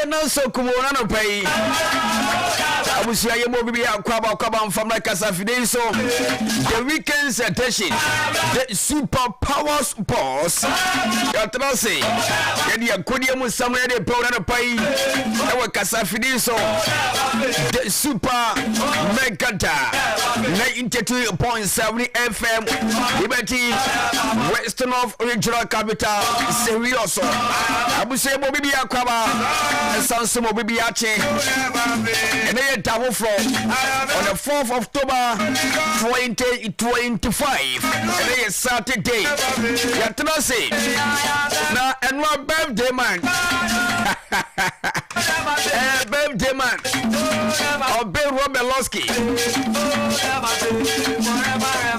Nanso kumo na nɔpa yi. Abusua yɛ mu obi bi akwaba akwaba mfamra kasa fide yi so. The Weekend's Edition, the Super Power Sports. Yɛtena ase yɛde akodeɛ mu nsɛm no yɛde pɛw na nɔpa yi ɛwɔ kasa fide yi so. The Super Megata 92.7 FM Liberty Western of Regional Capital Serioso. Abusua yɛ mu obi bi akwaba ɛsan so mu obi bi akye. Ɛnɛ yɛ da foforɔ on the 4th of October 2025. Ɛnɛ yɛ Saturday. Yɛtena ase na ɛnoa birthday man. Birthday man. Ɔbɛ Robert Losky.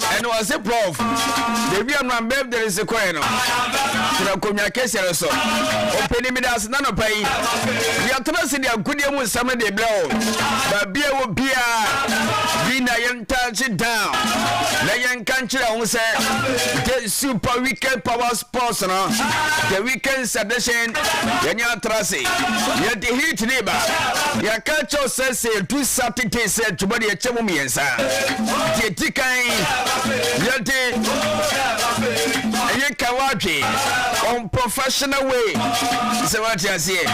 Ɛna ɔse prof. Baabi a nua birthday nsi kɔɛ no. Tena akonnwa kɛseɛ no so. Ɔpanin mi da ase na nɔpa yi. Yɛtena ase de agodie mu nsɛm no de brɛ wo. Baabi a wɔ biara bi na yɛn touch down. Na yɛnka nkyerɛ ho sɛ the Super Weekend Power Sports no, the weekend edition, yɛnyɛ atra ase. Yɛde heat ne ba. Yɛka kyɛw sɛ sɛ yɛdu Saturday sɛ adwuma de yɛkyɛ mu mmiɛnsa. Deɛ di kan yɛde ɛyɛ ka wadwe on professional way sɛ wate aseɛ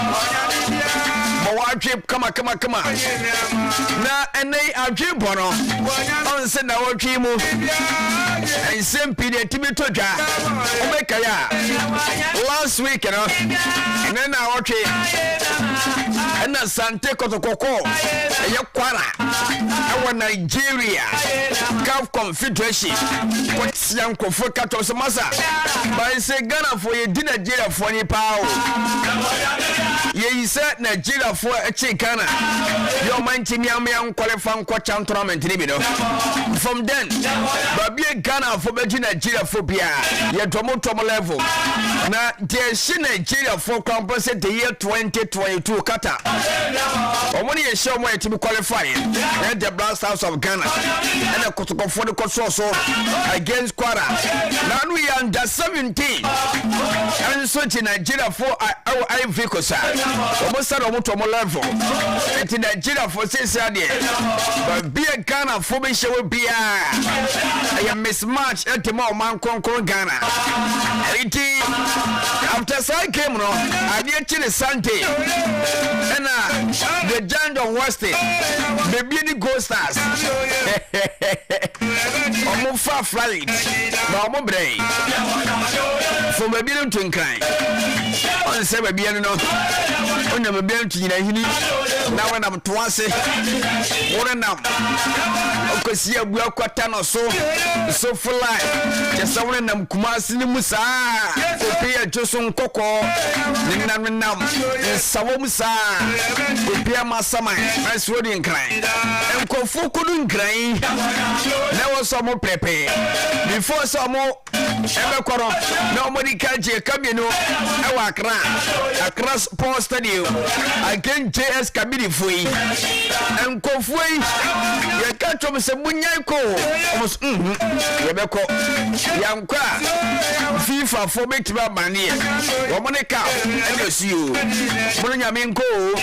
ma wadwe kama kama kama na ɛnɛ yi adwe bɔ no ɔnsɛ na wɔtwe mu nsɛm pii na ɛtumi to dwa. Wobɛkae a, last week no ɛnɛ na wɔtwe ɛna Sante Kɔtɔkɔkɔ ɛyɛ Kwara ɛwɔ Nigeria CAF Confederation kɔtia nkurɔfoɔ ka kyɛw sɛ masa bae sɛ Ghanafoɔ yɛdi Nigeriafoɔ ni paa o. Yɛyi sɛ Nigeriafoɔ akyi Ghana yɛ ɔma ntumi amea nkɔlefa nkɔ tournament no bi no. From then baabi a Ghanafoɔ bɛgye Nigeriafoɔ biara yɛdɔm tɔm level na deɛ ɛhye Nigeriafoɔ koraa mpo sɛ the year 2022 Qatar wɔn ne yɛhyɛ wɔn a yɛtumi qualify na the Black Stars of Ghana ɛna kotokɔfoɔ de kɔsɔɔ so against Kwara na ano yɛ under 17 ɛnso gye Nigeriafoɔ ɛwɔ Ivory Coast a wɔn sɛ na wɔn tɔm level. Nti Nigeriafoɔ seesei adeɛ baabi a Ghanafoɔ bɛhyɛ wɔ biara ɛyɛ mismatch ɛde ma ɔman kronkron Ghana. Nti after saa game no adeɛ kyi ne Sunday ɛna the Giant of Western bebie ne Gold Stars ɔmo fa flight na ɔmo brɛ from baabi no to Nkran ɔnsɛ baabi no no ɔnya baabi no to Nyinahini na wɔnam to ase wɔnam ɔkɔsi abua kwata no so so fly kyɛ sɛ wɔnam Kumase no mu saa obi adwo so nkɔkɔɔ ne nam nam nsawa mu saa obi ama saman ɛsɛ wɔde Nkran nkurɔfoɔ kodu Nkran na ɛwɔ sɛ ɔmo pɛpɛɛ before sɛ ɔmo ɛbɛkɔ no na wɔde ka gye ka mmienu ɛwɔ Accra, Accra Sports Stadium against JS Kabilifoɔ yi. Nkurɔfoɔ yi yɛka twɛm sɛ monyae kɔ o, wɔn so yɛbɛkɔ. Yɛankɔ a FIFA foɔ bɛtumi abaneɛ wɔn ne CAF ɛna ɛsi o, mo no Nyame nkɔ o.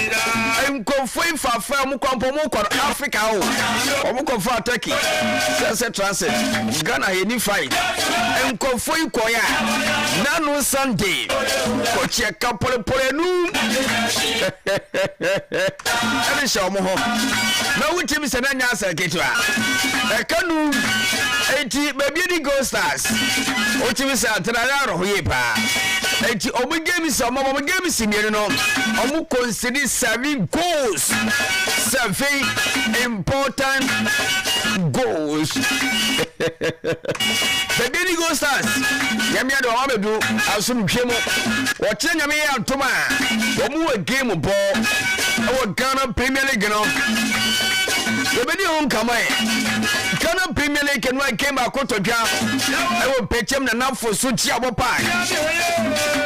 Nkurɔfoɔ yi fafa wɔn kɔ mpo wɔn kɔ no Africa o, wɔn kɔ fa Turkey sɛ sɛ transit. Ghana yɛ ni fight nkurɔfoɔ yi kɔɛ a nano Sunday kɔkyeɛ ka pɔlepɔle anum ɛde hyɛ wɔn ho na wotumi sɛ na nyɛ asɛ ketewa ɛka num eti baabi di Gold Stars wotumi sɛ atena yɛ arɔho yie paa eti wɔn games wɔn games mmienu no wɔn concede seven goals, seven important goals. The Daily Gold Stars Nyame ade wɔn abɛdu asomdwe mu. Wɔkyerɛ Nyame yɛ atom a wɔn wɔ game bɔ ɛwɔ Ghana Premier League no. Yɛbɛdi ho nkama ɛ. Ghana Premier League no a game baako tɔ dwa ɛwɔ Bɛkyɛm na Namfo so Gyiabɔ Park.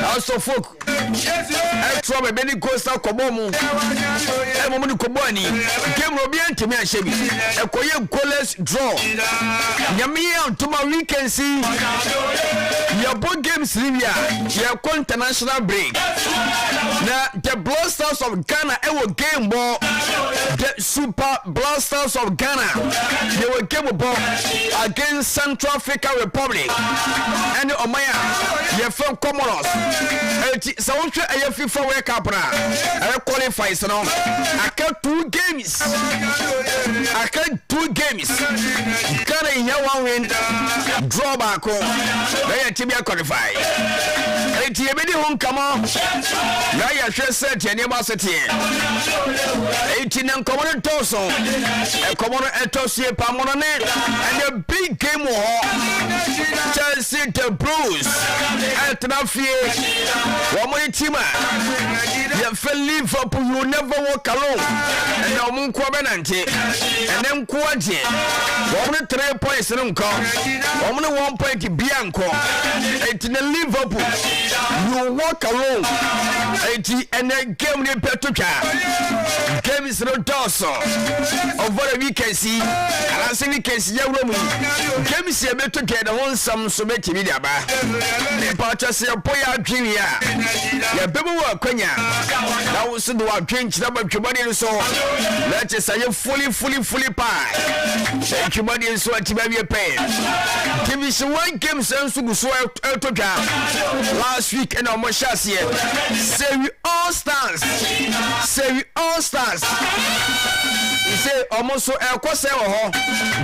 House of Folk ɛtoa baabi ne Coastal kɔbɔ mu ɛmɔ mu ne kɔbɔ ani. Game no obiara ntumi anhyɛ bi. Ɛkɔyɛ goalless draw. Nyame yɛ antoma weekend si yɛbɔ games ni wie a yɛkɔ international break. Na the Black Stars of Ghana ɛwɔ game bɔ. The Super Blasters of Ghana yɛwɔ game bɔ against Central African Republic ɛne ɔman a yɛfrɛ Comoros. Eti sɛ wohwɛ ɛyɛ FIFA World Cup na ɛyɛ qualifies no aka two games, aka two games. Ghana hia one win, draw baako na yɛ ti bi qualify. Eti yɛbɛdi ho nkɔmɔ na yɛhwɛ sɛ deɛ nneɛma ase teɛ. Eti na nkɔmɔ no dɔɔso, nkɔmɔ no ɛtɔ so yɛ paa mono ne ɛnɛ big game wɔ hɔ. Chelsea the Blues ɛtena fie, wɔn ne team a yɛfɛ Liverpool, you never walk alone. Ɛnna wɔn nkoa bɛnante, ɛnɛ nkoa deɛ wɔn ne 3 points no nkɔ, wɔn ne 1 point bia nkɔ. Eti na Liverpool, you walk alone. Eti ɛnɛ game ne bɛto twa, games no dɔɔso over the weekend si anaasɛ weekend si yɛwura mu yi, games yɛ bɛto twa ne ho nsɛm nso bɛtumi de aba. Nipa kyɛ sɛ yɛbɔ yɛ adwene a yɛbɛmu wɔ akwanya na wo nso de w'adwene kyerɛ ba twemɔden no so na kyɛ sɛ yɛ fully fully fully pie twemɔden nso atumi awie pɛɛ. Division One games nso gu so ɛtɔ twa. Last week ɛna ɔmo hyɛ aseɛ. Sɛwi All Stars, Sɛwi All Stars sɛ ɔmo nso ɛkɔ sɛ wɔ hɔ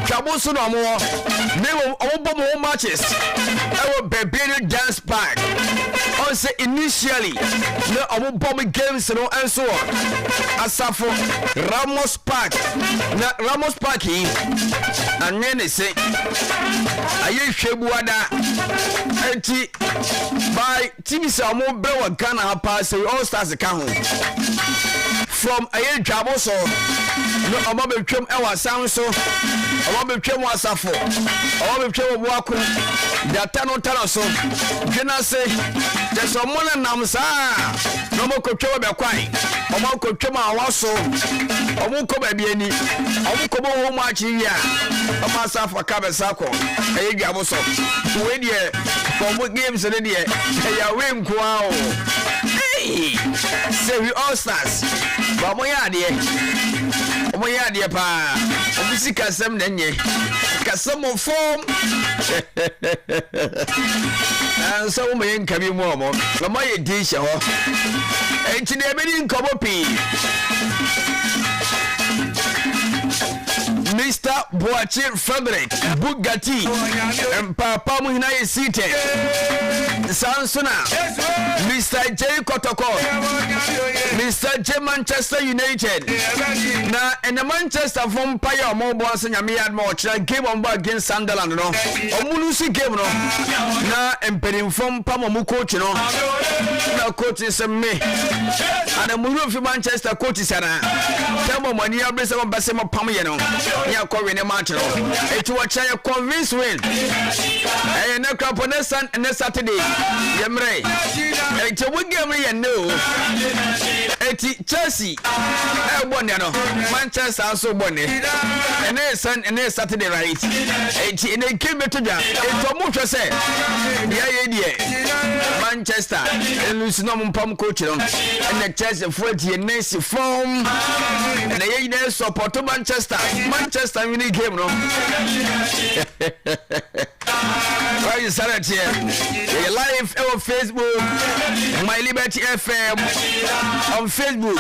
Dwabo nso na ɔmo wɔ ne mmom ɔmo bɔ mo ho matches ɛwɔ Baabi Dance Park. Ɔn sɛ initially na ɔmo bɔ mo games no nso wɔ Asafo Ramos Park, na Ramos Park yi anwene ne se ayɛ hwɛ buada. Eti by team sɛ ɔmo brɛ wɔ Ghana ha paa sɛ All Stars ka ho from ɛyɛ Dwabo so na ɔmo abɛtwam ɛwɔ asan so, ɔmo abɛtwam wɔ Asafo, ɔmo abɛtwam wɔ Boako data no tara so dwenase kyɛ sɛ ɔmo nenam saa na ɔmo kɔtwam wɔ bɛkwan, ɔmo akɔtwam awa so, ɔmo kɔ baabi ani, ɔmo kɔ bɔ wɔn mu akyi wie a ɔmo asa afa ka bɛsa kɔ ɛyɛ Dwabo so. Wei deɛ ɔmo games no deɛ ɛyɛ awe nkoa o. Hey! Sɛwi All Stars ba ɔmo yɛ adeɛ, ɔmo yɛ adeɛ paa. Ɔmo si kasɛm na nyɛ kasɛm wɔ fam nso wɔn yɛ nka bi mu, ɔmo ayɛ din hyɛ hɔ. Eti deɛ ebedi nkɔmɔ pii, Mr Boakye Frederick Bugatti mpaapa mu nyinaa yɛ seated. Saa nso na Mr J Kɔtɔkɔ, Mr J Manchester United, na ɛnɛ Manchester fo mpaeɛ a ɔmo bɔ ase Nyame yɛ adoma ɔkyerɛ game ɔmo bɔ against Sunderland no, ɔmo lose game no na mpanimfoɔ mpam ɔmo coach no, na coach sɛ me ana mo wura fi Manchester coach sana tɛm ɔmo ani abere sɛ mo bɛ sɛ mo pam yɛ no ne akɔ win ne match no. Eti wɔkyerɛ yɛ convince win ɛyɛ ne krapo ne san ne Saturday yɛ mmerɛ. Eti ɔmo game no yɛ ne o. Eti Chelsea ɛbɔ nnɛ no, Manchester nso bɔ nnɛ. Ɛnɛ yɛ san ɛnɛ yɛ Saturday, right? Eti ɛnɛ game bɛto dwa. Eti ɔmo hwɛ sɛ deɛ yɛ deɛ Manchester ɛlose na ɔmo mpam coach no, ɛnɛ Chelsea fo eti yɛ nɛɛsi fam. Ɛnɛ yɛ nyinaa support Manchester, Manchester win game no. Right, Sarah here. Yɛyɛ live ɛwɔ Facebook, My Liberty FM on Facebook,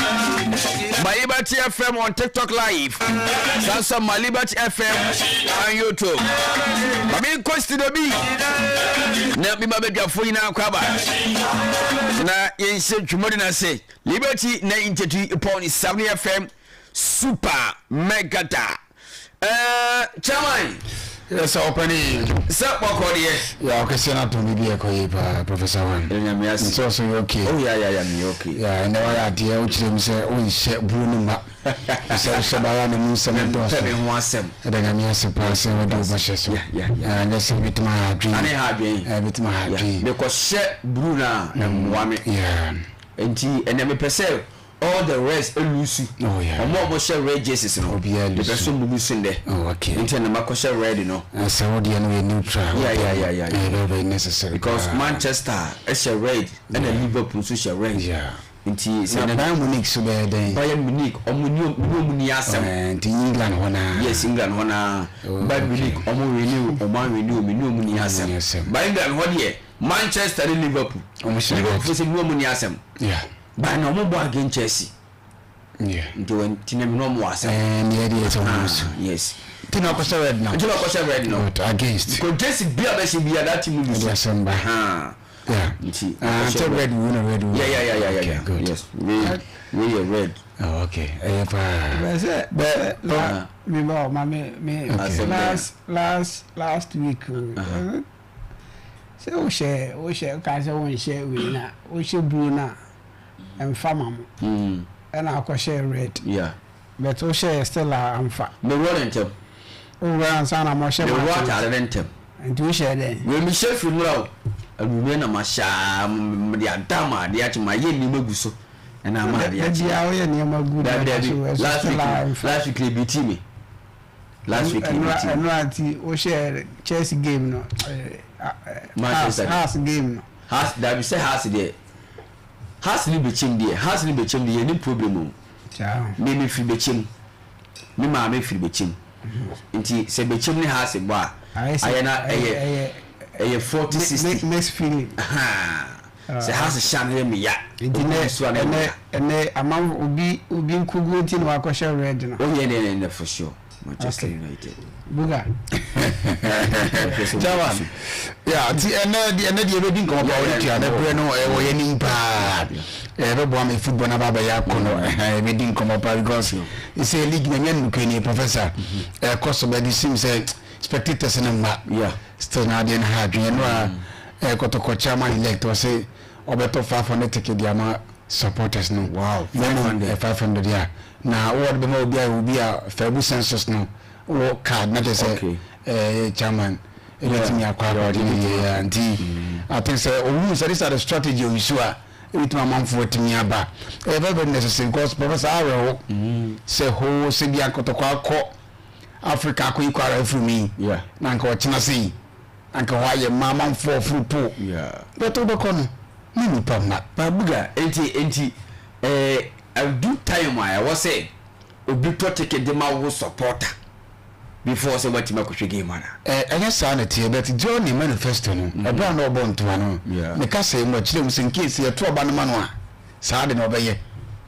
My Liberty FM on TikTok live. Sanso My Liberty FM on YouTube. Mami nkɔ studio bi na mi ma bɛdwafo nyinaa kɔ aba na yɛnhyɛ dwumadi no ase. Liberty 92.7 FM, Super Megata. Chairman. Sɛ ɔpɛni. Sɛ bɔkɔ deɛ. Yà ɔkɛseɛ no atɔn biribi ɛkɔ yie paa, Professor Wan. Nyame ase. Nso ɔso yɛ okay? Oh, ya, mi okay. Ya, ɛnɛ wayɛ adeɛ, wokyerɛ mu sɛ wonhyɛ buro no ma. Sɛ wohyɛ baeɛ a na mu nsɛm dɔɔso. Mempɛ me ho asɛm. Ɛda Nyame ase paa sɛ wode wo bɔhyɛ so. Anyɛ sɛ ebetumi aha adwene. Ane ha adwene. Ebetumi aha adwene. Mekɔhyɛ blue no a, ɛmmoa me. Nti ɛnɛ mepɛ sɛ all the reds lusu. Ɔmo a ɔmo hyɛ red jerseys no. Obiara lusu. Mepɛ sɛ ɔmo lusu ndɛ. Oh, okay. Nti ɛnɛ makɔhyɛ red no. Sɛ wo deɛ no yɛ neutral. Yeah. Ɛyɛ very very necessary. Because Manchester hyɛ red ɛna Liverpool nso hyɛ red. Yeah. Nti sɛ Na Bayern Munich so bɛyɛ dɛn? Bayern Munich ɔmo ni ɔmo ni ɔmo ni asɛm. Ɛɛ nti England hɔ naa. Yes, England hɔ naa. Oh, Bayern Munich ɔmo renew ɔmo anrenew me ni ɔmo ni asɛm. ni asɛm. Bayern England hɔ deɛ Manchester ne Liverpool. Ɔmo hyɛ Liverpool red. fo sɛ ni ɔmo ni asɛm. Yeah. But na ɔmo bɔ against Chelsea. Yeah. Nti wɔn ti na mi ni ɔmo wɔ asɛm. Ɛɛ ni ɛdi yɛ sɛ ɔmo so. Ah, yes. Nti na ɔkɔhyɛ red no. Nti na ɔkɔhyɛ red no. But against. Because Chelsea bi a bɛhyɛ bi a that team lose. Ɛdi asɛm ba. Ah. Yeah. Nti. Ah, nti red wo na red wo. Yeah. Okay, good. Yes. We we yɛ red. Oh, okay. Ɛyɛ paa. Bɛ sɛ Bɛ la mi ba o ma mi mi Okay. last last last week o sɛ o hyɛ o hyɛ ka sɛ o nhyɛ wei na o hyɛ blue na nfa ma mo ɛna akɔ hyɛ red Yeah. but o hyɛ still a nfa Me wɔ ne ntɛm. o wura ansa na mo hyɛ Me wɔ match ataare ne ntɛm. nti o hyɛ dɛ Wei mi hyɛ firi mura o. Awurɛ na ma hyɛ aa mede ada ma adeɛ akye ma yɛ nneɛma gu so ɛna ama adeɛ akye. dabi a woyɛ nneɛma gu Dabi na so dabi ɛso last week still a nfa last week ebi ti mi. Last week ebi ti mi. ɛnura nti o hyɛ Chelsea game no Manchester. Hearts game no. Hearts dabi sɛ Hearts deɛ Hearts ni bɛkyɛm deɛ Hearts ni bɛkyɛm deɛ yɛ ni problem o. Ciao. Me me firi bɛkyɛm me maame firi bɛkyɛm nti sɛ bɛkyɛm ne Hearts bɔ a ayɛ na ɛyɛ ɛyɛ 40 60. Mixed feeling. Sɛ Hearts hyɛ a na yɛ me ya. Nti Obi nɛ nso a na yɛ me ɛnɛ ya. ɛnɛ aman obi obi nkugu nti na wakɔhyɛ red no. Oh yeah, yeah, yeah, for sure. Manchester Okay. United. Buga. Chairman. Yeah, nti ɛnɛ deɛ ɛnɛ deɛ ɛbɛdi nkɔmɔ paa wɔde tua ne berɛ no ɛwɔ yɛn anim paa. Ɛbɛboa ma football no aba abɛyɛ akɔnɔ. Ɛbɛdi nkɔmɔ paa because sɛ league na nyɛ nnukure nie professor. Ɛkɔ so but it seems sɛ spectators no mma. Yeah. Still na adeɛ no ha adwene no a Kɔtɔkɔ chairman elect ɔse ɔbɛtɔ 500 ticket de ama supporters no. Wow, Na mmom, 500. 500 yeah. Na wɔde bɛma obi a obi a Fabu census no wɔ card na kyerɛ sɛ Okay. chairman ɛbɛtumi akɔ akɔgye ne yie a nti I think sɛ ohun sɛ this are the strategy oyisu a ebitumi amanfoɔ atumi aba. Ɛyɛ very very necessary because professor awerɛho sɛ hoo sɛ bi akɔtɔkɔ akɔ Africa akɔ yi kɔ ara afiri mu yi Yeah. na anka ɔkyena sɛ yi anka hɔ ayɛ ma amanfoɔ ɔforo po Yeah. bɛtɔ wobɛkɔ no ne nipa mma. Babuga enti enti ɛɛ adu time a ɛwɔ sɛ obi tɔ ticket de ma wo supporter before sɛ watumi akɔhwɛ game ana. Ɛnyɛ saa na ɛteɛ but during ne manifesto no ɛberɛ a na ɔbɔ ntoma no Yeah. ne kasa mu ɔkyerɛ mu sɛ in case yɛto ɔba no ma no a saa de na ɔbɛyɛ.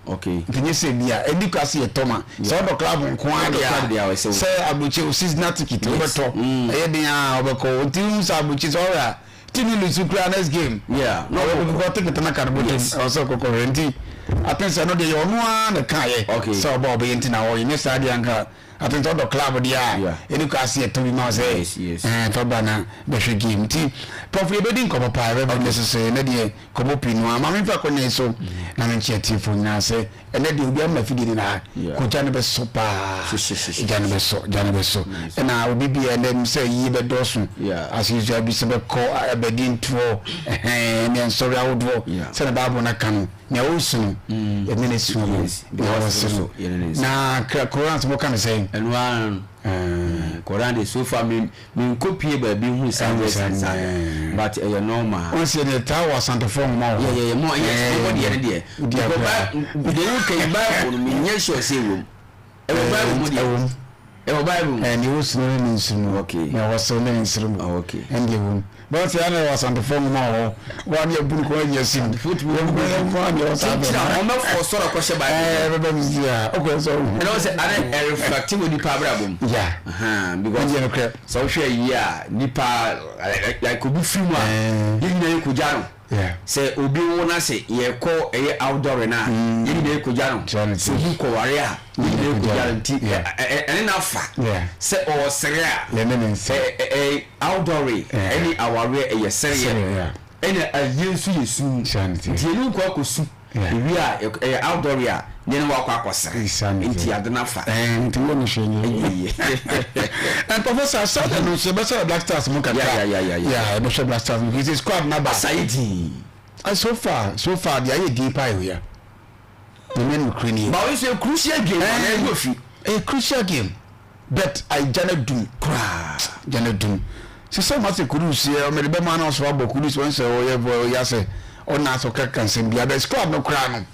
Okay. Nti nyɛ sɛ bi a ɛni kwa sɛ yɛtɔ ma sɛ ɔdɔ club nko ara Ɔdɔ club deɛ deɛ a, a ɔsɛ wo. sɛ aburokyi o seasonal ticket Yes. wobɛtɔ ɛyɛ den a ɔbɛkɔ nti wohu sɛ aburokyi sɛ ɔwɛ a team no lose kura next game Yeah. na ɔbɛkɔ ticket no ka no bɔtɔm Yes. ɛwɔ sɛ ɔkɔkɔ hwɛ nti I think sɛ ɛno deɛ yɛ ɔno ara na ɛkaeɛ Okay. sɛ ɔba ɔbɛyɛ nti na ɔyɛ nyɛ saa deɛ anka I think sɛ ɔdɔ club deɛ a Yeah. ɛni kwa sɛ yɛtɔ bi ma wo sɛ Yes, yes. fa ba na bɛhwɛ game nti Prof yɛbɛdi nkɔmmɔ paa ɛbɛbɛ necessary ɛnɛ deɛ nkɔmmɔ pii no a ma memfa akɔnya yi so na menkyɛ atiefoɔ nyinaa sɛ ɛnɛ deɛ obi ama afidie no na Yeah. kɔgya no bɛsɔ paa Hye, hye, hye, hye. gya no bɛsɔ gya no bɛsɔ ɛna obi bi ɛnɛ m sɛ yie bɛdɔɔso Yeah. as usual bi sɛ bɛkɔ abɛdi ntoɔ ɛhɛn ne nsɔre ahodoɔ Yeah. sɛne Bible no ka no nea ɔresu no yɛne ne su no Yes. nea ɔse no Yɛne ne nsu. na Koran sɛ moka no sɛn Ɛno ara no. Koran de so far me me nkɔ pie baabi hu saa Ɛhu verse saa, saa but ɛyɛ normal. Wɔn sɛ deɛ taa wɔ asantefoɔ nwoma wɔ hɔ. Yeah, mo yes mo deɛ ne deɛ. Wodi Because agorɔ. Deɛ wo kan Bible no me nyɛ sure sɛ ɛwɔ mu. Ɛwɔ Bible mu deɛ. Ɛwɔ mu. Ɛwɔ Bible mu. Nea ɔsu no ne ne nsu mu. Okay. Nea ɔwɔ ne ne nsere mu. Oh, okay. Ɛnde ɛwɔ mu. Bɛn sɛ ɛna ɛwɔ asantefoɔ nwoma wɔ hɔ. Wɔn a ne abu no kɔn agyina sim. Asantefoɔ tumi Wɔn bu nko ara deɛ ɛwɔ saa Kyinkyini a wɔn bɛfɔ sɔrɔ kɔhyɛ Bible mu. Ɛbɛba mu si a ɔkɔ sɛ ɔhu. Ɛna wɔn sɛ ade ɛreflect wɔ nipa abrabɔ mu. Yeah. Because Ɛndeɛ nokorɛ. sɛ wohwɛ yie a nipa like obi firi mu a yɛn nyinaa yɛ kogya no. Yeah. Sɛ obi wo na sɛ yɛkɔ ɛyɛ outdoor no a yɛn nyinaa yɛ kogya no. Gya no Sɛ obi kɔware a yɛn nyinaa yɛ kogya no nti Yeah. ɛne na fa Yeah. sɛ ɔsere a Yɛne ne nsa. Outdoor Yeah. ɛne awareɛ ɛyɛ sereɛ Sereɛ, yeah. ɛna ayie nso yɛ su Gya no ti. nti yɛne nkɔ akɔsu. Ewie a ɛyɛ outdoor a ne ne wakɔ akɔsere nti ade no afa. Nti wo no hwɛ nyɛ yie. And Professor Saturday no nso yɛbɛsɛ Black Stars mu kakra. Yeah, yɛbɛhwɛ Black Stars mu because squad no aba. Asa yɛ din. So far deɛ ayɛ din paa yɛ ya. Nyame no kure nie. Ba wo nso yɛ crucial game. Ɛyɛ ofi. Ɛyɛ crucial game, but agya no dum. Koraa. Gya no dum. Sisɛ ɔma sɛ Kudus yɛ ɔmɛde bɛma na ɔso abɔ Kudus wɔn sɛ ɔyɛ ɔyɛ asɛ ɔna asɛ ɔkaka nsɛm bi abɛ squad no koraa no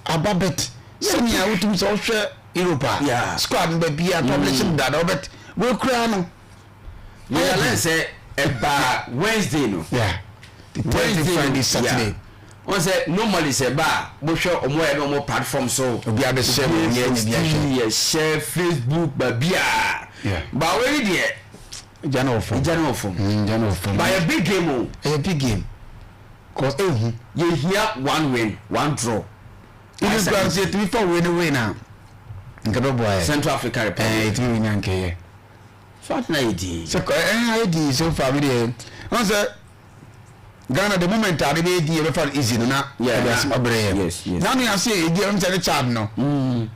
aba, but sɛnea wotumi sɛ ɔhwɛ Europe a, squad no baabi a publish no dada, ɔbɛt wei koraa no. Yɛyɛ sɛ ɛba Wednesday no. Yeah, Thursday, Friday, Saturday. Wɔn sɛ normally sɛ ba a mohwɛ ɔmo yɛ no ɔmo platform so. Obi abɛhyɛ mu, obi anya bi ahwɛ. Yɛhyɛ Facebook baabi a ba wei deɛ. Gya no wɔ fam. Gya no wɔ fam. Gya no wɔ fam. Ba yɛ big game o. Ɛyɛ big game cause ehu. Yɛhia one win, one draw. Even kura nso yɛtumi fa wei ne wei na nka bɛ bɔ ayɛ. Central Africa Republic. Yɛtumi wei na nka yɛ. So ati na yɛ din. Sɛ ayɛ din so far mi deɛ wɔn sɛ Ghana, the moment a de bɛ di yɛ bɛ fa no easy no na ɛde asɛm abrɛ yɛ nanu yɛ ase edi ɛmu sɛ ne Chad no,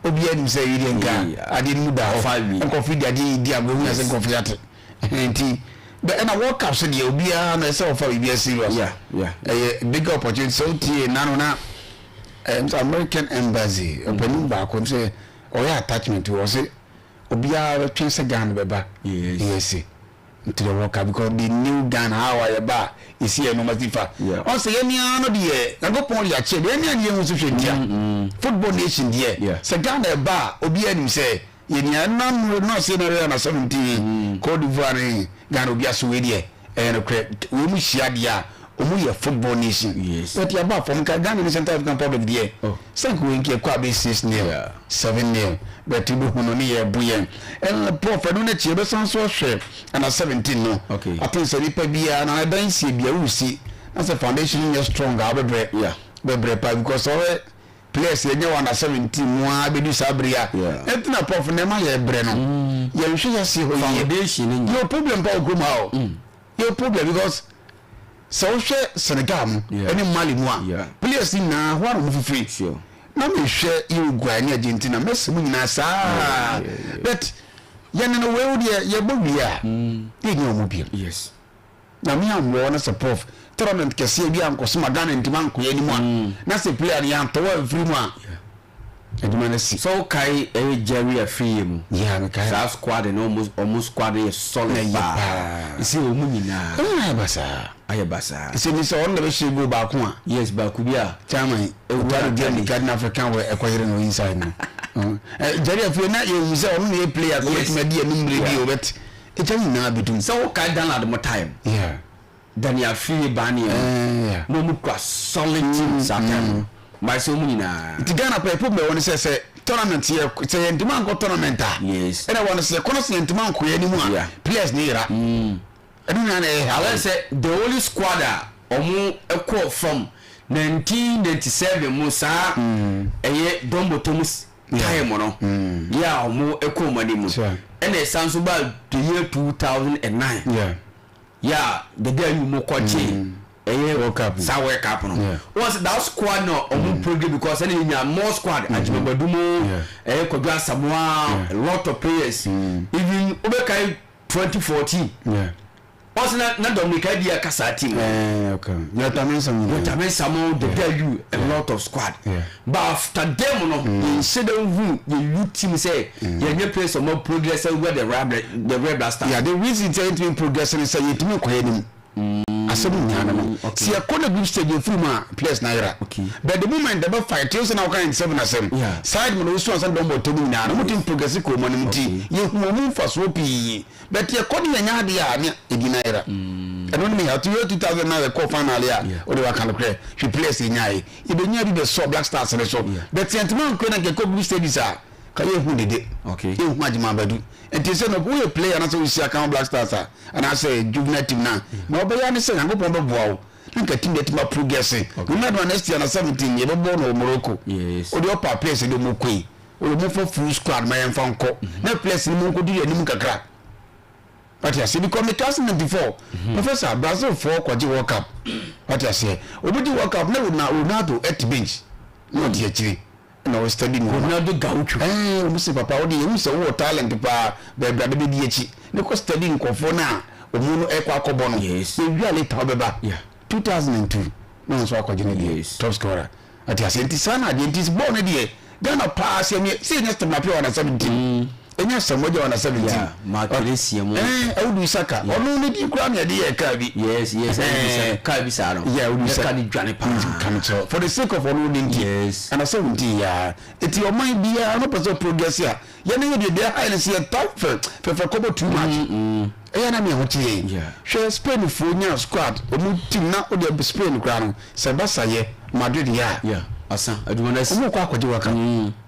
obi anim sɛ yi deɛ nka adeɛ no mu da hɔ, nkɔfo di adeɛ yi di agorɔ mu yɛ sɛ nkɔfo yɛ ate nti bɛ ɛna World Cup so deɛ, obiara na ɛsɛ ɔfa biribi serious. Ɛyɛ big opportunity. Sɛ otie nanu na sɛ American Embassy ɔpanin baako sɛ ɔyɛ attachment wɔ sɛ obiara bɛtwɛn sɛ Ghana bɛba yɛsi nti the World Cup, because they knew Ghana, how a yɛba a yɛsi yɛ nneɛma si fa. Ɔsɛ yɛn nia no deɛ, Nyankopɔn de akyɛ deɛ yɛn nia ne yɛn ho so hwɛ ntia football nation deɛ, sɛ Ghana ɛba a, obiara nim sɛ yɛn nia nam no ase na yɛ na 17 Cote d'Ivoire ne Ghana, obi aso wei deɛ ɛyɛ no korɛ wei mu hyia deɛ a ɔmu yɛ football nation. But yɛba fam nka Ghana ne Central African Republic deɛ, sɛ nka wei nka ɛkɔ abɛ 6-0, 7-0, but wobɛhu no ne yɛbo yɛn. Ɛna Prof, ɛno no akyi yɛbɛsan so ahwɛ ana 17 no. Aten sɛ nipa biara na ɛdan sie bia wosi na sɛ foundation nyɛ strong a, wobɛbrɛ, bɛbrɛ pa, because ɔhwɛ players yɛnyɛ wɔ under 17 mu a bɛdu saa bere a ɛnti Prof, na ɛma yɛbrɛ no, yɛnhwɛ yɛse hɔ yie. Foundation no. Yɛ problem pa wɔ kurom ha o. Yɛ problem because sɛ wohwɛ Senegal mu ɛne Mali mu a, players nyinaa hɔ a na ɔmo fifiri na mehwɛ Uruguay ne Argentina, Messi mu nyinaa saa, but yɛne no wei wo deɛ yɛbɔ wie a, yɛnyɛ ɔmo bio. Na me ammɔ no sɛ Prof, tournament kɛseɛ bi ankɔ so ma Ghana ntimi ankɔyɛ anim a, na sɛ player no yɛantɔwɔ amfiri mu a, adwuma no si. Sɛ wokae ɛyɛ Jerry Afriyie mu. Yeah, mekae. Saa squad no, ɔmo squad no yɛ solid ɛyɛ paa. Paa. Ɛsɛ ɔmo nyinaa ɛna ayɛ basaa. Ayɛ basaa. Sɛ ni sɛ ɔno na bɛhyɛ goal baako a, yes, baako bi a chairman ewura di ɛni Garden African wɔ ɛkɔyere no inside no. Jerry Afriyie na yɛhu sɛ ɔno na yɛ player kɔ bɛtumi adi anim mmerɛ bi o, but ɛgya nyinaa bɛdum. Sɛ wokae Danlad mo time, Daniel Afriyie Barnieh no, na ɔmo kura solid team saa time no, maa sɛ ɔmo nyinaa. Nti Ghana pɛ problem wɔ ne sɛ tournament yɛ sɛ yɛn ntoma ankɔ tournament a, ɛna wɔn sɛ kɔnɔ sɛ yɛn ntoma ankɔ yɛn anim a, players ne yera, ɛno nyinaa na ɛyɛ ha. Alɛ sɛ the only squad a ɔmo ɛkɔ from 1997 mu saa, ɛyɛ Dɔnbɔtɔ mu time no yɛ a ɔmo ɛkɔ ɔmo anim, ɛna ɛsan so ba the year 2009 yɛ a dede ayi mu kɔgye ɛyɛ World Cup. Saa World Cup no, wɔn sɛ that squad no ɔmo progress because ɛna yɛ nya more squad, Agyemang Badu mu, ɛyɛ Kwadwo Asamoah, a lot of players. Even wobɛkae 2014, wɔn sɛ na Dominic Adi aka saa team no. Okay. Yɛtame nsɛm nyinaa. Wɔtame Samuel, Dede Ayew, a lot of squad. But after them no, yɛnhyɛ dɛ hu yɛ youth team sɛ yɛnyɛ players ɔmo progress sɛ wɛ the Red Black Stars. Yeah, the reason sɛ yɛntumi progress ne sɛ yɛntumi nkɔ yɛn anim. Asɛm nyinaa no, sɛ yɛkɔ na group stage efiri mu a, players na yera. But the moment ɛbɛ fight yɛn sɛ na wɔka 97 asɛm side mu na wosu ansa dɔn bɔ tɔm nyinaa no, wɔn ti progress kɔ wɔn anim, nti yɛhu wɔn mfasoɔ pii. But yɛkɔ ne yɛnya adeɛ a ne ebi na yera, ɛno ne mi ha to yɛ 2009 yɛkɔ final a, o de wa kan korɛ hwɛ players yɛ nyaa yi, yɛbɛnya bi bɛ sɔ Black Stars ne so, but yɛntuma nkɔ na nkɛkɔ group stages a, ka yɛhu dede, yɛhu Agyemang Badu. Nti sɛ no woyɛ player na sɛ wosi aka Black Stars a, anaasɛ juvenile team na ɔbɛyɛ ne sɛ Nyankopɔn bɛboa wo na nka team deɛ tuma progress no mmadoma. Next year na 17 yɛbɛbɔ no wɔ Morocco. Wode ɔpa players de ɔmo kɔi, wode ɔmo fa full squad ma yɛmfa nkɔ na players no mu nkɔduru anim kakra. Wate aseɛ? Because meka se 94, Professor, Brazil foɔ kɔgye World Cup. Wate aseɛ? Ɔmo gye World Cup na Ronaldo ɛte bench. Na ɔte akyire na ɔ study nneɛma. Ronaldo Gaucho. Ɛɛ wɔn se papa wo deɛ yɛhu sɛ wowɔ talent paa baabi ade bɛdi akyi ne kɔ study nkurɔfoɔ no a wɔn no ɛkɔ akɔbɔ no. Yes. Yɛwie a later wobɛba. Yeah. 2002 na wɔn nso akɔgye ne deɛ. Yes. Top scorer. Ate aseɛ nti saa na adeɛ nti bɔɔl no deɛ Ghana paa sɛ ɛnyɛ sɛ ɛnyɛ Stephen Appiah ɔna 17. Ɛnyɛ Asamoah Gyan ɔna 17. Yeah, Mark Essien mo. Ɛɛ Awudu Isaka ɔno ne din koraa na yɛde yɛɛ kaa bi. Yes, Awudu Isaka kaa bi saa no. Yeah, Awudu Isaka. Kaa no dwane paa. Ka me kyerɛ for the sake of ɔno ne nti. Yes. Ana 17 yaa. Eti ɔman biara no pɛ sɛ progress a yɛn ne yɛ deɛ deɛ ha yɛn sɛ yɛ ta fɛ fɛfɛ kɔbɔ too much. Ɛyɛ na mi ahokyere yɛn. Yeah. Hwɛ Spain foɔ nya squad ɔmo team na ɔde Spain koraa no sɛ Barca yɛ Madrid yɛ a. Yeah, asa adwuma no asi. Ɔmo kɔ akɔgye waka.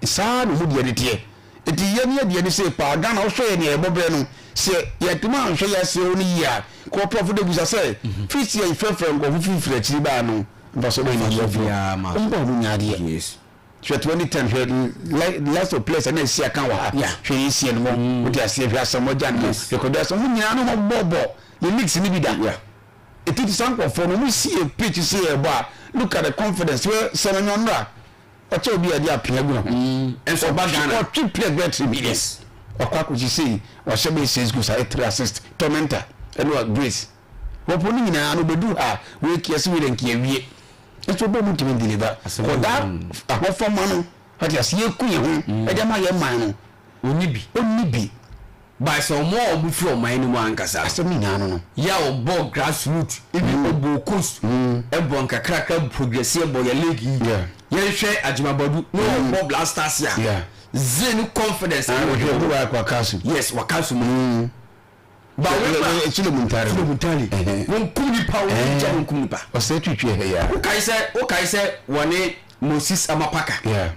Saa na ɔmo deɛ no teɛ. Nti yɛn yɛ deɛ ne sei paa Ghana wohwɛ yɛ nea yɛbɔ brɛ no sɛ yɛtumi anhwɛ yɛ aseɛ hɔ no yie a kɔ prɔfo de bisa sɛ firi yɛ frɛfrɛ nkurɔfo firifiri akyiri baa no mfasoɔ bɛn na Mfasoɔ ɛwɔ biara ma so. ɔmo ba ɔmo nya adeɛ. Yes. Hwɛ 2010 hwɛ last of players ɛna esi aka wɔ ha Yeah. hwɛ yɛ sie no mo wote aseɛ hwɛ Asamoah Gyan mo Yes. hwɛ Kwadwo Asamoah mo nyinaa no mo bɔ bɔ yɛ leagues no bi da. Yeah. Ɛti ti saa nkurɔfoɔ no ɔmo si yɛ pitch si yɛ bɔ a look at the confidence hwɛ Semenyo nnora ɔkyɛ obi a ɛde apea gu ne ho. Nso ɔba Ghana. Ɔtwe players bɛyɛ 3 million. Yes. Ɔkɔ akɔgye sei ɔhyɛ bɛyɛ six goals ayɛ three assist tormentor ɛne wa Grace. Wɔpɔ ne nyinaa no bɛduru ha wei kia sɛ wei deɛ nka yɛwie. Nso ɔbɔ mu ntumi deliver. Kɔda ahofama no ɔte ase yɛku yɛn ho ɛde ama yɛn man no. Ɔnni bi. Ɔnni bi. By sɛ ɔmo a ɔmo firi ɔman no mu ankasa. Asɛm no nyinaa no no. Yɛ a ɔbɔ grassroot even ɔbɔ coast ɛbɔ nkakrakra progress ɛbɔ yɛ league yi. Yeah. Yɛnhwɛ Agyemabadu na ɔbɔ Black Stars a. Yeah. Zee ne confidence. Ah, ɔhwɛ obi wa akɔ akaso. Yes, wakaso mu. Ba wo ma. Sule Muntari. Sule Muntari. Wɔn kum nipa wɔn gya wɔn kum nipa. Ɔsɛ twitwi ɛhɛ ya. Wokae sɛ wokae sɛ wɔne Moses Amapaka. Yeah.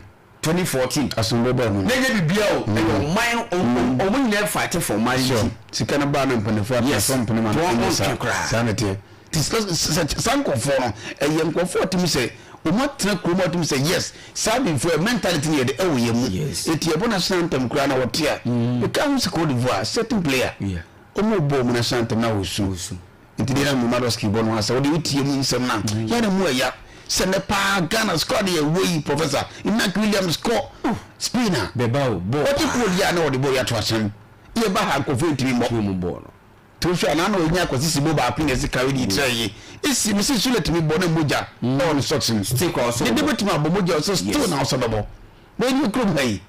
2014. Asomdwe bɔɔ no. Na ɛnyɛ biribiara o, ɛyɛ ɔman no, ɔmo nyinaa fight for ɔman no Sure. nti. Sika no baa na mpanimfoɔ apɛ Yes. sɛ ɔmpene ma no Wɔn ɛnyɛ saa. ɔntwe koraa. Saa na ɛteɛ. Nti sɛ saa nkurɔfoɔ no, ɛyɛ nkurɔfoɔ a wɔtumi sɛ wɔn atena kurom a wɔtumi sɛ yes, saa abibifoɔ yɛ mentality no yɛ de ɛwɔ yɛn mu. Yes. Eti yɛbɔ national anthem koraa na wɔte a, meka ho sɛ Cote d'Ivoire certain player, Yeah. wɔn bɔ wɔn national anthem na wɔsu. Wɔsu. Nti deɛ na Mamadoski bɔ no asɛ wode wotie mu nsɛm no a yɛ na mu ɛya sɛ nɛ paa Ghana squad yɛ wɔ yi Professor Inaki Williams kɔ Spain a Bɛba o bɔɔl wɔte kuo deɛ a na wɔde bɔɔl yɛ ato asɛm yɛ ba ha nkurɔfoɔ ntumi mmɔ Kuo mu bɔɔl no. nti wohwɛ a na na ɔnya akɔsisi bɔ baako na ɛsi kawe de kyerɛ yi esi mesi Sule tumi bɔ na mogya ɛwɔ ne socks mu Still kora ɔsɔ dede bɔ. bɛtumi abɔ mogya ɔsɔ still Yes. na ɔsɔ bɛbɔ bɛyɛ ne kurom ha yi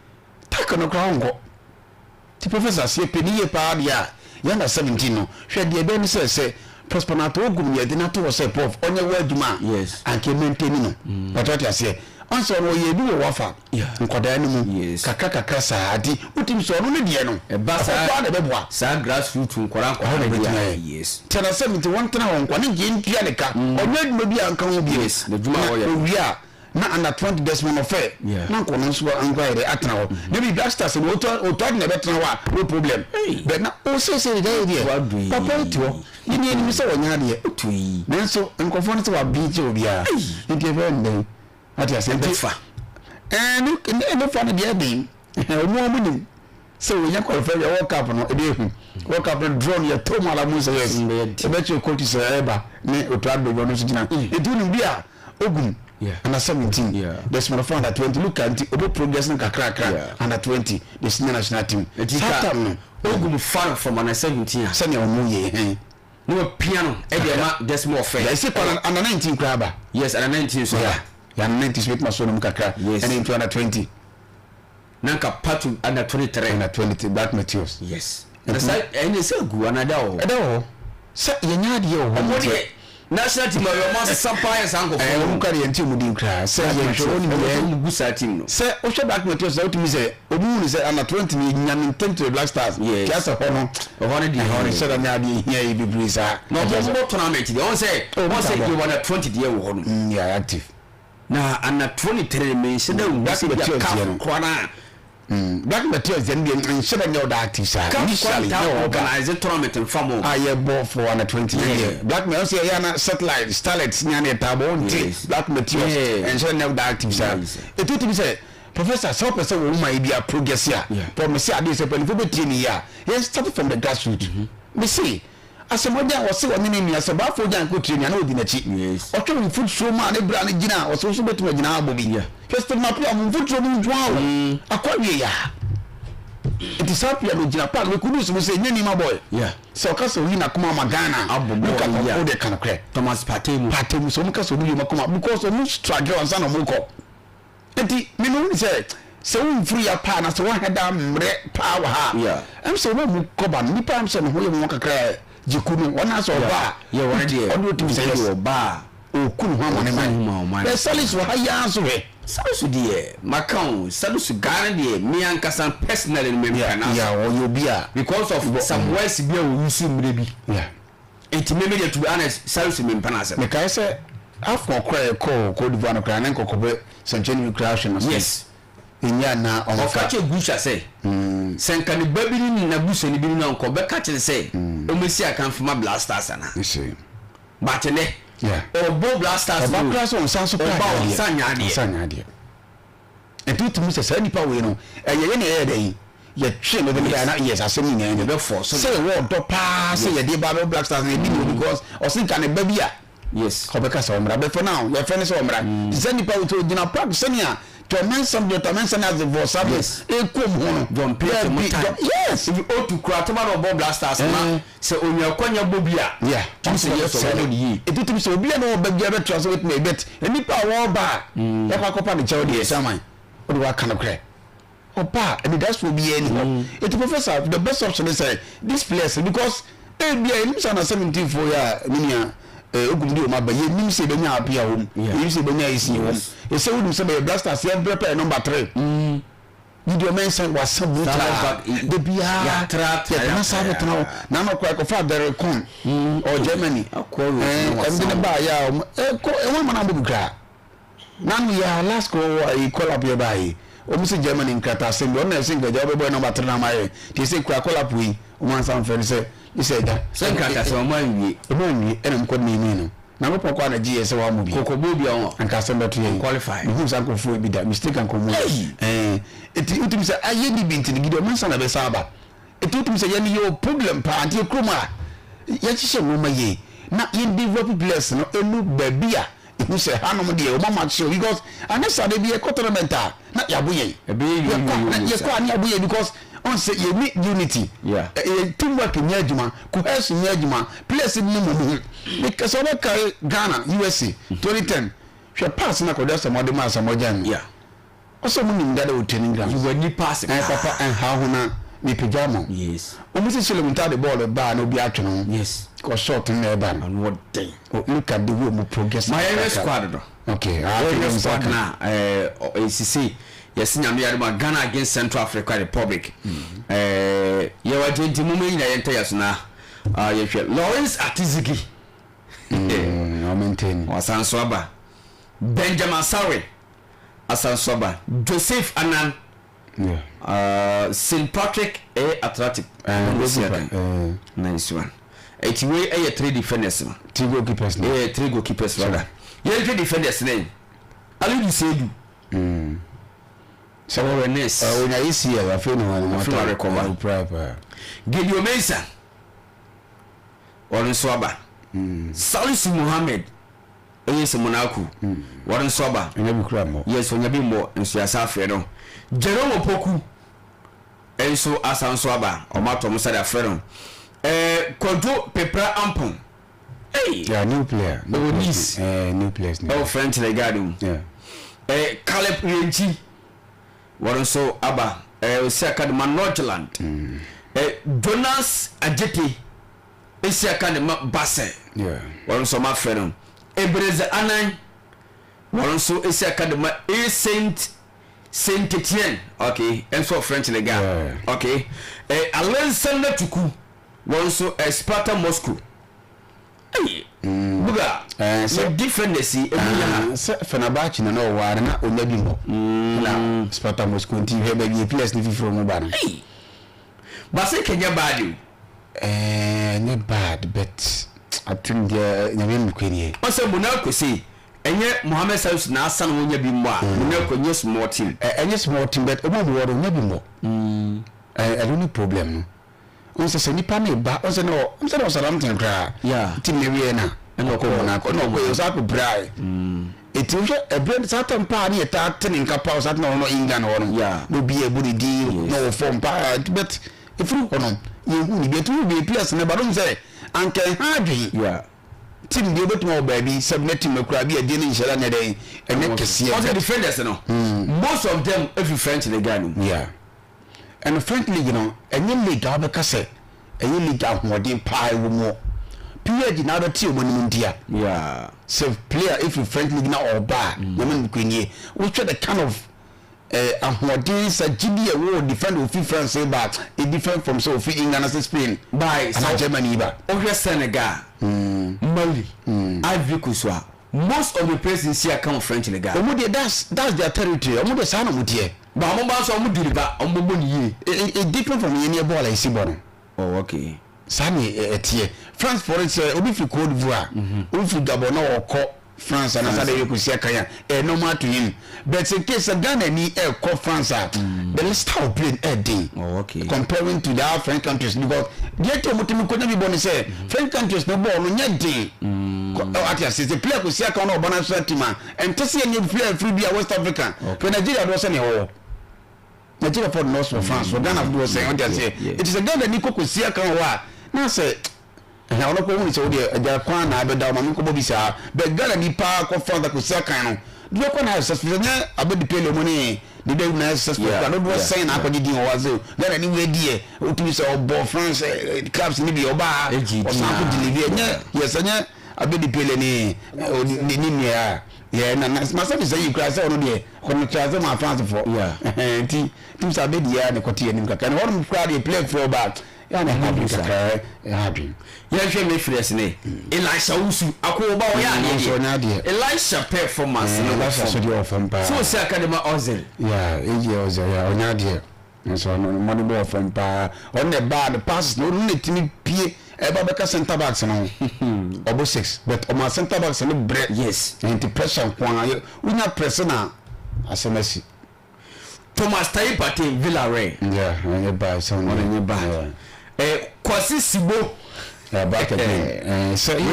tackle no koraa ɔnkɔ. Nti Professor sɛ yɛpɛ no yie paa deɛ a, yɛn under 17 no, hwɛ deɛ ɛbɛyɛ ne sɛ, sɛ Prosper Narteh Ogum yɛde no ato hɔ sɛ Prof ɔnyɛ wɔ adwuma a, Yes. anka yɛ maintain no. But wate aseɛ, ɔn sɛ ɔno ɔyɛɛ bi wɔ Wafa nkwadaa no mu, Yes. kakra kakra saa, nti wotumi sɛ ɔno ne deɛ no, Ɛba ɛhɔ saa paa na ɛbɛboa. saa grass root nkwadaa Ɛhɔ nkwadaa na no ɛbɛtumi deɛ a, ayɛ. yes. Nti under 17 wɔntena hɔ nkoa, ne nka yɛntua ne ka, ɔnyɛ adwuma bi a nka ho bio. Yes, n'adwuma a Na ɔyɛ no. ɔwie a, na under 20 Desmond Ofei na nka ɔno nso ankɔ ayɛ dɛ atena hɔ na bi Black Stars no otu otu adi na ɛbɛtena hɔ a no problem bɛ na osiesie de ayɛ deɛ papa yi te hɔ ne ni anim sɛ wɔnyɛ adeɛ nanso nkurɔfoɔ no sɛ wabi kyɛ obiara nti ɛbɛyɛ no dɛn ate aseɛ nti ɛɛ ne ne fa no deɛ ɛden wɔn a wɔn nim sɛ wɔnya qualify yɛ World Cup no ɛde ehu World Cup no draw no yɛ to mu ala mu sɛ yes ɛbɛkyerɛ coach sɛ ɛba ne otu addo ɔno nso gyina nti wonim bi a Ogum under 17 Desmond Ofo under 20 look nti obo progress no kakrakra under 20 the senior national team saa time no Ogum fa no from under 17 a sɛnea wɔn yɛ hɛn na wapia no ɛde ɛma Desmond Ofo yɛ ɛsɛ kɔ under 19 koraa ba yes under 19 so yeah under 19 so bɛtuma so no mu kakra ɛne nti under 20 Na nka part under 23. Under 23 Black Meteors. Yes. Na sa ɛne sɛ gu ana ɛda wɔ hɔ. Ɛda wɔ hɔ. Sɛ yɛnya adeɛ wɔ hɔ. Ɔmo deɛ national team ɔyɛ ɔmo asesa paa yɛ saa nkɔfoɔ. Ɛɛ ɔmo kura deɛ nti ɔmo din koraa sɛ yɛn hwɛ wɔn deɛ. Ɔmo gu saa team no. Sɛ wohwɛ Black Meteors na wotumi sɛ ɔmo hu ne sɛ under 20 ni nya ne ntɛm to the Black Stars. Yes. Tí a sɛ hɔ no. Ɛhɔ no deɛ. Ɛhɔ no hyɛ da ne adeɛ hia yi bebree saa. Na ɔmo bɔ tournament deɛ ɔmo sɛ ɔmo sɛ yɛ wɔ under 20 deɛ wɔ hɔ no. Yeah active. Na anatoɔ ne tɛrɛ me nhyɛ da nhu sɛ bia caf koraa no a. Black Meteors deɛ no deɛ nhyɛ da nyɛ ɔda active saa. Caf koraa ntaa organise tournament nfa mo. A yɛ bɔ for under 20 ne deɛ Black Meteors yɛ yɛ ana satellite starlets ne ana ɛtaa bɔ wɔn te Black Meteors nhyɛ da nyɛ ɔda active saa. Etu ti bi sɛ professor sɛ ɔpɛ sɛ wɔn man bi a progress a pɔ me se adeɛ sɛ panyinfoɔ bɛ tie ne yie a yɛn start from the grassroots me se. Asamoah Gyan ɔse ɔne ne nua sɛ Baffour Gyan kɔ training a na ɔdi n'akyi. Ɔhwɛ wo mfuturo mu a ne bra no gyina a ɔse wo nso wobɛtumi agyina ha abɔ bi. Hwɛ Stephen Appiah mo mfuturo mu nko ara o. Akɔ awie yaa. Nti saa Appiah no ɔgyina park no Kudus mo sɛ ɛnyɛ nneɛma boy. Sɛ ɔka sɛ ɔyi n'akoma ama Ghana a look at ɔmo wode ka nokorɛ. Thomas Partey mu. Partey mu sɛ ɔmo ka sɛ ɔmo yi ɔmo akoma because ɔmo struggle ansa na ɔmo kɔ. Nti me mehu ne sɛ sɛ wo mfiri ya paa na sɛ woahɛ da mmerɛ paa wɔ ha a ɛm sɛ wɔn a mu kɔba no nipa ɛm sɛ ne ho yɛ wɔn kakra ɛ gyeku no wɔn asɛ ɔba a ɔde otumi sɛ yes ɔku ne ho ama ne man bɛ Salisu wɔ ha yi ara nso hwɛ. Salisu deɛ maka o Salisu gaa no deɛ me ankasa personally no mempɛ n'asɛm. Yeah ɔyɛ obi a. Because of some words bi a ɔ use mmerɛ bi. Yeah. Nti me me deɛ to be honest Salisu mempɛ n'asɛm. Mekae sɛ AFCON koraa a yɛkɔɔ Cote d'Ivoire no koraa na nkɔkɔbɛ sɛnkyerɛnne bi koraa hwɛ no so. Yes. Ɛnyɛ a na ɔmfa. Ɔka kyerɛɛ Gusha sɛ, sɛ nka ne ba bi ne n'abusuani bi no a nka ɔbɛka kyerɛ sɛ ɔmmɛsi akan mfama Black Stars anaa. You see. But nnɛ, Yeah. ɔbɔ Black Stars Ɔba no o, koraa sɛ ɔnsan so koraa ɔba nyɛ adeɛ. ɔnsan nyɛ adeɛ. Ɔnsan nyɛ adeɛ. Nti wotumi sɛ saa nipa wei no, ɛyɛ yɛn na yɛyɛ dɛn? Yɛtwe no de no baeɛ na yes asɛm nyinaa ni. Yɛbɛfɔ so Sɛ yɛwɔ ɔdɔ paa sɛ yɛde ba abɛbɔ Black Stars no, ebi ni hɔ because ɔse nka ne ba bi a Yes. ɔbɛka sɛ ɔmmra. But for now, yɛfrɛ no sɛ ɔmmra. Nti saa nipa wei sɛ ɔgyina park sɛnea Tɔmɛnsa deɛ Tɔmɛnsa ne Azevɔ saa deɛ Yes. ɛkɔm ho no. John Peter Daabi, Mutai. John, yes. Ebi otu koraa tɔba na ɔbɔ Black Stars ma Eh. sɛ onya akwanya bɔ bi a. Yeah. Tumi sɛ yes ɔbɛbɔ ne yie. Ɛti tumi sɛ obi a na ɔba biara bɛtra sɛ wetumi bet nipa a wɔreba a yɛkɔ akɔpa ne kyɛw deɛ saman wode waka no korɛ ɔba a anidasoɔ biara ni hɔ ɛti professor the best option is sɛ these players because ebia yɛnim sɛ na 17 foɔ yi a me nua ogum de wɔn aba yɛnim sɛ yɛbɛnya apia wɔ mu yɛnim sɛ yɛbɛnya esi wɔ mu ɛsɛ wonim sɛ bɛyɛ blasters yɛbrɛ pɛ number 3 Gideon Mensah wasa brutal da biara yɛtena saa bɛtena hɔ na ano kora ɛkɔfa Derek Kohn ɔ Germany ɛmde ne baa yɛ a ɔmo ɛkɔ ɛho ama no abɔ bi koraa na ano yɛ a last call ayi call up yɛ baa yi ɔmo sɛ Germany nkrataa asɛm bi ɔno na ɛsɛ nkagya ɔbɛbɔ yɛ nɔmba three na ama yɛ te sɛ kura call up yi ɔmo ansa mfrɛ no sɛ ne sɛ ɛgya sɛ nkrataa sɛ ɔmo anwie ɔmo anwie ɛna ɔmo kɔ name no Nyankopɔn kɔ a na gye yɛ sɛ wammɔ bi. Kɔkɔbɔ bi a ɔn. Anka asɛm bɛto yɛn. Qualify. Mehuu saa nkurɔfoɔ yi bi da. Mistake anka ɔmo yɛ. Ɛɛ eti wotumi sɛ ayɛ ni bi nti no Gideon Mensah na ɛbɛsan aba. Eti wotumi sɛ yɛn yɛwɔ problem paa nti yɛ kurom a yɛhyehyɛ nneɛma yie na yɛn develop players no enu baabi a ehu sɛ hanom deɛ wɔn ama akyerɛ because anyɛ saa de bi yɛkɔ tournament a na yɛabo yɛn. Ɛbɛyɛ Yɛkɔ a na yoyoyo yɛkɔ a na yɛabo yɛn because ɔn sɛ yɛn ni unity. Yeah. Ɛyɛ team work nyɛ adwuma, cohesion nyɛ adwuma, players no mu ho. Meka sɛ wobɛkae Ghana USA 2010 hwɛ pass na Kwadwo Asamoah de maa Asamoah Gyan no. Yeah. Ɔsɛ ɔmo nim dada wɔ training grounds. You were ni pass paa. Papa ɛnha ho na mepagya ama wo. Yes. Ɔmo sɛ Shalom ntaade bɔɔl baa na obi atwe ne ho. Yes. Kɔ short no na ɛba no. Ɔno ɔden. Oh, look at the way ɔmo progress. Ma yɛhwɛ squad no. Okay. Ah, Yɛhwɛ squad no a ɛɛ ɛsisi yɛsi nyame yare ma Ghana against Central Africa Republic. Ɛɛ yɛwɔ agye nti mo nyina yɛntɛ yɛ so na ah, yɛhwɛ Lawrence Atizigi. Ɔmentɛni. Ɔsan so aba. Benjamin Asare asan so aba. Joseph Anan. Yeah. St Patrick ɛyɛ Athletic. Uh, nice one. Eti wei ɛyɛ three defenders no. Three goalkeepers no. Ɛyɛ three goalkeepers rather. Yɛn hwɛ defenders no yi. Alidu Seidu. Sɛ wɔwɔ Rennes. Onya ACL afei na wɔn Afei na recover. Ɔpira paa. Gideon Mensah. Ɔno nso aba. Salisu Mohammed. Ɛyɛ sɛ Monaco. Wɔn nso aba. Onya bi kura mmɔ. Yes, onya bi mmɔ nso yɛasa afrɛ no. Jerome Opoku nso asa nso aba. Wɔn ato wɔn nsa de afrɛ no. Ɛɛ Kwadwo Pepra Ampon. Hey! Yeah, new player. New Ɛwɔ players. Nice. New players. Ɛwɔ French Ligue mu. Yeah. Ɛɛ Caleb Yirenkyi. Wɔn nso aba. Ɛɛ Osi Akadema Nordjylland. Ɛɛ Jonas Adjetey. Esi aka ne ma Basel. Wɔn nso wɔn afrɛ no. Ebenezer Anan. Wɔn nso esi aka de ma A Saint Saint Etienne. Okay, nso wɔ French Ligue. Okay. Eh, Alexander Tuku. Wɔn nso eh, Sparta Moscow. Hey, mm. Buga. Eh, sɛ defenders yi emu yɛ ha. Sɛ Fenerbahce na na ɔwɔ ara na onya bi mbɔ. Na Sparta Moscow nti hwɛ baabi players ne fifiri wɔn ba no. Hey. Basel kenya bad o. Ɛɛ ɛnyɛ bad but I think deɛ nyame nokorɛ nie. Ɔsɛ Monaco sei ɛnyɛ Mohamed Salisu na asa na wɔnya bi mmɔ a Monaco ɛnyɛ small team. Ɛnyɛ small team but ɔmo a ɔmo wɔ no ɔnya bi mmɔ. Ɛno ne problem no. Ɔn sɛ sɛ nipa no ba ɔn sɛ na ɔn sɛ na Southampton koraa team no wieɛ na ɛna ɔkɔ Monaco ɛna ɔkɔ yɛ ɔsan kɔ pirae eti wohwɛ ɛbrɛ saa tam paa ne yɛ taa te ne nka paa ɔsan tena hɔ no England hɔ no na obi yɛ ɛbɔ ne din na ɔwɔ fɔm paa but efiri hɔ no yɛ hu ne bi etu bi players ne ba no sɛ anka ɛha adwene team deɛ obetumi wɔ baabi sɛ ne team akura bi ɛdeɛ ne nhyɛ da ne dɛn ɛnyɛ kɛseɛ. Ɔsɛ defenders no most of them efi French league no mu. Yeah. Ɛno French league no ɛnyɛ league a wobɛka sɛ ɛyɛ league a ahoɔden paa ɛwɔ mu. PSG na abɛte wɔn anim ntia. Yeah. Sɛ player ɛfiri French league na ɔba a, nyame no kura nie. Wohwɛ the kind of eh, ahoɔden sɛ gyidi a ɛwɔ defender ofi France ba a, different from sɛ ofi England ase Spain By anaa Germany ba. Wohwɛ Senegal, Mali, Ivory Coast a, most of the players nsi aka wɔ French league a. Wɔn deɛ that's that's their territory. Wɔn deɛ saa na wɔn teɛ. Ba ɔmo ba nso ɔmo diri ba ɔmo bɔbɔ ne yie. It it different from yɛn yɛ bɔɔl a yɛsi bɔ no. Oh okay. Saa na ɛteɛ. France foɔ no sɛ obi firi Cote d'Ivoire, obi firi Gabon na ɔkɔ France anaasɛ adeɛ yɛ kɔsi akan a, ɛyɛ normal to him. But in case sɛ Ghana ni ɛkɔ France a, the style of play no ɛyɛ den. Oh okay. Comparing to the other French countries because deɛ nti a wɔtumi kɔnya bi bɔ ne sɛ French countries no bɔɔl no nyɛ den. Kɔ ate aseɛ sɛ player kɔsi akan na ɔba national team a, Ɛnte sɛ yɛn firi afiri bi a West Africa hwɛ Nigeria doɔ sɛnea ɛwɔ hɔ Nigeria fɔ nɔɔso wɔ France wɔ Ghana doɔ sɛn ɔde aseɛ eti sɛ Ghana ni koko si aka wɔ hɔ a na sɛ ɛhɛn ɔno kɔ hunu sɛ wodeɛ agya kwan na abɛda ɔma me nkɔbɔ bi saa bɛ Ghana ni paa kɔ France akɔ si akan no dodoɔ kɔ na ayɛ successful nyɛ abɛdi pele mu ne deda na ayɛ successful kura dodoɔ sɛn na akɔgye din wɔ hɔ ase Ghana ni wei deɛ wotumi sɛ ɔbɔ France clubs ni bi ɔbaa ɔsan kɔ deliver nyɛ yɛ sɛ nyɛ Abedi Pele ne ne ne nua a yɛ na na masɛm sɛ yi kura sɛ ɔno deɛ ɔno kyerɛ sɛ ma France fo nti tim sɛ abedi yɛ ne kɔte anim kakra ne hɔnom kura deɛ play fo ba yɛ na ɛha adwene kakra ɛha adwene. Yɛnhwɛ midfielders ne Elisha Owusu Akoba ɔyɛ adeɛ deɛ Elisha performance no wɔ fam sɛ ɔsi akadema Ozil. Yeah, ɛyɛ Ozil yeah ɔnyɛ adeɛ. Nanso ɔno no mmɔden bɔ wɔ fam paa. Ɔno na ɛbaa no passes no ɔno na ɛtumi pie ɛba bɛka center backs no ho. Ɔbɔ six but ɔma center backs no brɛ. Yes. Nti pressure nko ara wonya press na asɛm asi. Thomas Tayi Partey Villarreal. Yeah, ɔnyɛ bad sɛ ɔno ɔnyɛ bad. Eh, Kwasi Sibo. Yeah, back again. Eh, so he,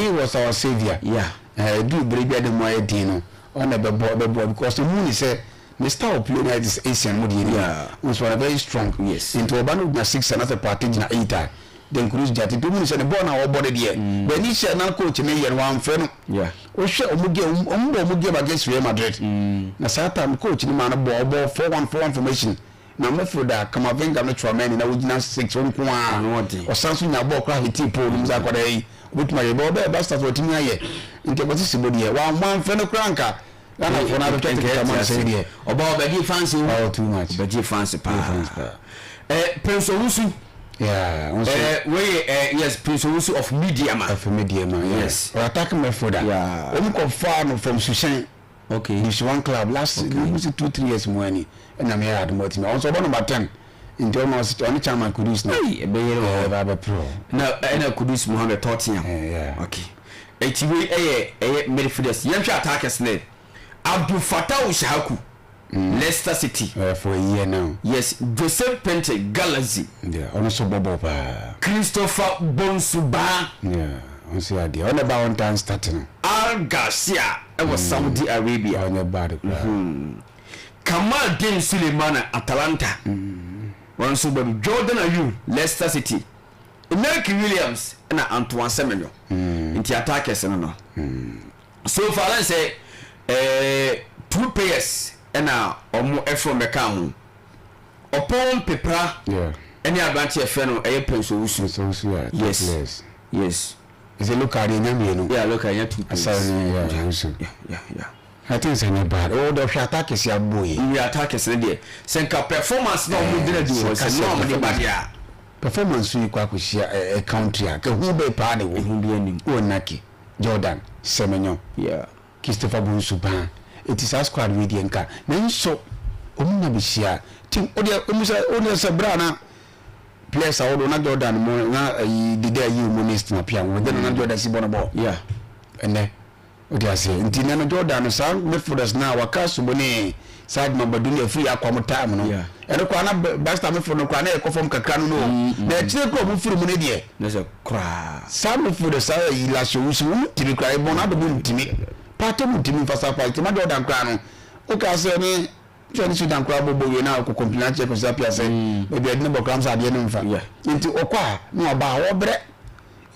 he was our savior. Yeah. Eh, du bere bi a de mu ayɛ den no, ɔna ɛbɛbɔ ɛbɛbɔ because emu ni sɛ Ne style of play no ayɛ te sɛ Asian mu deɛ no bi. Nso ɔyɛ very strong. Yes. Nti ɔba no gyina six anaasɛ Partey gyina eight a, then Kudus gyina ten. Nti wohu no sɛ ne bɔɔl no a ɔbɔ no deɛ, baabi hyɛ na coach no yɛ no wamfrɛ no. Yeah. Wohwɛ ɔmo game, ɔmo bɔ ɔmo game against Real Madrid. Na saa time coach no maa no bɔɔ, ɔbɔɔ 4-1-4-1 formation. Na midfielder Camavinga no Tchouameni na wogyina six wɔn nko ara. Ano ɔden. Ɔsan so nya bɔɔl koraa hitee pole no mu sɛ akwadaa yi obetumi ayɛ. Bɛ ɔbɛyɛ Barca so watumi ayɛ. Nti ɛkɔsi Sibo deɛ, wamfrɛ no koraa nka. Ghana foɔ no abɛtwa ticket ama no sɛn deɛ. Ɔba ɔbɛgye fans o. Oh too much. Ɔbɛgye fans paa. Eh Prince Owusu. Yeah, nso. Eh wei yɛ eh yes Prince Owusu of Medeama. Of Medeama, yeah. Yes. Ɔyɛ attacking midfielder. Yeah. Wɔn kɔ faa no from Suhyɛn. Okay. Division One club last okay. Mo si 2-3 years mu ani ɛna mi yɛ adumu ɔtí mi. Ɔno nso ɔbɔ number 10. Nti ɔno ɔne chairman Kudus na. Ɛyi ɛbɛyɛ wɔ. Ɛbɛ abɛpere hɔ. Na ɛna Kudus Mohammed Tottenham. Yeah. Okay. Eti wei ɛyɛ ɛyɛ midfielders. Yɛnhwɛ attackers nɛ. Abdul Fatawu Issahaku, Leicester City. Uh, for a year now. Yes, Joseph Pente, Galaxy. Yeah, ɔno nso bɔ bɔɔl paa. Christopher Bonsu Baah. Yeah, ɔno nso yɛ adeɛ. Ɔno ɛba on time start no. Al Garcia ɛwɔ Saudi Arabia. Ɔnyɛ bad koraa. Kamal Din Sulemana, Atalanta. Ɔno nso bɔ bi. Jordan Ayew, Leicester City. Inaki Williams na Antoine Semenyo nti attackers no no. So far na sɛ eh, two players na ɔmo ɛfrɛ ɔmo bɛka ho. Ɔpɔn Pepra ɛne aberante ɛfrɛ no ɛyɛ Prince Owusu. Prince Owusu yeah, two yes. players. Yes. Ɛsɛ local deɛ nya mmienu. Yeah, local nya two players. Asare ne yeah, Owusu. Yeah. I think sɛ nyɛ bad. Oh, dɛ hwɛ attackers yi abobɔ yi. Nwi attackers no deɛ sɛ nka performance na ɔmo gyina di wɔ sɛ na ɔmo de ba deɛ a. Performance yi kɔ akɔhyia ɛ ɛ country a kɛ hu bɛɛ paa na ɛwɔ Ehu bi anim. Wɔ Naki, Jordan, Semenyo, Yeah. Christopher Bonsu paa. Eti saa squad wei deɛ nka nanso ɔmo nya bɛhyia team o deɛ ɔmo sɛ o deɛ sɛ berɛ a na players ahodoɔ na Jordan mo na ayi dede ayi ɔmo ne Stina Pia wɔn de na na Jordan si bɔ no bɔɔl. Yeah. Ɛnɛ. Wote aseɛ? Nti nɛ no Jordan no saa midfielders no a waka Sobo ne saa Adwuma Badu ne afiri akwa mo time no ɛno koraa na Black Star midfield no koraa na ɛkɔ fam kakra no no na akyire koraa ɔmo firi mu no deɛ Na sɛ koraa. Saa midfielders saa yi Lasio Wusu wɔn ntumi koraa Ebon Addo mo ntumi Partey mo ntumi nfa saa paa nti ma Jordan koraa no wokaa sɛ ne sɛ ne Sudan koraa bɔ bɔ wie na ɔkɔ complain akyerɛ Kwasi Appiah sɛ baabi a yɛde no bɔ koraa sɛ adeɛ no mfa nti ɔkɔ a na waba a ɔbrɛ.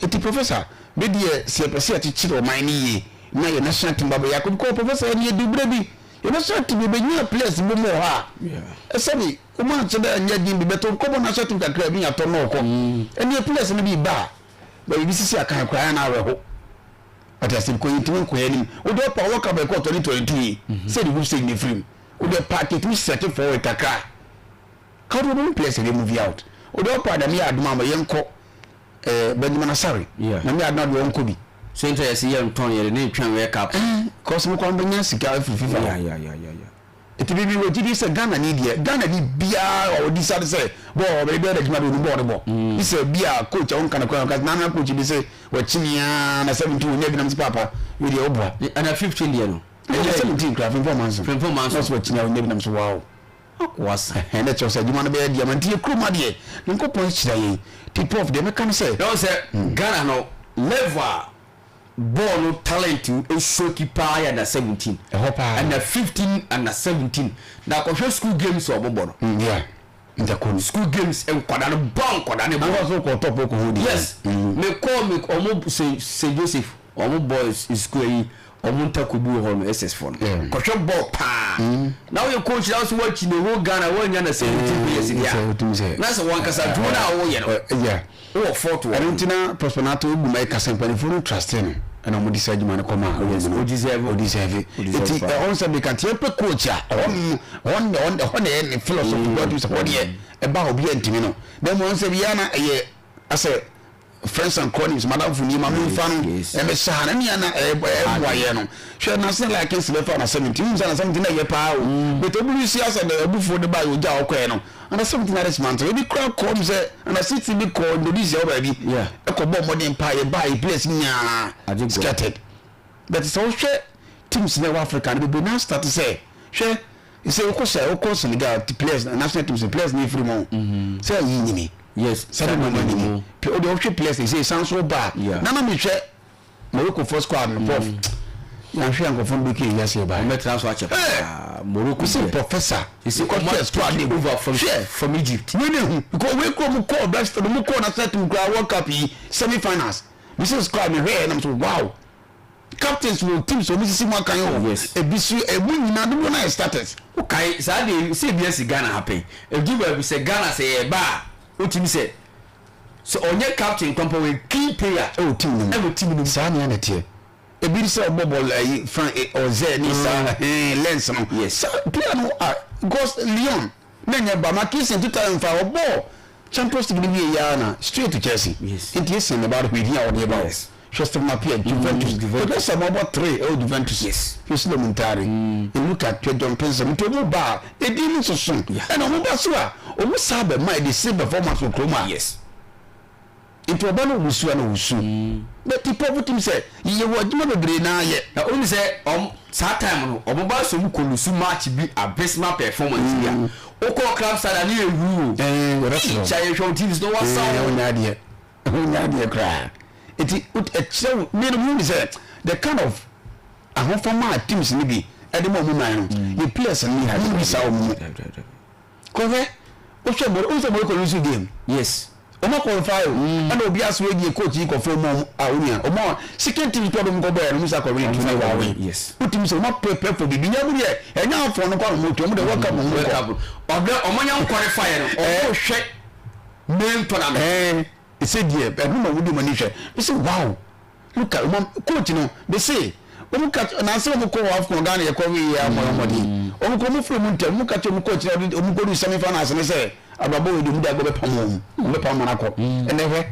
Enti Professor, me deɛ sɛ yɛpɛ sɛ yɛkyekyere ɔman no yie na yɛn national team ba bɛyɛ akɔ because Professor ɛne yɛdu berɛ bi yɛn national team yɛbɛnya players bi mu wɔ hɔ a ɛsɛbe wɔn ankyɛ dɛ anyɛ din bi bɛtɔ kɔbɔ national team kakra bi atɔ na ɔkɔ ɛne yɛ players no bi ba a baabi bi sisi akan koraa na awerɛho ɔte ase because yɛntumi nkɔ yɛn anim wode ɔpa World Cup ɛkɔ 2022 yi sɛ de group stage ne firim wode pa yɛtumi set forward kakra ka wode wɔn players ɛde move out wode ɔpa dɛm yɛ adom ama yɛnkɔ Eh, Benjamin Asare. Yeah. Na me adena deɛ ɔnkɔ bi. So nti yɛsi yɛ ntɔn yɛde ne twɛn wɛ cup. Eh, kɔs mo kwan bɛnya sika afiri FIFA. Yeah, yeah, yeah, yeah, yeah. Nti bibi wɔ gyidi sɛ Ghana ni deɛ Ghana ni biara a ɔdi sade sɛ bɔɔl ɔbɛde bɛyɛ adwuma de ɔnu bɔɔl de bɔ. Mm. Sɛ bi a coach a ɔnka no kwan ɔka nana coach bi sɛ wɔkyi aa na 17 wɔnya bi nam sɛ papa wei deɛ ɔboa. Ɛna 15 deɛ no. Ɛna 17 kura Frimpong Manso. Frimpong Manso. Na ɔsɛ wɔkyi a wɔnya bi nam sɛ wow. Akoa sa. Ɛhɛn na kyerɛ sɛ adwuma no bɛyɛ deɛ ma nti yɛ kurom adeɛ Nyankopɔn ahyira yɛn nti prof deɛ mɛka ne sɛ. Na wohu sɛ Ghana no level a bɔɔl no talent ɛshoki paa yɛ under 17 Ɛhɔ paa. Under 15 under 17 na kɔhwɛ school games a ɔmo bɔ no. Mm yeah ntakoni. School games nkwadaa no bɔ nkwadaa no bɔ. Anka so kɔ top kɔ hɔ di. Yes me kɔɔ me ɔmo St Joseph. Ɔmo boys school ayi ɔmo ntako bi wɔ hɔ no SS foɔ no kɔhwɛ bɔɔl paa na woyɛ coach na wosɛ woakyi ne whole Ghana woanya na 17 players deɛ a na sɛ wankasa adwuma no a woyɛ no wowɔ fault wɔ ɛno nti na Prosper Narteh Ogum ɛka sɛ mpanimfoɔ no trust no ɛna ɔmo de saa adwuma no kɔma Ogum no o deserve eti ɛhɔ nsɛ meka nti yɛpɛ coach a ɛhɔ no ɛhɔ na ɛhɔ na ɛyɛ ne philosophy bɔ ɛtum sɛ hɔ deɛ ɛba a obi antumi no na mmom sɛ biara na ɛyɛ asɛ Friends and colleagues, madamfo ni ma memfa no ɛmɛhyɛ ha na nea na ɛboa yɛ no hwɛ na sɛ like nsi bɛfa na 17 wohu sɛ na 17 na ɛyɛ paa o mm. but obi si asɛ dɛ abufuo de ba yɛ ogya a ɔkɔɛ no ana 17 na dismantle ebi kura kɔɔ mu sɛ ana 16 bi kɔɔ Indonesia wɔ baabi ɛkɔ bɔ mmɔden paa yɛ baa yɛ players nyinaa scattered but sɛ wohwɛ teams na ɛwɔ Africa no bebree na start sɛ hwɛ Sɛ wokɔ sɛ wokɔ Senegal players national teams players ne firi mu mhm. sɛ ayi nyini yes sɛde mama nyini o de wohwɛ players ne sɛ san so ba na na mehwɛ Morocco for squad no prof mm. yɛahwɛ nkurɔfoɔ no bɛkɛ wiase ɛba mɛtena so akyɛ paa Morocco sɛ professor kɔhwɛ squad ne over from from Egypt wei ne hu because wei kɔ mu kɔɔ best mu kɔɔ national team koraa World Cup yi semi finals mesɛ squad mehwɛ nam so wow Captains wɔ teams a wɔn sisi mu akan o. Yes. Ebi so emu nyinaa dodoɔ no ayɛ starters. Wokae saa deɛ sɛ ebi asi Ghana ha pɛn. Edu baabi sɛ Ghana sɛ yɛba a wotumi sɛ sɛ ɔnyɛ captain koraa mpo ɔyɛ key player Ɛwɔ team no mu. ɛwɔ team no mu. Saa nea na ɛteɛ. Ebi ne sɛ ɔbɔ bɔɔl ayi Fran Ɔzɛ ne saa ɛhɛn Lens no. Yes. Saa player no a because Lyon na ɛnyɛ ba Marquinhos 2005 ɔbɔɔ Champions League no wie yi ara na straight to Chelsea. Yes. Nti Essien ne ba no hwɛ din a ɔde ba o. Yes. Hwɛ Stephen Appiah, Juventus. Juventus. Hwɛ sɛ wɔabɔ three ɛwɔ Juventus. Yes. Hwɛ Sule Muntari. And look at hwɛ John Paintsil. Nti wɔn ba a, edin no soso. Yeah. Ɛna wɔn ba so a, wɔn saa bɛ ma the same performance wɔ kurom a. Yes. Nti ɔba no wusu a na wusu. But people tim sɛ yɛwɔ adwuma bebree na ayɛ. Na wonim sɛ ɔm saa time no ɔmo ba sɛ ɔmo kɔ lusu match bi abysmal performance bi a wokɔ club side a ne yɛ huru o. Ɛɛ yɛbɛsrɛ wo. Kya yɛhwɛ wo TV so na wasa Ɛɛ wo. wonya adeɛ. Wonya adeɛ koraa. Nti ɛkyerɛ wo me no mehu ne sɛ the kind of ahofama a teams no bi ɛde ma ɔmo man no yɛ players no yɛ bi saa ɔmo mu. Kɔhwɛ wohwɛ Morocco wohu sɛ Morocco lose game. Yes. Ɔmo qualify o. Ɛna obi aso edi coach yi kɔfɛ ɔmo ɔmo a onua ɔmo a second team kɔ ɔmo kɔ bɔyɛ no ɔmo sa kɔ win two ne wa win. Yes. Wotumi sɛ ɔmo prepare for bibi nyɛ mo deɛ ɛnyɛ afɔ no kɔ na ɔmo tu ɔmo de World Cup ɔmo World kɔ. Cup. Ɔbɛ ɔmo nya qualify no ɔmo hwɛ main tournament. Ɛɛ ɛsɛ deɛ ɛno na ɔmo de ɔmo ani hwɛ. Mese wow look at ɔmo coach no mese ɔmo ka nansi ɔmo kɔ AFCON Ghana yɛ kɔ wi yɛ amɔ ɔmo den ɔmo kɔ ɔmo firi mu ntɛm ɔmo ka kyerɛ ɔmo coach na ɔmo kɔ du semi finals ne sɛ abrabɔ wei de ɔmo de agɔ bɛ pam wɔn ɔmo bɛ pam wɔn akɔ ɛnɛ hwɛ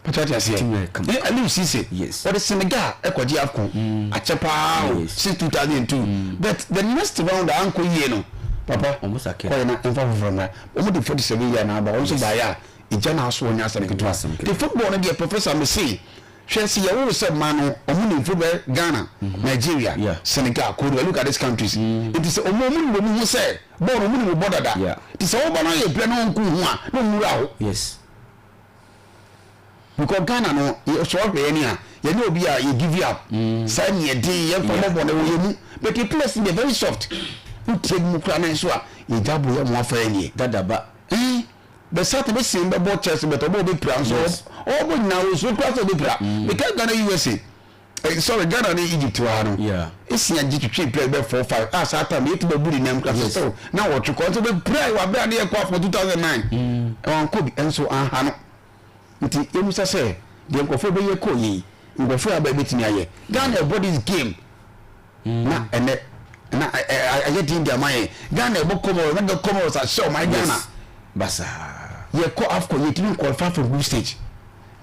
pàtó ati aseɛ ne Aliou Cisse ɔde Senegal ɛkɔ gye AFCON akyɛ paa o since 2002 but the next round a ankɔ yie no papa kɔyɛ na nfa foforɔ mra ɔmo de 47 year na aba ɔmo nso baayɛ a egya na aso ɔnyɛ asɛm ketewa the football no deɛ professor mese. Hwɛ sɛ yɛwoo sɛ mmaa no ɔmo nim fo bɛ Ghana, Nigeria, Senegal, Cote d'Ivoire, look at these countries. Nti sɛ ɔmo ɔmo nim ɔmo ho sɛ bɔɔl no ɔmo nim bɔ dada. Nti sɛ woba na yɛ pira na ɔnko ho a na ɔmo wura ho. Yes. Because Ghana no yɛ sɛ ɔhwɛ yɛn a yɛne obi a yɛ give up. Saa ni yɛ den yɛn fa bɔbɔ no wɔ yɛn mu but yɛ players no deɛ very soft. Wotie bi mu koraa na nso a yɛgya bo yɛ mo afa yɛn deɛ. Dada ba. Eh. But Satan bɛ sin bɛ bɔ chess but ɔbɔ ɔbɛ pira nso ɔbɔ nyinaa osuro kura sɛ ɔbɛ pira. Meka Ghana USA eh, sorry Ghana ne Egypt wɔ ha no. Esi agye twitwi players bɛ 4 5 a saa time yɛtu bɛ bu ne nam kura sɛ still na wɔtwe kɔ nso bɛ pira wɔ abira ne yɛ kɔ afɔ 2009. Ɛwɔ nkɔ bi nso anha no. Nti emusa sɛ deɛ nkurɔfoɔ bɛyɛ kɔ yie nkurɔfoɔ yɛ aba ebetumi ayɛ Ghana ɛbɔ this game. Na ɛnɛ na ayɛ den de ama yɛn. Ghana ɛbɔ Comoros na Comoros ahyɛ ɔman Ghana. Basaa. Yɛkɔ AFCON yɛtumi qualify from group stage.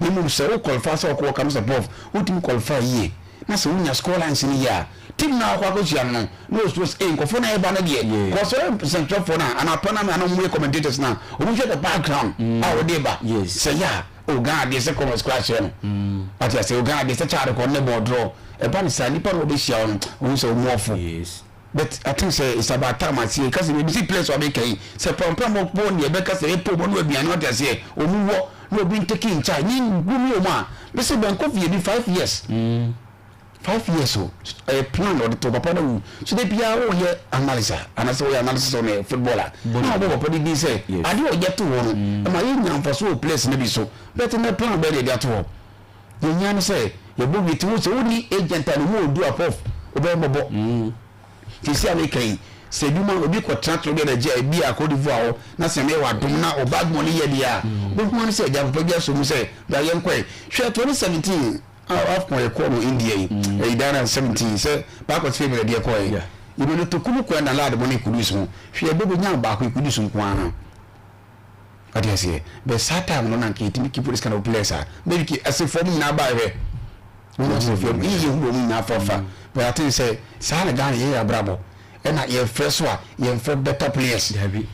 Na mmom sɛ wo qualify sɛ ɔkɔ wɔka no sɛ prof wotumi qualify yie na sɛ wonya score lines no yie a team no a wakɔ akɔhyia no no na ɔsuro sɛ ee nkurɔfoɔ no a ɛba no deɛ kɔ sɛ nsɛntwerɛfoɔ no a anaa panel anaa wɔn yɛ commentators no a wɔn hwɛ the background a wɔde ba sɛ yɛ a o Ghana deɛ sɛ Comoros koraa kyerɛ no wate ase o Ghana deɛ sɛ Chad kɔ ne bɔɔl draw ɛba ne saa nipa na ɔbɛhyia wo no ohun sɛ ɔmu ɔfo Yes. But I think sɛ it's about time aseɛ kasi ebi si players wa bɛka yi sɛ prampram bɔ neɛ ɛbɛka sɛ ɛpɔ ɔmo no aduane wate aseɛ ɔmu wɔ na obi ntake in charge ne gumi ɔmu a bɛsɛ bɛnkɔ fie bi 5 years 5 years o, ɛyɛ plan ɔde to papa no wu so de biara wɔyɛ analysis a anaasɛ wɔyɛ analysis on a footballer na ɔbɔ papa no din sɛ adeɛ a ɔyɛ to hɔ no ɛma yɛ nya nfa so wɔ players no bi so, but ne plan bɛyɛ de ɛde ato hɔ yɛnya no sɛ yɛbɔ wie ti wo sɛ wonni agent a ne ho ɔdu apɔf wobɛyɛ mmɔbɔ sisi a meka yi sɛ ebi ma obi kɔ tena toro bi a Nigeria ebi a Cote d'Ivoire hɔ na sɛ meyɛ wadom na ɔba adwuma no yɛ deɛ a wobɛhu ano sɛ agya papa bi aso mu sɛ bra yɛnkɔe. Hwɛ, 2017 a AFCON yɛkɔɔ no India yi, ɛyi Ghana 17 sɛ baakɔ sɛ favourite deɛ kɔɛ yɛbɛ no toku mu kɔɛ na lad mo ne Kudus ho hwɛ yɛbɛ bɛnya baako Kudus nko ara ɔde aseɛ, but saa time no na nka yɛtumi keep this kind of players a maybe ke asefoɔ mu nyinaa baa hwɛ wɔn asefoɔ mu yɛ hu wɔn nyinaa fafa, but I think sɛ saa na Ghana yɛyɛ abrabɔ ɛna yɛfrɛ so a yɛmfrɛ better players. Dabi.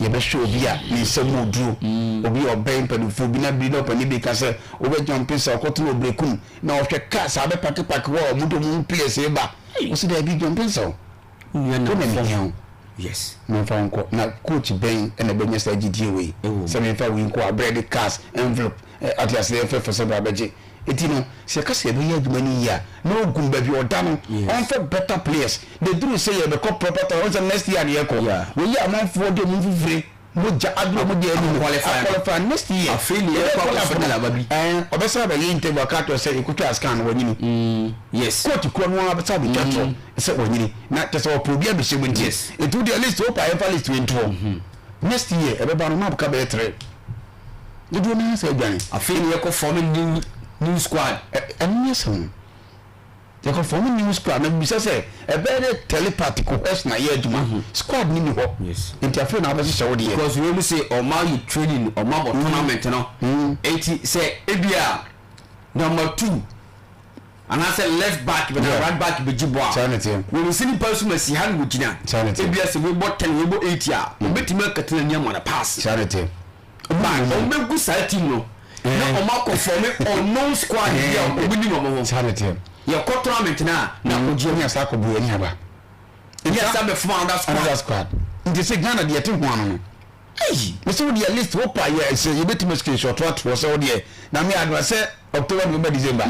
Yɛbɛhwɛ obi a ne nsɛm mu oduro, obi a ɔbɛn mpanimfoɔ bi na bi na ɔpanin bi ka sɛ wobɛgyampe sɛ ɔkɔtena obrekum na ɔhwɛ cars a bɛpakepake hɔ a ɔmo de ɔmo players ba ɔsi daabi gyampe nsɛw Wonua wo na nam mehia wo memfa wo nkɔ na coach bɛn ɛna ɛbɛnya saa gyidie wei sɛ memfa wei nkɔ abrɛ de cars envelope ate ase ɛfɛfɛ sɛ bra bɛgye. Eti no sɛ yɛka sɛ yɛbɛyɛ adwuma no yie a na ogum baabi ɔda no ɔmfɛ better players de duru sɛ yɛbɛkɔ proper time ɔsɛ next year ne yɛkɔ wei amanfoɔ de ɔmo mfifire mogya aduro ɔmo de anim Aqualify no. aqualify next year. Afei ne yɛkɔ akɔfa ne laba bi. Ɔbɛsan abɛyɛ interview aka akyerɛ sɛ yɛkɔtwa scan no wanyini. Coach korɔ no ara bɛsan abɛtwa torɔ sɛ wanyini na kyerɛ sɛ ɔpɛ obi abɛhyɛ mu nti nti wodeɛ list wopa yɛmfa list wei ntoɔ next year ɛbɛba no na abɛka bɛyɛ tere dodoɔ no ara sɛ adwane. Afei ne yɛkɔ form new squad. Ɛno nyɛ asɛm no yɛkɔ form new squad na bisa sɛ ɛbɛyɛ dɛ telepathy cohesion ayɛ adwuma squad no ni hɔ nti afei na wabɛhyehyɛ wo deɛ. Because wei mu sɛ ɔma yɛ training ɔma bɔ tournament no eti sɛ ebi a number 2 anaasɛ left back bɛ na right back bɛ gyi bɔ a Saa na ɛteɛ. wɔn si nipa nso ma si ha na wɔgyina Saa na ɛteɛ. ebi a sɛ wei bɔ 10 wei bɔ 8 a wɔbɛtumi akatena ni ama na pass. Saa na ɛteɛ. Ba wɔn bɛ gu saa team no na wɔn akɔ form unknown squad bi a wɔn nim wɔn ho. Saa na ɛteɛ. Yɛkɔ tournament na na akɔgye ne asa akɔbu ani aba. Ebi asa bɛ form another squad. Another squad nti sɛ Ghana deɛ ɛte ho ano no mɛ sɛ wodeɛ list wopa yɛ sɛ yɛbɛtumi screenshot atoɔ sɛ wodeɛ na me adoma sɛ October, November, December.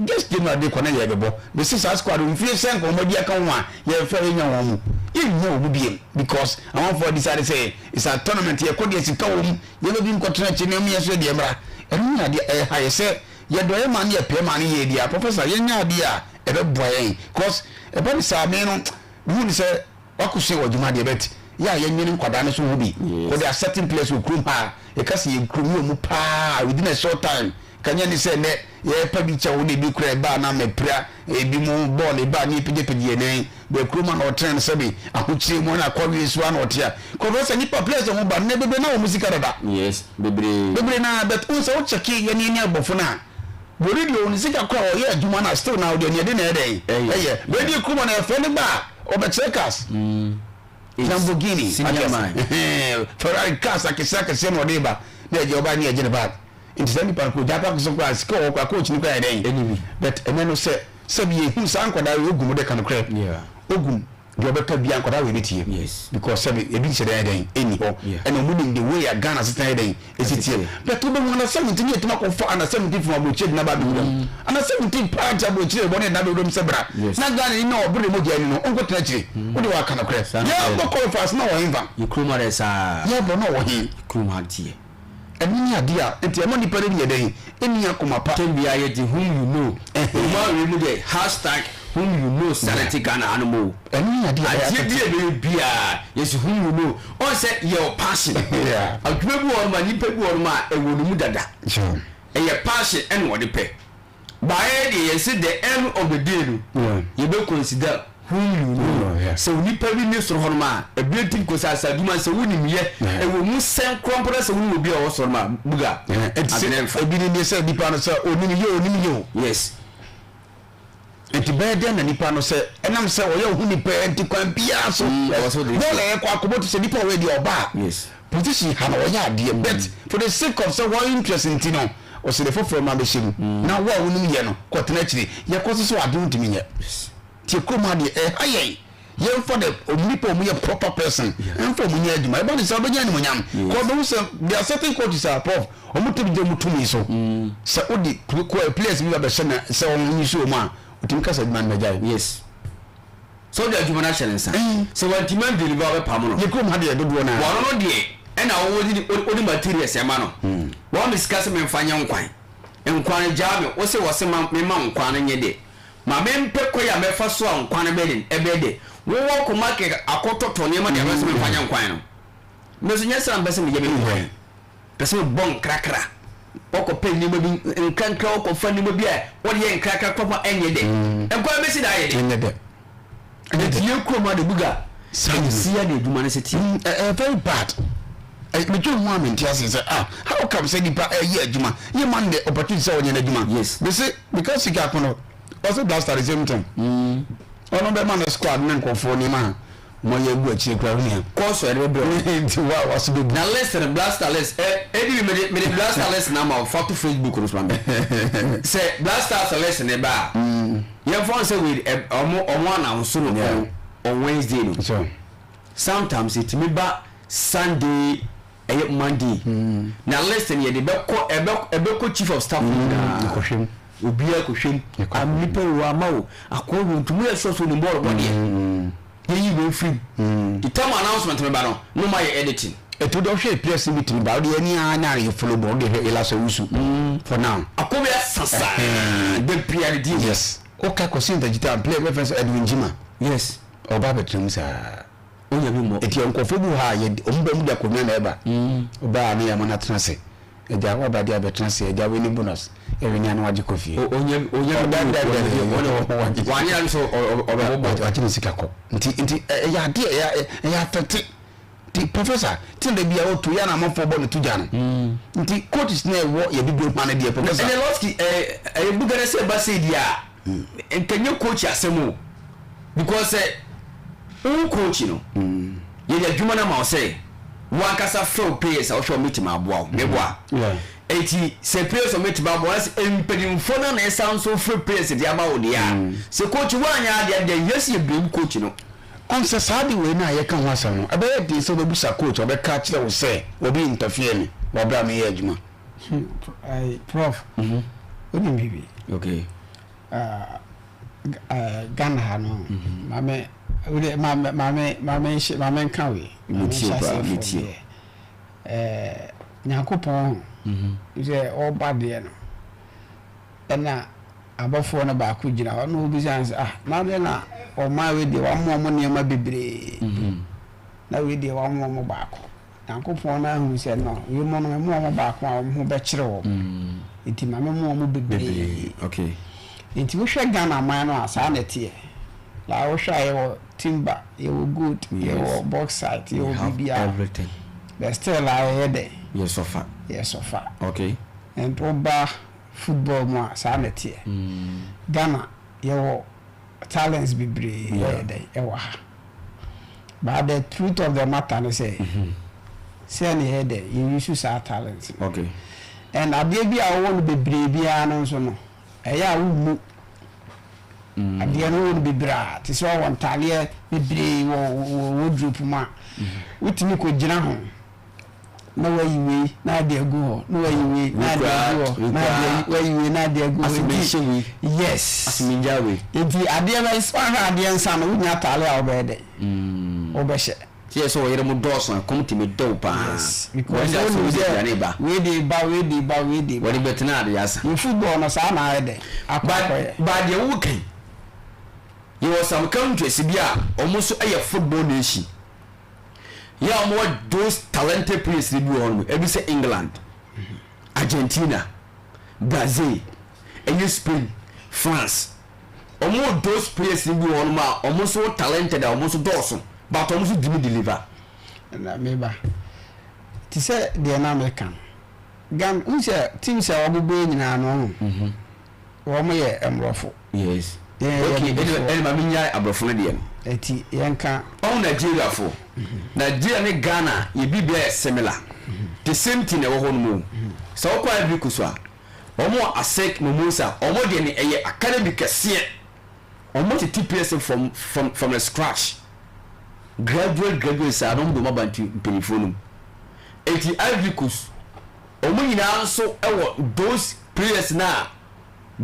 Just January de kɔ na yɛbɛbɔ mɛsɛ saa squad mfie sɛ nka ɔmɔdi aka ho a yɛmfɛ yɛnya wɔn mu yɛnya wɔn mu biem because amanfoɔ decide sɛ it's a tournament yɛkɔ deɛ sika wɔ mu yɛbɛ bi nkɔtena akyi na ɛmu yɛ so deɛ mmra ɛno ne adeɛ ɛha yɛ sɛ yɛdɔ yɛ ma ne yɛpɛ ma ne yɛ deɛ professor yɛnya adeɛ a ɛbɛboa yɛn cause ɛba ne saa me no mehu ne sɛ wakɔsua wɔ adwuma deɛ bɛt yɛ a yɛnwene nkwadaa no so ho bi kɔ de a certain place wɔ kurom ha a yɛka sɛ yɛ kurom wɔ mu paa within a short time kanyɛ ne sɛ nɛ yɛpa bi kyɛ wo de bi kora ɛbaa na mapira ebi mu bɔɔl ɛbaa ne yɛpagyapagye yɛ nan bɛ kurom a na ɔtena no sɛbe ahokyere mu na akɔwe so a na ɔte a kɔfɛ sɛ nipa players a wɔn ba nnɛ bebree na wɔn sika dada. Yes, bebree. Bebree na but n sɛ wokyɛke yɛne ne abɔfo no a wɔre deɛ ɔne sika kora ɔyɛ adwuma no a still na ɔdeɛ neɛde na ɛdɛn ɛyɛ bɛdi kurom a na yɛfrɛ no ba a ɔbɛkyerɛ cars Lamborghini Senior man. Ferrari cars akɛseɛ akɛseɛ na ɔde ba na ɛgye ɔba ne ɛgye ne bag. Nti saa nipa no kɔ gya park so koraa sika wɔ hɔ koraa coach no koraa yɛ dɛn? Ɛni bi. But ɛnɛ no sɛ sɛbi yɛhu saa nkwadaa wei ogum wode ka nokorɛ ogum deɛ ɔbɛka biara nkwadaa wei bɛtie because sɛbi ebi nhyɛ dɛn dɛn ɛnni hɔ ɛna ɔmo nim the way a Ghana asetena yɛ dɛn ɛsi teɛ but wobɛhu under 17 ne yɛtumi akɔfa under 17 from aburokyire de no aba abɛwura mu under 17 paa nti aburokyire bɔ ne yɛde no abɛwura mu sɛ bra na Ghana ni na ɔbere mogya ani no ɔnkɔtena akyire wode waka nokorɛ yɛbɔ qualifiers na ɔwɔ hefa yɛbɔ na ɔwɔ he. Ɛno ne adeɛ a nti ɛma nipa no yɛ dɛn? Ɛnni akoma pa. Tɛm biara yɛgye whom you know. Ɔmo awie mu deɛ hashtag whom you know sanity Ghana hanom o. Ɛno ne adeɛ a ɛyɛ Adeɛ bi a ɛbɛyɛ biara yɛsi whom you know. Ɔn sɛ yɛwɔ passion. Adwuma bi wɔ hɔnom a nipa bi wɔ hɔnom a ɛwɔ ne mu dada. Ɛyɛ passion ɛna ɔde pɛ. Baeɛ deɛ yɛse the end of the day no yɛbɛ consider whom you know sɛ onipa bi ne soro hɔnom a ɛberɛ nti kɔsi asa adwuma sɛ wonim yɛ ɛwɔ mu sɛn korɔ mpo na sɛ wonim obi a ɔwɔ soro nom a buga adwene mfa. Ebi ne sɛ nipa no sɛ onim yɛ onim yɛ o. Yes. Nti bɛyɛ dɛn na nipa no sɛ ɛnam sɛ ɔyɛ ohu nipa nti kwan biara so bɔɔl a yɛkɔ akɔbɔ te sɛ nipa ɔyɛ deɛ ɔba a Yes. Position ha na ɔyɛ adeɛ but for the sake of sɛ wɔn interest nti no ɔsɛ deɛ foforɔ ma bɛhyɛ mu na wo a wonim yɛ no kɔtena akyire yɛkɔ so so adeɛ wontumi nyɛ nti kurom ha deɛ ɛha yɛn yɛmfa the nipa ɔmo yɛ proper person ɛmfa ɔmo nyɛ adwuma ɛba ne sɛ ɔbɛnya animonyam kɔ ɔbɛhu sɛ there are certain coaches a prof ɔmo tɛbi gye ɔmo tumi so sɛ wode players bi ba bɛhyɛ na sɛ ɔmo nyi so ɔmo a ɔtumi kasa adwuma no bɛgyae. Yes. Sɛ wode adwuma no ahyɛ ne nsa, sɛ wantumi andeliver a wobɛpamo no. Yɛ kurom ha deɛ dodoɔ no ara. Wɔno no deɛ ɛna wo wode materials ɛma no. Wama me sika sɛ memfa nyɛ nkwan. Nkwan no gyaa me, wose wɔse ma memma nkwan no nyɛ dɛ. Ma mempɛ kwan a mɛfa so a nkwan no bɛyɛ den, ɛbɛyɛ dɛ. Wo wakɔ market akɔtɔtɔ nneɛma de aba sɛ memfa nyɛ nkwan no. Me nso nyɛ saa na mepɛ sɛ meyɛ me nkwan. Pɛ sɛ mebɔ nkrakra. Wɔkɔpɛ nneɛma bi nkrankra, wɔkɔfa nneɛma bi a wɔde yɛ nkrakra kɔfa ɛnyɛ dɛ. Nkwa bɛsi da ayɛ dɛ. Ɛnyɛ dɛ. Ɛti yɛ kurom ade buga. Ɛsi ya de adwuma no sɛ tie. Ɛyɛ very bad. Metwe ho a mente ase sɛ ah how come sɛ nipa ɛyɛ adwuma yɛ man the opportunity sɛ ɔnyɛ n'adwuma. Yes. Mese because sika ako no ɔsɛ blaster the same thing. Ɔno bɛma no squad ne nkurɔfoɔ nneɛma a. Mo yɛ gu akyire koraa wo nua. Kɔ so ɛde bɛbrɛ wo. Nti wo a waso bɛbu. Na list no blaster list ɛ ɛdi bi mede mede blaster list na ama wo fa to Facebook no so ma me. Sɛ blasters list no ba a yɛn fa no sɛ wei ɛ ɔmo ɔmo announce no on on Wednesday no. Sure. Sometimes etumi ba Sunday ɛyɛ Monday. Na list no yɛde bɛkɔ ɛbɛ ɛbɛkɔ chief of staff nyinaa. Yɛkɔhwɛ mu. Obiara kɔhwɛ mu. Yɛkɔ. Nipa wei wama o akɔɔ wei nti mo yɛ sure sɛ onim bɔɔl bɔ deɛ. Yɛyi wei firi mu. The time announcement no ba no, na ɔmo ayɛ editing. Ɛti wode ɔhwɛ players no bi tumi ba wode ani aa na yɛ follow bɔ wode hwɛ Elasa Owusu for now. Akɔbi asa saa da biara ne din. Yes woka Kwasi Ntagyita player bi bɛfrɛ sɛ Edwin Gyima. Yes. Ɔba abɛtena mu saa. Onya bi mmɔ. Ɛti nkurɔfoɔ bi wɔ hɔ a yɛ ɔmo ba ɔmo de akonnwa na ɛba. Ɔba a ne yɛ ama no atena ase. Agya waba deɛ abɛtena ase agya wei ne bonus ɛwɛ ni ano wagye kɔ fie. Onya onya bi wɔ wanyɛ ano sɛ ɔbɛbɔ wagye ne sika kɔ nti nti ɛyɛ adeɛ ɛyɛ ɛyɛ afɛte nti professor tí na bi a ɔto yɛ na amanfoɔ bɔ ne to gya no nti coaches na ɛwɔ yɛ bibi ho ano deɛ professor. Ɛnɛ lɔski ɛɛ ɛyɛ bugana sɛ ɛba sɛ di a nkɛnyɛ coach asɛm o because sɛ wo coach no yɛde adwuma no ama wo sɛ. Wankasa frɛ wo players a wohwɛ wɔn bɛtumi aboa wo meboa eti sɛ players wɔn bɛtumi aboa wo sɛ mpanimfoɔ no na ɛsan nso frɛ players de ama wo deɛ a sɛ coach woanyɛ adeɛ deɛ yɛ sɛ yɛ blame coach no. Ɔn sɛ saa de wei no a yɛka ho asɛm no ɛbɛyɛ den sɛ wobɛbusa coach a ɔbɛka akyerɛ wo sɛ obi interfere me wɔ berɛ a meyɛ adwuma. Prof, wonim biribi? Okay. Ghana ha no, maame wode maame maame maame nhyɛ maame nka wei. Maame nhyɛ aseɛ fam deɛ. Ɛɛ Nyankopɔn ho sɛ ɔba deɛ no ɛna abɔfoɔ no baako gyina hɔ na ɔbisa no sɛ ah na adɛn na ɔman wei deɛ wamoa mo nneɛma bebree na wei deɛ wamoa mo baako. Nyankopɔn no ahu sɛ no wei mo no memo wɔn baako a wɔn ho bɛkyere wɔn nti ma memo wɔn bebree. Nti wohwɛ Ghana man no a saa na ɛteɛ. Like wohwɛ a yɛwɔ timber, yɛwɔ gold, yɛwɔ bauxite, yɛwɔ biribiara. But still a yɛyɛ dɛn? Yɛsɔfa. Yɛsɔfa. And woba football mu a saa na ɛteɛ. Ghana yɛwɔ talents bebree ɛyɛ dɛn ɛwɔ ha. But the truth of the matter ne sɛ, sɛ na yɛyɛ dɛn yɛ use saa talents no. Okay. And adeɛ bi a wowɔ no bebree biara no nso no, ɛyɛ a wommu. Adeɛ no wowɔ no bebree a, te sɛ ɔwɔ ntaadeɛ bebree wɔ wɔ wardrobe mu a, wotumi kɔgyina ho na wayi wei na ade agu hɔ, na wayi wei na ade agu hɔ, na ade wayi wei na ade agu hɔ. Nti yes. Nti adeɛ bɛ woahwɛ adeɛ nsa no, wonya ataade a wobɛyɛ dɛn? Wobɛhyɛ. Sɛ yɛ sɛ ɔyere mo dɔɔso a ɛkɔm tumi de wo paa. Yes because wɔn nim sɛ wei de ba wei de ba wei de ba. Wɔde bɛtena ade asa. Yɛ football no saa na ayɛ dɛ akɔ akɔyɛ. But deɛ wo kan yɛ wɔ some countries bi a wɔn nso yɛ football nation yɛ a wɔn wɔ those talented players no bi wɔ hɔ nom ebi sɛ England, Argentina, Brazil, ɛyɛ Spain, France. Ɔmo wɔ those players no bi wɔ hɔ nom a ɔmo nso wɔ talented a ɔmo nso dɔɔso but ɔmo nso tumi deliver. Na me ba, te sɛ deɛ na meka no, Ghana, wohu sɛ teams a wɔabobɔ yi nyinaa no, wohu, wɔn yɛ mmorɔfo. Yes. Yɛn yɛyɛ Okay, ɛne abibifoɔ. ɛne ma menyae aborɔfo no deɛ no. Eti yɛnka. Ɔho Nigeria fo, Nigeria ne Ghana yɛ biribiara yɛ similar. The same thing na ɛwɔ hɔ nom o. Sɛ wokɔ Ivory Coast a, Wɔn wɔ Asec Mimosa, wɔn deɛ no ɛyɛ academy kɛseɛ. Wɔn tete players no from from from the scratch. Graduate graduate saa na wɔn de wɔn aba nti mpanyinfoɔ no mu. Eti Ivory Coast, wɔn nyinaa nso wɔ those players na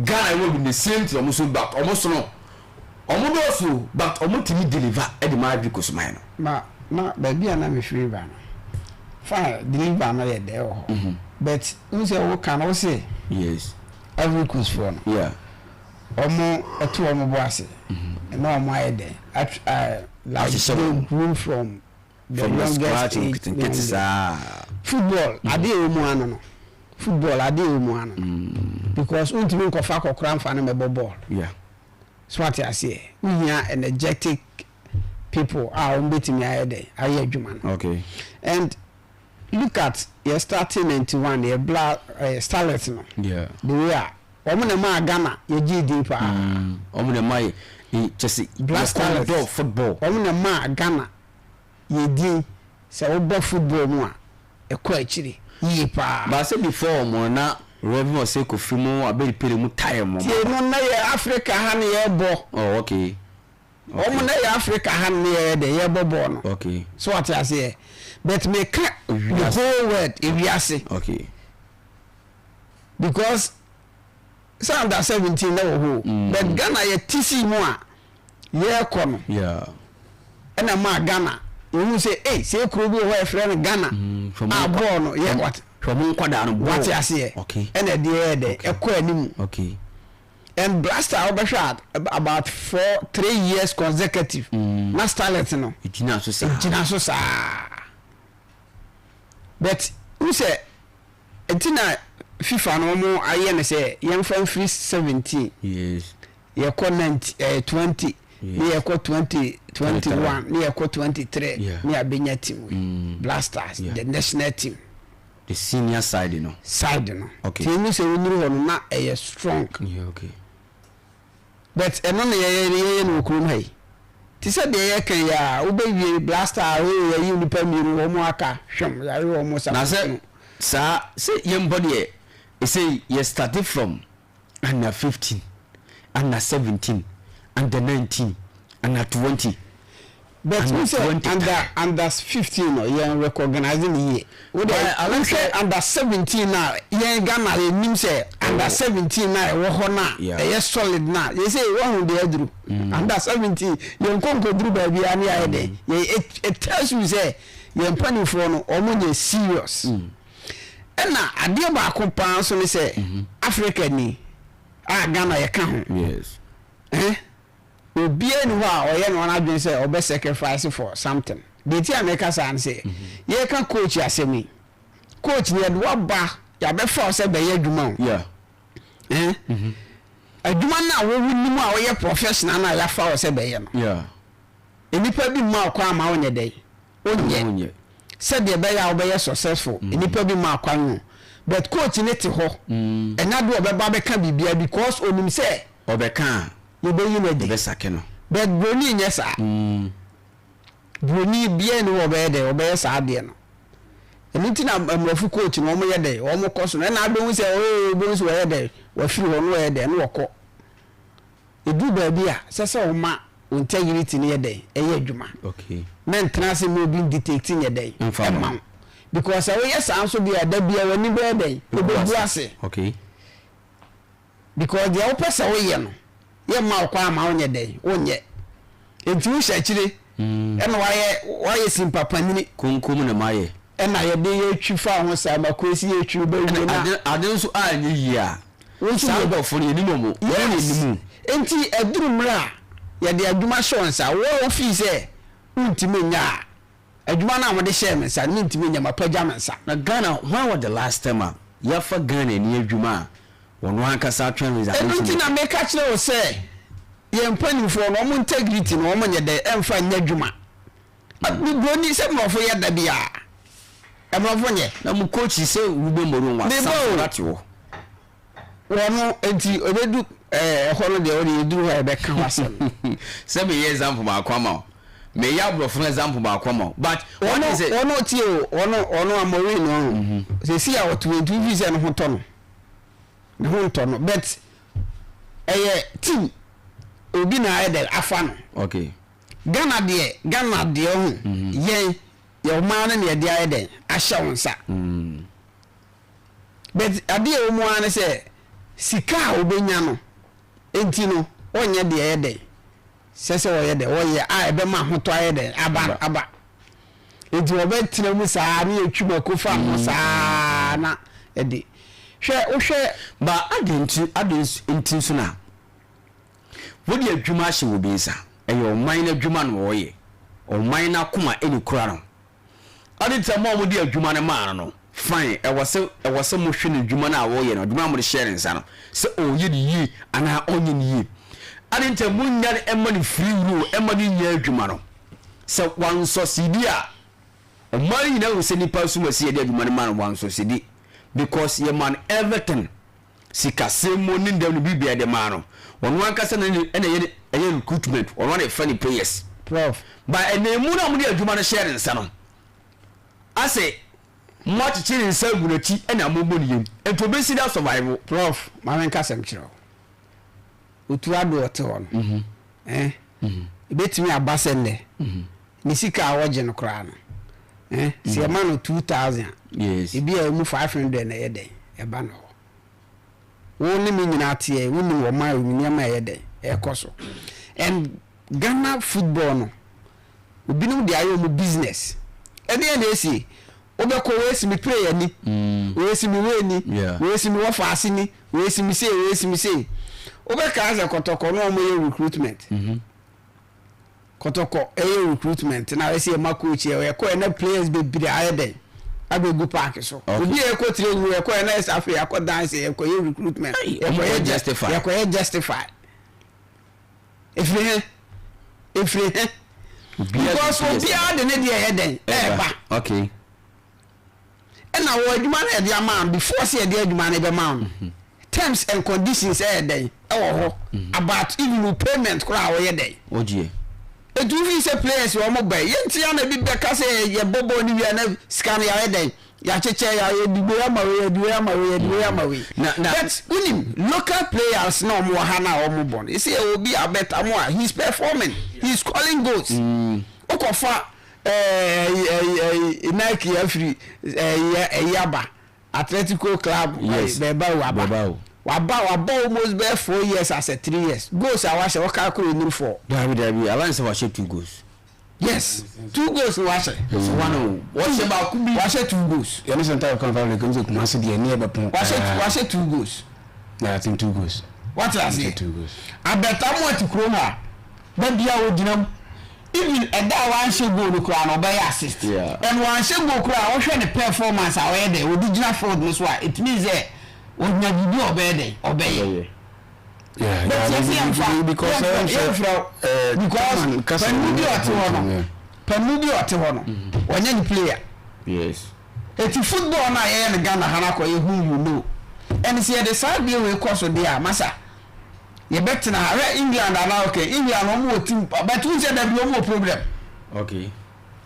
Ghana wɔ bi the same thing wɔn nso but wɔn so no wɔn dɔɔso o but wɔn tumi deliver de ma Ivory Coast man no. Ma na baabi a na mefiri ba no fine deliver no yɛ dɛ wɔ hɔ but Wohu sɛ wo ka no wo se Yes. Ivory Coast foɔ no Yeah. ɔmo ɛto ɔmo bo ase na ɔmo ayɛ dɛn at like Ahyehyɛ they wɔn. grew from the From the youngest scratch age nketenkete na saa. Football adeɛ ɛwɔ mu ano no football adeɛ ɛwɔ mu ano no because wontumi nkɔfa akɔkora mfa no mɛbɔ ball. Yeah. So wate aseɛ wohia energetic people a wɔn bɛtumi ayɛ dɛn ayɛ adwuma no. Okay. And Look at yɛ starting 91 yɛ bla eh, starlet no. Yeah. The way a wɔn na maa Ghana yɛ gye din paa. Mm, wɔn na maa yɛ kyɛ sɛ Black Starlet dɔ football. Wɔn na maa Ghana yɛ din sɛ wobɔ football mu a ɛkɔ akyiri yie paa. Baasa before wɔn na Reverend Osei Kofi mu Abedi Pele mu tae wɔn. Tie no na yɛ Africa ha na yɛ bɔ. Oh okay. Wɔn na yɛ Africa ha no yɛyɛ dɛ yɛbɔ bɔɔl no. Okay. So wate aseɛ? But meka the whole world ewiase. Okay. Because sɛ under 17 na wɔ hɔ o. Mm. But Ghana yɛ ti si mu a yɛrekɔ no. Yeah. Ɛna maa Ghana ehu sɛ ei sɛ ekuro bi wɔ hɔ yɛfrɛ no Ghana. Mm. A bɔɔl no yɛ wate. Hwɛ ɔmo nkwadaa no bɔɔl. Wate aseɛ. Okay. Ɛna ɛde yɛ dɛ ɛkɔ anim. Okay. And blaster a wobɛhwɛ a about four three years consecutive mm. na starlet no egyina so saa egyina so saa but n sɛ nti na fifa no wɔn ayɛ no sɛ yɛnfa mfiri 17 yes yɛkɔ 19 eh, 20 ne yɛkɔ 20 21 ne yɛkɔ 23 ne yɛabɛnya team wei mm. blasters yeah. the national team The senior side no. Side no. Okay. Ti enu sɛ wonyini hɔ no na ɛyɛ strong. Yeah, okay. But ɛno na yɛyɛ yɛyɛ no wɔ kurom ha yi. Ti sɛ deɛ yɛka yi a wobɛwie blaster a oo yɛyi nnipa mmienu wɔn aka hwɛm yɛawe wɔn sa. Na sɛ saa sɛ yɛn bɔ deɛ ɛsɛ yɛ started from under 15 under 17 under 19 under 20. But wohu sɛ under under 15 no yɛn recognise no yie. Wo deɛ wohwɛ under 17 no a yɛn Ghana yɛnim sɛ under 17 no a ɛwɔ hɔ no a ɛyɛ solid no a yɛsɛ woahu deɛ aduru under 17 yɛn kɔ nkɔduru baabi a ne yɛayɛ dɛn yɛ it it tells you sɛ yɛn mpanimfoɔ no wɔn nyɛ serious. Ɛna adeɛ baako paa nso ne sɛ Africa ni a Ghana yɛka ho. Yes. Eh? Obiara nni hɔ a ɔyɛ ne ho adwene sɛ ɔbɛ sacrifice for something. Deɛ nti a meka saa ne sɛ, yɛreka coach asɛm yi, coach no yɛde wo aba, yɛabɛfa wo sɛ bɛyɛ adwuma o. Yeah. Eh? Adwuma no a wo wonim a woyɛ professional no a yɛafa wo sɛ bɛyɛ no, Yeah. nnipa bi mma wo kwan ma wonyɛ dɛn? Wonyɛ. Sɛdeɛ ɛbɛyɛ a wobɛyɛ successful. Nnipa bi mma kwan o. But coach no te hɔ, ɛnyɛ adeɛ a ɔbɛba abɛka biribiara because onim sɛ Ɔbɛka a. Yɛbɛyi no adi. Yɛbɛsake no. But broni nyɛ saa. Broni biara nni hɔ a ɔbɛyɛ dɛn, ɔbɛyɛ saa adeɛ no. Ɛno nti na mmorɔfo coach no wɔn yɛ dɛ wɔn kɔ so no ɛna abɛhu sɛ oo wobɛhu sɛ wɔyɛ dɛ wɔafiri hɔ no wɔyɛ dɛ no wɔkɔ. Ɛduru baabi a sɛ sɛ wɔma wo integrity no yɛ dɛn ɛyɛ adwuma. Okay. Mɛntena ase ma obi ndictate nyɛ dɛn Mfa ma ɛma wo. Because sɛ woyɛ saa nso deɛ a da biara w'ani bɛyɛ dɛn ɛbɛgu ase. Okay. Because deɛ wopɛ sɛ woyɛ no, yɛmma wo kwan ma wonyɛ dɛn? Wonyɛ. Enti wohyɛ akyire ɛna wayɛ wayɛ simpa panyini. Konkom na mayɛ. Ɛna yɛde yɛtwi fa ho saa ma kwesi yɛtwi wo bɛwie na. Ade ade nso anyɛ yie a. Wo nso Saa yɛ. nkurɔfoɔ no yɛnim wɔn. Wɔn na Yes. yɛnim. Enti aduru mmerɛ a yɛde adwuma hyɛ wo nsa, wo a wofii sɛ wontumi nyɛ a, Adwuma no a mode hyɛɛ me nsa no, mentumi nyɛ, mapagya me nsa. Na Ghana, when was the last time a yɛafa Ghana ni adwuma a ɔno ankasa atwɛn Ɛno resignation nti letter? na meka kyerɛ wo sɛ, yɛn mpanimfoɔ no, wɔn integrity no, wɔnyɛ dɛn ɛmfa nyɛ adwuma. Buroni, sɛ mmorɔfo yɛ da biara, mmorɔfo nyɛ. Na mo coach sɛ Ruben Mourinho Meba wasan o. so ate hɔ. Wɔn nti ɛbɛdu ɛhɔ no deɛ wɔde yɛduru hɔ a yɛbɛka ho asɛm. Sɛ meyɛ example baako ama wo, meyɛ aborɔfo no example baako ama wo but wɔn wɔn sɛ. Wɔn tie o, wɔn wɔn Amorim no mhm. Sɛsi a ɔte wɔn ntumi fi sɛ ne ho tɔ no, ne ho ntɔ no but ɛyɛ team obi na ayɛ dɛ afa no. Okay. Ghana deɛ Ghana deɛ ho mhm. Yɛn yɛ ɔman no na yɛde ayɛ dɛ ahyɛ wɔn nsa. Mm. But adeɛ a ɛwɔ mu ara ne sɛ sika a ɔbɛnya no nti no ɔnyɛ deɛ ɛyɛ dɛn sɛ sɛ ɔyɛ dɛn ɔyɛ a ɛbɛma ahotɔ ayɛ dɛn aba aba nti ɔbɛtena mu saa ne yɛtwi mako fa ho saa na ɛde hwɛ wohwɛ. Ba adɛn nti adɛn nti nso na wode adwuma ahyɛ obi nsa ɛyɛ ɔman no adwuma na ɔyɛ ɔman no akoma ɛna ekura no Ade nti a mo a mode adwuma no maa no no, fine, ɛwɔ sɛ, ɛwɔ sɛ mohwɛ n'adwuma no a ɔreyɛ no, adwuma a mode hyɛɛ ne nsa no, sɛ ɔreyɛ no yie anaa ɔnyɛ no yie. Ade nti a monnya no mma no free role mma no nyɛ adwuma no. Sɛ wansɔsidi a, ɔman no nyinaa hu sɛ nipa nso ma si yɛde adwuma no ma no, wansɔsidi. Because yɛma no everything. Sikasɛm mu ne ndɛm no biribiara yɛde maa no. Ɔno ankasa na ɛna ɛyɛ ɛyɛ recruitment, ɔno na ɛfa ne players. Prof. But ɛnna mu no a wɔde adwuma no hyɛɛ ne nsa no, asɛ moakyekye ne nsa agu n'akyi ɛna mobɔ ne yam. Nti obesi da survive. Prof, ma menka asɛm kyerɛ wo. Otu Addo ɔte hɔ no, eh, ebetumi aba sɛ nnɛ, ne sika a ɔgye no koraa no, eh, sɛ yɛma no 2000 a, Yes. ebi a emu 500 na ɛyɛ dɛn, ɛba no hɔ. Wo ne me nyinaa teɛ, wonim ɔman a nneɛma a ɛyɛ dɛn, ɛrekɔ so. And Ghana football no, obinom de ayɛ wɔn business. Ɛdeɛn na esie? Wobɛkɔ wei si me prayer ni, mm. wei si me wei ni, wei si me wɔfaase ni, wei si me sei, wei si me sei. Wobɛkaa sɛ kɔtɔkɔ no wɔn yɛ recruitment. Mm -hmm. Kɔtɔkɔ ɛyɛ recruitment na ɛsɛ ɛma coach yɛ ɛkɔ ɛna players bebree ayɛ dɛn abɛgu park so. Obi a ɛkɔ training ɛkɔ ɛna ɛsɛ afei akɔ dan sɛ ɛkɔ yɛ recruitment. Ɛkɔ yɛ justify. Ɛkɔ yɛ justify. Ɛfiri he? Ɛfiri he? Because obiara de ne deɛ ɛyɛ dɛn ɛɛba. Okay. Ɛna wɔ adwuma no yɛde ama no before sɛ yɛde adwuma no bɛma no mhm. terms and conditions ɛyɛ dɛn ɛwɔ hɔ mhm. about even wo payment koraa a wɔyɛ dɛn. Ɔgyeɛ. Etu fi sɛ players wɔn bɛ yɛn ti ana bi bɛka sɛ yɛ bɔ bɔɔl no wia na sika no yɛayɛ dɛn. Yɛakyekyɛ, yɛayɛ di wei ama wei, yɛde wei ama wei, yɛde wei ama wei. Na na. But wonim local players na wɔn wɔ ha na wɔn bɔ no. You see obi Albert Amoah, he's performing, he's scoring goals. Wokɔfa ɛɛ ɛɛ Nike afiri ɛɛ ɛyi aba Atletico club Yes. Bilbao aba. Bilbao. Waba wabɔ almost bɛyɛ 4 years as a 3 years. Goals a wahyɛ wɔka koro enim four. Dabi dabi, aban sɛ wahyɛ two goals. Yes, two goals na wahyɛ. Sɛ one o, wɔhyɛ baako bi. Wahyɛ two goals. Yɛne sɛ ntaare kwan fa leke sɛ Kumasi deɛ ne yɛbɛpɔn. Wahyɛ wahyɛ two goals. Yeah, I think two goals. Wate aseɛ. Two goals. Abɛta mu ati kurom a baabi a ogyina mu even ɛda a wanhyɛ goal no koraa no ɔbɛyɛ assist. Yeah. And wanhyɛ goal koraa wohwɛ ne performance a ɔyɛ dɛ ɔde gyina field no so a it means sɛ ɔnya biribi a ɔbɛyɛ dɛ ɔbɛyɛ. Yeah, But yeah, yɛsɛ yɛmfa because yɛmfrɛ wo because panimu bi a ɔte hɔ no panimu bi a ɔte hɔ no ɔnyɛ ne player. Yes. Eti football no a yɛyɛ no Ghana ha no akɔyɛ who you know. Ɛne sɛ yɛde saa adeɛ wei kɔ so deɛ a masa yɛbɛtena ha hwɛ England anaa okay England wɔn wɔ team but wohu sɛ dabi wɔn wɔ problem. Okay.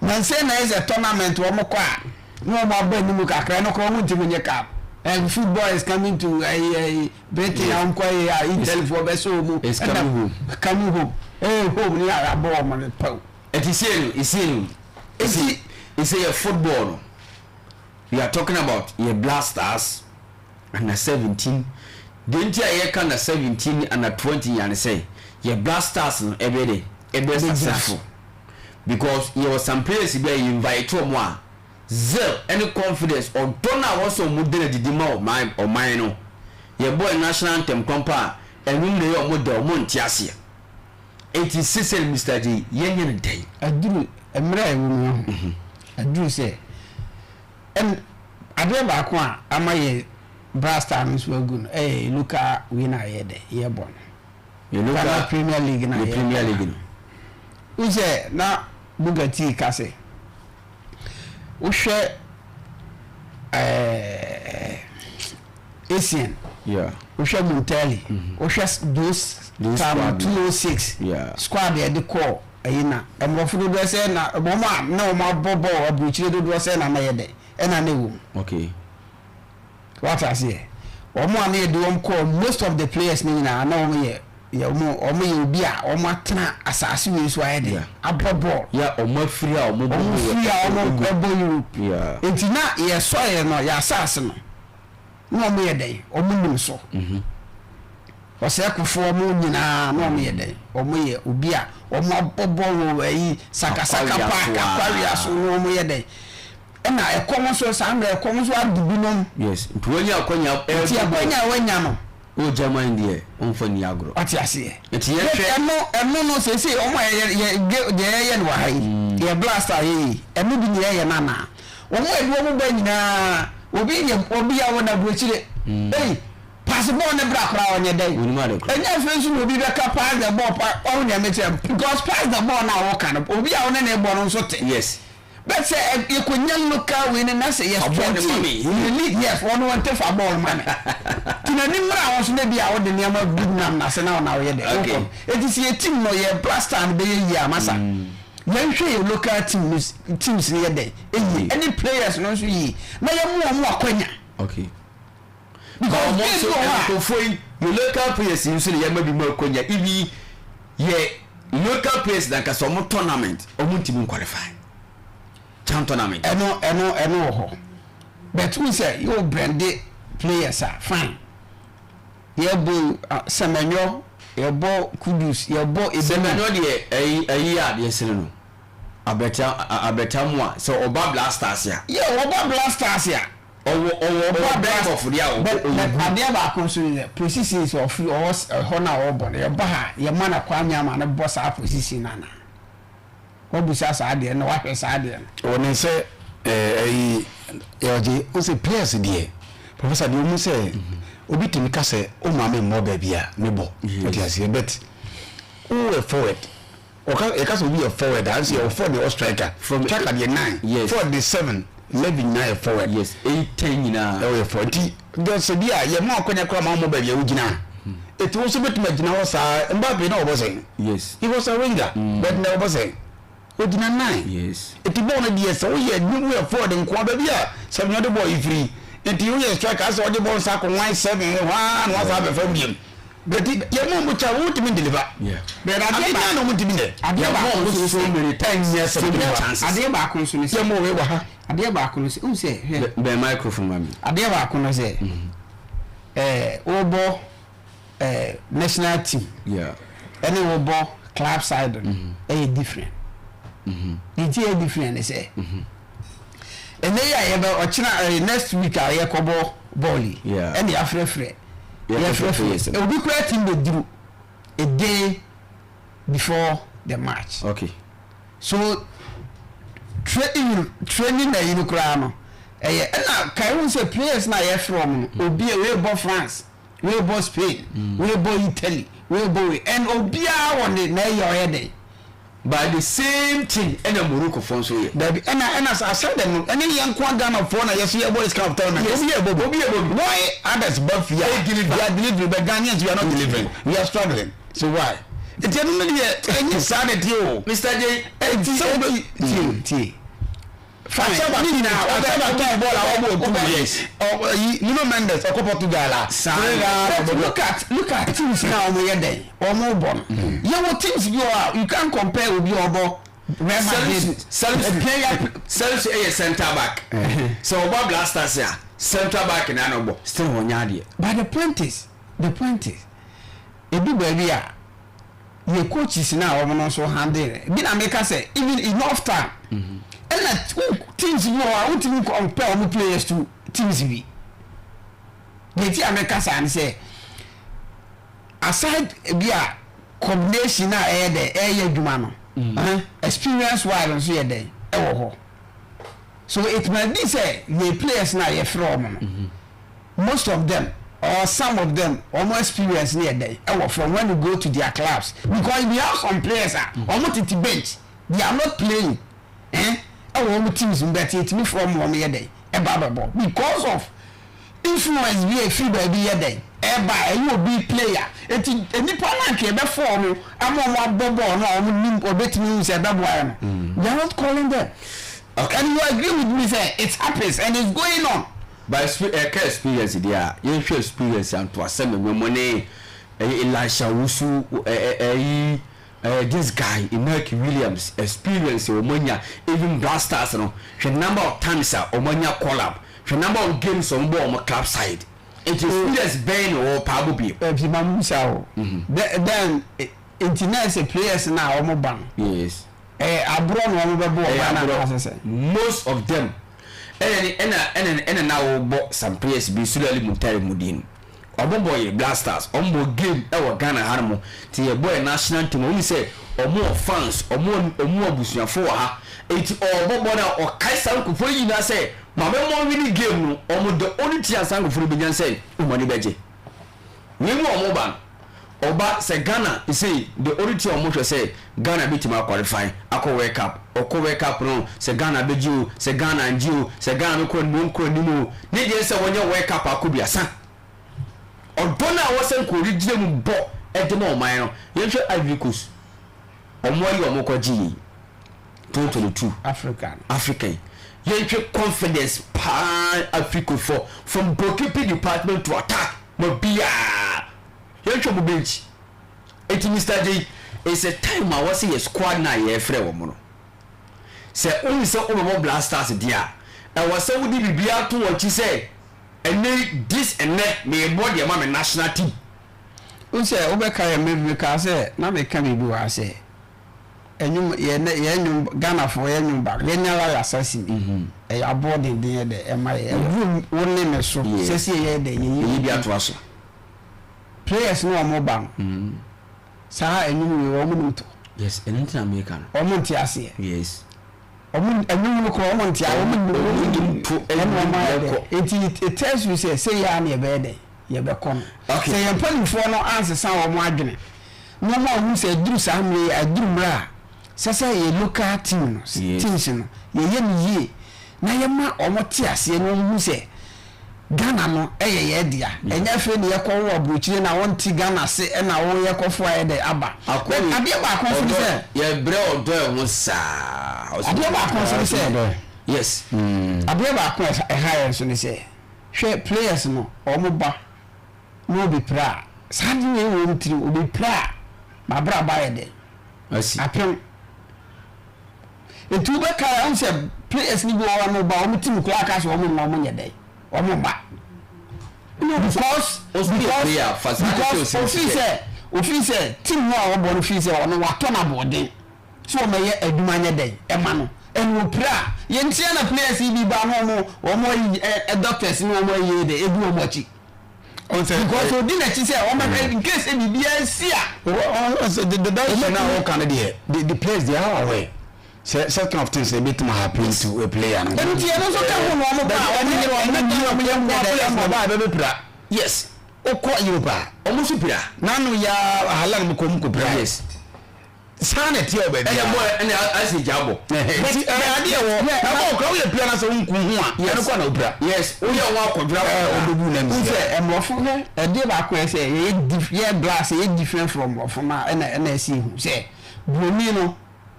Nansɛ na ɛyɛ sɛ tournament wɔn kɔ a. Na wɔn aba anim kakra no koraa wɔn ntumi nye cup. And football is coming to ɛyi ɛyi Britain a wɔn kɔ yɛ a Italy foɔ bɛsɛ wɔn. It's coming home. Coming home. Ɛyɛ home ne abɔ wɔn no pɛw. Ɛti sei no, ɛsei no, ɛsi ɛsɛ yɛ football no, we are talking about yɛ Black Stars under 17. Deɛ nti a yɛka under 17 under 20 yɛ ne sɛ yɛ Black Stars no ɛbɛyɛ dɛ ɛbɛyɛ successful because yɛwɔ some players bi a yɛ invite wɔn a zeal ɛne confidence, ɔdɔ no a wɔsɛ wɔn de na didi ma ɔman ɔman no. Yɛbɔ yɛ national anthem kɔmpa a, ɛnwom na ɛyɛ wɔn dɛ, wɔn nte aseɛ. Enti sesei Mister Adjei, yɛnyɛ no dɛn? Aduru mmerɛ a ɛwɔ mu ahu. Aduru sɛ ɛn adeɛ baako a ama yɛ Bra Star no nso agu no ɛyɛ yɛ local wei no a yɛyɛ dɛ yɛbɔ no. Yɛ local Ghana Premier League no a yɛ yɛbɔ Premier no. League no. Wohu sɛ na Bugatti ka sɛ wohwɛ ɛɛɛ Essien, wohwɛ Muntari, wohwɛ those time 206 squad yɛde kɔɔ ɛyi na mmorɔfo dodoɔ sɛ na wɔn a na wɔn abɔ bɔɔl aburukyire dodoɔ sɛ na na yɛ dɛ ɛna na ɛwɔ mu. Okay. Wate aseɛ? Wɔn a na yɛde wɔn kɔɔ, most of the players no nyinaa na wɔn yɛ yɛ wɔn wɔn yɛ obi a wɔn atena asaase wei so ayɛ dɛ abɔ bɔɔl. Yeah, wɔn afiri a wɔn bɔ Wɔn firi a wɔn bɔ Europe. Yeah. Nti na yɛsɔ yɛ no yɛ asaase no na wɔn yɛ dɛn? Wɔn nim so. Ɔsɛkofoɔ wɔn nyinaa na wɔn yɛ dɛn? Wɔn yɛ obi a wɔn abɔ bɔɔl wɔ ayi sakasaka park akwawia so na wɔn yɛ dɛn? Ɛna ɛkɔm nso saa mmerɛ ɛkɔm nso ade binom. Yes, nti wanya akwanya. Nti akwanya a wanya no. O German deɛ ɔnfa nni agorɔ. Wate aseɛ. Nti yɛhwɛ. Ɛno ɛno no seesei wɔn a yɛ yɛ deɛ yɛyɛ no wɔ ha yi yɛ blast a yɛyɛ yi ɛno bi na yɛyɛ no anaa? Wɔn a yɛde wɔn ba nyinaa obi yɛ obi a wɔn aburokyire ei pass bɔɔl ne bra koraa ɔnyɛ dɛn. Onim ade koraa. Ɛnyɛ afei nso na obi bɛka pass the ball pa ɔho nea mekyerɛ because pass the ball no a wɔka no obi a wɔne ne bɔ no nso te. Yes. But sɛ yɛkɔnya local wei no na sɛ yɛ Fa bɔɔl no ma strengthen me. yɛ league, yes, wɔn wɔn te fa bɔɔl ma me. Ti na ni mmerɛ a wɔn so na bi a wɔde nneɛma gu nam n'ase na wɔn a wɔyɛ dɛ Okay. wɔkɔ no. Eti sɛ yɛ team no yɛ blaster no bɛyɛ yie a masa. Yɛnhwɛ yɛ local team no teams no yɛ dɛ ɛyie ɛne players no nso yie na yɛmo wɔn akwanya. Okay. Because But ɔmo game nso bi wɔ hɔ a. nkurɔfoɔ yi yɛ local players yi nso na yɛma bi mu akwanya ibi yɛ local players na nkasa ɔmo tournament ɔmo ntumi nqualify chan tournament. Ɛno ɛno ɛno wɔ hɔ but wohu sɛ yɛ brande players a fine yɛbɔ Sɛmɛnyɔ yɛbɔ Kudus yɛbɔ ebinom. Sɛmɛnyɔ deɛ ɛyi ɛyi a deɛ sene no abɛta abɛta mu a sɛ ɔba Blasters a. Yɛ ɔba Blasters a. Ɔwɔ ɔwɔ ɔwɔ bɛn bɔfo deɛ a ɔwɔ But ɔyɛ but good. adeɛ baako nso ne sɛ position sɛ ɔfiri ɔwɔ ɛhɔ no a ɔbɔ no yɛba ha a yɛma no kwan ama no bɔ saa position no anaa? Wabusa saa adeɛ no na wahwɛ saa adeɛ no. Ɔnim sɛ ɛyi ɔgye wo sɛ players deɛ professor deɛ ɔmu sɛ obi tumi ka sɛ wo maame mmɔ baabi a mebɔ ɔte aseɛ but wowɛ forward. Ɔka yɛka sɛ obi yɛ forward a nso yɛwɔ forward yɛwɔ striker. From Striker deɛ 9, yes. forward deɛ 7, 11 nyinaa yɛ forward. Yes, 8, 10 nyinaa. Ɛwɔ yɛ forward. Nti deɛ sɛ bi a yɛma ɔkwanya koraa ma wɔmmɔ baabi a wogyina a, ɛti wo nso bɛtumi agyina hɔ saa. Mbappe na ɔbɔ sɛn? Yes. He was a winger, but na ɔbɔ sɛn? Ogyina 9. Yes. Nti bɔɔl no deɛ sɛ woyɛ woyɛ forward nkoa baabi a sɛ ɔde bɔɔl yi firi nti woyɛ striker asɛ ɔde bɔɔl nsa akɔ nwan 7 hɔ ara na wasa abɛfa biom. But yɛ mo mo kya wo ntumi deliver. But adeɛ Adeɛ baako na ɔmo ntumi nyɛ. Adeɛ baako nso so many times. Ɛnyɛ So many chances. Adeɛ baako nso ne sɛ. Yɛ mo wei wɔ ha. Adeɛ baako no sɛ n sɛ hwɛ. Bɛn microphone ma mi. Adeɛ baako no sɛ ɛɛ wobɔ ɛɛ national team. Yeah. Ɛne wobɔ club side no ɛyɛ different. Deɛ nti ɛyɛ different ne sɛ. Ɛnɛ yi a yɛbɛ ɔkyena ɛɛ next week a yɛkɔbɔ bɔɔl yi. Ɛne yɛafrɛfrɛ. Yɛfrɛfrɛ. Obi koraa team bɛduru a day before the match. Okay. So tra even training na yi no koraa no ɛyɛ ɛna kae hu sɛ players na yɛfrɛ wɔn no obi wei bɔ France, wei bɔ Spain, wei bɔ Italy, wei bɔ wei and obiara wɔ ne na ɛyɛ ɔyɛ dɛn. But the same thing ɛna Morocco foɔ nso yɛ. Dabi ɛna ɛna aside dɛm no ɛne yɛn nkoa Ghana foɔ na yɛso yɛbɔ this kind of tournament. Yes. Obi yɛ bɔ bi. Obi yɛ bɔ bi. Why others ba fie a They they are delivering but Ghanaians we are not delivering, we are struggling, so why? Nti ɛno no deɛ ɛnyɛ saa na ɛteɛ o. Mister Jay. Ɛnti Sɛ wobɛ tie tie. Fine. Achebe Ne nyinaa Achebe tɔn bɔɔl a ɔbɔ otu. Yes. Ɔyi Nuno Mendes ɔkɔ Portugal a. Saa. Three round But look at teams na wɔn yɛ dɛn wɔn bɔ no. Yɛwɔ teams bi wɔ hɔ a you can compare obi a ɔbɔ Real Madrid. Salisu Player Salisu ɛyɛ centre back. Sɛ ɔbɔ Black Stars a, centre back na ano bɔ still wɔn nyɛ adeɛ. But the point is ebi baabi a yɛ coaches na wɔn no nso handle bi na meka sɛ even enough time ɛna teams bi wɔ hɔ a wotumi compare wɔn players to teams bi. Deɛ ti a meka saa ne sɛ, aside bi a combination a ɛyɛ dɛ ɛyɛ adwuma no, experience wise nso yɛ dɛ ɛwɔ hɔ. So it might be sɛ yɛ players na yɛfrɛ wɔn no, most of them or some of them, wɔn experience ne yɛ dɛ ɛwɔ from when you go to their clubs, because we have some players a wɔn tete bench, they are not playing ɛwɔ wɔn teams mu, but yɛtumi frɛ wɔn, wɔn yɛ dɛ ɛba abɛbɔ because of influence bi a efiri baabi yɛ dɛ ɛba. Ɛyɛ obi player eti nipa naa nka ɛbɛfɔ wɔn ama wɔn abɔ bɔɔl no a wɔn nim ɔbɛtumi hu sɛ ɛbɛboa yɛ no, they are not calling them. And you agree with me say it happens and it's going on. By ɛka experience deɛ a, yɛnhwɛ experience Antoasɛm ɛwɔ ne ɛyɛ Elisha Wusu, ɛyi this guy Inaki Williams experience wɔn anya. Even Black Stars no, hwɛ number of times a wɔn anya call up, hwɛ number of games wɔn bɔ wɔn club side. Nti experience bɛn na wɔwɔ paa bɔ biem? Ɛfi ma mu sa o. Then nti na ɛsɛ players na wɔn ba no, ɛyɛ aborɔ na wɔn bɛbɔ ɛyɛ ɔman na aborɔ. asesɛ. Most of them ɛna ne ɛna ɛna ɛna na wɔbɔ some players bi, Sulley Muntari mu din no, ɔmo bɔ yɛ Black Stars, ɔmo bɔ game ɛwɔ Ghana ha no mo ti yɛ bɔ yɛ national team. Ɔmo sɛ ɔmo wɔ fans, ɔmo wɔ abusuafo wɔ ha, eti ɔbɔ bɔ na ɔkae saa nkurɔfoɔ yi nyinaa sɛ maame mo win game no. Ɔmo the only thing a saa nkurɔfoɔ no bɛnya sɛ ɔmo ani bɛgye wei mu. Ɔmo ba no, ɔba sɛ Ghana sɛ the only thing ɔmo hwɛ sɛ Ghana bɛtumi aqualify akɔ World Cup. Ɔkɔ World Cup no, sɛ Ghana bɛgye o, sɛ Ghana ngye o, sɛ Ghana bɛkɔ anim o, nkɔ anim o, ne deɛ sɛ wɔnyɛ World Cup akɔ bi asa. Ɔdɔ no a wɔsɛ nkɔɔri gyina mu bɔ ɛde ma ɔman no. Yɛnhwɛ Ivory Coast, ɔmo ayi ɔmo kɔ gye yei 2022 Africa no. African. Yɛntwe confidence paa Africa for from goalkeeping department to attack ma biaa yɛntwe ɔmo bench. Eti Mr J, it's a time a wɔsɛ yɛ squad na yɛfrɛ wɔn no sɛ ohun sɛ ɔbɛbɔ Black Stars deɛ a, ɛwɔ sɛ wode biribiara to wɔn akyi sɛ ɛnɛ this ɛnɛ mɛbɔ deɛ ma me national team. N sɛ wobɛka yɛ meka sɛ na meka biribi wɔ ha sɛ ɛnwom yɛ yɛ nwom Ghanafoɔ yɛ nwom baako yɛnya la yɛ asase mi ɛyɛ aboɔ denden yɛ dɛ ɛma yɛ ɛduru wo ne me so sɛsi yɛ dɛ yɛyi yɛyi bi atoa so. Players no wɔn ba no saa ɛnwom wei wɔn nim to. Yes, ɛno nti na meka no. Wɔn nte aseɛ. Wɔn ɛnwom no korɔ wɔn nte aseɛ, wɔn nim wɔn nim to. ɛna wɔn ayɛ ɛkɔ. dɛ eti it tells you sɛ sɛ yɛ a na yɛbɛyɛ dɛ yɛbɛkɔ no sɛ yɛn mpanimfoɔ no ansesa wɔn adwene na wɔn a wɔn sɛ aduru saa mmerɛ yi, aduru mmerɛ a sɛ yɛ local team no teams no yɛyɛ no yie na yɛma wɔn te aseɛ na wɔn hu sɛ Ghana no ɛyɛ yɛ dea. Ɛnyɛ afei ne yɛkɔ wɔ aburokyire na wɔn ti Ghana se ɛna wɔn yɛkɔ fo ayɛ dɛ aba. But adeɛ baako nso ne sɛ yɛbrɛ ɔdɔ ɛho saa. Adeɛ baako nso ne sɛ adeɛ baako a ɛha yɛn nso ne sɛ, hwɛ, players no wɔn ba na obi pira a, saa de wei wɔ wɔn tirim, obi pira a mabraba ayɛ dɛ asi apem. Nti wobɛka a, ɛhu sɛ players no bi wɔ hɔ a no ba wɔn team koraa ka sɛ wɔn mma wɔn nyɛ dɛ wɔn mma because Ɔso yɛ because player, fa saa de because sɛ osi ofin sɛ ofin sɛ team no a wɔbɔ no fi sɛ ɔno watɔ no aboɔden sɛ wɔmɛyɛ adwuma nyɛ dɛ ɛma no ɛna opira a yɛntia na players yi bi ba na wɔn ayi ɛ ɛ doctors ne wɔn ayi dɛ edu wɔn akyi because odi n'akyi sɛ wɔn bɛhwɛ in case biribiara si a. Ɔsɛ the direction na ɔka no deɛ, the players, they are aware sɛ such kind of things ebetumi happen to a player no. Ɛnu ti ɛno nso ka ho na wɔn ba a wɔn nyere wɔn nyere wɔn yɛ Nkwa nyɛ dɛ players na ɛma ɔba a bɛbɛ pira. Okɔ Europe a, ɔmo nso pira. N'ano ya Haaland mu kɔ mu kɔ pira. Saa na ɛteɛ wɔ baabi ɛna a. bɔ ɛna asi gya bɔ. Nti ɛyɛ adeɛ wɔ na bɔ ɔkura woyɛ pira na sɛ wonku ho a, ɛno kɔ na wopira. Yes, woyɛ wɔn akɔdwira. Ɔbɛbu nam n si. sɛ mmorɔfo hwɛ ɛdeɛ baako yɛ sɛ yɛyɛ dif yɛ glass yɛyɛ different from mmorɔfo no a ɛna ɛsi ehu sɛ broni no.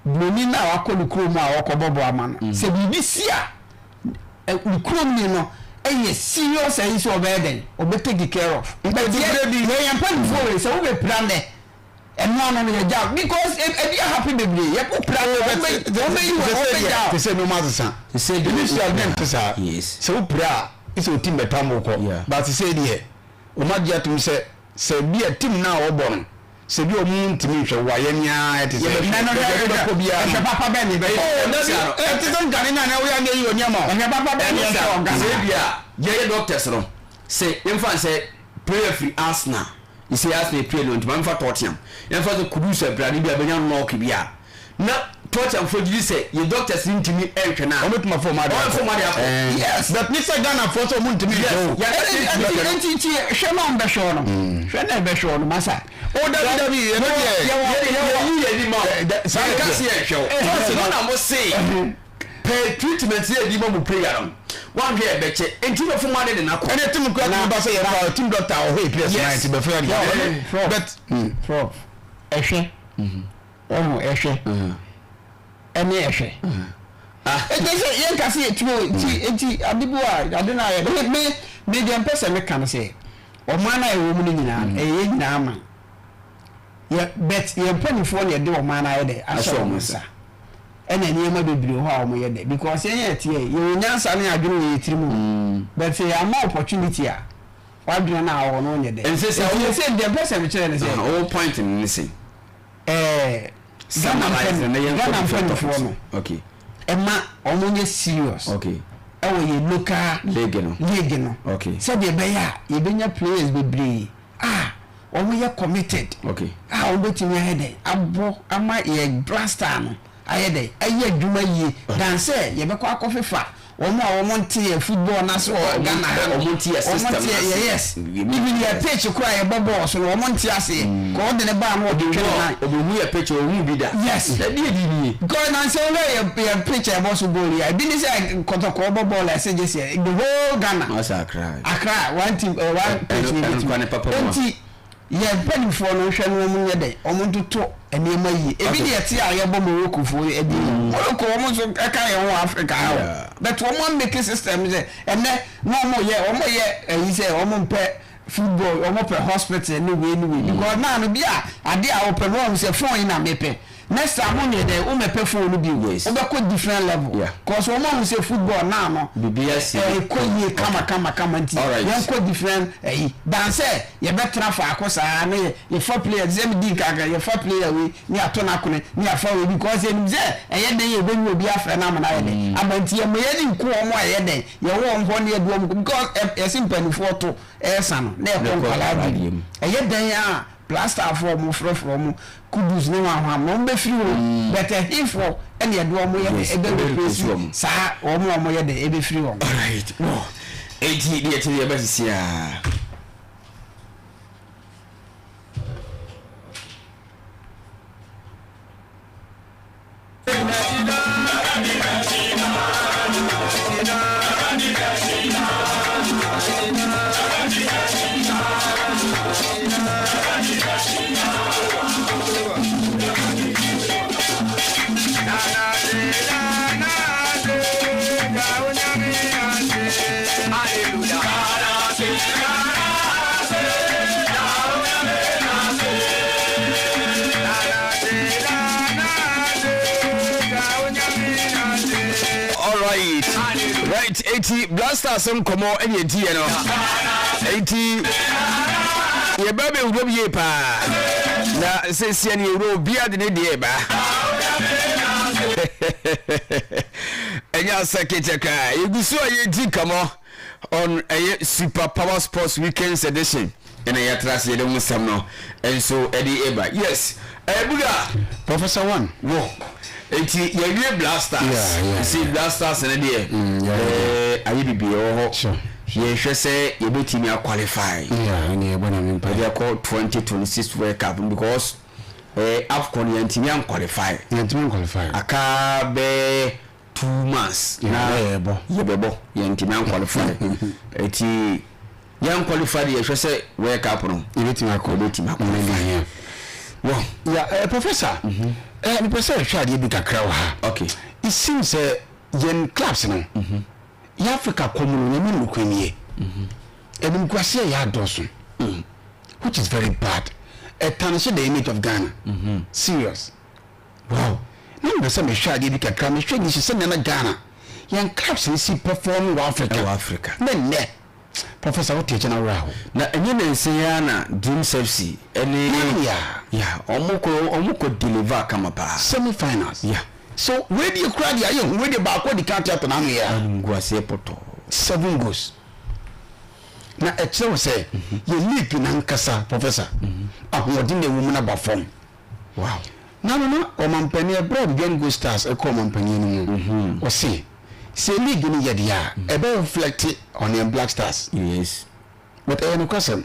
Buroni no a wakɔ ne kurom a ɔkɔbɔ bɔ ama no, sɛ biribi si a, ne kurom ni no yɛ serious ayi sɛ ɔbɛyɛ dɛn, ɔbɛ take care of. But yɛ yɛn mpanimfoɔ wei sɛ wobɛpira nnɛ, ɛno ano no yɛgya wo because ebi ahape bebree, yɛ wopira nnɛ wɔn bɛ wɔn bɛyi wɔ wɔn bɛgya wo. Te sɛ nneɛma asesa. Initially na ɛnte saa. Sɛ wopira a, sɛ otim bɛtam wo kɔ. But sɛ deɛ, wɔn agye atom sɛ Sɛ bi a team no a wɔbɔ no sɛ bi a wɔn ntumi nhwɛ wo a yɛn ara ɛte sɛ Yɛbɛhwɛ. baabi a wobɛkɔ biara no. Ɛhwɛ papa bɛn na yɛbɛhwɛ? Oh dabi ɛte sɛ nkane na na woyɛ a na ɛyi w'ani ama wo. Ɛhwɛ papa bɛn na yɛhwɛ wɔ Ghana Sɛ ha? bi a yɛyɛ doctors no sɛ yɛmfa no sɛ player firi Arsenal sɛ Arsenal player no nti ma memfa Tottenham yɛmfa sɛ Kudus abrane bi a bɛnya knock bi a Na Tottenham foɔ gyidi sɛ yɛ doctors no ntumi nhwɛ no a. Wɔn bɛtumi afa wɔn ade akɔ. Wɔn bɛfa wɔn ade akɔ. Ɛɛ. Yes. But ne sɛ Ghana foɔ sɛ wɔn ntumi nhwɛ o. Yes. Yɛka sɛ ntumi nhwɛ no. Nti nti hwɛ na wɔn bɛhwɛ wo no. Hwɛ na ɛbɛhwɛ wo no masa. O dabi dabi ɛno deɛ. Yɛwɔ yɛwɔ yɛyi yɛn ani ma o. Saa Yɛka sɛ yɛnhwɛ wo. Ɛhɛn. Mo na mo se pɛ treatment yɛ di ma mo prayer no. Wɔnhwɛ ɛbɛkyɛ. Nti wobɛfa mo ade de no akɔ. Ɛne team kura tumi ba sɛ yɛfa team doctor wɔ hɔ yɛ players Yes. na nti bɛfɛ yɛ Prof. But. Prof. Ɛhwɛ. Wahu ɛhwɛ ɛne ɛhwɛ. Ɛkyɛ sɛ yɛn ka sɛ yɛtumi o nti nti ade bi wɔ a ade no ayɛ me me me deɛ mpɛ sɛ meka no sɛ ɔman no a yɛwɔ mu no nyinaa no ɛyɛ yɛn nyinaa man yɛ but yɛn mpanimfoɔ na yɛde ɔman no ayɛ dɛ ahyɛ wɔn nsa ɛna nneɛma bebree wɔ hɔ a wɔyɛ dɛ because yɛn yɛ teɛ yɛwɔ nyansa ne adwene wɔ yɛ tirim o but sɛ yɛama opportunity a wadwene no a ɔwɔ no nyɛ dɛ Nti sɛ nti wo- sɛ deɛ mpɛ sɛ mekyerɛ ne sɛ Wo point no ne sɛn? Ɛɛ Ghana mpani Ghana mpanifoɔ no okay ɛma wɔn nyɛ serious okay ɛwɔ yɛ local league no league no okay sɛdeɛ ɛbɛyɛ a yɛbɛnya players bebree a wɔn yɛ committed okay a wɔn bɛtumi ayɛ dɛ abɔ ama yɛ blaster no ayɛ dɛ ayɛ adwuma yie dan sɛ yɛbɛkɔ akɔfefa Wɔn a wɔn nte yɛ football no ase wɔ Ghana ha no, Wɔn nte yɛ system wɔn nte yɛ no ase. yes. Even yɛ pitch koraa yɛbɔ bɔɔl so no, wɔn nte aseɛ. Mm. Kɔ ɔde ne baa no ɔde twɛ ne nan. Obehu yɛ pitch ohun bi da. Yes. Na di edi nie. Because na nsɛ wɔn yɛ yɛ pitch a yɛbɔ so bɔɔl yi a, ebi ne sɛ kɔtɔkɔ bɔ bɔɔl a ɛsɛ gye sɛ the whole Ghana. Ɔsɛ Accra. Accra one team uh, one pitch Ɛno ɛno kwan ne papa mu a. Nti Yɛn mpaninfoɔ no nhwɛ na wɔn nyɛ dɛn, wɔn ntoto nneɛma yie. Ebi deɛ ɛte a yɛbɔ Morocco foɔ yi ɛdi yi. Morocco wɔn nso ɛka yɛn ho wɔ Africa ha o. But wɔn amake system sɛ ɛnɛ na wɔn yɛ wɔn yɛ ɛyi sɛ wɔn mpɛ football wɔn pɛ hospital ne wei ne wei because naa no bi a adeɛ a wɔpɛ no wɔn sɛ phone yi na mepɛ. Next time wo nyɛ dɛn wo mɛpɛ phone no bio Yes. wo bɛkɔ different level Yeah. cause wɔn ahu sɛ football now no Biribi asi. ɛkɔ yie kama kama kama nti Alright. yɛn kɔ different ɛyi dan sɛ yɛbɛtena faako saa ne yɛ yɛfa player te sɛ mi di nkankan yɛfa player wei ne yɛato n'akone ne yɛafa wei because yɛnim sɛ ɛyɛ dɛn yɛ yɛbɛnya obi afrɛ no ama no ayɛ dɛn Mm. aba nti yɛma yɛn ani nku wɔn a ɛyɛ dɛn yɛwɔ wɔn hɔ ne yɛde wɔn kɔ because ɛ yɛse mpanimfoɔ to ɛɛsa no na Na ɛkɔ ɛkɔ nkwadaa nkwadaa deɛ deɛ mu mu. ɛyɛ dɛn a Plasterfoɔ a wɔfrɛfrɛ wɔn Kudus ne hwanhwam no, wɔbɛfiri hɔ, but ɛhefoɔ na yɛde wɔn yɛ dɛ ɛbɛ replace saa wɔn a wɔyɛ dɛ ɛbɛfiri hɔ no. Alright, wɔ eti deɛ ɛte deɛ ɛbɛsisi a. Alright, right, eti Blasters nkɔmɔ ɛna edi yɛ no, eti yɛba bɛ wura mu yie paa na sɛsia ne yɛwura obiara de ne deɛ ba ɛnyɛ asɛ ketewa koraa yɛgu so a yɛdi nkɔmɔ on ɛyɛ Super Power Sports Weekends Edition. Ɛna yɛatra ase yɛde ho nsɛm no nso ɛde ɛba. Yes, ɛɛ Buga. Professor One. Wɔ. Eti yɛwie Blasters. Yeah, yeah, Si yeah. Blasters no deɛ. Yeah, ɛɛ ayɛ bibi ɛwɔ hɔ. Sure. Yɛhwɛ sɛ yɛbɛtumi aqualify. Yeah, ɛne yɛbɔ nyame mpaeɛ. Yɛde akɔ 2026 World Cup because ɛɛ AFCON yɛntumi anqualify. Yɛntumi anqualify. Aka bɛɛ 2 months. Na yɛbɔ. Yɛbɛbɔ yɛntumi anqualify. Eti. Yɛn qualify deɛ yɛhwɛ sɛ World Cup no. Yɛbɛtumi akɔ. Yɛbɛtumi akɔ. Ɛno deɛ hia. Wow. Yeah, professor, mepɛ sɛ ɛhwɛ adeɛ bi kakra wɔ ha. Okay. It seems sɛ yɛn clubs no, yɛ Africa kɔ mu no, nyame nokorɛ nie. Animguaseɛ yɛ adɔɔso, which is very bad. Ɛtarnish the image of Ghana. Serious. Wow. Na mepɛ sɛ mehwɛ adeɛ bi kakra, mehwɛ ni sɛ sɛnea na Ghana yɛn clubs no si perform wɔ Africa. Ɛwɔ Africa. Ne nnɛ, Professor, wote akyi na werɛ aho. Na ɛnyɛ nansa yi ara na Dreams FC ɛne. Yeah. Yeah, ɔmo kɔ deliver kama paa. Semi finals. So wei deɛ kura deɛ ayɛ hu, wei deɛ baako di kan te ato n'ano yɛ a. Animguaseɛ pɔtɔɔ. Seven goals. Na ɛkyerɛ wo sɛ yɛ league nankasa, professor, ahoɔden na ɛwɔ mu no aba fam. Na no na ɔmampanin, ɛberɛ a Bibiani Gold Stars ɛkɔ ɔmampanin no mu, ɔse sɛ league no yɛ deɛ a, ɛbɛ reflect on yɛn Black Stars. But ɛyɛ nokwasɛm,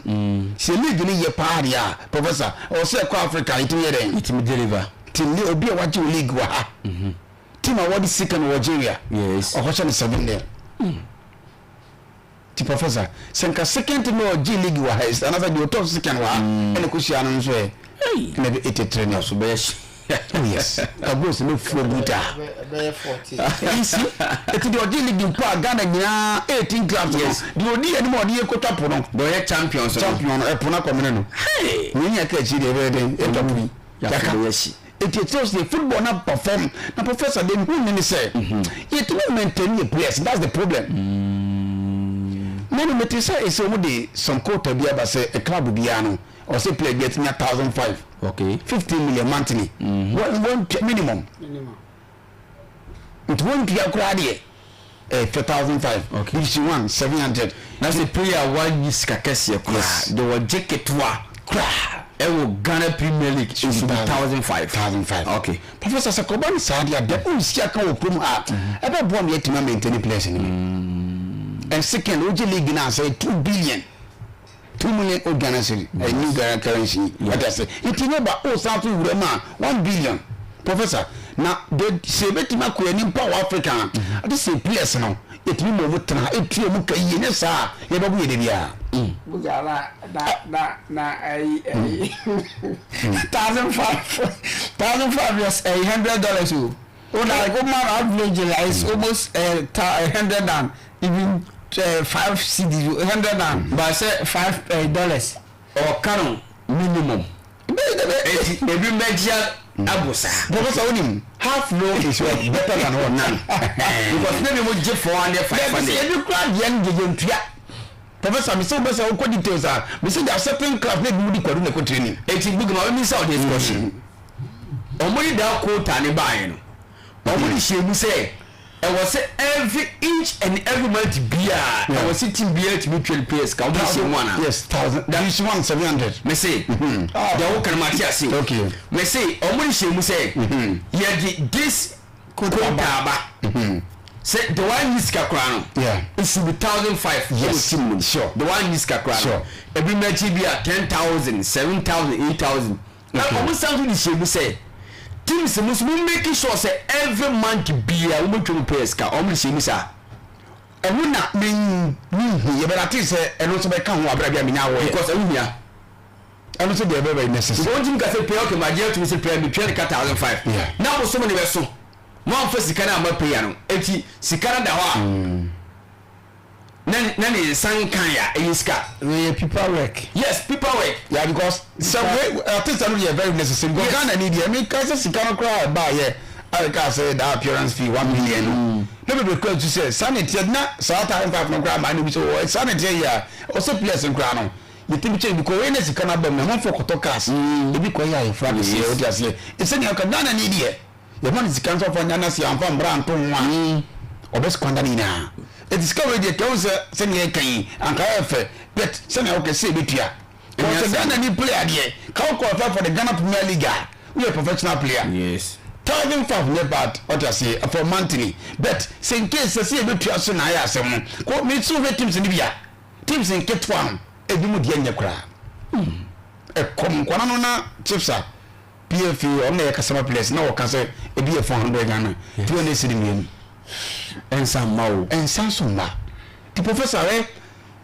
sɛ league no yɛ paa deɛ a, professor, ɔwɔ sɛ ɛkɔ Africa yɛtumi yɛ dɛn? Yɛtumi deliver. Team ne obi a wagye wo league wɔ ha, team a wɔde sika no wɔ Algeria, ɔkɔhyɛ no 7-0. Ti professor, sɛ nka second team na ɔgye league wɔ ha, anaasɛ deɛ ɔtɔ so second wɔ ha ɛna kɔhyia no nso ɛ, ɛna bɛ 83 no so bɛyɛ hye. Oh yes, ka goals no fuo buta. Ɛbɛyɛ 14. Nsi eti deɛ ɔgye league mpo a, Ghana nyinaa 18 clubs no, deɛ ɔdi anim a ɔde yɛ kɔtwa po no, deɛ ɔyɛ champions no. Champion no, ɛpo no akɔmene no. Hey! Ne nyɛ ka akyi deɛ ɛbɛyɛ dɛn ɛtwa po yi. Yɛafo yaka bɛyɛ hye. Eti ekyirɛ sɛ football na perform na, professor, de hu ne sɛ yɛtumi maintain yɛ players, that's the problem. Na no mete sɛ ɛsɛ ɔmo de some quota bi aba sɛ a club biara no, ɔsɛ player bi atumi 1,500, 15 million monthly, wɔn minimum. Minimum. Nti wɔn ntua koraa deɛ, ɛɛ 1,500. Division one, 700. Na sɛ player wanyi sika kɛseɛ koraa, deɛ wɔgye ketewa koraa ɛwɔ Ghana Premier League nso bi 1,500. 1,500. Professor, sɛ kɔba no saa deɛ, adeɛ ɔnsi aka wɔ kurom ha, ɛbɛboa me yɛtumi maintain players no bi. And second, wogye league no a, sɛ 2 billion, 2 million old Ghana cedi, a new Ghana currency, ɛda sɛ nti ne ba ɔsan so wura mu a, 1 billion, professor. Na de sɛ ebɛtumi akɔ anim pa wɔ Africa a, ade sɛ players no yɛtumi ma ɔmu tena ha, ɛtua mu ka yie, ne saa yɛbɛbo yɛ de biara. Buga na ɛyi 1,500, 1,500, yes, ɛyi $100 o. O like o man average like it's almost hundred and even five cedis, hundred and ba sɛ five dollars. Ɔka no minimum. Eti ebi mbɛgyia abo saa. Professor, wonim half loan is what better than what none. Because ne bi mo gye 400, 500. Ebi kura deɛ no gyegye ntua. Professor, mi sɛ wobɛ sɛ wokɔ details a, mi sɛ there are certain clubs na ebi mu di kwadu na ɛkɔ training. Eti bugu ma mi nsa ɔde question, ɔmo de da quota ne baayɛ no, ɔmo de hyɛ mu sɛ ɛwɔ sɛ every each and every month biara ɛwɔ sɛ team biara tumi twɛ players ka, ɔmo de hyɛ mu ana? Yes, thousand, division one, 700. Mɛ se deɛ wo kan ma te ase o. Mɛ se ɔmo de hyɛ mu sɛ yɛde this quota aba sɛ the one yi sika koraa no, it should be 1,500 team no. The one yi sika koraa no, ebi mɛkyi bi a 10,000, 7,000, 8,000, na ɔmo san so de hyɛ mu sɛ teams mo nso mo make sure sɛ every month bia wɔn bɛ twɛ mu players ka, ɔmo de hyɛ mu saa. Ɛho na menhu yɛbɛda te sɛ ɛno nso bɛka ho abera bi a menya awɔ. Because ɛho hia. Ɛno nso deɛ ɛbɛbɛ necessary. Because wɔn ti ka sɛ player, okay, ma gye atum sɛ player mi twɛ ne ka 1,500 na bosom ne bɛ so mo anfa sika na ama player no, eti sika no da hɔ a na ne nsa nkan a ɛyɛ sika. Wei paper work. Yes, paper work. Yeah, because sɛ wei ɛte sɛ no yɛ very necessary because Ghana ni deɛ mi ka sɛ sika no koraa ɛba yɛ a ka sɛ that appearance fee 1 million no na bebree kura tu sɛ saa ne teɛ na saa 1,500 no koraa maa ne bi sɛ wɔ saa ne teɛ yɛ a, ɔsɛ players nkora no yɛtumi kyɛn because wei na sika no aba mu na amanfoɔ kɔtɔ cars, ebi kɔ yɛ ayɛfo akɛseɛ. Wote aseɛ, ɛsɛ ɔka Ghana ni deɛ yɛma no sika nso ɔfa nya na sɛ yɛamfa mbra nto ho a, ɔbɛ squander no nyinaa. Ɛti sika wei deɛ kɛwo sɛ sɛnea ɛka yi anka ɛyɛ fɛ, but sɛnea wokɛ sɛ ɛbɛtua sɛ Ghana ni player deɛ ka wo qualify for the Ghana Premier League a, woyɛ professional player, 1,500 nyɛ bad, ɔte aseɛ, for monthly. But sɛ in case sɛ sɛ yɛbɛtua so na ayɛ asɛm no ko me so hwɛ teams no bi a, teams nketewa no ebi mu deɛ nyɛ koraa, ɛkɔm nkwana no na chips a PFA ɔno na yɛ customer players na wɔka sɛ ebi yɛ 400 Ghana, 200 cedi mmienu. Ɛnsa mma o. Ɛnsa nso mma. Ti professor, ɛ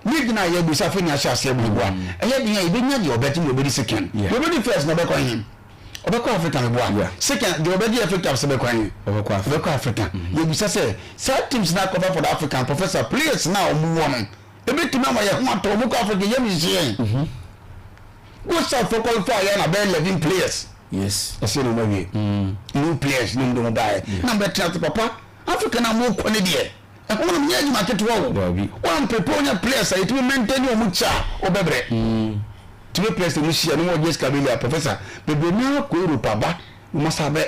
league na yɛ bisa afei ni ahyɛ aseɛ buebua, ɛyɛ den a yɛbɛnya deɛ ɔbɛgye na ɔbɛdi second, deɛ ɔbɛdi first na ɔbɛkɔ hin. Ɔbɛkɔ Africa meboa. Yeah. Second, deɛ ɔbɛgye FA Cup sɛ bɛkɔ ahe? Ɔbɛkɔ Africa. Ɔbɛkɔ Africa. Yɛbisa sɛ, saa teams no akɔfa for the African, Professor, players no a wɔn wɔ no, ɛbɛtumi ama yɛn ho atɔ wɔn kɔ Africa, yam hyehye yɛn. Go South fo qualify yɛ na bɛyɛ 11 players. Yes. Ɛsɛ na wɔn awie. New players na wɔn de wɔn baeɛ. Na mbɛtena ase papa, Africa na wɔn kɔ ne deɛ, ɛho nom nyɛ adwuma ketewa o. Dabi. Wɔn prepare wɔn players a yɛtumi maintain wɔn kyɛ a, wɔbɛbrɛ. Tumi players na wɔn hyia no wɔn Jessica Bilia, Professor, bebree naa kɔ Europe aba, wɔn asa bɛ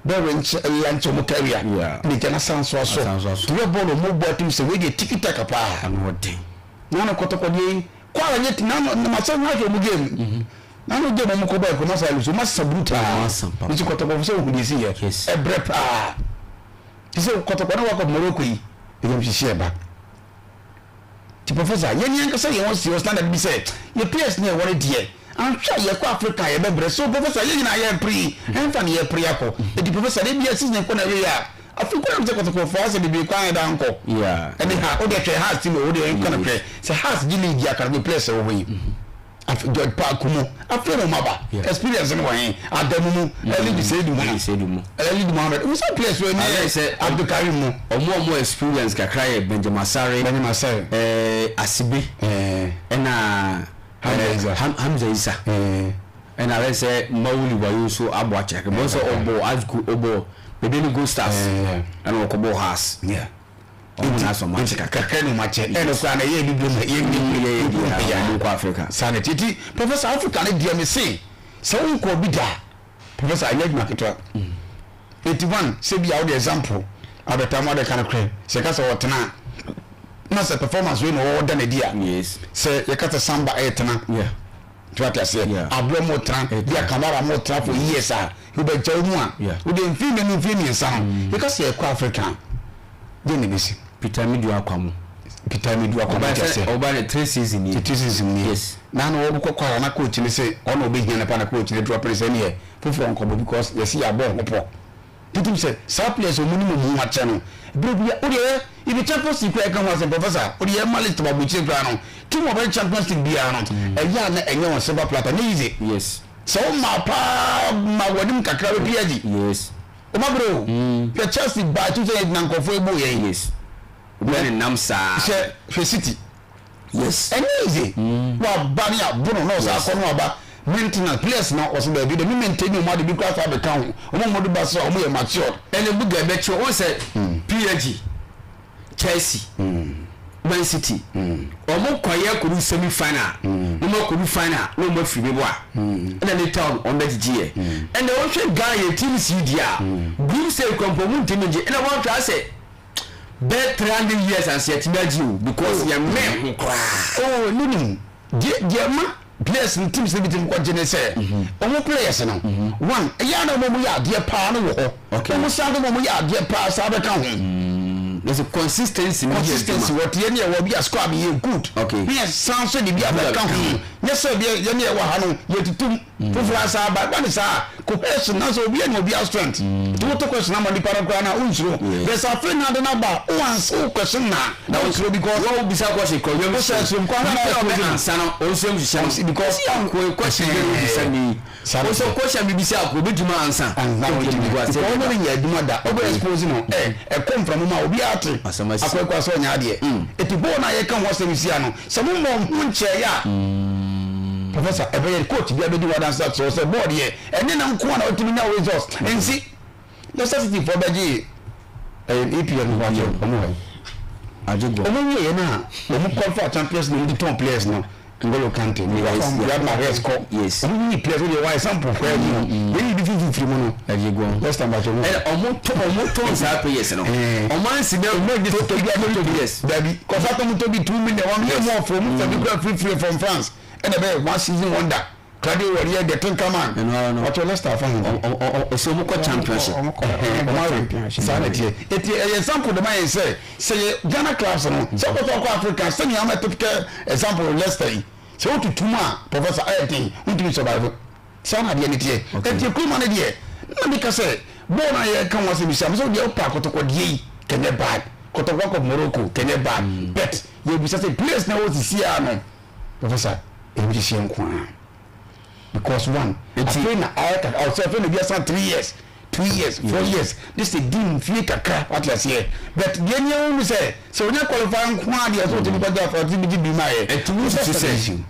bɛwɛ nkyɛ ɛyɛ nkyɛ wɔn career. Yeah. Ne gya n'asan so aso. Asan so aso. Tumi bɔɔl wɔn bɔ atum sɛ wei deɛ tiki taka paa. Ano ɔden. Nanu kɔtɔkɔdeɛ yi kɔ a nye nanu na ma sɛ wɔn ahwɛ wɔn game. Nanu game wɔn kɔ bɔ ɛkɔ masa ɛlusu wɔn asa brutal. Wɔn asa papa. Nti kɔtɔkɔ sɛ ohun deɛ esi yɛ. Yes. Ɛbrɛ paa. Ti sɛ kɔtɔkɔ ne wakɔ Morocco yi, ɛyɛ nhyehyɛ ɛba. Ti professor, yɛn yɛn kasa yɛn wɔ si wɔ standard bi sɛ yɛ players ne ɛwɔ ne deɛ. Anhwɛ a yɛkɔ Africa a yɛbɛbrɛ so professor yɛn nyinaa yɛ pere yi, ɛnfa ne yɛ pere akɔ. Eti professor de bia season kɔ na ɛwɛ yɛ a, afei kɔ na sɛ kɔtɔkɔfoɔ asɛ bebree kwan ɛda nkɔ. Yeah. Ɛne ha, o deɛ hwɛ Hearts team o deɛ nkɔ na hwɛ. Sɛ Hearts gye league a kana players ɛwɔ hɔ yi. Afei George Park mu, afei na ɔmo aba. Yeah. Experience no wɔ he? Adamu mu, Elidu Seidu mu. Elidu Seidu mu. Elidu Mohammed. Wusa players wɔ Alɛ ne sɛ- Abdulkarim mu. Ɔmo a ɔmo experience kakra yɛ Benjamin Asare. Benjamin Asare. Asibe. Ɛɛ. Ɛna Hamza Isa. Hamza Isa. Ɛɛ. Ɛna alɛ sɛ Mawuli Wayo nso abɔ akyɛ. Bɔn sɛ ɔbɔ Azku ɔbɔ Bebeni Gold Stars. Ɛɛ. Ɛna ɔkɔbɔ Hearts. Yeah. Ɔmo na asɔ ɔmo akyɛ kakra. Kakra na ɔmo akyɛ. Ɛna koraa na ɛyɛ ebi bi mu yɛ Yɛ yɛ bi bi mu a yɛ. ɔmo nkɔ Africa. Saa na titi Professor Africa ne deɛ me se sɛ wonkɔ bi da Professor ɛnyɛ adwuma ketewa. 81 sɛ bi a wode example abɛta mu adeka no korɛ sɛ yɛka sɛ ɔtena na sɛ performance wei na ɔwɔ da n'adi a Yes. sɛ yɛka sɛ Samba ɛyɛ Yeah. tí wàá ti aseɛ Yeah. aboɔ mo tena bi a Kamara mo tena for years a wobɛgya wo mu a Yeah. wode mfii mmienu mfii mmiɛnsa no yɛka sɛ yɛkɔ Africa deɛ na ɛbɛsi. Peter Midu Akwamu. Peter Midu Akwamu Ɔba ti sɛ aseɛ. ɔba ne three season ni. Three season ni. Yes. Na na wɔkɔ kɔ a na coach ne sɛ ɔna ɔbɛhia ne pa na coach ne drop ne sɛ neɛ foforɔ nkɔbɔ because yɛsi yɛabɔ ho pɔ. Tutum sɛ saa players ɔmo ne mu mu akyɛ no ebere bi o deɛ ibi Champions League kura ɛka ho asɛm professor o deɛ ɛma list wɔ abukyire kura no team ɔbɛn Champions League biara no ɛyɛ a na ɛnyɛ wɔn silver platter ne easy. Yes. Sɛ o ma paa ma wɔnim kakra bɛ PSG. Yes. O ma bere o. Hwɛ Chelsea baa tu sɛ yɛ gyina nkɔfoɔ ebu yɛn. Yes. Obi ne nam saa. Hwɛ hwɛ City. Yes. Ɛnyɛ easy. Waba ne abono na ɔsan akɔ no aba maintenance players na ɔsɛ baabi de mi maintain ɔmo ade bi kura fa abɛka ho ɔmo ɔmo de ba so a ɔmo yɛ matured. Ɛna buga ɛbɛkyɛ wɔn sɛ PSG, Chelsea, Man City, ɔmo kɔyɛ kɔdu semi final, na ɔmo akɔdu final na ɔmo afiri mi bɔ a, ɛna ne town ɔmo bɛgyegye yɛ. Ɛna wɔhwɛ Ghana yɛ teams yi di a, group stage kɔmpɔ ɔmo ntumi ngye, ɛna wɔn hwɛ asɛ bɛɛ 300 years ansa yɛtumi agye o because yɛ mɛn ho koraa. Oh ne nim deɛ deɛ ma players no teams no bi ti kɔ gye ne sɛ ɔmo players no one ɛyɛ ana ɔmo yɛ adeɛ paa no wɔ hɔ ɔmo san de ɔmo yɛ adeɛ paa saa bɛka ho. There's a consistency. Consistency wɔ tie ne ɛwɔ bi a squad yɛ good. Okay. Ne yɛ san so de bi abɛka ho nyɛ sɛ bi yɛ ne ɛwɔ ha no yɛ tutum foforɔ asa aba ba ne saa cohesion na sɛ obi yɛ na obi a strength tí wọ́n tó question ama nipa no koraa na o nsoro bɛsɛ afei na ade na ba o ansa o question na na o nsoro because. Wọ́n bisa question kɔ yɛm O sɛ nsoro nkɔ ahana nipa ɔbɛ ansa no o nsoro hyehyɛ no. Because kò question bɛ o bisa mi. Saa O sɛ question bi bisa ko obi tuma ansa. Ansa o ti bi because ɔno ne yɛ adwuma da ɔbɛ expose no ɛ ɛkɔ nframu ma obi ate Asɛm asi. akɔ ɛkɔ asɛ ɔnyɛ adeɛ eti bɔɔl na yɛka ho asɛm si ano sɛ mo mɔ ho nkyɛn yɛ a professor ɛbɛyɛ coach bi abɛdi wadansi akyerɛ sɛ bɔɔl yɛ ɛne na nko a na ɔtumi nya results nsi Leicester City fɔ bɛgye ɛyɛ EPL no ho akyɛ ɔmo hɔ Agyegbo. ɔmo wie yɛ na ɔmo qualify Champions League de tɔn players no N'Golo Kante Riyad Mahrez kɔ ɔmo yi players o de wa example kɔ ɛdi no yɛn yi bi fifi firi mu no Agyegbo. Leicester mbakyɛ mu. Ɛna ɔmo tɔn saa players no. Ɔmo ansi bɛ ɔmo gye to bi a to players. Dabi kɔfa tɔm to bi 2 million 1 million mu ɔfɔ ɔmo fɛ bi kura free free from France ɛna bɛ one season wonder Claudio Ranieri the Tinkerman. Ɛno ara no. Ɔtɔ Leicester afa ho. Ɔsɛ ɔmo kɔ championship. Ɔmo kɔ ɔmo awe championship. Saa na tiɛ eti ɛyɛ example de ma yɛn sɛ yɛ Ghana clubs no sɛ ɔkɔtɔ ɔkɔ Africa sɛnea ama typical example Leicester yi sɛ wotutu mu a professor ɛyɛ den wontumi survive. Saa na adeɛ ne teɛ. Eti kuruma ne deɛ na mi ka sɛ bɔɔl na yɛ ka ho asɛm si am sɛ deɛ ɔpa kɔtɔkɔdeɛ yi kɛnyɛ bad kɔtɔkɔ akɔ Morocco kɛnyɛ bad, but yɛ bisa sɛ players na wɔ sisi a no professor ebi hyehyɛ nko ara. Because one, afei na ayɛ kakra, ɔsɛ afei na bi asan 3 years, 2 years, 4 years, ne sɛ di mfie kakra, wate aseɛ. But deɛ ni ɛho ni sɛ sɛ onya qualify nko ara deɛ, sɛ ɔtumi kɔgye afɔ ɔtumi gye bi ma yɛ. Ɛti wo susu sɛ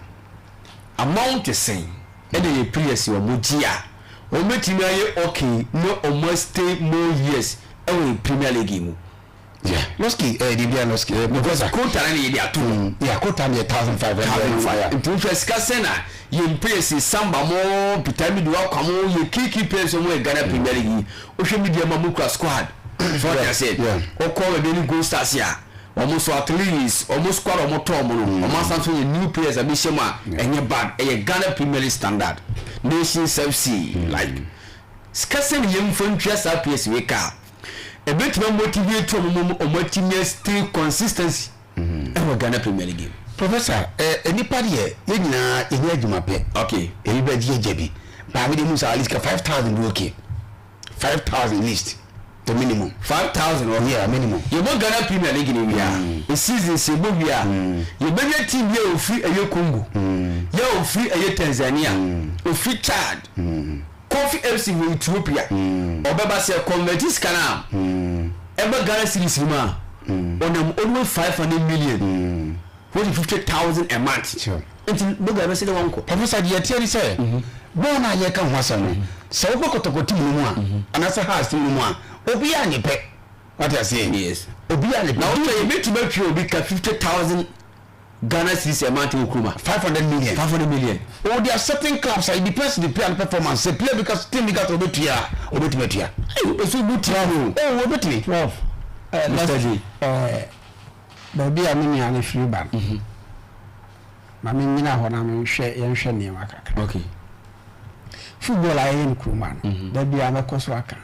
amount sɛn ɛna yɛ players wɔn gye a wɔn bɛtumi ayɛ okay na wɔn stay more years ɛwɔ yɛ Premier League yi mu? Yeah, Losky, deɛ bia Losky, because quota no na yɛde ato hɔ. Yeah, quota no yɛ 1,500. 1,500. Nti wohwɛ sika sɛn na yɛn players, Samba mo, Peter Amidu Akwa mo, yɛ key key players wɔn yɛ Ghana Premier League yi, wohwɛ media ma mo kura squad so, ɔte aseɛ, ɔkɔ baabi ne Gold Stars a, wɔn nso at least wɔn squad a wɔn tɔn mo no, wɔn asan so yɛ new players a bi hyɛ mu a ɛnyɛ bad, ɛyɛ Ghana Premier League standard. Nations FC, like sika sɛn yɛn mfa ntua saa players wei kaa ebetumi motivate wɔn mu, wɔn atumi stay consistency ɛwɔ Ghana Premier League game? Professor, nipa deɛ, yɛn nyinaa yɛnyɛ adwuma pɛ. Ebi bɛ gye agya bi baami de mu sa at least ka 5,000 bi, okay, 5,000 least, the minimum. 5,000 wɔ. Yeah, minimum. Yɛbɔ Ghana Premier League ni wia mm. season sɛ yɛbɔ wia, yɛbɛnya team bi a ofiri ɛyɛ Congo, yɛ ofiri ɛyɛ Tanzania, ofiri Chad, Kofi FC wɔ Ethiopia, ɔbɛba sɛ convert sika no a ɛbɛ Ghana cedis mu a, ɔnam almost 500 million, 40, 50,000 a month. Nti boga bɛsɛ dɛ wɔnkɔ. Professor, deɛ ɛteɛ ni sɛ bɔɔl no a yɛka ho asɛm no, sɛ wokɔ Kɔtɔkɔ team no mu a anaasɛ Hearts team no mu a, obiaa nye pɛ, wate aseɛ? Obiaa nye pɛ. Na wotɔ yɛbɛtumi atwa obi ka 50,000 Ghana cedis a month wɔ kurom a? 500 million. 500 million. Oh, there are certain clubs a, it depends the player performance. Sɛ player bi ka, team bi ka sɛ obetua a, obetumi atua. Ɛsɛ obi tia o. Oh, obetumi. Prof, Mr. J. Baabi a me nua no firi ba no, ma menyina hɔ na menhwɛ, yɛnhwɛ nneɛma kakra. Football a yɛyɛ no kurom ha no, da biara mɛkɔ so aka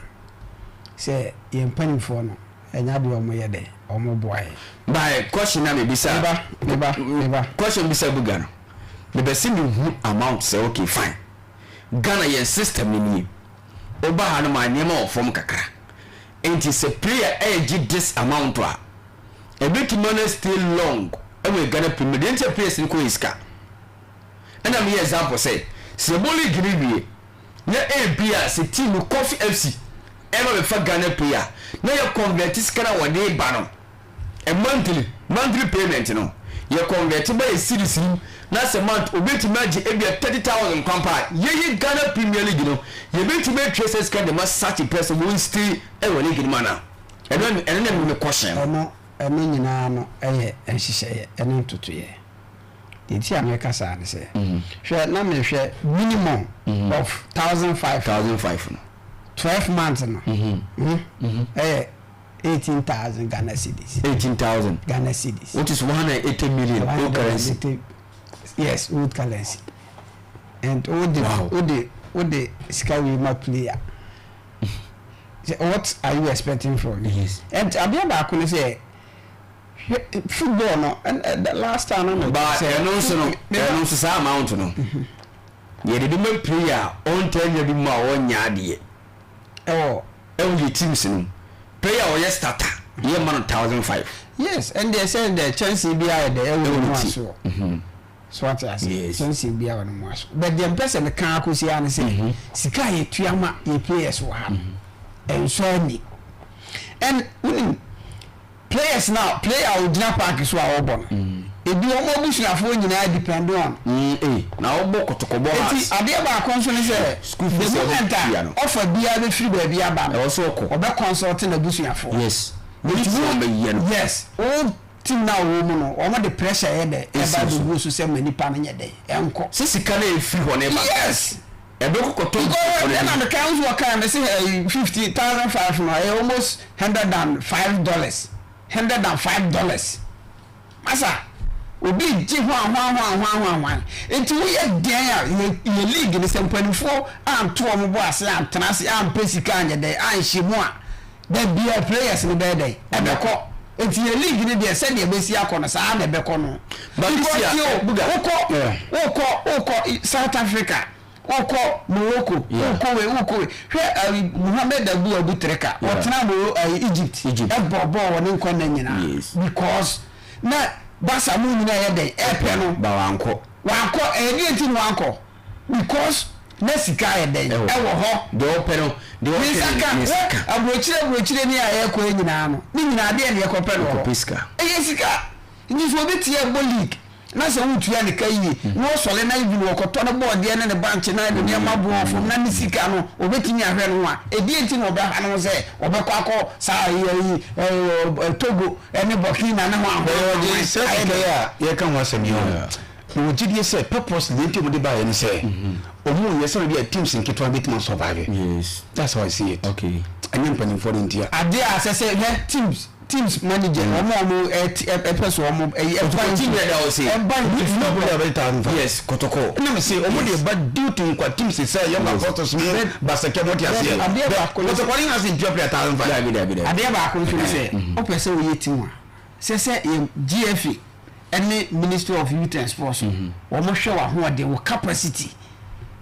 sɛ yɛn mpanimfoɔ no, ɛnyɛ adeɛ a wɔyɛ dɛ wɔboa yɛn. By question na mebisa. Meba, meba, meba. Question bisa Buga no, mebɛ sɛ mehu amount sɛ okay, fine, Ghana yɛn system no nie, woba ha no ma nneɛma wɔ fam kakra, nti sɛ player ɛyɛ this amount a, ɛbɛtumi no stay long ɛwɔ Ghana Premier. Deɛ nti a players no kɔ yɛ sika, ɛna meyɛ example sɛ yɛbɔ league no wie na ebi a sɛ team Coffee FC ɛma bɛfa Ghana player na yɛ convert sika na wɔde ba no, a monthly payment no, yɛ convert ba yɛ cedis nim, na sɛ month obetumi agye ebi a 30,000 kwampa a, yɛyɛ Ghana Premier League no, yɛbɛtumi atwa sɛ sika de ma such a person wɔn stay ɛwɔ league no mu ana? Ɛno na mi question no. Ɛno nyinaa no ɛyɛ nhyehyɛeɛ ɛne ntotoeɛ. Deɛ nti a meka saa ne sɛ, hwɛ na mehwɛ minimum of 1,500. 1,500 no. 12 months no ɛyɛ 18,000 Ghana cedis. 18,000. Ghana cedis. Which is 180 million old currency. Yes, old currency. And wode wode sika wei ma player, what are you expecting from me? And adeɛ baako ne sɛ, hwɛ, football no, and the last time na mɛ But ɛno nso no, ɛno nso saa amount no, yɛde bi ma player a ɔntaa nya bi mu a ɔnya adeɛ ɛwɔ ɛwɔ yɛ teams no, player a ɔyɛ starter, yɛ ma no 1,500. Yes, and deɛ sɛ deɛ kyɛnsee bi ayɛ dɛ ɛwɔ Ɛwɔ ne mu ne ti. asoɔ so, ate ase? Yes. Kyɛnsee bi a wɔ ne mu aso, but deɛ mpɛ sɛ meka akɔsi ara ne sɛ sika a yɛtua ma yɛ players wɔ ha no ɛnsɔ ani. And wonim players na player a ogyina park so a wɔbɔ no, ebi wɔn abusuafoɔ nyinaa depend on. Na ɔbɔ Kɔtɔkɔbɔ Eti Hearts. Adeɛ baako nso ne sɛ School the fees a moment ɔbɛtua a no. ɔfa biara bɛfiri baabi aba no, Ɛwɔ so ɔkɔ. ɔbɛ consult n'abusuafoɔ. Nti wɔn bɛyɛ no. Yes, wo team na wɔwɔ mu no, wɔn de pressure yɛ dɛ ɛba Esi so. bɛgu so sɛ ma nipa no nyɛ dɛ ɛnkɔ. Sɛ sika no efiri hɔ ne ba. Ɛbɛkɔ kɔtɔ. Because ɛna meka nso ɔka me sɛ ɛyi 50,005 no ɛyɛ almost $105, $105. Masa obi gye hwan hwan hwan hwan hwan hwan, nti woyɛ deɛn a yɛ league no sɛ mpanimfoɔ anto wɔn bo ase antena ase ampɛ sika anyɛ dɛn anhyɛ mu a, da bia players no bɛyɛ dɛn ɛbɛkɔ. Nti yɛ league no deɛ, sɛdeɛ ɛbɛsi akɔ no, saa na ɛbɛkɔ no. But this Because year, yo, Buga. wokɔ South Africa, wokɔ Morocco, wokɔ wei, wokɔ wei, hwɛ ayi Muhammed Abu Trika, ɔtena Moro ayi Egypt, Egypt. Ɛbɔ bɔɔl wɔ ne nkwa nna nyinaa because na Barca mu nyinaa yɛ dɛn ɛpɛ no. Ba wankɔ. Wankɔ. Ɛyɛ deɛ nti na wankɔ. Because na sika ayɛ dɛn? Ɛwɔ hɔ. Deɛ ɔpɛ no, deɛ ɔpɛ Ne nsa ka. ne nsa ka. Hwɛ, aburokyire aburokyire ni a yɛkɔ yi nyinaa no, ne nyinaa deɛ na yɛkɔpɛ no wɔ hɔ? Yɛkɔpɛ sika. Ɛyɛ sika. Nti sɛ obi te ɛbɔ league na sɛ wotua ne ka yie na ɔsɔre na even ɔkɔtɔ ne bɔɔdeɛ ne ne bankye na ne nneɛma boɔ fam na ne sika no ɔbɛtumi ahwɛ ne ho a, ɛdeɛn nti na ɔbɛha ne ho sɛ ɔbɛkɔ akɔ saa ayi ayi ɛɛ Togo ne Burkina ne ho ahoa Bɛyɛ ɔgye saa sika yi a yɛka ho asɛm yi ho. Mewɔ gyedie sɛ purposely deɛ nti a wɔde baeɛ ne sɛ wɔn yɛ sɛdeɛ bi a teams nketewa bɛtumi a survive. Yes. That's how I see it. Okay. Ɛnyɛ mpanimfoɔ no ntia. Adeɛ a sɛ sɛ hwɛ teams teams manager wɔn a wɔn ɛpɛ so wɔn ɛyi ɛba team yɛ da ɔse. ɛba No nti player bɛyɛ 1,500. Yes, Kɔtɔkɔ. Ɛna me se wɔn de ba due to nkwa teams sɛ Young Apostles mu Basake mo te aseɛ. Adeɛ baako ne sɛ- Kɔtɔkɔ ne ase ntua player 1,500. Dabi dabi dabi. Adeɛ baako nso ne sɛ wopɛ sɛ woyɛ team a sɛ sɛ yɛ GFA ɛne Ministry of Youth and Sports no wɔn hwɛ w'ahoɔden, wo capacity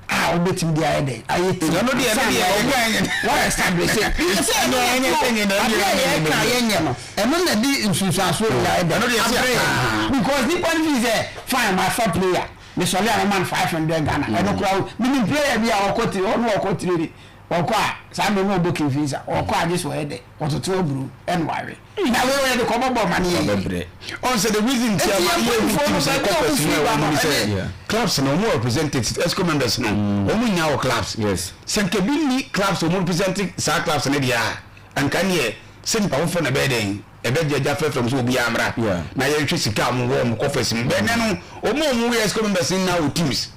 a wobɛtumi de ayɛ dɛn ayɛ team. Ɛno deɛ, ɛno deɛ, Ansa na ɛnyɛ- ɛnyɛ- wɔn establish sɛ Ɛno ɛnyɛ- ɛnyɛ- ɛnyɛ- adeɛ a yɛka a yɛnyɛ no ɛno na de nsunsuansoɔ bi ayɛ dɛn Ɛno deɛ ɛsɛ abrɛ yɛn. ah. Because nipa no fi sɛ fine ma fa player mesɔre a mema no 500 Ghana ɛno koraa wo menim player bi a ɔkɔ tiri ɔno ɔkɔ tiri ɔkɔ a saa mmerɛ no ɔbɔ kinfinsa ɔkɔ a gye so ɔyɛ dɛ ɔtoto aburo ɛna wawe na wei wɔyɛ de kɔbɔbɔ ma no yɛ yie. Ɔbɛbrɛ. Ɔn sɛ the reason ti a Eti ma yɛn yɛ mpanyinfoɔ no teams baabi a kɔ wɔn pɛsi firi na ba wɔn no ni sɛ ɛne clubs no wɔn representatives exco members no wɔn nyinaa wɔ clubs. Yes. Sɛ nka bi ni clubs wɔn represent saa clubs no deɛ a nka neɛ sɛ nipa foforɔ na ɛbɛyɛ dɛn ɛbɛgye agya fɛfɛ mu sɛ obiara mmra Yeah. na yɛnhwɛ sika a wɔn wɔ wɔn coffers mu bɛn nɛ no wɔn a wɔn yɛ exco members nyinaa wɔ teams.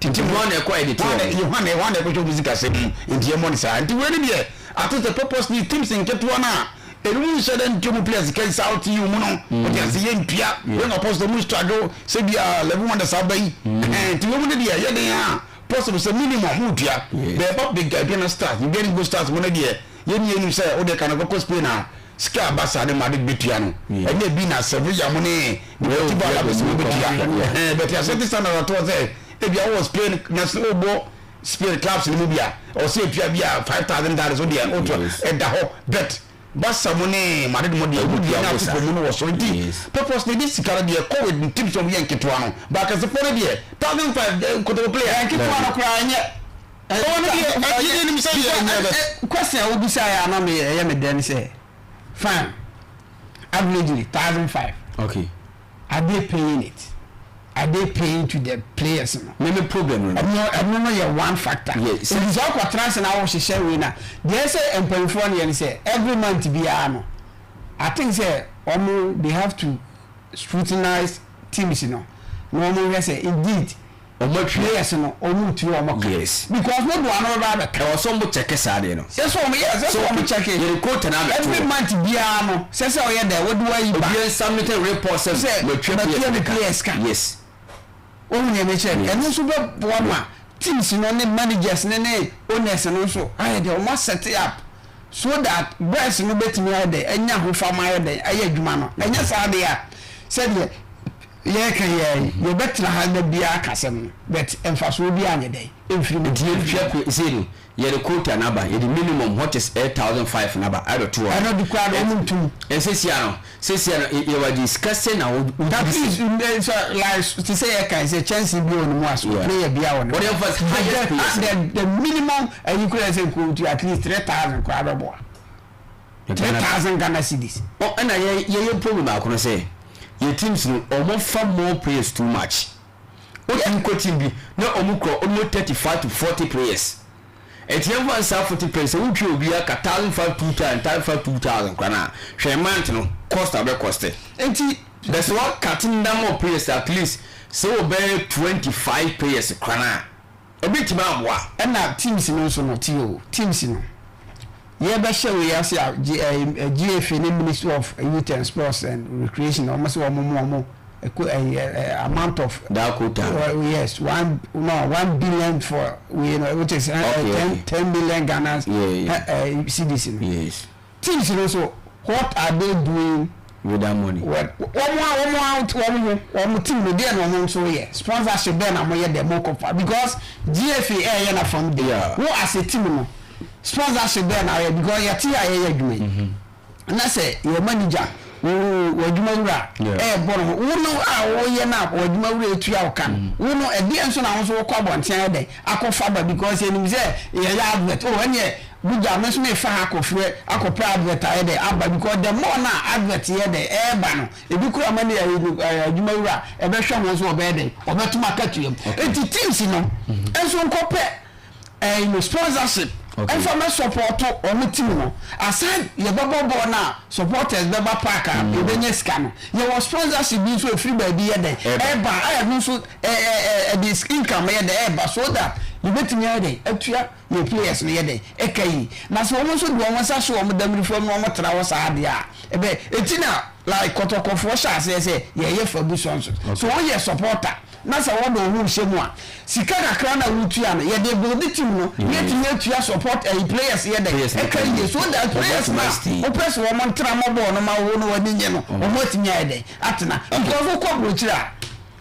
Nti wɔn na ɛkɔ edit wɔn. Yohane Yohane ɛkɔhwɛ wɔn sika sɛm mu nti yɛmmɔ no saa nti wei ne deɛ ato sɛ purposely teams nketewa no a ɛnum nhyɛ dɛ ntua mu players ka sa out yi mu no wɔte ase yɛ ntua wɔn apostle mu struggle sɛ bi a 11 wonders aba yi nti wɔn mu ne deɛ yɛ den a possible sɛ minimum mu tua bɛɛba big Aduana Stars Aduana Gold Stars mu ne deɛ yɛn yɛn nim sɛ o de ka na kɔkɔ Spain a sika aba saa ne Madrid bɛtua no ɛnyɛ bi na Sevilla mu ne Deportivo Alaves mu bɛtua ɛhɛn bɛte asɛnti standard atoɔ sɛ ebi awɔ Spain na sɛ ɔbɔ Spain clubs no mu bi a ɔsɛ etua bi a $5,000 o deɛ o tua ɛda hɔ bet Barca mu ne Madrid mu deɛ ɔmu deɛ ne Atletico mu no wɔ soro nti purpose ne de sika no deɛ kɔ with teams ɔmo yɛ nketewa no baakɛsefoɔ no deɛ 1,500 kotoko player nketewa no koraa ɛnyɛ ɔwɔ no deɛ ɛyɛ nim sɛ deɛ ɛnyɛ bɛ question a wobisa yɛ ana me ɛyɛ me dɛ ne sɛ fine, averagely 1,500. Are they paying it? Are they paying to the players no? Me me problem no. Ɛno no yɛ one factor. Nti sɛ ɔkɔtena ase na wohyehyɛ wei na deɛ ɛsɛ mpanyinfoɔ no yɛ no sɛ every month biara no I think sɛ ɔmo they have to scrutinize teams no na ɔmo hwɛ sɛ indeed Ɔmo atwi. players no ɔmo tu ɔmo ka. Because no do ano bɛba abɛka. Ɛwɔ sɛ ɔmo kyɛkɛ saa deɛ no. Sɛ sɛ ɔmo yɛ sɛ sɛ ɔmo kyɛkɛ. Yɛde quota na abɛto. Every month biara no sɛ sɛ ɔyɛ dɛ wɔde wɔayi ba. Obiara submit report sɛ sɛ matua matua me players ka. Wɔn nyɛ mekyɛ no ɛno nso bɛboa ma teams no ne managers ne ne owners no nso ayɛ dɛ ɔmo set up so that boys no bɛtumi ayɛ dɛ ɛnya ahofama ayɛ dɛ ayɛ adwuma no. Ɛnyɛ saa deɛ a sɛdeɛ yɛka yɛ yɛbɛtena ha na biara kasɛm no but mfasoɔ bi anyɛ dɛ ɛmfiri mu. Nti yɛtua pe sei no yɛde quota no aba, yɛde minimum what is 8,500 no aba abɛto hɔ. Ɛno de koraa no ɔmo ntum. Sesia no sesia no yɛwɔ agye sika sɛ na wo That is so like te sɛ yɛka sɛ kyɛnse bi wɔ ne mu aso player bi a wɔ ne mu. Wɔde ɛmfa highest players. The minimum ɛyi koraa sɛ nkotu at least 3,000 koraa bɛboa. 3,000 Ghana cedis. Ɔ ɛna yɛ yɛyɛ problem baako no sɛ yɛ teams no ɔmo fa more players too much. Wotumi kɔ team bi na ɔmo kura almost 35 to 40 players. Ɛti yɛn fa nsa 40 players sɛ wotwi obi aka 1,500 2,000 1,500 2,000 koraa na hwɛ month no cost abɛ cost. Nti bɛsɛ wa cut number of players at least sɛ wɔbɛyɛ 25 players koraa na ebi tumi aboa. Ɛna teams no nso no ti o teams no yɛbɛhyɛ wei ase a G ɛɛ GFA ne Ministry of Youth and Sports and Recreation wɔn sɛ wɔn mu wɔn ɛko ɛyɛ ɛ amount of. That quota. Yes, one no 1 billion for wei no which is 10 10 million Ghana cedis no. Teams no so what are they doing with that money? Well, wɔn a wɔn a wɔn ho wɔn team no deɛ na wɔn nso yɛ sponsorship bɛɛ na wɔn yɛ dɛ mo kɔfa because GFA ɛyɛ na fam de wo as a team no sponsorship bɛɛ na yɛ because yɛte a yɛyɛ adwuma yi na sɛ yɛ manager. Wo w'adwuma wura ɛrebɔ ne ho. Wo no a woyɛ no a w'adwuma wura etua wo ka no, mm. wo no ɛdeɛ nso na wo nso wokɔ abɔnten ayɛ dɛn akɔfa ba because yɛnim sɛ yɛyɛ advert. Oh ɛneɛ bugya me nso mefa ha akɔfrɛ akɔpɛ advert ayɛ dɛn aba because the more na advert yɛ dɛn ɛreba no ebi kura ma ne adwuma wura ɛbɛhwɛ ho nso ɔbɛyɛ dɛn ɔbɛtom akatua mu. Eti teams no mm-hmm. nso nkɔpɛ ɛɛ no sponsorship ɛnfa mɛ support wɔn team no aside yɛbɛbɔ bɔɔl no a supporters bɛba park a mm. yɛbɛnya sika no yɛwɔ sponsorship bi nso efiri baabi yɛ dɛ ɛɛba a ɛno nso ɛɛ ɛde income yɛ dɛ ɛɛba so that yɛbɛtumi ayɛ dɛ atua yɛ players no yɛ dɛ ɛka yi na sɛ wɔn nso de wɔn nsa so wɔn damiri fam na wɔn tena hɔ saa adeɛ a ɛbɛ eti na like kɔtɔkɔfoɔ hyɛ aseɛ sɛ yɛyɛ fabu sɔnso so wɔyɛ supporter. Na sɛ wɔde wo ho rehyɛ mu a, sika kakra no a wotua no, yɛde build team no, na yɛatumi atua support ɛyi players yɛ dɛn ɛka yie so that players no a wopɛ sɛ wɔn ntena mmɔ bɔɔl no ma wo no w'ani nye no, wɔn atumi ayɛ dɛn atena. Because wokɔ aburokyire a,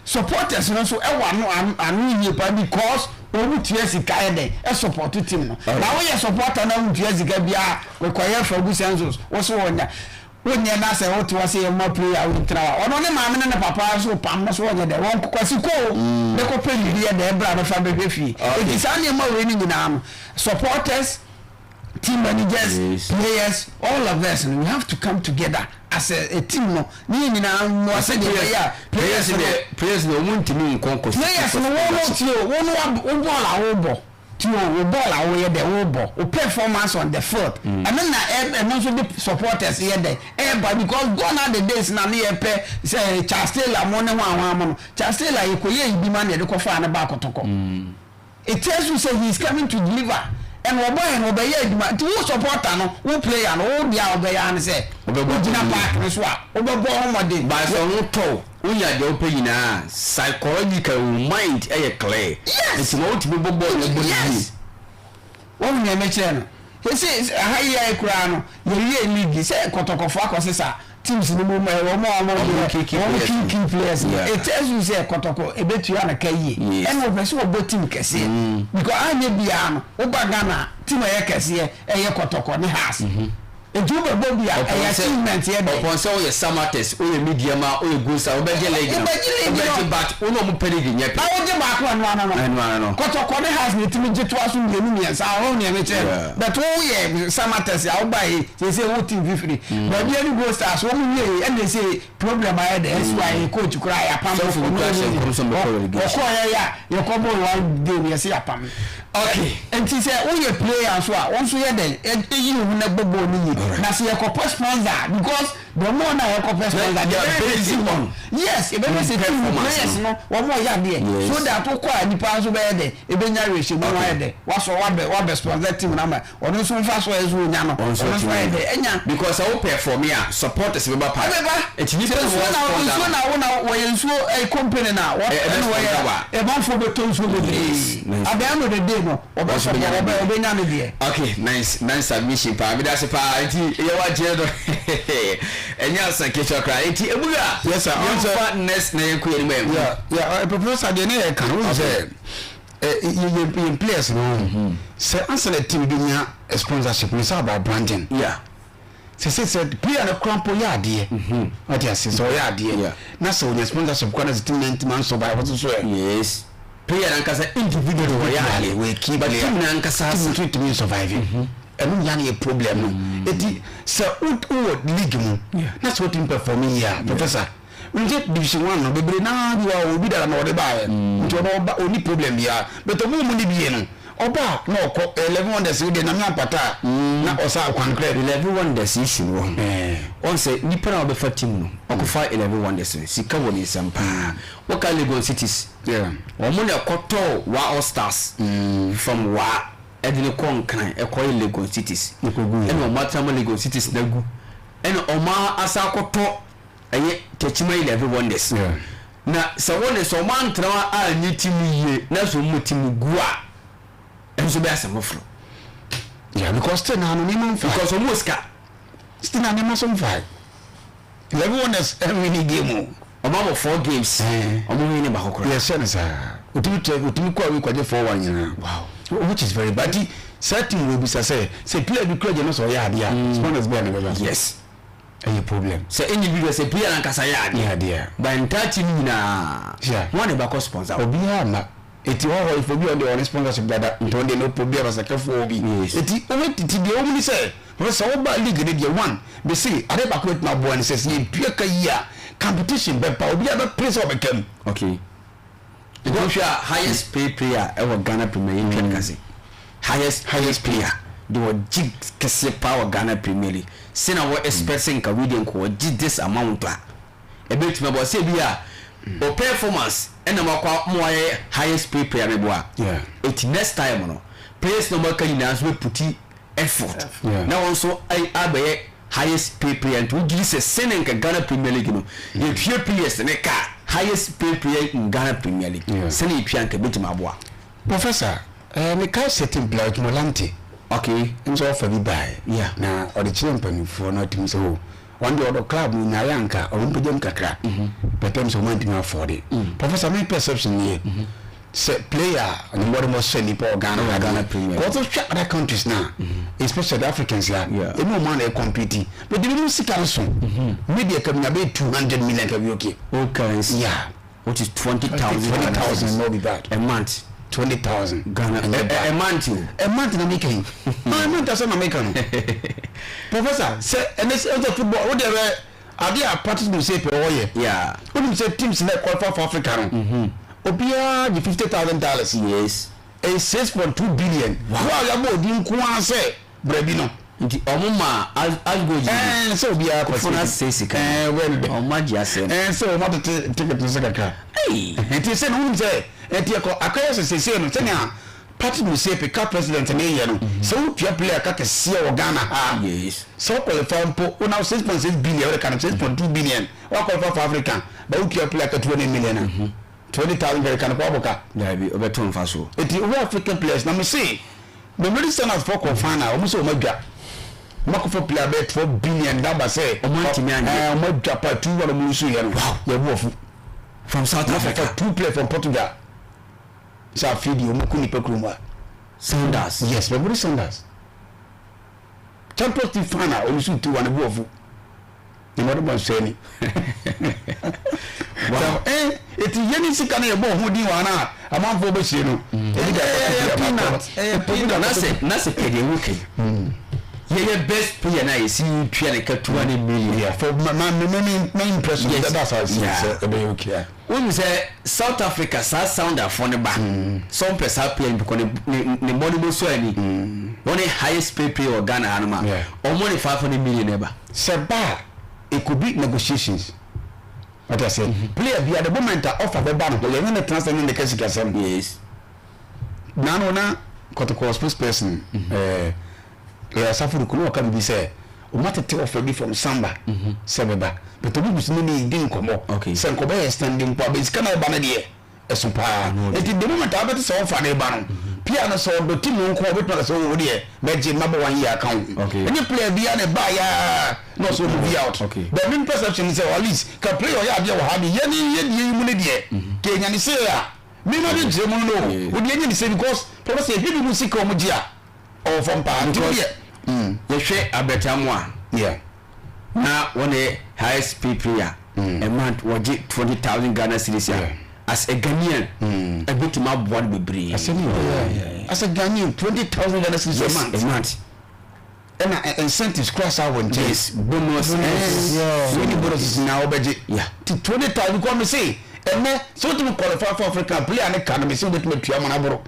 supporters no nso ɛwɔ ano ano yie paa because wɔn tua sika yɛ dɛn ɛsupport team no. Na woyɛ supporter na wontua sika biara, kɔyɛ Fabu census, wo so wɔnya. Wonyɛ na sɛ wote hɔ sɛ yɛmma prayer a wontra hɔ a, ɔno ne maame ne ne papa nso pam no so wɔnyɛ dɛ, wɔn Kwasi kɔ o, ne kɔ pɛ biribi yɛ dɛ bra bɛfa bɛhwɛ fie. Enti saa nneɛma wei no nyinaa no, supporters, team managers, players, all of us no, we have to come together as a, a team no, ne yɛn nyinaa mmoa sɛdeɛ ɛbɛyɛ a players no, players no wɔn ntumi nkɔ nkɔ players no wɔn no tie o, wɔn no wo bɔɔl a wobɔ. Ti o, wo bɔɔl a woyɛ dɛ wobɔ, wo performance on the field, ɛno na ɛno nso de supporters yɛ dɛ ɛba because gone are the days na ne yɛpɛ sɛ Charles Taylor mo ne hwan hwan mo no, Charles Taylor yɛkɔyɛɛ yi bi ma na yɛde kɔfaa no baa Kɔtɔkɔ. It tells you sɛ he is coming to deliver and ɔbaeɛ no ɔbɛyɛ adwuma nti wo supporter no, wo player no, wo deɛ a wobɛyɛ ara ne sɛ wogyina park no so a wobɛbɔ ho mmɔden. But sɛ wo ho tɔ wo. Wonya deɛ wopɛ nyinaa psychologically wo mind yɛ clear. Yes. Nti ma wotumi bɔ bɔɔl no bɔ no yie. Yes. Wohu nea mekyerɛ no? Sese aha yi ayɛ koraa no yɛwie league sɛ kɔtɔkɔfoɔ akɔsesa teams no mu ma wɔn a wɔn Wɔn deɛ key key wɔn players key no. key players no. Yeah. It tells you sɛ kɔtɔkɔ ebetua no ka yie. Yes. Ɛna wɔpɛ sɛ wɔbɔ team kɛseɛ. Because anyɛ biara no woba Ghana a team a ɛyɛ kɛseɛ ɛyɛ kɔtɔkɔ ne Hearts. Nti wo bɛbɔ bi a ɛyɛ achievement yɛ dɛn? Ɔpɔn sɛ woyɛ Samatex, woyɛ Medeama, woyɛ Gold Star, wobɛgye league no. Wobɛgye league no. Wobɛgye but wo ne ɔmo pedigree nyɛ pɛ. Na wogye baako ɛno ano no. Ɛno ano no. Kɔtɔkɔ ne Hearts na ɛtumi gye toa so mmienu mmiɛnsa wohu nea mekyerɛ no. Yeah. But wo yɛ Samatex a wobaeɛ yi seesei wo team fifiri. Baabi ɛne Gold Stars wɔn wieɛ ɛna ɛsei problem ayɛ dɛ ɛsi wa yɛ coach koraa yɛapam Sɔfo bi koraa hyɛ nkɔm sɛ ɔbɛkɔ relegation. Ɔkɔɔ yɛ a yɛkɔ bɔɔl one game yɛsi yɛapam no. Okay. Nti sɛ woyɛ player nso a wo nso yɛ dɛn eyi wo ho na bɔ bɔɔl no yie. Na sɛ yɛkɔpɛ sponsor a because the more na yɛkɔpɛ sponsor the better based on yes yɛbɛhwɛ sɛ team no players no wɔn ɔyɛ adeɛ so that wokɔ a nipa nso bɛyɛ dɛn ebenya awerɛhyɛmu na wayɛ dɛn wasɔ wabɛ wabɛ sponsor team no ama Ɔno nso mfaso a ɛsɛ onya no, ɔno nso ayɛ dɛ anya. Because sɛ wo perform a, supporters bɛba park. Ɛbɛba. Nti nipa Sɛ na nsuo wɔn na sponsor nsuo no. na wo na wɔyɛ nsuo ɛyɛ company na wɔ Ɛ ɛbɛ ɛna wɔyɛ sponsor wa. ɛmanfoɔ bɛtɔ nsuo bebree. Yes, nice. At the end of the day no, ɔbɛ Ɔnso support bɛnya ne ɔbɛ deɛ. ɔbɛnya ne deɛ. Okay, nice nice submission paa. Meda ase paa. Nti yɛ wagye no. Ɛnyɛ asa ketewa koraa. Nti Ebuga, Yes, sir. Ɔn sɛ- yɛmfa next na yɛnkɔ yɛn anim ɛ. Yeah, yeah, Professor deɛ ne yɛ ka no, wohu sɛ yɛn yɛn players no mhm. sɛ ansa na team bi nya sponsorship no sɛ about branding yeah. sɛ sɛ sɛ player no kora mpo yɛ adeɛ mhm. ɔte ase sɛ ɔyɛ adeɛ na sɛ ɔnya sponsorship kora na sɛ team no ntoma nsɔ ba ɛhɔ so ɛ yes player nankasa individual wɔyɛ adeɛ wɔyɛ key but player team nankasa team nso ntumi nsurvive mhm. ɛno nya no yɛ problem no eti sɛ wowɔ league mu na sɛ wotumi perform yie a professor Nti division one no bebree naa bi wɔ hɔ obi dada na ɔde baayɛ mm. nti ɔno ɔba ɔni problem biara but ɔmo mu ni bie no ɔba a na ɔkɔ eleven wonders deɛ nyame ampata a mm. na ɔsa akwan korɛ. Eleven wonders issue no wɔ ho ɔn sɛ nipa na ɔbɛfa team no ɔkɔfa eleven wonders no sika wɔ ne nsam paa wɔka Legon cities wɔn na ɛkɔtɔɔ wa all stars mm. from wa ɛde ne kɔ nkran ɛkɔyɛ Legon cities ɛna wɔn atena ma Legon cities na gu ɛna wɔn asa akɔtɔ. Ɛyɛ Techiman 11 Wonders. Na sɛ wɔn de sɛ wɔn antena hɔ anyi ti mu yie na sɛ wɔn ti mu gu a, ɛno nso bɛyɛ asɛm foforɔ. Yeah, because still na ano nneɛma nfa. Because wɔn wɔ sika. Still na nneɛma so nfa. 11 Wonders ɛnwi ni game o. Wɔn abɔ four games. Wɔn win ne baako koraa. Yɛ hyɛ no saa. Otumi tɛ otumi kɔ awi kɔgye 4-1 nyinaa. Wow. Which is very bad. Ti saa team wɔ bisa sɛ sɛ player bi kura gye no sɛ ɔyɛ adeɛ a sponsors bɛyɛ na bɛba. Yes. Ɛyɛ problem. Sɛ individual sɛ player nankasa yɛ adeɛ. Yɛ adeɛ a. But entire team nyinaa. Yeah. Wɔn na ɛbɛkɔ sponsor. Obiara ma. Eti hɔ hɔ if obi a ɔde ɔne sponsorship dada nti ɔno deɛ no obi a basakɛfoɔ obi. Yes. Eti wɔn titi deɛ wɔn ni sɛ wɔn sɛ wɔba league ne deɛ one bɛsi ade baako etuma aboa ne sɛ sɛ yɛtua ka yi a competition bɛba obiara bɛpere sɛ ɔbɛka mu. Okay. Nti wohwɛ a highest pay player ɛwɔ Ghana Premier yɛntwa no kase. Highest highest player de wɔgye kɛseɛ paa wɔ Ghana Premier League. Sɛ na wɔ expect sɛ nka wei deɛ nka wɔgye this amount a ɛbɛtumi aboa sɛ bi a o performance ɛna wakɔ ma wayɛ highest pay player meboa. Yeah. Eti next time no players na wɔaka nyinaa nso bɛ put effort Yeah. na wɔn nso abɛyɛ highest pay player. Nti wogye di sɛ sɛne nka Ghana Premier League no yɛtue players ne ka highest pay player in Ghana Premier League, sɛne yɛtua nka bɛtumi aboa? Professor, mekae certain player Molante. Nso ɔfa bi bae. Na ɔde kyerɛ mpanimfoɔ no atumi sɛ o ɔno deɛ ɔdɔ club no nyaeɛ anka ɔmo mpagya mu kakra, but ɛm sɛ ɔmo antumi afford. Professor, my perception yɛ sɛ player a ne mmɔde mɔ sɛ nipa wɔ Ghana ha. Ghana Premier. Kɔtɔ hwɛ other countries na especially the Africans a ɛmu ɔmo ana compete, but ebi mu sika no so me deɛ kamina bɛyɛ 200 million ka bi okay. Old currency. Yeah. Which is 20,000. 20,000 no be bad. A month. 20,000. Ghana a month o. A month na meka yi, a month asɛ na meka no, Professor, sɛ ɛnɛ sɛ ɛsɛ football o deɛ bɛ adeɛ a Patrice Motsepe ɔyɛ. Wonim sɛ teams na qualify for Africa no, obiara gye $50,000. Ɛyɛ 6.2 billion. Wo a yabɔ odi nko ara sɛ brɛbi no. Nti ɔmo ma asgo gyi. Sɛ obiara kɔfo na sɛ sika. Well, ɔmo agye asɛm. Sɛ ɔmo atete ticket no sɛ kakra. Hey. Nti sɛ no wonim sɛ ɛnti ɛkɔ akɔyɛ sɛ sɛsei no sɛnea Patrice Motsepe ka president ne yɛ no sɛ wotua player ka kɛseɛ wɔ Ghana ha, sɛ wo qualify mpo wona 6.6 billion wode ka no 6.2 billion wa qualify for Africa, ba wotua player ka 200 million a 20,000 kɛrɛ ka no kɔ abɔ ka. Dabi, ɔbɛto nfa so. Eti wo African players na mo se Mamelodi Sundowns fɔ kɔ final, ɔmo sɛ ɔmo adwa ɔmo akɔfɔ player bɛyɛ 12 billion daba sɛ Ɔmo antumi anyɛ. Ɔmo adwa pa 2-1 ɔmo nso yɛ no yɛ bu ɔfu. From South Africa. Africa, two players from Portugal sɛ afei deɛ ɔmo kɔ nipa kurom a. Sundowns. Yes, Mamelodi Sundowns, Champions League final, ɔmo nso 2-1 bu ɔfu na ɔmo de bɔ nsɔ ani. Eti yɛn ni sika no yɛ bɔ ɔho din wɔ ana amanfoɔ bɛhyie no ebi ka Ɛyɛ peanut, ɛyɛ peanut. Na sɛ pɛdeɛ wo kɛ yɛyɛ best player na yɛsi tua ne ka 200 million. Yeah, for my impression, that's how I see it, sɛ ɛbɛyɛ okay a. Wohu sɛ South Africa saa Sundownfoɔ ne ba sɛ ɔmpɛ saa player no because ne mmɔ no bɛsu ani wɔne highest pay player wɔ Ghana ha no ma ɔmo ne 500 million ɛba. Sɛ ba a, it could be negotiations. What I say, player bi at the moment a offer bɛba no, yɛn ne tena sɛ ne ne ka sikasɛm. Nano na Kɔtɔkɔ spokesperson Asafo Ruku na ɔka bibi sɛ ɔmo atete offer bi from Samba sɛ bɛba, but obi gusu ne ne di nkɔmɔ sɛ nkɔmɔ yɛ standing mpo a bɛ sika na ɛba no deɛ ɛso paa. Eti the moment a wabɛte sɛ ɔfa ne ba no pia no sɛ ɔdɔ team no nko a ɔbɛtuma sɛ ɔwɔ deɛ mɛgye mabɔ one year aka ho. Ɛnyɛ player bi a ne ba yaa na ɔsɛ ɔmo be out. But mi perception sɛ at least ka player ɔyɛ adeɛ wɔ ha de yɛ ne yɛ deɛ yi mu ne deɛ kɛ enya ne se a mi na de nkyerɛ mu no o deɛ enye ne se because pɔpɔ sɛ ebi bi mu sika ɔmo gye a ɔwɔ fam paa nti deɛ. Yɛhwɛ abɛtamu a na wɔne highest pay player a month wɔgye 20,000 Ghana cedis a as a Ghanaian ɛbɛtumi aboa no bebree. Asɛm yɛ as a Ghanaian, 20,000 Ghana cedis a month. A month. Ɛna incentives kura saa wɔ nkyɛn. Yes, bonus. Wani bonuses na wɔbɛgye ti 20,000 because me se ɛnɛ sɛ wotumi qualify for Africa, player ne ka no me se wobɛtumi atua ma no aboro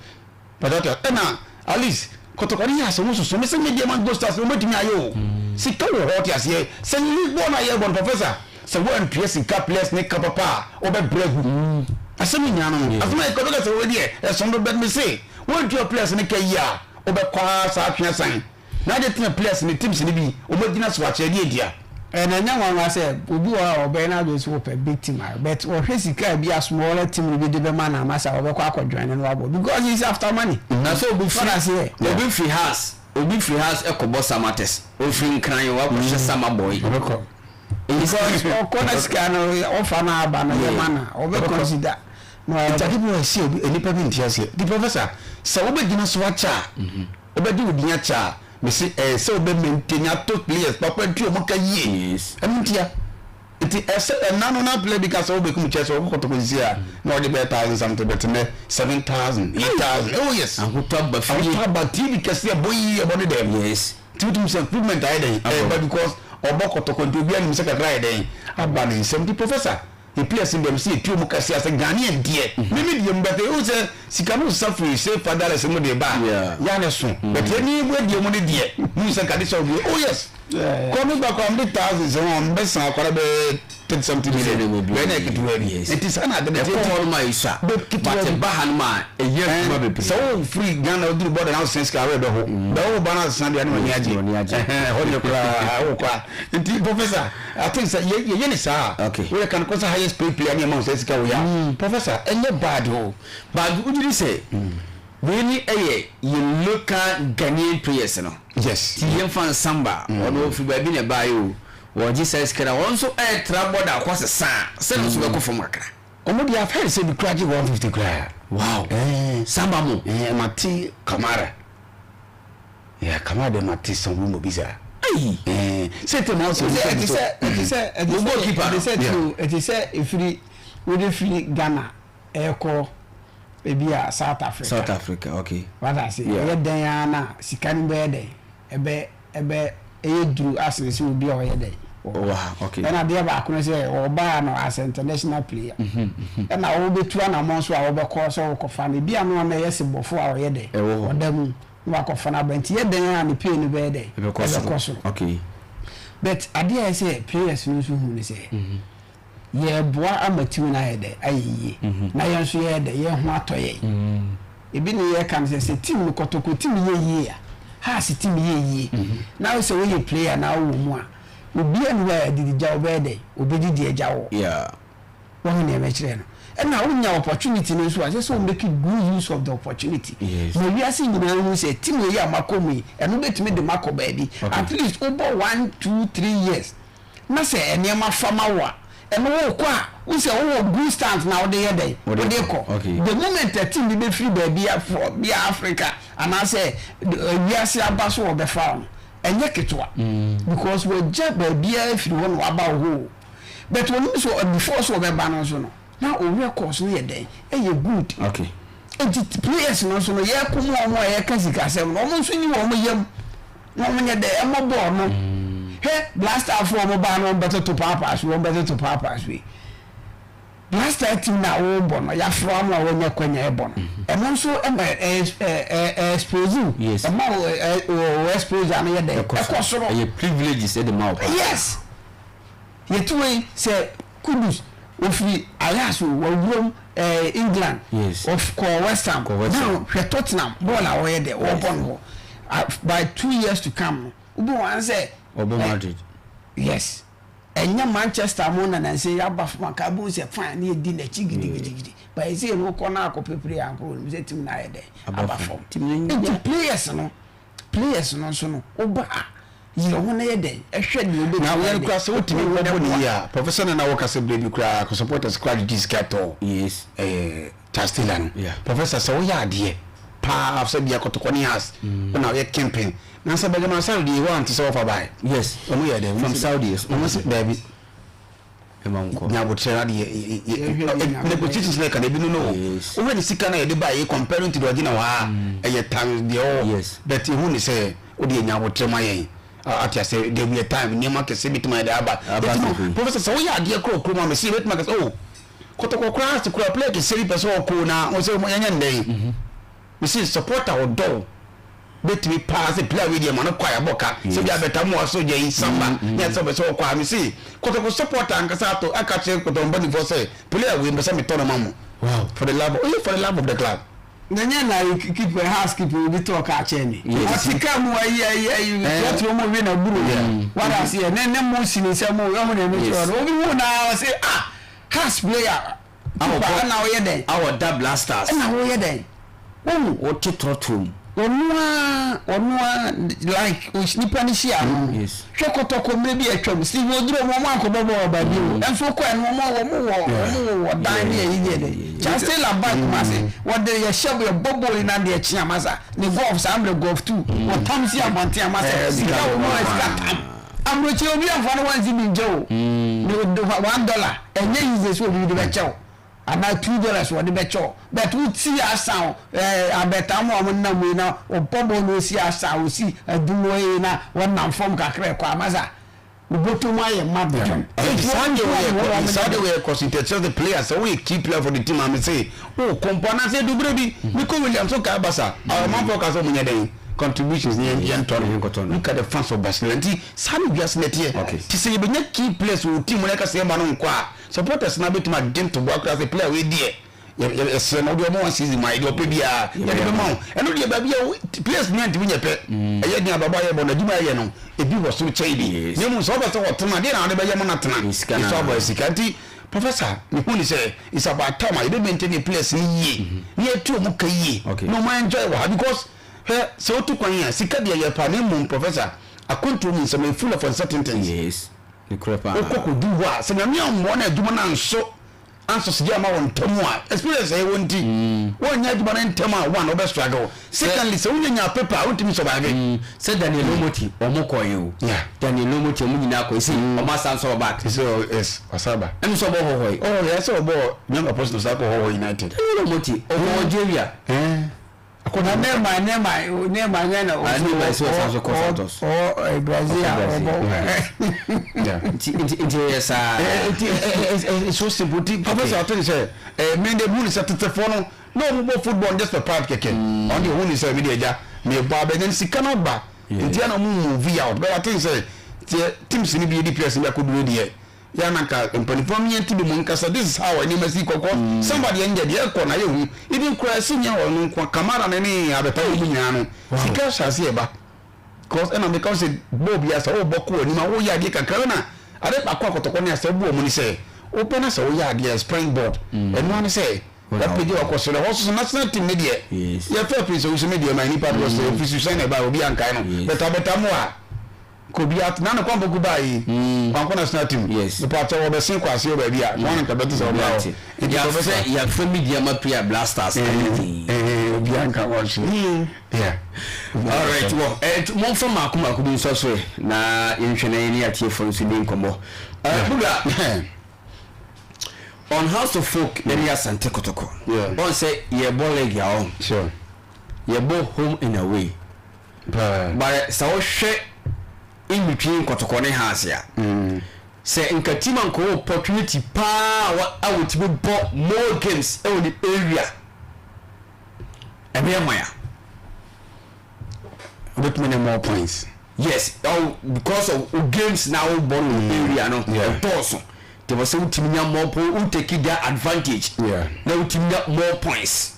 pɛtɛtɛ. Ɛna at least Kɔtɔkɔ ne yɛ asɛ wo soso me sɛ Medeama Gold Stars wɔbɛtumi ayɛ o sika wɔ hɔ te aseɛ sɛ league bɔɔl no ayɛ bɔ no. Professor, sɛ woantua sika players ne ka papa a wobɛbrɛ gu asɛm nyinaa no asɛm a yɛkɔbɛka sɛ wɔdeɛ ɛsom do bɛt me se woantua players ne ka yi a wobɛkɔ a saa atwea san na ade tena players ne teams ne bi wɔmagyina so akyerɛ deɛ ntia. Ɛna nyɛ nwanwa sɛ obi wɔ hɔ a ɔbɛyɛ n'adwene sɛ wɔpɛ big team a, but wɔhwɛ sika bi a smaller team no bi de bɛma na ama sɛ wɔbɛkɔ akɔ join no wabɔ because he is after money. Na sɛ obi firi obi firi house obi firi house ɛkɔbɔ Samartex, ofiri Nkran wakɔhyɛ Samreboi. Ɔbɛkɔ. Because ɔkɔ na sika no ɔfa no aba no yɛ ma na ɔbɛ consider. Nti ade bi wɔ ɛsɛ obi nipa bi nti aseɛ di. Professor, sɛ wobɛgyina so akyɛ a wobɛgye wo din akyɛ a. Mese ɛyɛ sɛ wobɛ maintain ato players papa nti ɔmo ka yie. Yes. Ɛno ntia. Nti ɛsɛ ɛna no na player bi ka sɛ wobɛkum kyɛ sɛ ɔkɔ Kɔtɔkɔ sisi a na ɔde bɛyɛ thousand something but nnɛ 7,000, 8,000. Oh yes. Ahotɔ aba fie. Ahotɔ aba TV kɛse ɛbɔ yie ɛbɔ ne dɛm. Yes. Nti wotumi sɛ improvement ayɛ dɛn ɛba because ɔbɔ Kɔtɔkɔ nti obiara nim sɛ kakra ayɛ dɛn aba ne nsam nti professor yɛ players no deɛ mese yɛtua ɔmu kɛse asɛ Ghanaian deɛ me me deɛ mu bɛtɛ wohu sɛ sika no sesa firi se fa dollars mu de ba a yɛ a ne so but yɛne mu adie mu no deɛ muhu sɛ nka de sɛ obi oh yes kɔ me ba kɔ mede thousands ho mbɛsa akɔra bɛyɛ 30 something million bɛyɛ na ɛketewa bi nti saa na ade no ɛkɔ hɔ nom a ɛsua but ɛba ha nom a ɛyɛ adwuma bebree sɛ wo firi Ghana woduru bɔda na wosesa sika awerɛ bɛho bɛ wo ba no asesa deɛ na w'ani agye ɛhɔ deɛ koraa wokɔ a nti professor I think sɛ yɛ yɛyɛ ne saa a, Okay. woyɛ kan kɔ sɛ highest paid player ne yɛma wo saa sika wei a, professor ɛnyɛ bad o. But wogye di sɛ wei ne ɛyɛ yɛn local Ghanaian players no? Yes. Nti yɛmfa nsamba, ɔno ɔfiri baabi na ɛbaeɛ o, wɔgye saa sika no a, wɔn nso ɛretra border akɔ sesa a, sɛ no nso bɛkɔ fam kakra. Wɔn deɛ I've heard sɛ bi koraa gye 150 koraa. Wow. Ɛɛ. Samba mo. Ɛɛ mate Kamara. Yeah, kama de ma te some rumour bi saa. Ayi. Eh, sɛ te ma ɔsɛ Ɛte sɛ ɛte sɛ ɛte sɛ goalkeeper ɛte sɛ tio ɛte sɛ efiri wode firi Ghana ɛkɔ ebi a South Africa. South Africa okay. Wata ase ɛyɛ dɛn ara na sika no bɛyɛ dɛn ɛbɛ ɛbɛ ɛyɛ duru asene sɛ obi a ɔyɛ dɛn wɔ ha okay. Ɛna adeɛ baako no sɛ ɔbaa no as international player ɛna wobɛtu anamɔ nso a wobɛkɔ sɛ wokɔfa no ebi a no ɔno ɛyɛ sebɔfo a ɔyɛ dɛn ɔda mu. Na wakɔfa no aba nti yɛ dɛn a ne pay no bɛyɛ dɛn? Ɛbɛkɔ soro. Okay. But adeɛ a ɛsɛ sɛ players no nso hu ne sɛ yɛreboa ama team no ayɛ dɛn ayɛ yie na yɛn nso yɛyɛ dɛn yɛn ho atɔ yɛn. Ebi ne yɛka no sɛ sɛ team no Kɔtɔkɔ team yɛ yie a Hearts team yɛ yie na sɛ woyɛ player na wowɔ mu a obiara nni hɔ a adidi gya wobɛyɛ dɛn obɛdidi agya wɔ. Yeah. Wahu nea mɛkyerɛ no? Ɛna wonya opportunity no nso a, ɛsɛ sɛ wo make good use of the opportunity. Yes. Ma wiase nyinaa hu sɛ team wei a makɔ mu yi, ɛno bɛtumi de makɔ baabi. Okay. At least wobɔ one, two, three years na sɛ nneɛma fa ma wo a, ɛno wokɔ a, wohu sɛ wowɔ good stance na wode yɛ dɛn? Wode Wode kɔ. kɔ. Okay. The moment a team bi bɛfiri baabi aforɔ, bi a Africa anaasɛ wiase aba so wɔbɛfa wo no, ɛnyɛ ketewa. Because wagya baabiara afiri hɔ na waba wo hɔ o. But onim sɛ before sɛ ɔbɛba no nso no na o records no yɛ dɛn ɛyɛ good. Okay. Nti players no nso no yɛko mu wɔn a yɛka sikasɛm no wɔn nso nyi wɔn yam na wɔn nyɛ dɛ ɛmɔ bɔɔl no. Hwɛ Black Star fo wɔn baa no wɔn bɛtoto paapaa so wɔn bɛtoto paapaa so yi. Black Star team na wɔbɔ no yɛafra wɔn a wɔnya kwanya ɛbɔ no ɛno nso ɛma ɛ expose wo. Yes. Ɛma wɔ exposure no yɛ dɛ ɛkɔ soro. Ɛyɛ privileges ɛde ma wo paa. Yes. Yɛte hɔ yi sɛ Kudus ofiri Ajax o wawuram ɛɛ England Yes. ɔf kɔɔ West Ham Kɔɔ West Ham. now hwɛ Tottenham bɔɔl a ɔyɛ dɛ ɔrebɔ no hɔ Ah, by 2 years to come no wobɛhu an sɛ Ɔbɔ ɛ Madrid. yes ɛnyɛ Manchester mo na nansa yi aba fam anka wobɛhu sɛ fine ne yɛdi n'akyi gidigidigidi but ɛsei no wokɔ no akɔpɛ player ankoro onim sɛ team no ayɛ dɛ Aba aba fam. fam Team no nti nya. players no Players no nso no woba a yere ho na yɛ dɛn hwɛ nea wobɛtumi Na ayɛ wei koraa sɛ wotumi na bɔ ne boa. yie a professor na na wɔka sɛ berɛ bi koraa kɔ supporters koraa gyegye sika tɔ Yes. eh, Charles Taylor no Yeah. professor sɛ woyɛ adeɛ paa sɛ bia kɔtɔkɔ ne has wona woyɛ campaign na sɛ Benjamin Asare deɛ wɔante sɛ wɔfa bae Yes. ɔmo yɛ dɛ From Saudi, yes. ɔmo sɛ daabi Ɛma nkɔ. nya abotrɛ na deɛ negotiations na ɛka na ebi no no Yes. wohwɛ ne sika na yɛde ba yɛ comparing to deɛ ɔgye na hɔ a ɛyɛ times deɛ ɔwɔ Yes. but ehu ne sɛ wode nya abotrɛ ma yɛn ate ase there be a time nneɛma kɛse bi tuma yɛde aba Aba Eti no sɛ hwee. professor sɛ woyɛ adeɛ korɔ kurom a mesi ebɛtuma kɛsɛ oh kɔtɔkɔ koraa ase koraa player kɛse bi pɛ sɛ ɔkɔ na wɔn sɛ yɛnyɛ ndɛn mesi supporter ɔdɔw bɛtumi paa sɛ player wei deɛ ma no kɔ a yɛabɔ ka sɛ bi abɛta mu aso gya yi samba ne ɛsɛ ɔbɛ sɛ ɔkɔ a mesi kɔtɔkɔ supporter ankasa ato aka kyerɛ kɔtɔkɔ mpanimfoɔ sɛ player wei mpɛ sɛ metɔ no ma mo Wow. for the love of, for the love of the club. Na nyɛ na keep house keep obi tɔ kaa kyɛn mi. Ɔte kaa mu ayi ayi ayi trɔtrɔ mu wi na buru. Wada aseɛ ne ne mu si ne nsam o ɛho na ɛmi kyerɛ no obi hu na ɔse ah house player keeper ɛna ɔyɛ dɛn Awɔ da Blasters. ɛna ɔyɛ dɛn wɔn Wɔte trɔtrɔ mu. Ɔno ara ɔno ara like nipa no hyia no. Hwɛ kɔtɔkɔ mmerɛ bi a atwam Steve Oduro wɔn ankɔbɔ bɔɔl wɔ baabi o. Ɛnso wokɔɛ no wɔn wɔn wɔ wɔn wɔ dan ne ayi deɛ dɛ. Charles Taylor ba Kumasi wɔde yɛhyɛ yɛbɔ bɔɔl yi na deɛ kye amasa ne golf saa mmerɛ golf tu wɔtam si abɔnten amasa sika wɔ mu a sika tam. Aburokyire obi amfa no wansi bi nkyɛ o. Ne $1 ɛnyɛ easy sɛ obi de bɛkyɛ wo. Anaa $2 wɔde bɛkyɛ wo but wo ti asa o eh abɛtaa mo a wɔn nam yi na wɔbɔ bɔɔl na osi asa osi adum hɔ yi na wɔnam fam kakra ɛkɔ a masa wo bɔtɔ mu ayɛ ma dwom. Saa de wei ɛkɔ saa de wei ɛkɔ so nti ɛkyerɛ sɛ player sɛ woyɛ key player for the team a me se wo kɔ mpo anaasɛ edu bere bi Nico Williams wo kae Barca amanfoɔ ka sɛ wɔn nyɛ dɛn contributions ne yɛn tɔ no look at the fans of Barcelona nti saa na wiase na ɛteɛ ti sɛ yɛbɛnya key players wɔ team mu na ɛka sɛ yɛma no nkɔ a Supporters no ara bɛtumi agye ntoboa koraa sɛ player wei deɛ yɛsrɛ no wode ɔma one season ma yɛ deɛ ɔpɛ biara yɛde bɛma wo. Ɛno deɛ baabi a players no ntumi nyɛ pɛ. Ɛyɛ den abrabɔ a yɛbɔ no adwuma a yɛyɛ no ebi wɔ soro kyɛn bi. Na mmom sɛ wopɛ sɛ wɔtena deɛ na wode bɛyɛ ma no atena. Ɛsɔ abɔ sika nti Professor mehu ne sɛ it's about time a yɛbɛ maintain yɛ players no yie na yɛtu wɔn ka yie na wɔn enjoy wɔ ha because hwɛ sɛ wotu kwan a sika deɛ yɛ paa na mmom Professor akwantuo mu nsɛm ɛyɛ full of uncertainties. Nokorɛ paa. Wokɔ kɔdu hɔ a, sɛ Nyame ammoa na adwuma no anso ansɔsegye amma wo ntɛm a, experience a yɛwɔ nti, woannya adwuma no ntɛm a, one, wobɛ struggle. Secondly, sɛ wonya nyaa paper a, wontumi survive. Sɛ Daniel Lomoti, wɔn kɔeɛ o. Yeah. Daniel Lomoti, wɔn nyinaa kɔeɛ. Sei, wɔn asan nso aba back. Sɛ ɔ, yes, wasan aba. Ɛno nso ɔbɔ hɔhɔ yi. Oh, yeah, sɛ ɔbɔ Young Apostles akɔ hɔhɔ United. Daniel Lomoti, ɔwɔ Algeria. Eh. Na Neymar Neymar Neymar nyɛ na Ah, Neymar sɛ ɔsan so kɔ Santos. ɔwɔ Brazil a ɔbɔ. Nti nti nti ɛyɛ saa. Nti it's so simple nti professor ɔte ne sɛ ɛɛ mi de hu ne sɛ tetefoɔ no na wɔn bɔ football just for part kɛkɛ ɔno deɛ hu ne sɛ mi de agya mi bɔ abɛn sika no ba nti ɛna wɔn move out but ɔte ne sɛ tiɛ teams ni bi yɛ di players ni bi akɔduro deɛ. Yɛ a na nka mpaninfoɔ no yɛnte bi mu nka sɛ this is how nneɛma si kɔ kɔ somebody ɛnyɛ deɛ ɛkɔ na yɛhu even koraa ɛsi nyɛ ɔno nko Kamara ne ne abɛta mu nyinaa no sika hyɛ ase ɛba cause ɛna meka sɛ bɔɔl bi asɛ wobɔ kɔ anim a woyɛ adeɛ kakra na ade baako akɔtɔkɔ ne asɛ wobu ɔmo ne sɛ wopɛ na sɛ woyɛ adeɛ spring board ɛno ano sɛ wapagya wakɔ soro ɛhɔ soso national team ne deɛ yɛfɛ prince owusu ne deɛ ma nipa doɔ sɛ ofi susan na ɛba obi ankae no bɛta bɛta mo a Kɔ bi at na ne kwan poku baa yi wankɔ national team Yes. mepa kyɛw ɔbɛsen kɔ aseɛ wɔ baabi a wɔn nka bɛte sɛ ɔbaa hɔ nti professor Yɛafrɛ yɛafrɛ media ma prayer blasters eh eh obiara nka wɔn hwee yeah All right, wɔ eh, momfa mmaako mmaako bi nsɔ so ɛ na yɛnhwɛ na yɛne atiefoɔ nso di nkɔmmɔ. Eh, Buga, on House of Folk ɛne Asante Kotoko. Yeah. Ɔn sɛ yɛbɔ league a ɔn. Sure. Yɛbɔ home and away. Paa. But sɛ wohwɛ in between Kɔtɔkɔ ne Hearts a, sɛ nka team a nka ɔwɔ opportunity paa a wɔtumi bɔ more games wɔ ne area, ɛbɛyɛ hwan a? Wobɛtumi anya more points. Yes, oh, because of o games na wobɔ no wɔ area no, ɛdɔɔso. Nti wɔ sɛ wotumi nya more points, wo take that advantage na wotumi nya more points.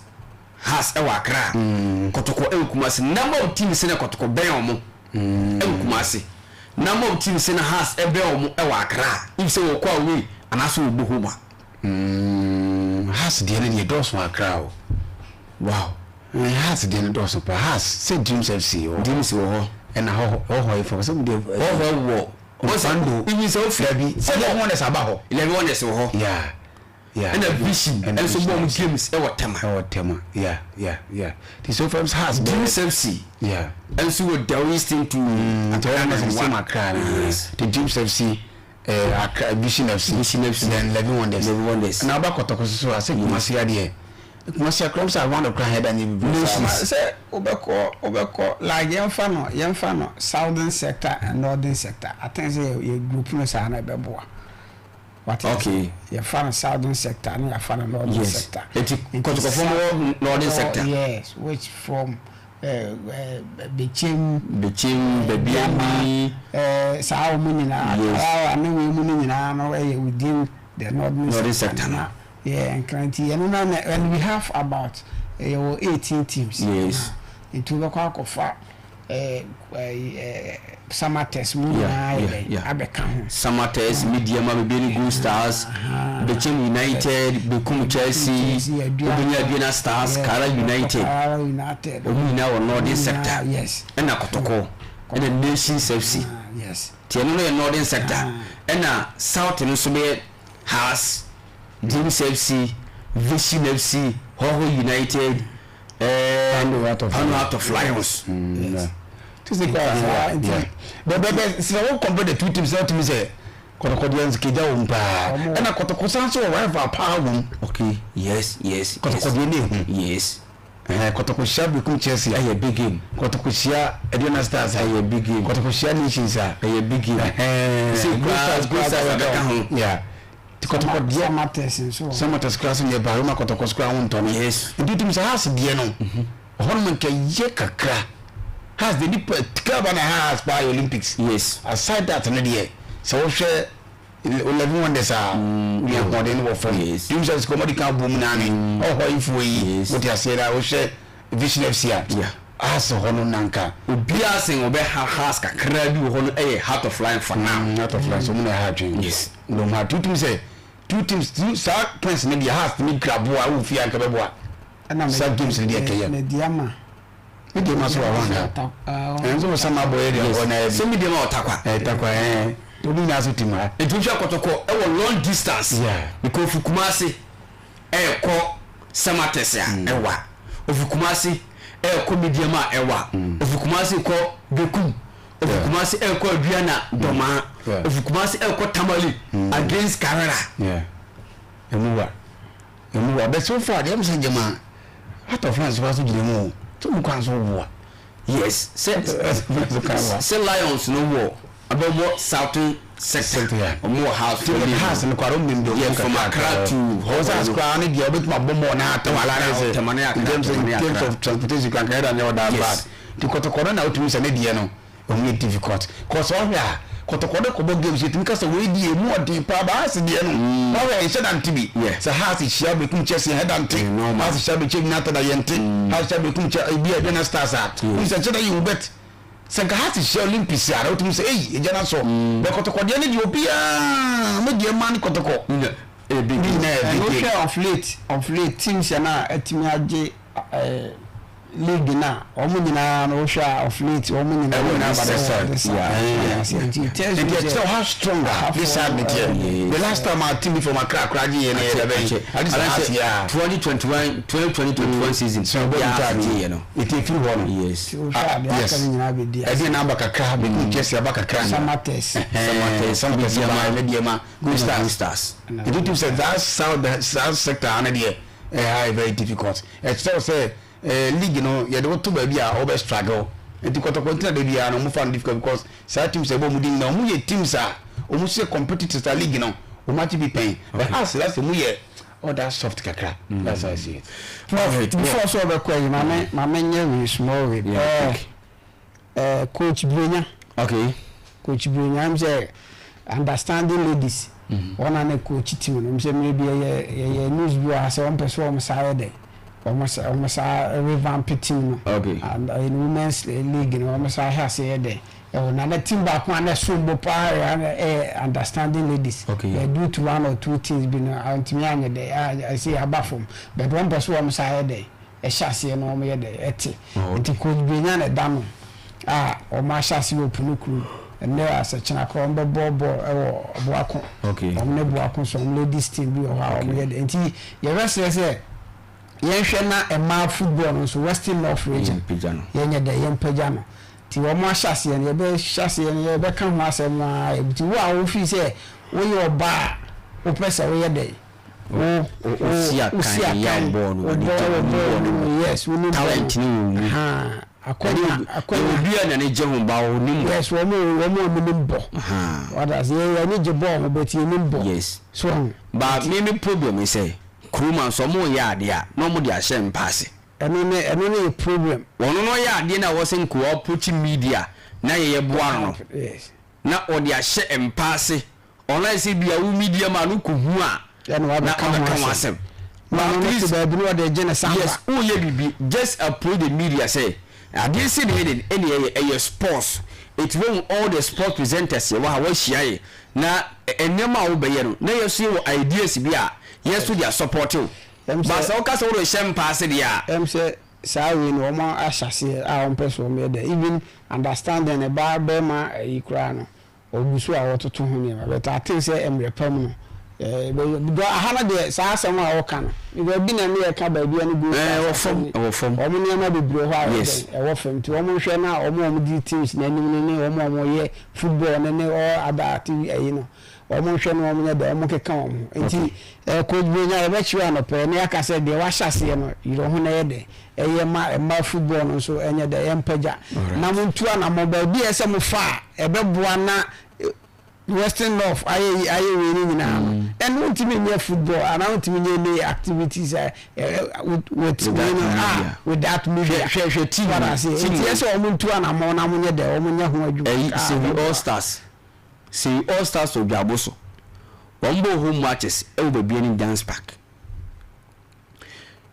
Hearts wɔ Accra, Kɔtɔkɔ wɔ Kumasi. Number of teams na Kɔtɔkɔ bɛn wɔn wɔ Kumasi. Number of teams na Hearts bɛn wɔn wɔ Accra. If sɛ wɔkɔ away anaasɛ wɔbɔ home a. Mm, Hearts deɛ no deɛ dɔɔso Accra o. Wow. Mm, Hearts deɛ no dɔɔso pa. Hearts sɛ Dreams FC wɔ hɔ. Dreams wɔ hɔ. Ɛna hɔ hɔ hɔ ifo sɛ mo deɛ. Hɔ hɔ wɔ. Ɔsando. Even sɛ ofi. Dabi. Sɛ Eleven Wonders aba hɔ. 11 Wonders wɔ hɔ. Yeah. Yeah. Ɛna Vision Ɛna nso Vision bɔ ɔmo FC. games ɛwɔ Tema. Ɛwɔ Tema. Yeah, yeah, yeah. Ti so fam Hearts bɛyɛ. Dreams FC Yeah. nso wɔ Dawu Eastern to Nti ɔmo na Accra sɛ same one. Accra na. Yes. Ti Dreams FC, eh, Accra, Vision FC. Vision FC. Then Eleven Wonders. Eleven Wonders. Na ɔba Kɔtɔkɔ so so a sɛ Kumasi adeɛ. Kumasi akora m sɛ around akora ha ɛda nyɛ bebree saa. Nations. Sɛ wobɛkɔ wobɛkɔ like yɛmfa no yɛmfa no southern sector and northern sector I think sɛ yɛ yɛ group no saa na ɛbɛboa. Wate ase? Okay. Yɛfa no southern sector na yɛafa no northern Yes. sector. Eti Kɔtɔkɔfoɔ mo wɔ northern sector. Yes, which from uh, uh, Bekyem, Bekyem, Babiani. Uh, saa wɔn nyinaa, Yes. Karawa ne wɔn mu no nyinaa no ɛyɛ within the northern, Northern sector no. Yeah, Nkran nti yɛn no na and we have about yɛwɔ 18 teams. Yes. Nti wobɛkɔ akɔfa. Samatex mu nyinaa yɛ dɛn abɛka ho. Samatex, Medeama, Bibiani Gold Stars, Bechem United, Bekum Chelsea, wobɛnya Aduana Stars, Karela United, wɔn nyinaa wɔ Northern sector, ɛna Kɔtɔkɔ, ɛna Nations FC. Nti ɛno no yɛ Northern sector, ɛna South no nso bɛyɛ Hearts, Dreams FC, Vision FC, Hohoe United, Pano Heart of Lions. Bɛbɛbɛ sɛ wo compare the two teams na wotumi sɛ kɔtɔkɔ deɛ nso kegya wɔm paa ɛna kɔtɔkɔ san so wɔ rival paa wɔm. Okay, yes. Kɔtɔkɔ deɛ ne ehu. Ɛhɛn, kɔtɔkɔ hyia Bekum Chelsea. Ɛyɛ big game. Kɔtɔkɔ hyia Aduana Stars a. Ɛyɛ big game. Kɔtɔkɔ hyia Nations a. Ɛyɛ big game. Ɛhɛn. Sɛ kura Gold Stars abɛka ho. Yeah. Ti kɔtɔkɔ deɛ. Samatex nso wɔ hɔ. Samatex kura so nyɛ bad. Woma kɔtɔkɔ so kura ho ntɔ no. Yes. Nti wotum sɛ Hearts deɛ no, ɛhɔnom nka yɛ kakra. Hearts deɛ nipa club a na ɛha Hearts paa yɛ Olympics. Yes. Aside that no deɛ, sɛ wohwɛ 11 Wonders a, wonya ahoɔden no wɔ fam. Yes. Dreams FC kɔ wɔde kan bɔ mu naa ne. Ɔhɔ ayifoɔ yi, Yes. wote aseɛ na wohwɛ Vision FC a, Yeah. Hearts hɔ no na nka. Obiara sen ɔbɛha Hearts kakra bi wɔ hɔ no ɛyɛ Heart of Lion for now. Heart of Lions ɔmo na ɛha adwene. Yes. Na ɔmo ha tutum sɛ two teams two saa points ne deɛ Hearts tumi grab a wɔ fie anka bɛboa. Ɛna Saa games ne deɛ kɛyɛ. Medeama. Medeama so wɔ hɔ anka. Ɛnso wɔ sɛ ma bɔ yɛ deɛ hɔ na yɛ. Sɛ Medeama wɔ Tarkwa. Ɛɛ Tarkwa ɛɛ. Obi nyinaa so team ha. Nti wohwɛ Kɔtɔkɔ ɛwɔ long distance. Yeah. Because ofi Kumasi ɛɛkɔ Samatex a ɛwa. Ofi Kumasi ɛɛkɔ Medeama a ɛwa. Ofi Kumasi kɔ Bekum. Ofi Kumasi ɛɛkɔ Aduana Dɔmaa. Ofi Kumasi ɛɛkɔ Tamale against Karela. Yeah. Emu wa. Emu wa. But so far deɛ ɛmu sɛ gyama Heart of Lions kora so gyina mu o. Sɛ ɔmu kwan so boa. Yes. Sɛ sɛ Lions no wɔ abɛbɔ Southern sector. Ɔmo wɔ house. Ti wɔ house no kora ɔmo nim Yeah, from Accra to hɔ. Ɔsɛ house kora ne deɛ ɔbɛtuma bɔ mɔɔ na atɛm ala ne sɛ. Tɛmane Accra. In terms of transportation kora nkɛyɛ da nyɛ ɔda bad. Ti kɔtɔkɔ no na wotumi sɛ ne deɛ no ɔmo yɛ difficult. Kɔsɛ ɔhwɛ a kɔtɔkɔ no kɔbɔ games yɛtumi kasa wei deɛ emu ɔden paa ba house deɛ no ɔhwɛ nhyɛ da nte bi. Sɛ house hyia bekum Chelsea ɛhɛ da nte. House hyia bekyɛ United a yɛnte. House hyia bekum kyɛ ebi a Aduana Stars a. Wohu sɛ nhyɛ da yɛ hu bet sɛ nka Hearts hyia Olympics a na wotumi sɛ ei egya no asɔ. Bɛ kɔtɔkɔ deɛ no deɛ obiara mo deɛ ma ne kɔtɔkɔ. Ne nyinaa yɛ big game. Wohwɛ of late of late teams no a atumi agye league no a wɔn nyinaa no wohwɛ a of late wɔn nyinaa Ɛwɔ wɔ this side. this side. Yeah. Nti it tells you Nti ɛkyerɛ how strong a this side ne teɛ. The last time a team bi from Accra koraa gye yɛ no yɛ dɛbɛn. Ade sɛ Hearts yɛ a. 2021 2020 21 season. Sɛ ɔbɔ Yeah, guitar gye yɛ no. Nti efiri hɔ no. Yes. Nti wohwɛ a deɛ aka no nyinaa bɛdi ase. Ɛdeɛ na aba kakra bɛkum Chelsea aba kakra. Samatex. Samatex Samatex ba Medeama Gold Stars. Gold Stars. Nti wotum sɛ that south south sector ha no deɛ ɛha yɛ very difficult. Ɛkyerɛ sɛ league no yɛde wo to baabi a wobɛ struggle. Nti kɔtɔkɔ ntina da biara no ɔmo fa no difficult because saa teams a ɛbɔ ɔmo din nyinaa ɔmo yɛ teams a ɔmo nso yɛ competitors a league no ɔmo agye bi pɛn. But Hearts that's ɔmo yɛ all that soft kakra. That's how I see it. Before sɛ ɔbɛkɔ ayi maame maame nyɛ wei small wei. Yeah, quick. Coach Brenya. Okay. Coach Brenya m sɛ understanding ladies. Wɔn a na coach team no m sɛ mmerɛ bi yɛyɛ yɛyɛ news bi wɔ ha sɛ wɔn pɛ sɛ wɔn saa yɛ dɛ wɔn sa wɔn saa revamp team no. Okay. And in women's league no wɔn saa hyɛ ase yɛ dɛ ɛwɔ na na team baako a na ɛsom bo paa yɛ ɛyɛ understanding ladies. Okay. But due to one or two things bi no antumi anyɛ dɛ a ɛsɛ aba fam but wɔn pɛ sɛ wɔn saa yɛ dɛ ɛhyɛ aseɛ no wɔn yɛ dɛ ɛte nti coach Brenya na ɛda no a wɔn ahyɛ aseɛ wɔ Punu kurom ɛnɛ asɛkyena korɔ wɔn bɛbɔ bɔɔl ɛwɔ Boako Okay. wɔn ne Boako so wɔn ladies team bi wɔ hɔ a wɔn yɛ dɛ nti yɛbɛsrɛ sɛ yɛnhwɛ na mmaa football no nso Western North region Yɛmpagya no. yɛnyɛ dɛ yɛmpagya no nti wɔn ahyɛ aseɛ no yɛbɛhyɛ aseɛ no yɛbɛka ho asɛm aa nti wo a wofii sɛ woyɛ ɔbaa a wopɛ sɛ woyɛ dɛ wo Wosi akan wosi yɛ akan bɔɔl no, wobɔ w'ani gye wɔ wo bɔɔl bɔɔl no no mu yes wonim Talent bɔɔl no wɔ wo mu. Ahaa, akwanya akwanya Obi a n'ani gye ho ba onim bɔ. Yes, wɔn a wɔn a wɔnim bɔ. Wada ase yɛ yɛn ani gye bɔɔl ho but yɛnim bɔ. Yes. So ho. Ba me me problem ne sɛ kurom a nso wɔn yɛ adeɛ a na wɔn de ahyɛ mpaase. Ɛno ne ɛno ne yɛ problem. Wɔn no yɛ adeɛ na wɔsɛ nkoa approach media na yɛyɛ boa no no. Yes. Na wɔde ahyɛ mpaase ɔno ayɛ sɛ bia wo media ma no kɔhu a Ɛna na wabɛka ho ɔbɛka ho asɛm. asɛm. Na But ɔno at no te least baabi na ɔde gye ne samba. yes woyɛ biribi just approach the media sɛ. Adeɛ sei na ɛyɛ den ɛna ɛyɛ ɛyɛ sports eti wɔn all the sport presenters yɛ wɔ ha wɔahyia yɛ na nneɛma a wobɛyɛ no na yɛ so yɛ wɔ ideas bi a yɛ so de asupɔte wo ba sɛ woka sɛ wode hyɛ mpa ase deɛ a. Ɛm sɛ saa wei no wɔn ahyɛ aseɛ a wɔn pɛ so wɔn yɛ dɛ even understanding ɛbaa bɛɛma ayi koraa no Ɔgu so a ɔretoto ho nneɛma but I think sɛ mmerɛ pa mu no ɛbɛyɛ because aha no deɛ saa asɛm a ɔka no because bi na ne yɛka baabi a ne Gold Stars asɛm ne wɔn nneɛma bebree wɔ hɔ a ɛyɛ dɛn ɛwɔ fam nti wɔn nhwɛ na wɔn a wɔdi teams no anim no ne wɔn a wɔyɛ football no ne all other activi ɛyi no wɔn nhwɛ na wɔn nyɛ dɛn wɔn nkeka wɔn ho nti Coach Brenya yɛbɛkyerɛ anɔpa yi na yɛaka sɛ deɛ wahyɛ aseɛ no yerɛ ho na ɛyɛ dɛn ɛyɛ ma mmaa football no nso ɛnyɛ dɛ ɛmpagya na montu anammɔn baabi a ɛsɛ mofa a ɛbɛboa na Western North ayɛ ayɛ wei no nyinaa no ɛno wontumi nyɛ football anaa wontumi nyɛ any activities a with with wei no a without media hwɛ hwɛ team wada ase nti ɛsɛ wɔn ntu anammɔn na wɔnyɛ dɛ wɔn nyɛ ho adwuma ɛyi Sewi All Stars Sewi All Stars wɔ Dwabo so wɔn bɔ home matches ɛwɔ baabi anim Dance Park.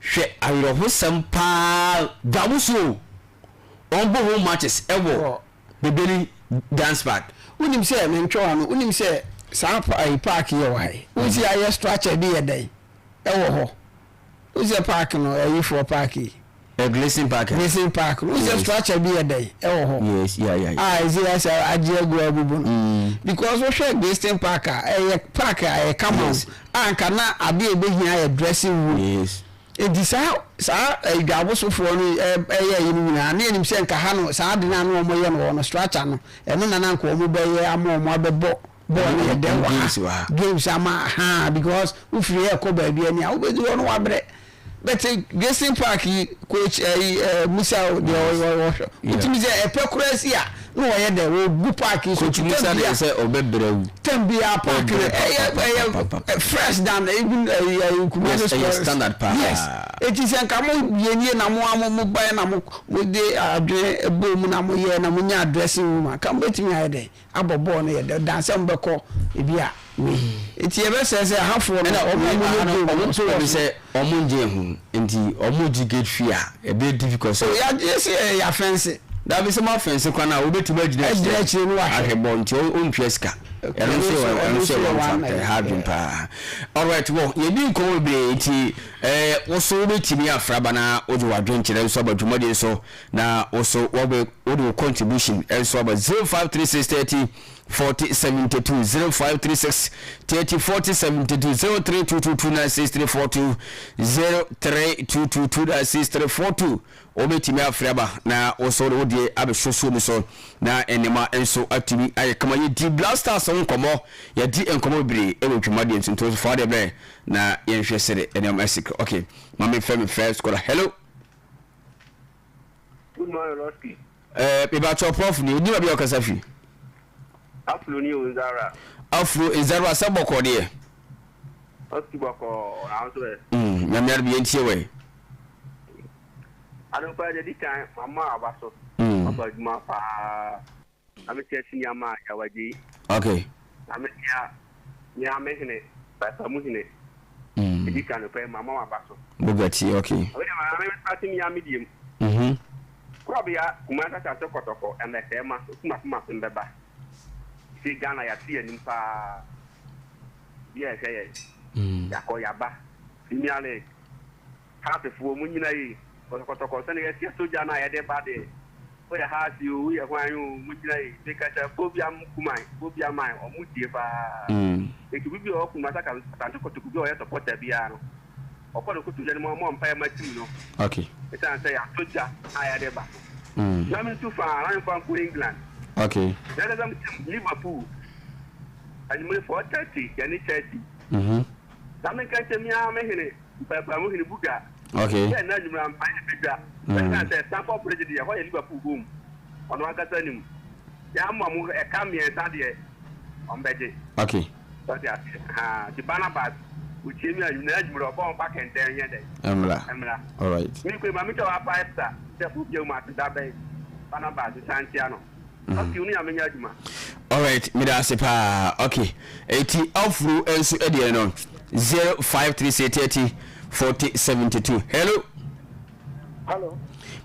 Hwɛ awerɛhosɛm paa dwa so o wɔn bɔ home matches ɛwɔ Bebeli dance park. Wonim sɛ mentwe w'ano wonim sɛ saa ayi park yi ɛwɔ ha yi wohu sɛ yɛayɛ structure bi yɛ dɛn ɛwɔ hɔ wohu sɛ park no ayifoɔ park yi. Gleason Park. Gleason Park no wohu sɛ structure bi yɛ dɛn ɛwɔ hɔ. Yes yeah yeah. A ɛsɛ yɛ sɛ agye agu abubu no because wohwɛ Gleason Park a ɛyɛ park a ɛyɛ kama o a anka na adeɛ a ɛbɛhia yɛ dressing room. Yes. Enti saa saa adwabosofoɔ no ɛyɛ ɛyi no nyinaa ne yɛnim sɛ nka ha no saa ade no a na wɔyɛ no wɔ no structure no ɛno na na nka wɔn bɛyɛ ama wɔn abɛbɔ bɔɔl no yɛ dɛn wɔ ha games ama ha because wofiri hɛ kɔ baabi ani a wobɛdu hɔ no wabrɛ. But Gayson Park yi coach ɛyi eh, eh, Musa o deɛ ɔyɛ ɔhwɛ wotumi sɛ ɛpɛ koraa si a na ɔyɛ dɛ wɔgu park yi so Coach Musa deɛ sɛ ɔbɛbrɛ wu. Tɛm biara park no ɛyɛ ɛyɛ fresh than even ɛyi ɛyi Kumasi Yes, ɛyɛ standard paa. Yes, eti sɛ nka mo yɛ nie na mo a mo ba yɛ na mo mo de adwene ɛbɔ mu na mo yɛ na mo nya dressing room a ka mo betumi ayɛ dɛ. Abɔ bɔɔl no yɛ dɛ dan sɛ wɔbɛkɔ ebi a wei nti yɛbɛsrɛ sɛ ahafoɔ no Ɛna wɔn a wɔn wɔyɛ no game wɔn no nso wɔ bi so. sɛ wɔn ngye ho nti wɔn gye gate fee a ɛbɛyɛ difficult sɛ. Oh yagye sɛ yɛ afɛnse. Dabi sɛ mo afɛnse kwan a wobɛtumi agyina akyire akyire no wahwɛ ahwɛ bɔɔl nti ɔntua sika ɛno nso yɛ ɛno nso yɛ one factor ɛha adwene paa alright wɔ yɛdi nkɔmɔ bebree nti ɛɛ woso wobɛtumi afra ba na wode w'adwenkyerɛ nso aba dwumadie so Na wo so wɔbɛ wode wo contribution nso aba 0536 30 40 72 0536 30 40 72 0322 296342 0322 296342 wobɛtumi afrɛ aba na wo so wode wo deɛ abɛhwɛ suo mu so na nneɛma nso atumi ayɛ kama. Yɛdi Blasters ho nkɔmmɔ, yɛdi nkɔmmɔ bebree ɛwɔ dwumadeɛ nso nti wo so fa wodeɛ brɛ na yɛnhwɛ sɛde nneɛma asi kɔ. Okay, ma mefrɛ me first caller. Hello. Good morning, Roski. Eh, mebakyɛ prof ni, odi baabi a ɔkasa fi. Afro ni o Nzara. Afro Nzara sɛ bɔkɔ deɛ. Roski bɔkɔ na nso ɛ. Nyame adom yɛn tie wɛ. Adepa deɛ di kan mama aba so. Aba adwuma paa. Na me tia sini ama Yawagye. Okay. Na me tia mea me hene, Papa mu hene. Edi kan pɛ mama waba so. Bugatti, okay. Oye ma me start mea me diem. Korɔbea Kumasi Asante Kɔtɔkɔ ɛmɛsɛɛ ma so kuma kuma so mbɛba. Se Ghana yɛate anim paa. Bi a ɛhwɛ yɛn. Yakɔ yaba. Premier League. Heartsfoɔ mo nyina yei. Kɔtɔkɔtɔkɔ sɛdeɛ yɛteɛ sogya no a yɛde ba deɛ. Woyɛ Hearts oo woyɛ hwan oo mo gyina yei. Meka kyerɛ Phobia Kuman, Phobia man ɔmo tie paa. Nti obi bi a ɔwɔ Kumasi Asante Kotoko bi a ɔyɛ supporter biara no ɔkɔ ne kotodwe no mu ɔmmɔ mpaeɛ ma team no. Okay. Ɛsiane sɛ yɛatɔ gya a yɛde ba so. Na mentu faa na memfa nkɔ England. Okay. Na ɛsɛ sɛ me team Liverpool anwummere 4:30 yɛne Chelsea. Na menka nkyɛ me ara me hene Mpaepaemu hene Buga. Okay. Sɛ ɛnnɛ anwummere ampa yɛ bedwa. Ɛsiane sɛ Stamford Bridge deɛ ɛhɔ yɛ Liverpool home. Ɔno ankasa nim. Yɛama mo ɛka mmiɛnsa deɛ ɔmbɛgye. Okay. Wate aseɛ? Ahaa. Nti Barnabas, wotie me anwummerɛ, anwummerɛ ɔbɔ ɔmfa kɛntɛn nyɛ dɛn? Ɛmmra. Ɛmmra. Alright. Me kɔ yi, ma me twa w'apae psa sɛ fo bio mu ase da bɛn? Barnabas, nsan ntia no. Okay, wo ne Nyame nyɛ adwuma. Alright, meda ase paa. Okay, eti afuro nso deɛ no 0536 30 40 72. Hello. Hello.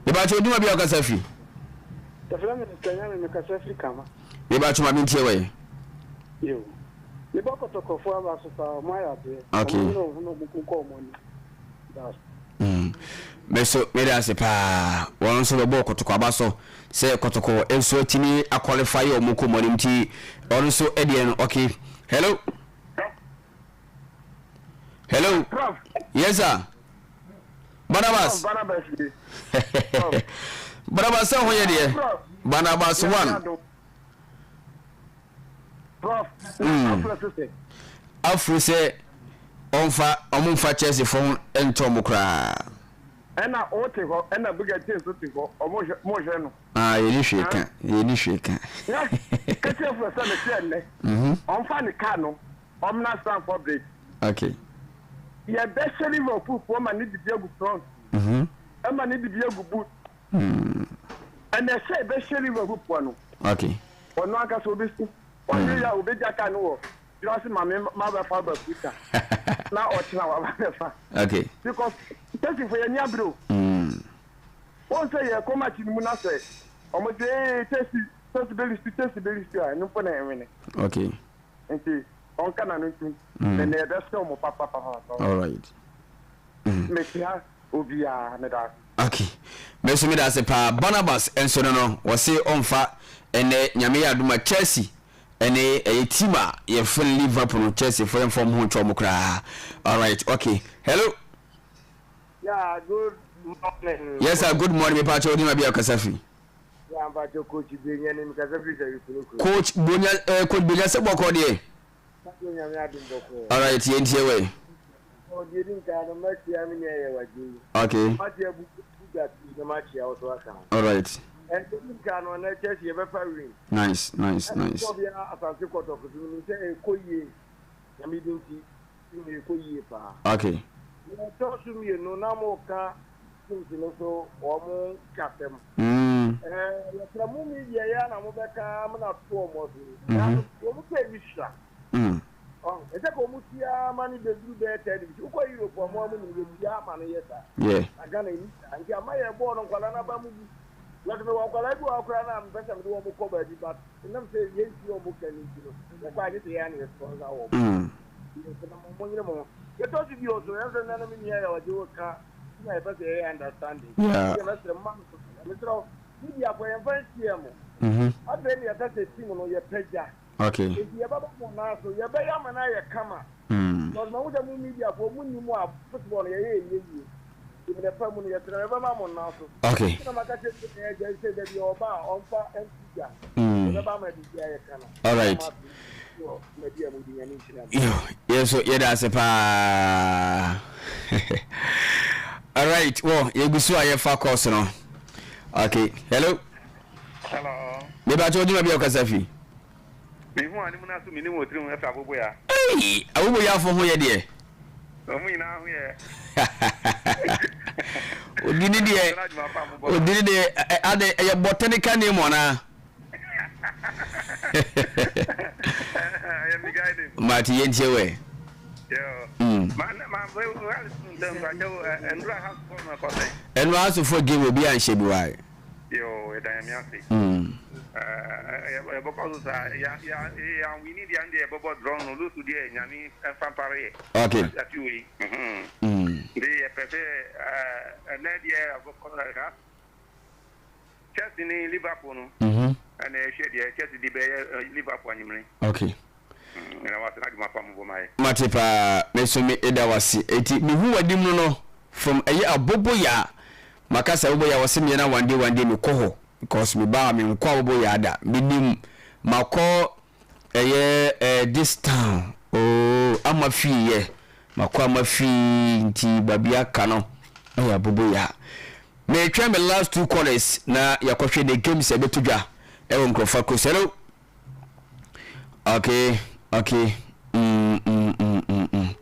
Mebakyɛ odin bi a ɔkasa firi. Yɛfrɛ me Mr. Nyame mekasa firi Kama. Mebakyɛ ma mentie wɔ Yo. Mebɔ kɔtɔkɔfoɔ aba so paa ɔmo ayɛ adeɛ. Okay. Ɔmo nyere ɔmo ho na ɔmo konkɔ ɔmo ani. That's. Me so meda ase paa. Wɔn nso bɛbɔ kɔtɔkɔ aba so sɛ kɔtɔkɔ nso atumi akɔlify wɔn kɔ mu anim nti ɔno nso deɛ no okay. Hello. Hello. Prof. Yes sir. Barnabas. Barnabas. Barnabas sɛ ho yɛ deɛ. Barnabas one. Prof. Afro sɛ. Afro sɛ ɔnfa ɔmo nfa Chelsea fo ho ntɔ ɔmo koraa. Ɛna o te hɔ ɛna Bugatti nso te hɔ ɔmo hwɛ mo hwɛ no. Ah yɛ ni hwee ka yɛ ni hwee ka. Yɛ kɛse afro sɛ mete ɛnɛ. Ɔnfa ne car no ɔmna Stamford Bridge. Okay. Yɛ bɛ hyɛ Liverpool foɔ ma ne didi agu front. Ɛma ne didi agu boot. Ɛnɛ sɛ yɛ bɛ hyɛ Liverpool foɔ no. Okay. Ɔno ankasa obesu. Ɔnyɛ yɛ a obegya car no wɔ Dwase ma me ma bɛfa ba Futa na ɔkyena waba bɛfa. Okay. Because Chelsea fo yɛ ni abere o. Wɔn sɛ yɛ kɔ match no mu na sɛ wɔn sɛ ee Chelsea Chelsea bɛ lisu Chelsea bɛ lisu a ɛno mpo na ɛnwene. Okay. Nti ɔnka n'ano ntum. Na na yɛbɛsɛ wɔn papapapa. All right. Mekyia obiara meda ase. Ok me nso meda ase paa Barnabas nso no no wɔse ɔmfa ɛnɛ nyame yɛ adom a Chelsea ɛne ɛyɛ team a yɛfrɛ no Liverpool no Chelsea fo yɛmfa ɔmo ho ntwa ɔmo koraa alright ok hello. Yeah, good morning. Yes sir, good morning. Me pacho odin abi akasa fi. Yeah, mpacho coach Bonya ni mkasa fi sɛ Kulukulu. Coach Bonya eh coach Bonya sɛ bɔkɔ deɛ. Pacho nyame adom bɔkɔ. Alright, yɛntie wɛ. Ɔ deɛ di nkan no mɛkyea me nua yɛ wagye yi. Okay. Makyea bu buga pii na makyea wo so aka ho. Alright. Ɛ deɛ di nkan no ɛnɛ Chelsea yɛbɛfa win. Nice nice nice. Ɛna bia Asante Kɔtɔkɔ so menim sɛ ɛkɔ yie Nyame di nti team no ɛkɔ yie paa. Okay. Deɛ ɛtɔ so mmienu na mo ka teams no so wɔn kasɛm. Ɛɛ yɛsrɛ mo media yi ara na mo bɛka mo na to wɔn so yi. Nanso wɔn pɛ bi sua. Ɔn, ɛsɛ ka wɔn tua ma no bɛduru bɛyɛ third division. Wokɔ Europe a, wɔn a wɔnim yɛtua ma no yɛ saa. Yeah. Na Ghana ɛni saa. Nti ama yɛ bɔɔl no nkwadaa no aba mu bu. Because mewɔ nkwadaa bi wɔ hɔ koraa no a mepɛ sɛ mede wɔn kɔ baabi but ɛnam sɛ yɛntua wɔn ka no nti no, yɛkɔ a gye sɛ yɛn ara na yɛ sponsor wɔn. Yɛsrɛ mo, monyere mo ho. Yɛtɔ so bio nso, ɛm sɛ nnɛ no me nua yɛ ɔgye wo ka nti na yɛpɛ sɛ yɛyɛ understanding. Yeah. Nti mɛsrɛ mo ma me so. Mesrɛ wo, media foɔ yɛmfa nhyia mo. Afei na yɛpɛ sɛ team no yɛpagya. Okay. Nti yɛbɛba mo nan so, yɛbɛyɛ ama no ayɛ kama. Because mahu sɛ mo media foɔ mo nni mu a football no yɛyɛ ɛnyɛ yie. Nti mmerɛ pa mu no yɛsrɛ yɛbɛba mo nan so. Okay. Nti na maka kyerɛ sɛ ɛyɛ gya sɛ da bi ɔba a ɔmfa nto gya. Yɛbɛba ama biribi ayɛ kama. All right. Yo, yɛn nso yɛda ase paa. All right, wɔ yɛgu so a yɛfa course no. Okay, hello. Hello. Me ba cho odwuma bi okasa fi. Me hu anim na so me nim otiri ho efa aboboya. Hey, aboboya fo ho ye de. Omu nyina ho ye. Odini de. Odini de ade ye botanical name ona. Ɛyɛ me guy name. Mate yɛntie wɛ. Ɛnura asofo game obi anhyɛ bi wae. Yo, ɛda nyame ase. Yɛbɛkɔ so saa. Yɛanwini deɛ ɛndeɛ yɛbɛbɔ draw no lusu deɛ nyame ɛmfa mpare yɛ. Okay. Afi wei. Nti yɛpɛ sɛ ɛnɛ deɛ yɛbɛkɔ Chelsea ne Liverpool no ɛna ɛhwɛ deɛ Chelsea de bɛyɛ Liverpool anwummere. Okay. Ɛna wase na adwuma pa mo bɔ ma yɛ. Mate paa me nso me da wase eti me hu wanim no no from ɛyɛ aboboyaa maka sɛ aboboyaa wɔse meɛ na one day one day me kɔ hɔ because me ba a me nkɔ aboboyaa da me nim makɔ Ɛyɛ eh this town ooh ama fii yɛ makɔ ama fii nti baabi aka no ɛyɛ aboboyaa. Meretwɛn me last two callers na yɛakɔhwɛ the games a ɛbɛto dwa ɛwɔ nkurɔfoɔ akuro so. Hello. Okay, okay. Mm, mm, mm, mm, mm.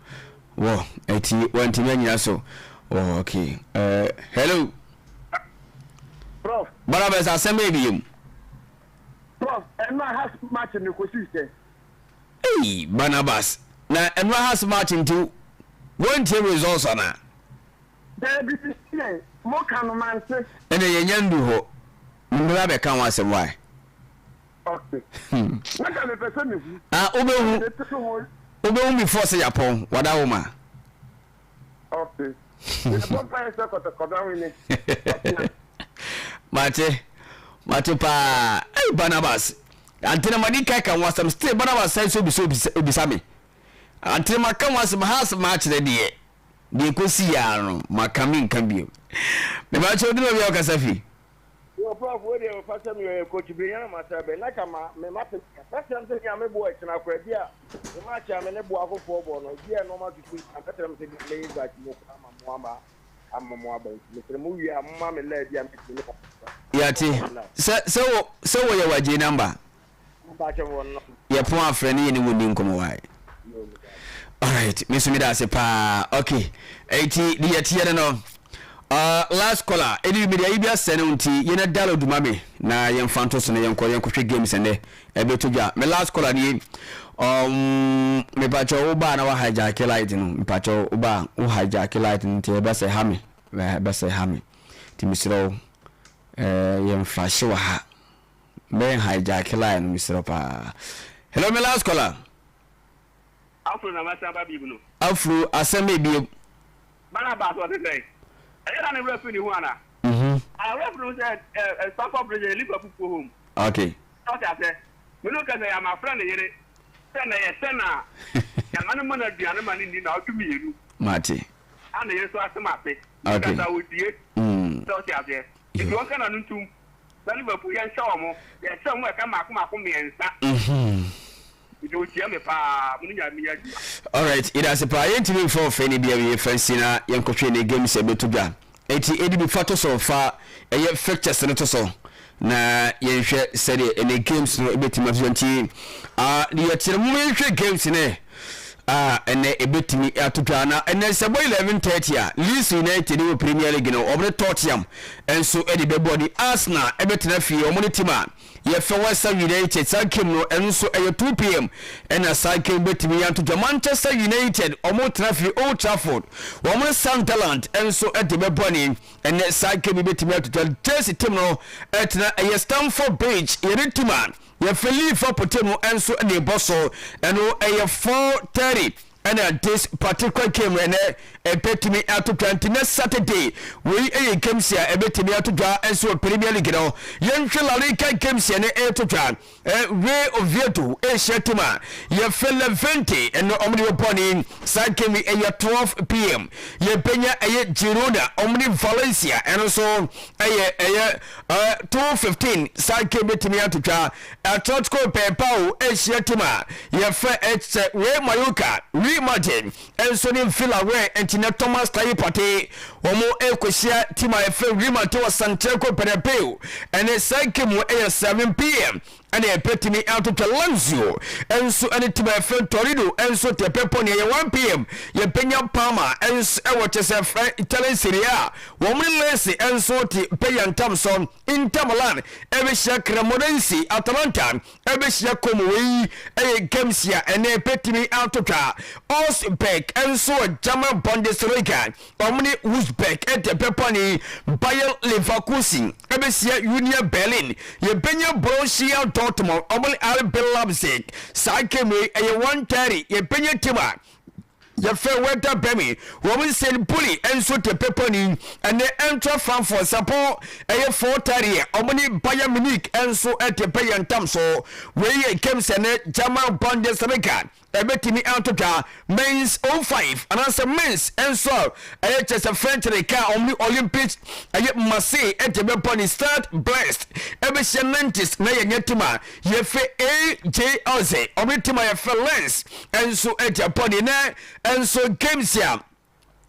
Wɔ, ɛti wɔntumi anyina so. Oh, okay. Uh, hello. Prof. Barabas asɛm bɛyɛ bi yam. Prof, ɛno a has match no kosii sɛ. Ei Barnabas na ɛno a has match nti wontie results anaa? Daabi, sɛ moka no mante. Ɛnna yɛnya ndu hɔ. Mebɛba abɛka ho asɛm wae. Okay. Na ka mepɛ sɛ mehu. Ah, wobɛhu. Wobɛhu before sɛ yɛapɔn. Wada wo ma. Okay. Yɛbɔ mpaeɛ sɛ kɔtɔkɔ bɛwene. Mate. Mate paa. Hey, Barnabas. Antena madi kan ka ho asɛm. Still Barnabas sɛ nso obisa obisa me. Antena maka ho asɛm ha asɛm akyerɛ deɛ. Deɛ ɛkɔsi yɛ ara no, maka menka bio. Mebakyɛ wodin baabi a wokasa fi? Yo prof wei deɛ mefa sɛ meyɛ ɔyɛ coach bere nyana masa bɛ na ka ma me ma te mɛsrɛ m sɛ nyame boa ɛkyena kora bi a me match a me ne boa afoforɔ bɔ no bi a nneɛma tutu a mɛsrɛ m sɛ bi a mɛ invite mo kora ama mo aba ama mo aba nti mesrɛ mo wie a mo ma me lɛ bi a mɛtumi ne Yɛate sɛ sɛ wo sɛ wɔyɛ wagye number. Yɛpon afrɛ ne yɛne wo nni nkɔmmɔ wae. Alright, me nso meda ase paa. Okay, eti de yɛteɛ no no. Last caller, ɛdi mede ayi bi asɛ no nti yɛn download ma me na yɛmfa nto so na yɛnkɔ yɛnkɔhwɛ games ɛnɛ ɛbɛtɔ dwa. Me last caller nie. Mepakyɛ wo baa na wa hijack light no. Mepakyɛ wo baa wo hijack light no nti ɛbɛsɛ ha me. Ɛbɛsɛ ha me. Nti mesrɛ wo yɛmfa hye wɔ ha. Bɛn hijack line no mesrɛ paa. Hello me last caller. Afro na masan ba biem no. Afro asɛm bɛ biem. Barnabas ɔte sɛn? Ɛyɛ na ne werɛ fi ne ho ana? Mhm. Ah werɛ fi ne ho sɛ ɛ Stamford Bridge ɛyɛ Liverpool foɔ home. Okay. Ɔte asɛ. Me ne wo kasa yi a mafrɛ ne yere sɛ na ɛyɛ sɛ na yɛama no ma no aduane ma no nni naawɔtwe mmienu. Mate. A ne yere nso asem ase. Okay. Kasa ɔtie. Mm. Sɛ ɔte aseɛ. Nti ɔnka n'ano ntom. Na Liverpool yɛnhyɛ wɔn, yɛhyɛ wɔn ɛka mmaako mmaako mmiɛnsa. Nti wɔtia me paa, mo ne Nyame nyɛ adwuma. Alright, yɛda ase paa. Yɛntumi mfa ɔfɛ no bi awie fa nsi na yɛnkɔhwɛ ne games a ɛbɛto dwa. Enti ɛde bi fa to so fa ɛyɛ fixtures no to so na yɛnhwɛ sɛdeɛ ɛne games no ɛbɛtumi ato dwa. Nti ah, deɛ yɛkyerɛ mo yɛnhwɛ games no a ɛnɛ ɛbɛtumi ato dwa na ɛnɛ sɛ bɔ 11:30 a Leeds United wɔ Premier League no wɔn ne Tottenham nso de bɛbɔ ne Arsenal ɛbɛtena fie wɔn ne team a yɛfɛ West Ham United saa game no ɛno nso ɛyɛ 2pm ɛna saa game bɛtumi ato dwa Manchester United wɔn tena fie Old Trafford wɔn ne Sunderland nso de bɛbɔ ne ɛnɛ saa game bɛtumi ato dwa Chelsea team no ɛtena ɛyɛ Stamford Bridge yɛne team a Yɛfrɛ Leaf apɔtamu nso de bɔ so. Ɛno ɛyɛ 4:30 ɛna this particular game ɛnɛ ɛbɛtumi ato dwa nti nɛ Saturday wei ɛyɛ games a ɛbɛtumi ato dwa nso wɔ Premier League no. Yɛnhwɛ La Liga games ɛnɛ ɛto dwa. Real Oviedo ɛhyia team a yɛfrɛ Levante ɛno ɔmo de bɛbɔ ne saa game yi ɛyɛ 12 pm. Yɛbɛnya ɛyɛ Girona ɔmo ne Valencia ɛno nso ɛyɛ ɛyɛ 2:15 saa game bɛtumi ato twa. Atletico Bilbao ahyia team a yɛfrɛ ɛkyɛ Real Mallorca, Real Madrid nso ne Villarreal nti na Thomas Taye Partey wɔn ɛrekɔhyia team a yɛfrɛ Real Madrid wɔ Santiago Bernabeu ɛne saa game ɛyɛ 7 pm ɛna ɛbɛtumi ato twa. Lazio nso ɛne team a yɛfrɛ Torino nso te pɛpɔ ne ɛyɛ 1 pm. Yɛbɛnya Parma nso ɛwɔ kyɛ sɛ frɛ Italian Serie A wɔn ne Lecce nso te bɛyɛ ntam so. Inter Milan ɛbɛhyia Cremonese, Atalanta ɛbɛhyia Como. Wei ɛyɛ games a ɛnɛ ɛbɛtumi ato twa. Augsburg nso wɔ German Bundesliga wɔn ne Wolfsburg ɛte pɛpɔ ne Bayer Leverkusen ɛbɛhyia Union Berlin. Yɛbɛnya Borussia Dortmund wɔn ne RB Leipzig saa game yi ɛyɛ 1:30. Yɛbɛnya team a yɛfrɛ Werder Bremen wɔn St. Pauli nso te pɛpɔ ni ɛnɛ Eintracht Frankfurt sapɔ ɛyɛ 4:30 wɔn ne Bayern Munich nso te pɛ yɛn ntam so. Wei yɛ games ɛnɛ German Bundesliga ɛbɛtumi ato dwa. Mainz 05 anaasɛ Mainz nso a ɛyɛ kyɛ sɛ French Ligue a wɔn ne Olympique ɛyɛ Marseille ɛde bɛbɔ ne Stade Brest ɛbɛhyia Nantes na yɛnyɛ team a yɛfrɛ AJ Oze wɔn ne team a yɛfrɛ Lens nso ɛde abɔ ne nɛ nso games a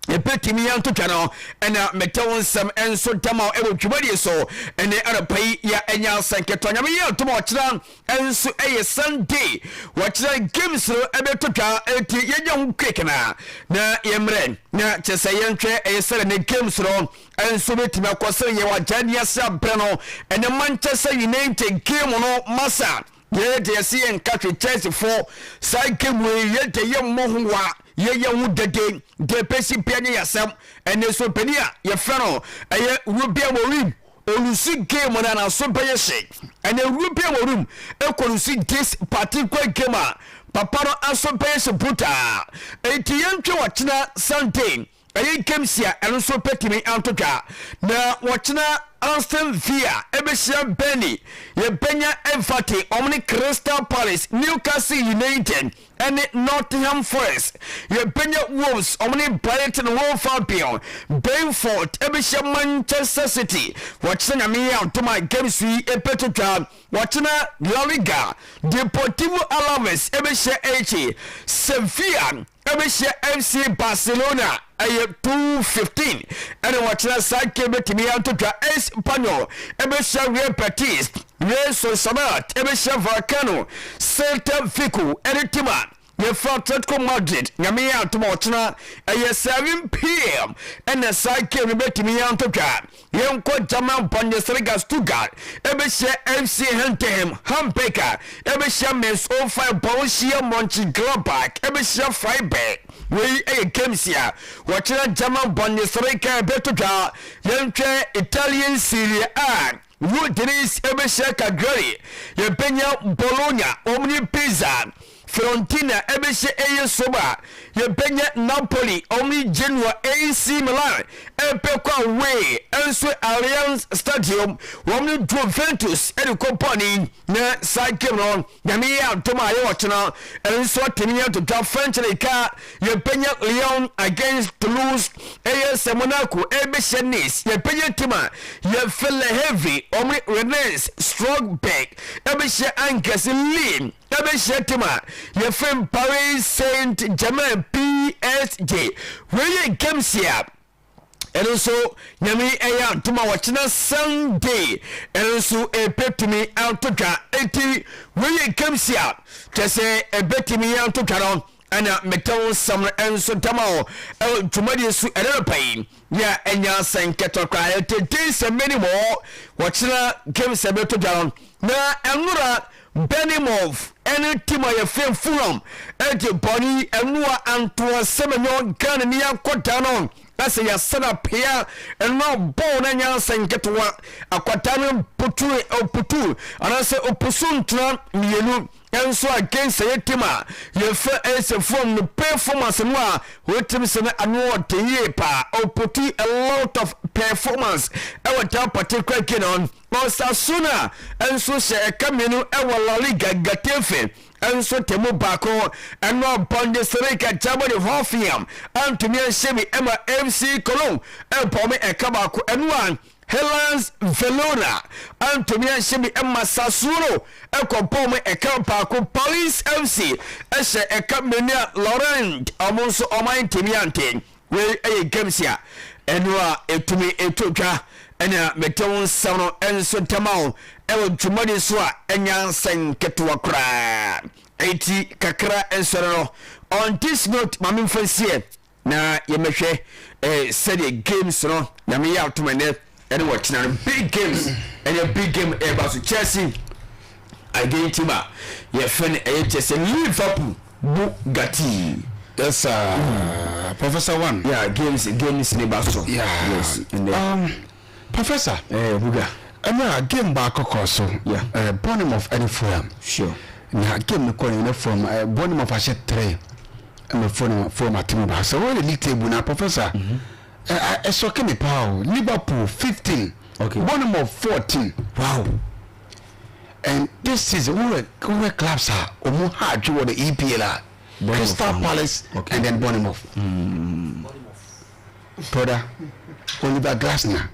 ɛbɛtumi yɛn ntotwa no ɛna mɛtɛ wo nsɛm nso dam a ɛwɔ dwumadie so ɛne anɔpa yi yɛ ɛnya asɛnketewa. Nyame yɛ atom a ɔkyerɛ nso ɛyɛ Sunday wɔkyerɛ games no ɛbɛto twa ɛti yɛnya ho quick na yɛmmerɛ na kyɛ sɛ yɛntwɛ ɛyɛ sɛ ne games no nso bɛtumi akɔ sɛ yɛwɔ agya ni ase abrɛ no ɛne Manchester United game no masa. Yɛyɛ deɛ yɛse yɛn nka hwee Chelsea foɔ saa game wei yɛ deɛ yɛ mmɔ ho wa yɛyɛ ho dede deɛ pɛsi bia nyɛ yasɛm ɛnɛ so panin a yɛfrɛ no ɛyɛ Ruben Amorim olusi game no anaso bɛyɛ hye ɛnɛ Ruben Amorim ɛkɔlusi this particular game a papa no aso bɛyɛ hye brutal enti yɛntwe wɔkyena Sunday Ɛyɛ games a ɛno nso bɛtumi ato dwa na wɔkyena Aston Villa ɛbɛhyia Burnley, yɛbɛnya Everton wɔn ne Crystal Palace, Newcastle United ɛne Nottingham Forest, yɛbɛnya Wolves wɔn ne Brighton Hove Albion, Brentford ɛbɛhyia Manchester City. Wɔkyena Nyame yɛ adom a games yi ɛbɛto dwa. Wɔkyena La Liga, Deportivo Alaves ɛbɛhyia Elche, Sevilla ɛbɛhyia FC Barcelona ɛyɛ 2:15 ɛna wɔkyerɛ saa game bɛtumi ato dwa. Espanyol ɛbɛhyia Real Betis, Real Sociedad ɛbɛhyia Vallecano, Celta Vigo ɛne team a yɛfrɛ Atletico Madrid. Nyame yɛ atom a ɔkyena ɛyɛ 7 p.m. ɛna saa game no bɛtumi ato dwa. Yɛnkɔ German Bundesliga, Stuttgart ɛbɛhyia FC Heidenheim, Hamburg ɛbɛhyia Mainz 05, Borussia Mönchengladbach ɛbɛhyia Freiburg. Wei ɛyɛ games a wɔkyerɛ German Bundesliga ɛbɛto dwa. Yɛntwɛ Italian Serie A, Udinese ɛbɛhyia Cagliari, yɛbɛnya Bologna wɔn ne Pisa, Fiorentina ɛbɛhyɛ AS Roma, yɛbɛnya Napoli wɔn ne Genoa, AC Milan ɛbɛkɔ away ɛnso Allianz Stadium wɔn ne Juventus ɛde kɔ bɔne na saa game no Nyame yɛ adom a yɛ ɔkyena ɛnso atumi ato dwa. French League a yɛbɛnya Lyon against Toulouse, ɛyɛ sɛ Monaco ɛbɛhyɛ Nice, yɛbɛnya team a yɛfɛ Le Havre wɔn ne Rennes, Strasbourg ɛbɛhyɛ Angers, Lille ɛbɛhyia team a yɛfrɛ no Paris Saint-Germain, PSG. Wei yɛ games a ɛno nso Nyame ɛyɛ adom a wɔkyena Sunday ɛno nso ɛbɛtumi ato dwa. Enti wei yɛ games a kyɛ sɛ ɛbɛtumi ato dwa no ɛna mete wo nsɛm no nso dama wo ɛwɔ dwumadie so ɛne no pa yi yɛ a ɛnya asɛn ketewa koraa. Ɛtete sɛ many more wɔkyena games ɛbɛto dwa no na ɛnora Bournemouth ɛne team a yɛfrɛ Fulham ɛde bɔne ɛnoa Antoine Semenyo Ghana ni akɔda no ɛsɛ yɛsɛ na pea ɛnoa bɔɔl no anya asɛn ketewa akɔda no putu putu anaasɛ opusu ntena mmienu nso against ɛyɛ team a yɛfrɛ ɛsɛ Fulham no performance no a wɔtim sɛ no ano ɔde yie paa ɔputu a lot of performance ɛwɔ that particular game no. Osasuna nso hyɛ ɛka mmienu wɔ La Liga, Getafe nso te mu baako. Ɛno Bundesliga, Germany, Hoffenheim antumi anhyɛ bi ma FC Cologne bɔɔ me ɛka baako. Ɛno a Hellas Verona antumi anhyɛ bi ma Sassuolo kɔbɔɔ me ɛka baako. Paris FC hyɛ ɛka mmienu a Lorient ɔmo nso ɔmo antumi ante. Wei yɛ games a ɛno a ɛtumi ɛtɔ dwa ɛna mete wo nsɛm no nso ntɛm a wo ɛwɔ dwumadi so a ɛnya nsɛn ketewa koraa eti kakra nsɔre no. On this note, maame mfa nsiɛ na yɛmɛhwɛ eh, sɛdeɛ games no Nyame yɛ atom ɛnɛ ɛne wɔkyena no big games ɛnɛ big game ɛba so, Chelsea against team a yɛfrɛ no ɛyɛ Chelsea, Liverpool Bugatti. Yes, sir. Professor One. Yeah, games ne ba so. Yeah. Yes. Professor. Eh, Buga. Ɛna game baako kɔ so. Yeah. Bournemouth ɛne Fulham. Na game no kɔ ne Fulham. Bournemouth ahyɛ 3. Ɛna Fulham ate mu baako. Sɛ wɔyɛ league table na Professor. Ɛsɔke me paa o. Liverpool 15. Okay. Bournemouth 14. Wow. And this season, wɔwɔ clubs a wɔn ha adwe wɔ the EPL a. Crystal Palace and then Bournemouth. Brother, Oliver Glasner.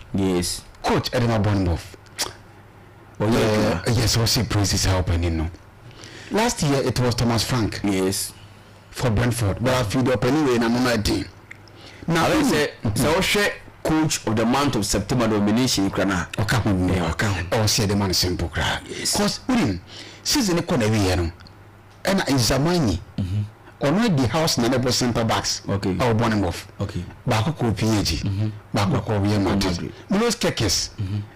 Coach Edema Bournemouth. Oh, yeah. Yes, also Prince helping no. Last year it was Thomas Frank. For Brentford, but I feel the opening way na mama din. Now, I say, so wohwɛ coach of the month of September nomination kura na. Ɔka ho. Yeah, ɔka ho. Ɔwɔ sɛ ɛde ma no simple koraa. Yes. Cause wonim season kɔ na wieɛ no ɛna Nzamanyi. Ɔno Eddie House na na ɛbɔ centre backs Okay. ɛwɔ Bournemouth. Okay. Baako kɔɔ PSG, baako kɔɔ Real Madrid. Milos Kerkez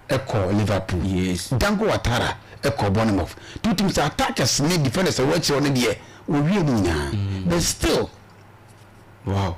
ɛkɔɔ Liverpool. Yes. Dango Ouattara ɛkɔɔ Bournemouth. Nti wotumi sɛ attackers ne defenders a ɛwɔ akyire hɔ no deɛ wɔwie ne nyinaa. But still, Wow.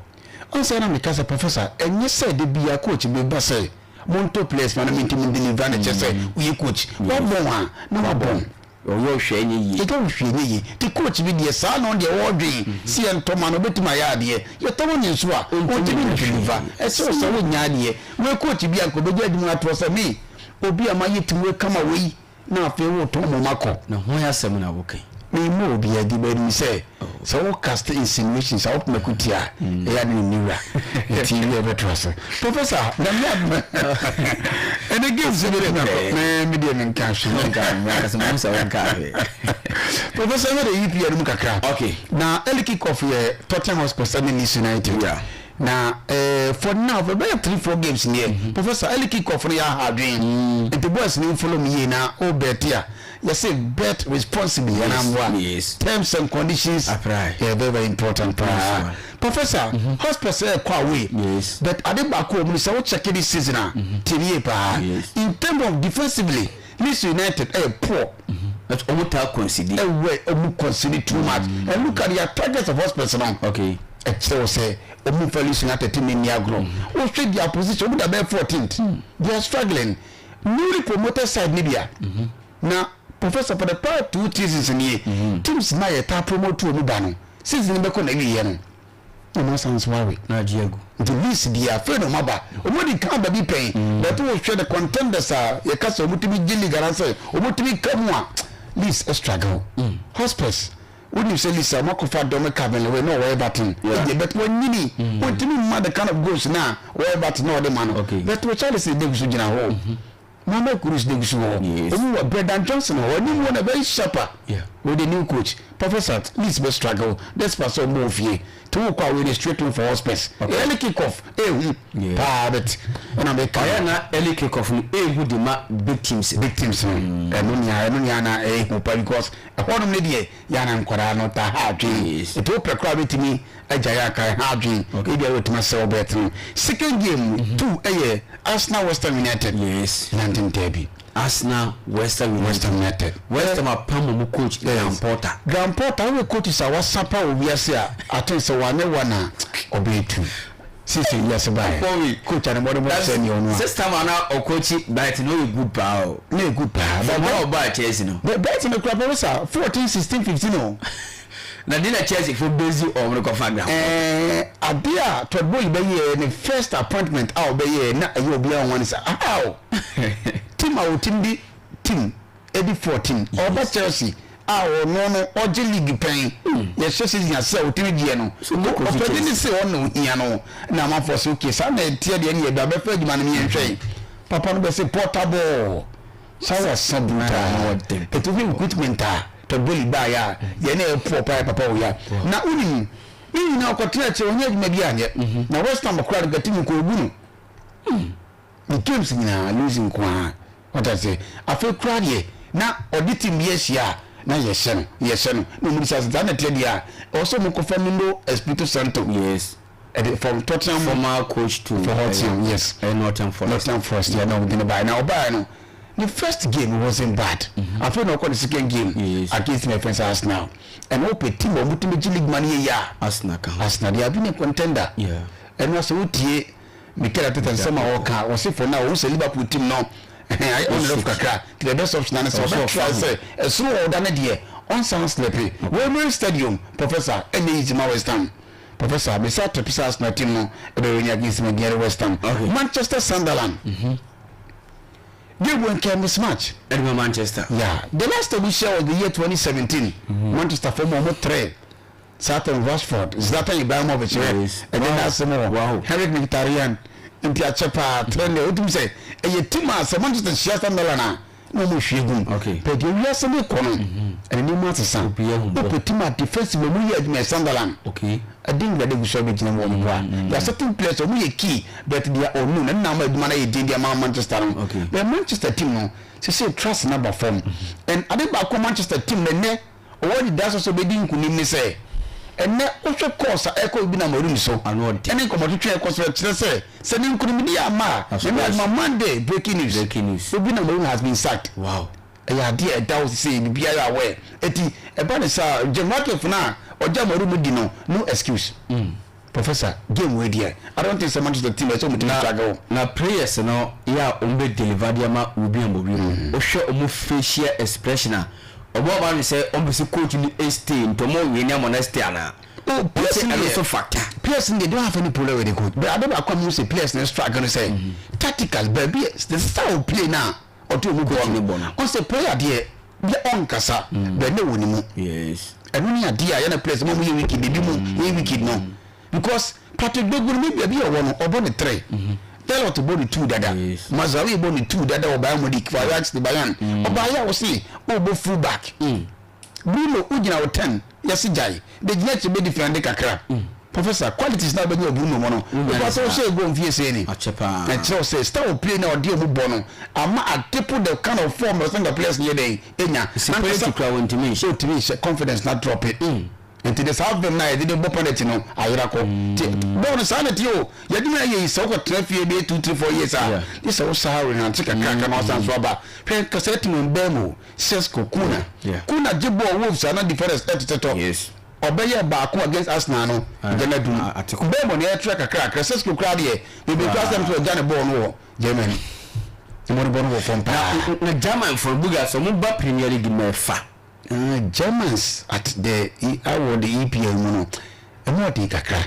ɔn sɛ na meka sɛ professor ɛnyɛ sɛ da biara coach bi ba sɛ montɔ players ma no mentumi ndeliver no kyerɛ sɛ woyɛ coach. Woabɔn a na woabɔn. Ɔyɛ ɔhwɛ nyɛ yie. Yɛka wo hwee nyɛ yie. Nti coach bi deɛ saa na ɔno deɛ ɔɔdwen sɛ yɛntɔ ma no ɔbɛtumi ayɛ adeɛ. Yɛtɔ ma no nso a ɔntumi ndeliver. Ɛsɛ wo sɛ wonyɛ adeɛ. Wei coach bi a nka ɔbɛgya adwuma no atoɔ sɛ me obi a mayɛ team wei kama wei na afei wotɔn mmom akɔ. Na hwan asɛm na woka yi? Memmɔ obiara din but menim sɛ sɛ wo cast insinuations a wopem ako tia a ɛyɛ a na menni wura. Nti wie a yɛbɛtoa so. Professor, Nyame adom ɛnɛ games no bɛtumi akɔ. Me me deɛ menka hwee. Wonka hwee, me ankasa mehu sɛ wonka hwee. Professor yɛde EPL no mu kakra. Okay. Na early kick off yɛ Tottenham Hotspur ne Leeds United. Yeah. Na eh, for now ɛbɛyɛ 3 4 games neɛ. Professor early kick off no yɛ aha adwen. Nti boys no follow me yie na o bet a yɛsɛ bet responsibly anaa mmoa. Yes. Terms and conditions Apply. Yeah, very very important paa. Professor, Hotspur sɛ ɛkɔ away. Yes. But ade baako wɔ mu ni sɛ wo check this season a tie ne yie paa. Yes. In terms of defensively, Leeds United ɛyɛ poor. But ɔmo taa concede. Ɛwɛ ɔmo concede too much. And look at their targets of Hotspurs no. Okay. Ɛkyerɛ wo sɛ ɔmo nfa Leeds United team ni agorɔ. Wohwɛ their position, ɔmo da bɛyɛ 14th. They are struggling. Newly promoted side ni bia. Na professor for the past two seasons nie, teams na yɛ taa promote ɔmo ba no, season bɛkɔ na wieɛ no, na ɔmo asan so awe. Na agye agu. Nti Leeds deɛ afei na ɔmo aba. Ɔmo di kan ba bi pɛn. But wohwɛ the contenders a yɛka sɛ ɔmo tumi gye league anaasɛ ɔmo tumi ka mu a, Leeds struggle. Hotspurs wonim sɛ Leeds a ɔmo akɔfa Dominic Calvert-Lewin na ɔwɔ Everton. Ɛdeɛ but wɔnyini. Wɔntumi mma the kind of goals na ɔwɔ Everton na ɔde ma no. Okay. But Richarlison de gu so gyina hɔ. Mohammed Kudus de gu so wɔ hɔ. Yes. Ɔmo wɔ Brendan Johnson wɔ hɔ. Anim wɔ na very sharper. Yeah. With the new coach. Professor Leeds bɛ struggle despite sɛ ɔmo wɔ fie. Nti wokɔ away de straight win for Hotspurs. Early kick off ehu Yeah. paa but ɛna meka Ɔyɛ na early kick off no ehu de ma big teams. Big teams no ɛno nea na ɛhu pa because ɛhɔnom ne deɛ yɛana nkwadaa no ta ha adwen. Yes. Nti wopɛ koraa bɛtumi agya yɛ aka ha adwen. Ebi a wɔtumi asɛ wɔbɛt no. Second game two ɛyɛ Arsenal, West Ham United. Yes. London derby. Arsenal, West Ham United. West Ham United. West Ham apam ɔmo coach Graham Potter. Graham Potter wo coaches a wasapa wɔ wiase a aten sɛ wanyɛ one a ɔbɛyɛ two sisi wiase baeɛ Bɔwi. coach a ne bɔde bɔ sɛ ne ɔno a System a na ɔcoach Brighton no yɛ good paa o. na yɛ good paa. From when ɔbaa Chelsea no. But Brighton no kura professor 14, 16, 15 o. Na di na Chelsea fo bezi ɔmo no kɔfa Graham Potter. Ade a Todd Boehly bɛyɛ ne first appointment a ɔbɛyɛ na ɛyɛ obiara wɔn sɛ how team a wɔteam di team ɛdi 14 ɔba Chelsea a ɔno no ɔgye league pɛn yɛhyɛ season ase a wɔtumi gyeɛ no ɔpɛdi ne se ɔno ohia no na amanfoɔ sɛ okay saa na ɛteɛ deɛ ne yɛde abɛfɛ adwuma no yɛnhwɛ papa no bɛ sɛ portable saa wasa brutal ɛtu fi recruitment a Todd Boehly baayɛ a yɛn na ɛpoɔ paa papa wɔ ya na wonim ne nyinaa ɔkɔtena akyire ɔnyɛ adwuma bi anyɛ na West Ham koraa no gati mu kɔ ogu no ne games nyinaa losing nko ara wata sɛ afei koraa deɛ na ɔde team bi ahyia a na yɛhyɛ no na ɔmo de sɛ saa na ɛteɛ deɛ a ɛwɔ sɛ ɔmo kɔfa Nuno Espirito Santo ɛde from Tottenham Former coach to for Tottenham, yes. Nottingham Forest. Nottingham Forest yɛ na ɔmo de ne baeɛ na ɔbaeɛ no the first game wasn't bad. Afei na ɔkɔ the second game against my friends Arsenal ɛna ɔpɛ team a ɔmo tumi gye league man yɛ yɛ a Arsenal ka ho. Arsenal they have been a contender. Ɛno asɛ wotie Mikel Arteta nsɛm a ɔka ɔse for now ɔhu sɛ Liverpool team no ayɛ on and off kakra nti the best option ane sɛ Ɔsɛ ɔbɛtry ɔfa ho. sɛ ɛsoro wɔ ɔda no deɛ ɔnsan slip Wembley Stadium. Professor, ɛnyɛ easy ma West Ham. Professor mesa tɛpi sɛ Arsenal team no ɛbɛwɛni against Magniere West Ham. Manchester, Sunderland game wɔ nkɛ mismatch. Ɛde ma Manchester. Yeah, the last time we share was the year 2017. Manchester fɔ mu ɔmo three saa time Rashford, Zlatan Ibrahimovic rɛ ɛne n'asɛm wɔ Henrik Mkhitaryan nti akyɛ paa 3-0. Wotum sɛ ɛyɛ team a sɛ Manchester hyia Sunderland a na ɔmo hwie gum pɛ deɛ wiase ne kɔ no ɛne nneɛma asesa. Obiara hu bɔ. Wopɛ team a defensive ɔmo yɛ adwuma yɛ Sunderland. Ɛde nwura de gu so abɛgyina mu wɔn boa. There are certain players ɔmo yɛ key but they are unknown ɛnna ama adwuma no yɛ den de ama Manchester no. But Manchester team no sese trust na ba fam and ade baako a Manchester team no nnɛ ɔwɔ de da so sɛ ɔbɛdi nkunim ne sɛ Ɛnnɛ wohwɛ course a ɛkɔ Ruben Amorim so ɛne nkɔmmɔtwetwe a ɛkɔ so ɛkyerɛ sɛ sɛ ne nkunimdie amma a, Nyame adom a Monday breaking news, Ruben Amorim has been sacked. Ɛyɛ adeɛ a ɛda hɔ sesei biribiara yɛ aware. Enti ɛba no saa a, Jim Ratcliffe no a ɔgye Amorim di no, no excuse. Professor, game wei deɛ, I don't think sɛ Manchester team ɛsɛ sɛ wɔtumi struggle. Na players no yɛ a wɔn bɛ deliver de ama Ruben Amorim no, wohwɛ wɔn facial expression a, wɔn aba no sɛ wɔn pɛ sɛ coach no stay nti wɔn win ama no stay anaa? Oh, players Wɔn sɛ no ɛno deɛ, nso factor. players no deɛ, don't have any problem with the coach. But ade baako a mehu sɛ players no struggle no sɛ, tactically, baabi a, the style of play no a ɔde wɔn bɔ no, wɔn sɛ player deɛ, yɛ ɔnkasa, but na ɛwɔ ne mu. Yes. Ɛno ne adeɛ a yɛn na players mo yɛ wicked ebi mo yɛ wicked no because Patrick Dorgu no maybe baabi a ɔwɔ no ɔbɔ ne three Dalot bɔ ne two dada Mazraoui bɔ ne two dada wɔ Bayern Munich for Ajax de Bayern ɔbaayɛ a wɔse ɔbɔ full back Bruno wogyina wo ten yɛse gyae bɛgyina akyire bɛ defend kakra Professor qualities na wobɛnya wɔ Bruno mu no because sɛ wohyɛ goal mfie sei ni ɛkyerɛ wo sɛ style of play na ɔde ɔmo bɔ no ama adepo the kind of form ɛsɛ nka players no yɛ dɛn enya Si penalty kura wɔntumi nhyɛ. Ɔtumi nhyɛ confidence na drop it. Nti de saa vim na yɛde de bɔ penalty no ayera kɔ. Nti bɔɔl no saa na ɛteɛ o. Yɛde na yɛ yi sɛ wokɔ tena fie bɛyɛ 2 3 4 years a gye sɛ wo saa renante kakraka na wasan so aba. Hwɛ nkasa atumi Mbeumo, Sesko, Kuna. Kuna gye bɔɔl Wolves a na defenders ɛtetɛ tɔ. Ɔbɛyɛ baako against Arsenal no gya no adum. Mbeumo na ɛtra kakrakra. Sesko koraa deɛ bebree koraa sɛ sɛ ɔgya ne bɔɔl no wɔ Germany. Mmɔdenbɔ no wɔ fam paa. Na na German fo no Buga sɛ ɔmo ba Premier League mu ɛfa. Ah Germans at the awɔ the EPL mu no ɛmu ɔden kakra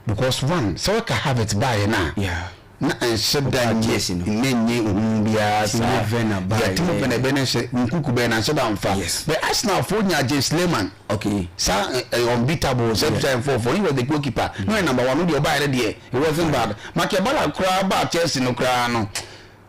because one sɛ wɔka Havertz baayɛ no a Yeah. na ɛnhyɛ da Ɔbaa nyɛ Chelsea no. na ɛnyɛ ohun biara Timo saa Werner baayɛ. Yeah, Timo Werner bɛ na ɛhyɛ Nkunku bɛyɛ na ɛnhyɛ da nfa Yes. but Arsenal fo nya James Lehmann Okay. saa ɛ ɛ unbeatable sɛ yeah. 4-4 he was the goalkeeper mm. no yɛ number one no deɛ ɔbaayɛ no deɛ It wasn't bad. Michael Ballack koraa baa Chelsea no koraa no,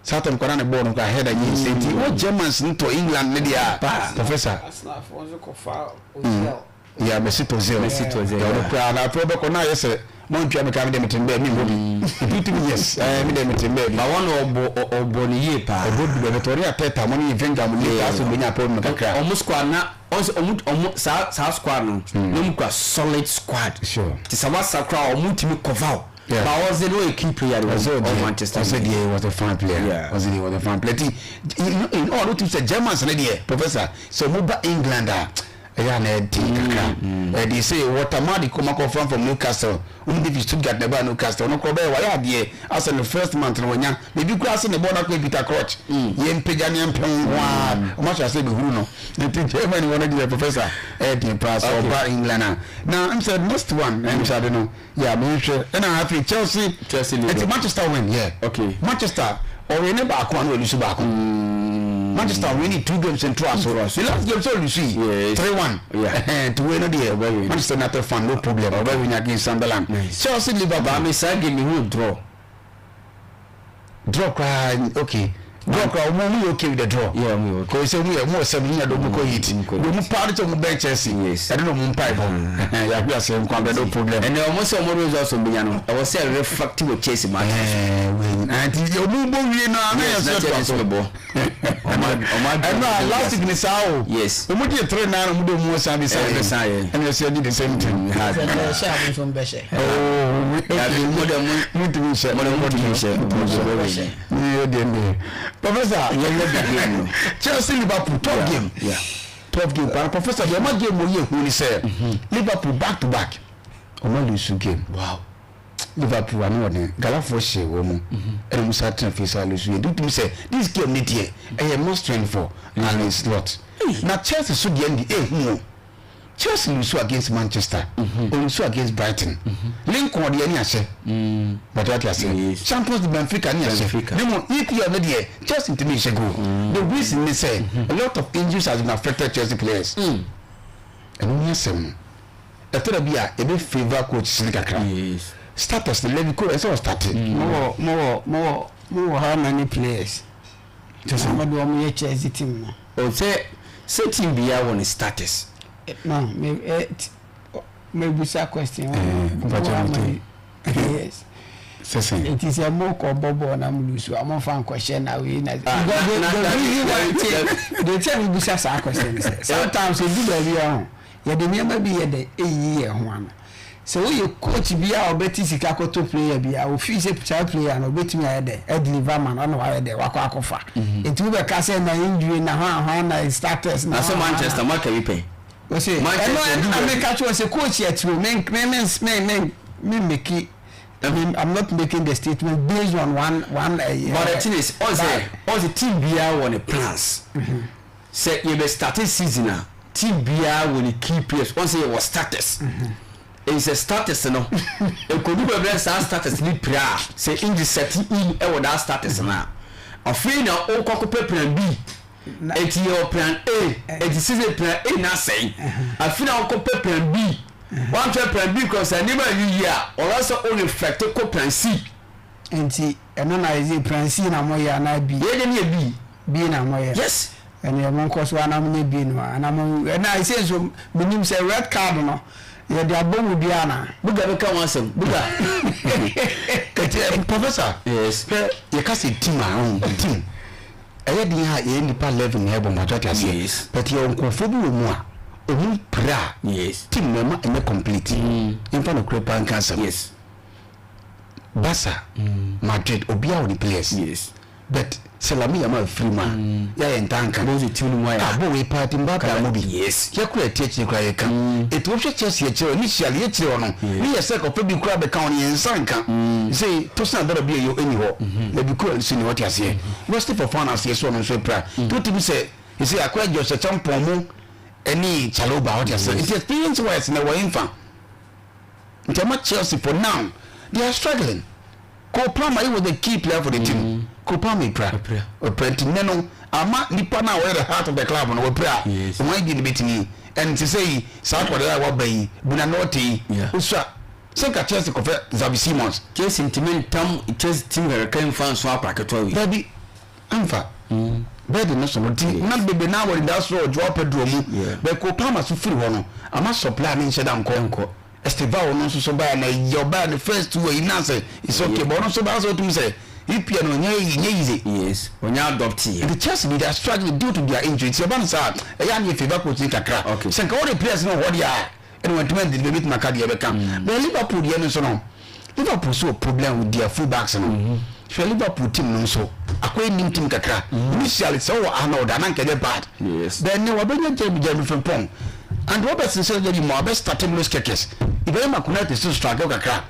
saa time koraa na ne bɔɔl no koraa header nyɛ nse nti wɔ Germans no tɔ England ne deɛ a, Professor. Arsenal foɔ nso kɔfaa Ozil. Yeah, Mesut Ozil. Mesut Ozil. Yeah, ɔno koraa na afei ɔbɛkɔ na ayɛ sɛ montua me ka me deɛ mete baabi mmɔ bi. Ebi tumi yes, ɛɛ me deɛ mete baabi. Ba wɔn ɔbɔ ɔbɔ ne yie paa. Ɔbɔ du baabi tɔ ɔne Arteta mo ne Wenger mo ne taa so benya problem kakra. Ɔmo squad na ɔn sɛ ɔmo ɔmo saa saa squad no na ɔmo kura solid squad. Sure. Te sɛ wasa koraa ɔmo tumi cover o. Yeah. Ba ɔze no ɔyɛ key player de Ɔsɛ wɔ deɛ Manchester ɔsɛ United. deɛ was a fine player. Yeah. Ɔsɛ deɛ was a fine player. Ti in in all wotu sɛ Germans ne deɛ professor sɛ ɔmo ba England a ɛyɛ a na ɛden kakra. Ɛde sɛ Walter Madi kɔma kɔ from from Newcastle ɔmo de fi Stuttgart na ɛbaa Newcastle ɔno korɔ bɛyɛ wayɛ adeɛ asɛ ne first month no wanya baabi koraa sɛ ne bɔɔl no akɔ Peter Crouch yɛn mpagya ne yɛn mpɛn nko ara ɔmo ahyɛ ase bɛhuru no nti Germany wɔ no deɛ professor ɛyɛ den paa sɛ ɔba England a na n sɛ next one ɛm sɛ ade no yeah menhwɛ ɛna afei Chelsea Chelsea nti Liverpool. Manchester win yeah Okay. Manchester ɔwin ne baako a na ɔlusu baako Manchester win two games ntoa so the last game sɛ ɔlusu yi Yes. 3-1 Yeah. nti wei no deɛ Ɔbɛwin. Manchester United fan no problem ɔbɛwin against Sunderland Nice. Chelsea Liverpool Ba me saa game me hu draw. draw koraa okay draw koraa ɔmo ɔmo yɛ okay with the draw Yeah, ɔmo yɛ okay. kò sɛ ɔmo yɛ ɔmo wɔ sɛm nyina do ɔmo kɔ hit ɔmo kɔ do ɔmo paa de sɛ ɔmo bɛn Chelsea Yes. ɛde na ɔmo mpa ɛbɔ yàgò asɛ nkwa bɛ no problem. Ɛnna ɔmo sɛ ɔmo results ɔmo benya no ɛwɔ sɛ reflect wɔ Chelsea match. Ɛɛ wei nti ɔmo bɔ wie no ana yɛ Yes, na sɛ Chelsea ɛtoa so nso bɛbɔ. Ɛno a last week ni saa o. Yes. Ɔmo gye 3-9 ɔmo de ɔmo san bi san Ɛbɛ san yɛ. ɛna ɛsɛ ɛdi the same thing. Sɛ mbɛhyɛ a mo nso mbɛhyɛ. Oh, Dabi, mo de mo- mo ntumi nhyɛ. Mo de mo ntumi nhyɛ. Mo ntumi nhyɛ. Yɛ deɛ ne. Professor. Yɛn nyɛ big game no. Chelsea Liverpool top Yeah, game. yeah. Top game paa professor deɛ ɔma game wɔ yɛ hu ni sɛ Liverpool back to back ɔma lose game. Wow. Liverpool ano wɔ den Galafoɔ hyɛ wɔn mu ɛna wɔn san tena fie saa lose yɛ dutum sɛ this game ne deɛ ɛyɛ must win for Arne Slot na Chelsea so deɛ ndi ehu o Chelsea lose against Manchester mm lose against Brighton Lincoln deɛ ne ahyɛ but wate ase Yes. Champions League Benfica ne ahyɛ Benfica. ne mu EPL ne deɛ Chelsea ntumi nhyɛ goal the reason ne sɛ a lot of injuries has been affected Chelsea players ɛno ne asɛm no ɛtɔ da bi a ebe favour coach no kakra Yes. status no Levi Colwill ɛsɛ ɔstarte. Mowɔ mowɔ mowɔ mowɔ how many players? Kyɛ sɛ- Na mode wɔn yɛ Chelsea team no. O sɛ sɛ team biara wɔ ne status. Eh, No, me eh, t- mebusa question. Eh, mpakyɛ Mowɔ how mete. many players? Sɛ sɛn? Nti sɛ mokɔ bɔ bɔɔl na mo lose a momfa nkɔhyɛ na wei na. Ah, Because na- the na- the reason why na- deɛ nti a mebusa saa question ne sɛ sometimes edu baabi a ho. Yɛde nneɛma bi yɛ dɛn ɛyiyi yɛn ho ano. Sɛ woyɛ coach bi a ɔbɛte sika kɔtɔ player bi a, ofii sɛ saa player no obetumi ayɛ dɛn adeliver ama no, ɛna wayɛ dɛn wakɔ akɔfa. Nti wobɛka sɛ na injury na hwan hwan na status na Na sɛ hwan hwan na. Manchester moaka bi pɛn. Ose ɛno Manchester ɛno du na baabi. meka kyerɛ wo sɛ coach yɛ tiri o, me me me me me me meki me I'm not making the statement based on one one ɛyi. But the thing is, ɔn sɛ But ɔn sɛ team biara wɔ ne plans. Sɛ yɛbɛ starte season a, team biara wɔ ne key players, wɔn sɛ yɛwɔ starters. Nti sɛ starters no, ɛkɔdu baabi na saa starters no pira a, sɛ injury set in wɔ that starters no a, afei na wokɔ akɔpɛ plan B. Nti yɛwɔ plan A, nti season plan A no asɛe, afei na wokɔpɛ plan B. Woanhwɛ plan B koraa sɛ nneɛma anyi yie a, ɔwɔ sɛ wo reflect kɔ plan C. Nti ɛno na yɛse plan C na moyɛ anaa B? Yɛn deɛ no yɛ B. B na moyɛ? Yes. Ɛneɛ monkɔ so ara na monyɛ B no ara na mo ɛna ɛsei nso menim sɛ red card no yɛde abɔ mo dua anaa? Buga bɛka ho asɛm. Buga. Ɛti eh, professor. Yes. Hwɛ yɛka sɛ team a ɔn team ɛyɛ den a yɛyɛ nipa 11 na ɛbɔ mpatsɔ ate aseɛ. Yes. But yɛwɔ nkurɔfoɔ bi wɔ mu a ɔmu pira a Yes. team no ɛma ɛnyɛ complete. Yɛmfa nokorɛ paa nka asɛm. Yes. Barca, Madrid obiara wɔ ne players. Yes. But sɛ Lamine Yamal firi mu a, yɛ a yɛntaa nka. Bohu sɛ team no mu ayɛ. Ah, bɔ wei paa ti Mbappe ammɔ bi. Yes. Yɛ koraa ɛte akyire koraa yɛka. Eti wohwɛ Chelsea akyire hɔ, initially yɛ akyire hɔ no, ne yɛ sɛ kɔpɛ bi koraa bɛka ho no yɛn nsa nka. Sei Tosin Adarabioyo nni hɔ, Levi Colwill nso nni hɔ, wote aseɛ. Wesley Fofana nso yɛ sɛ ɔno nso apira. Nti wotumi sɛ seesei akɔyɛ Josh Acheampong mo ne Chalobah, wote aseɛ. Nti experience wise no ɛwɔ hefa? Nti ama Chelsea for now they are struggling. Cole Palmer he was the key player for the team. Cole Palmer epira. Epira nti nnɛ no ama nipa no a ɔyɛ the heart of the club no wapira. Yes. Wɔn ayɛ ne betumi. And te sɛ yi saa akwadaa a waba yi Buonanotte yi. Yeah. Osua sɛ nka Chelsea kɔfɛ Xavi Simons. Chelsea ntumi ntam Chelsea team kakraka mfa nso akora ketewa wei. Dabi amfa. Bɛɛdi no so no nti na bebree naa wɔde da so wɔ Joao Pedro mu. Yeah. Bɛ Cole Palmer so firi hɔ no ama supply ne nhyɛ da nkɔ. Nkɔ. Estevao no nso so baeɛ na ɛyɛ ɔbaeɛ no first two ayi na sɛ it's okay but ɔno nso baeɛ sɛ ɔtumi sɛ EPL no ɛnyɛ ɛnyɛ easy. Yes, ɔnyɛ adopt yɛ. Nti Chelsea bi they are struggling due to their injury nti ɛba no saa ɛyɛ a na yɛ favour coach no kakra. Okay. Sɛ nka wɔde players no wɔ hɔ deɛ a ɛna wɔntumi andeliver ebetumi aka deɛ ɛbɛka. But Liverpool deɛ no nso no Liverpool nso wɔ problem with their full backs no. Hwɛ Liverpool team no nso akɔyɛ new team kakra. Initially sɛ ɔwɔ Arnold a na nka ɛnyɛ bad. Yes. But ɛnɛ wabɛnya Jeremy Jeremy Frimpong and Robertson sɛ ɛyɛ mu a ɔbɛ start Milos Kerkez. Ibrahima Konate nso struggle kakra.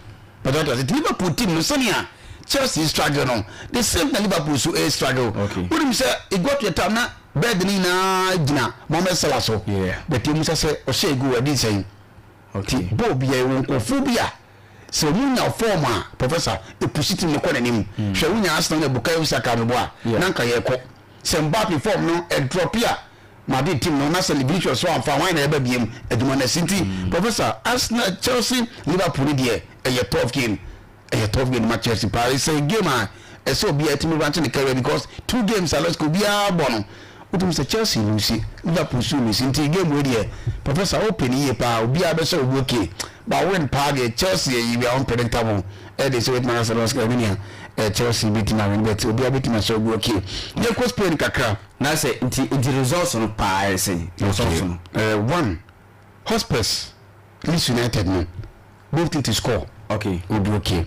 But ɔte ase nti Liverpool team no sɛnea Chelsea struggle no the same na Liverpool nso eh struggle. Okay. Wonim sɛ it got to a time na bed no nyinaa gyina Mohamed Salah so. Yeah. But emu sɛ sɛ ɔhyɛ goal ɛdi nsɛn. Okay. Nti bɔɔl bi yɛwɔ nkurɔfoɔ bi a sɛ wɔn nya form a professor epusi team no kɔ n'anim. Hwɛ wonya Arsenal nya Bukayo Saka meboa a Yeah. na nka yɛkɔ. Sɛ Mbappe form no ɛdrɔpe a Madrid team no na sɛ Vinicius so amfa hwan na ɛba biem adwuma no asi nti professor Arsenal Chelsea Liverpool no deɛ ɛyɛ tough game ɛyɛ tough game ma Chelsea paa it's a game a ɛsɛ obiara tumi ranche ne career because two games a lɔsika obiara bɔ no wotumi sɛ Chelsea lose Liverpool so lose nti game wei deɛ professor wopɛ ne yie paa obiara bɛhyɛ obi okay but win paa deɛ Chelsea ɛyi bi a unpredictable ɛde sɛ wetumi akasɛ lɔsika ɛbi nea Chelsea bɛtumi awin but obiara bɛtumi ahyɛ obi okay yɛkɔ Spain kakra. Na sɛ nti nti results no paa yɛ sɛn? Results no. Okay. One Hotspurs Leeds United no both team to score. Okay. Will be okay.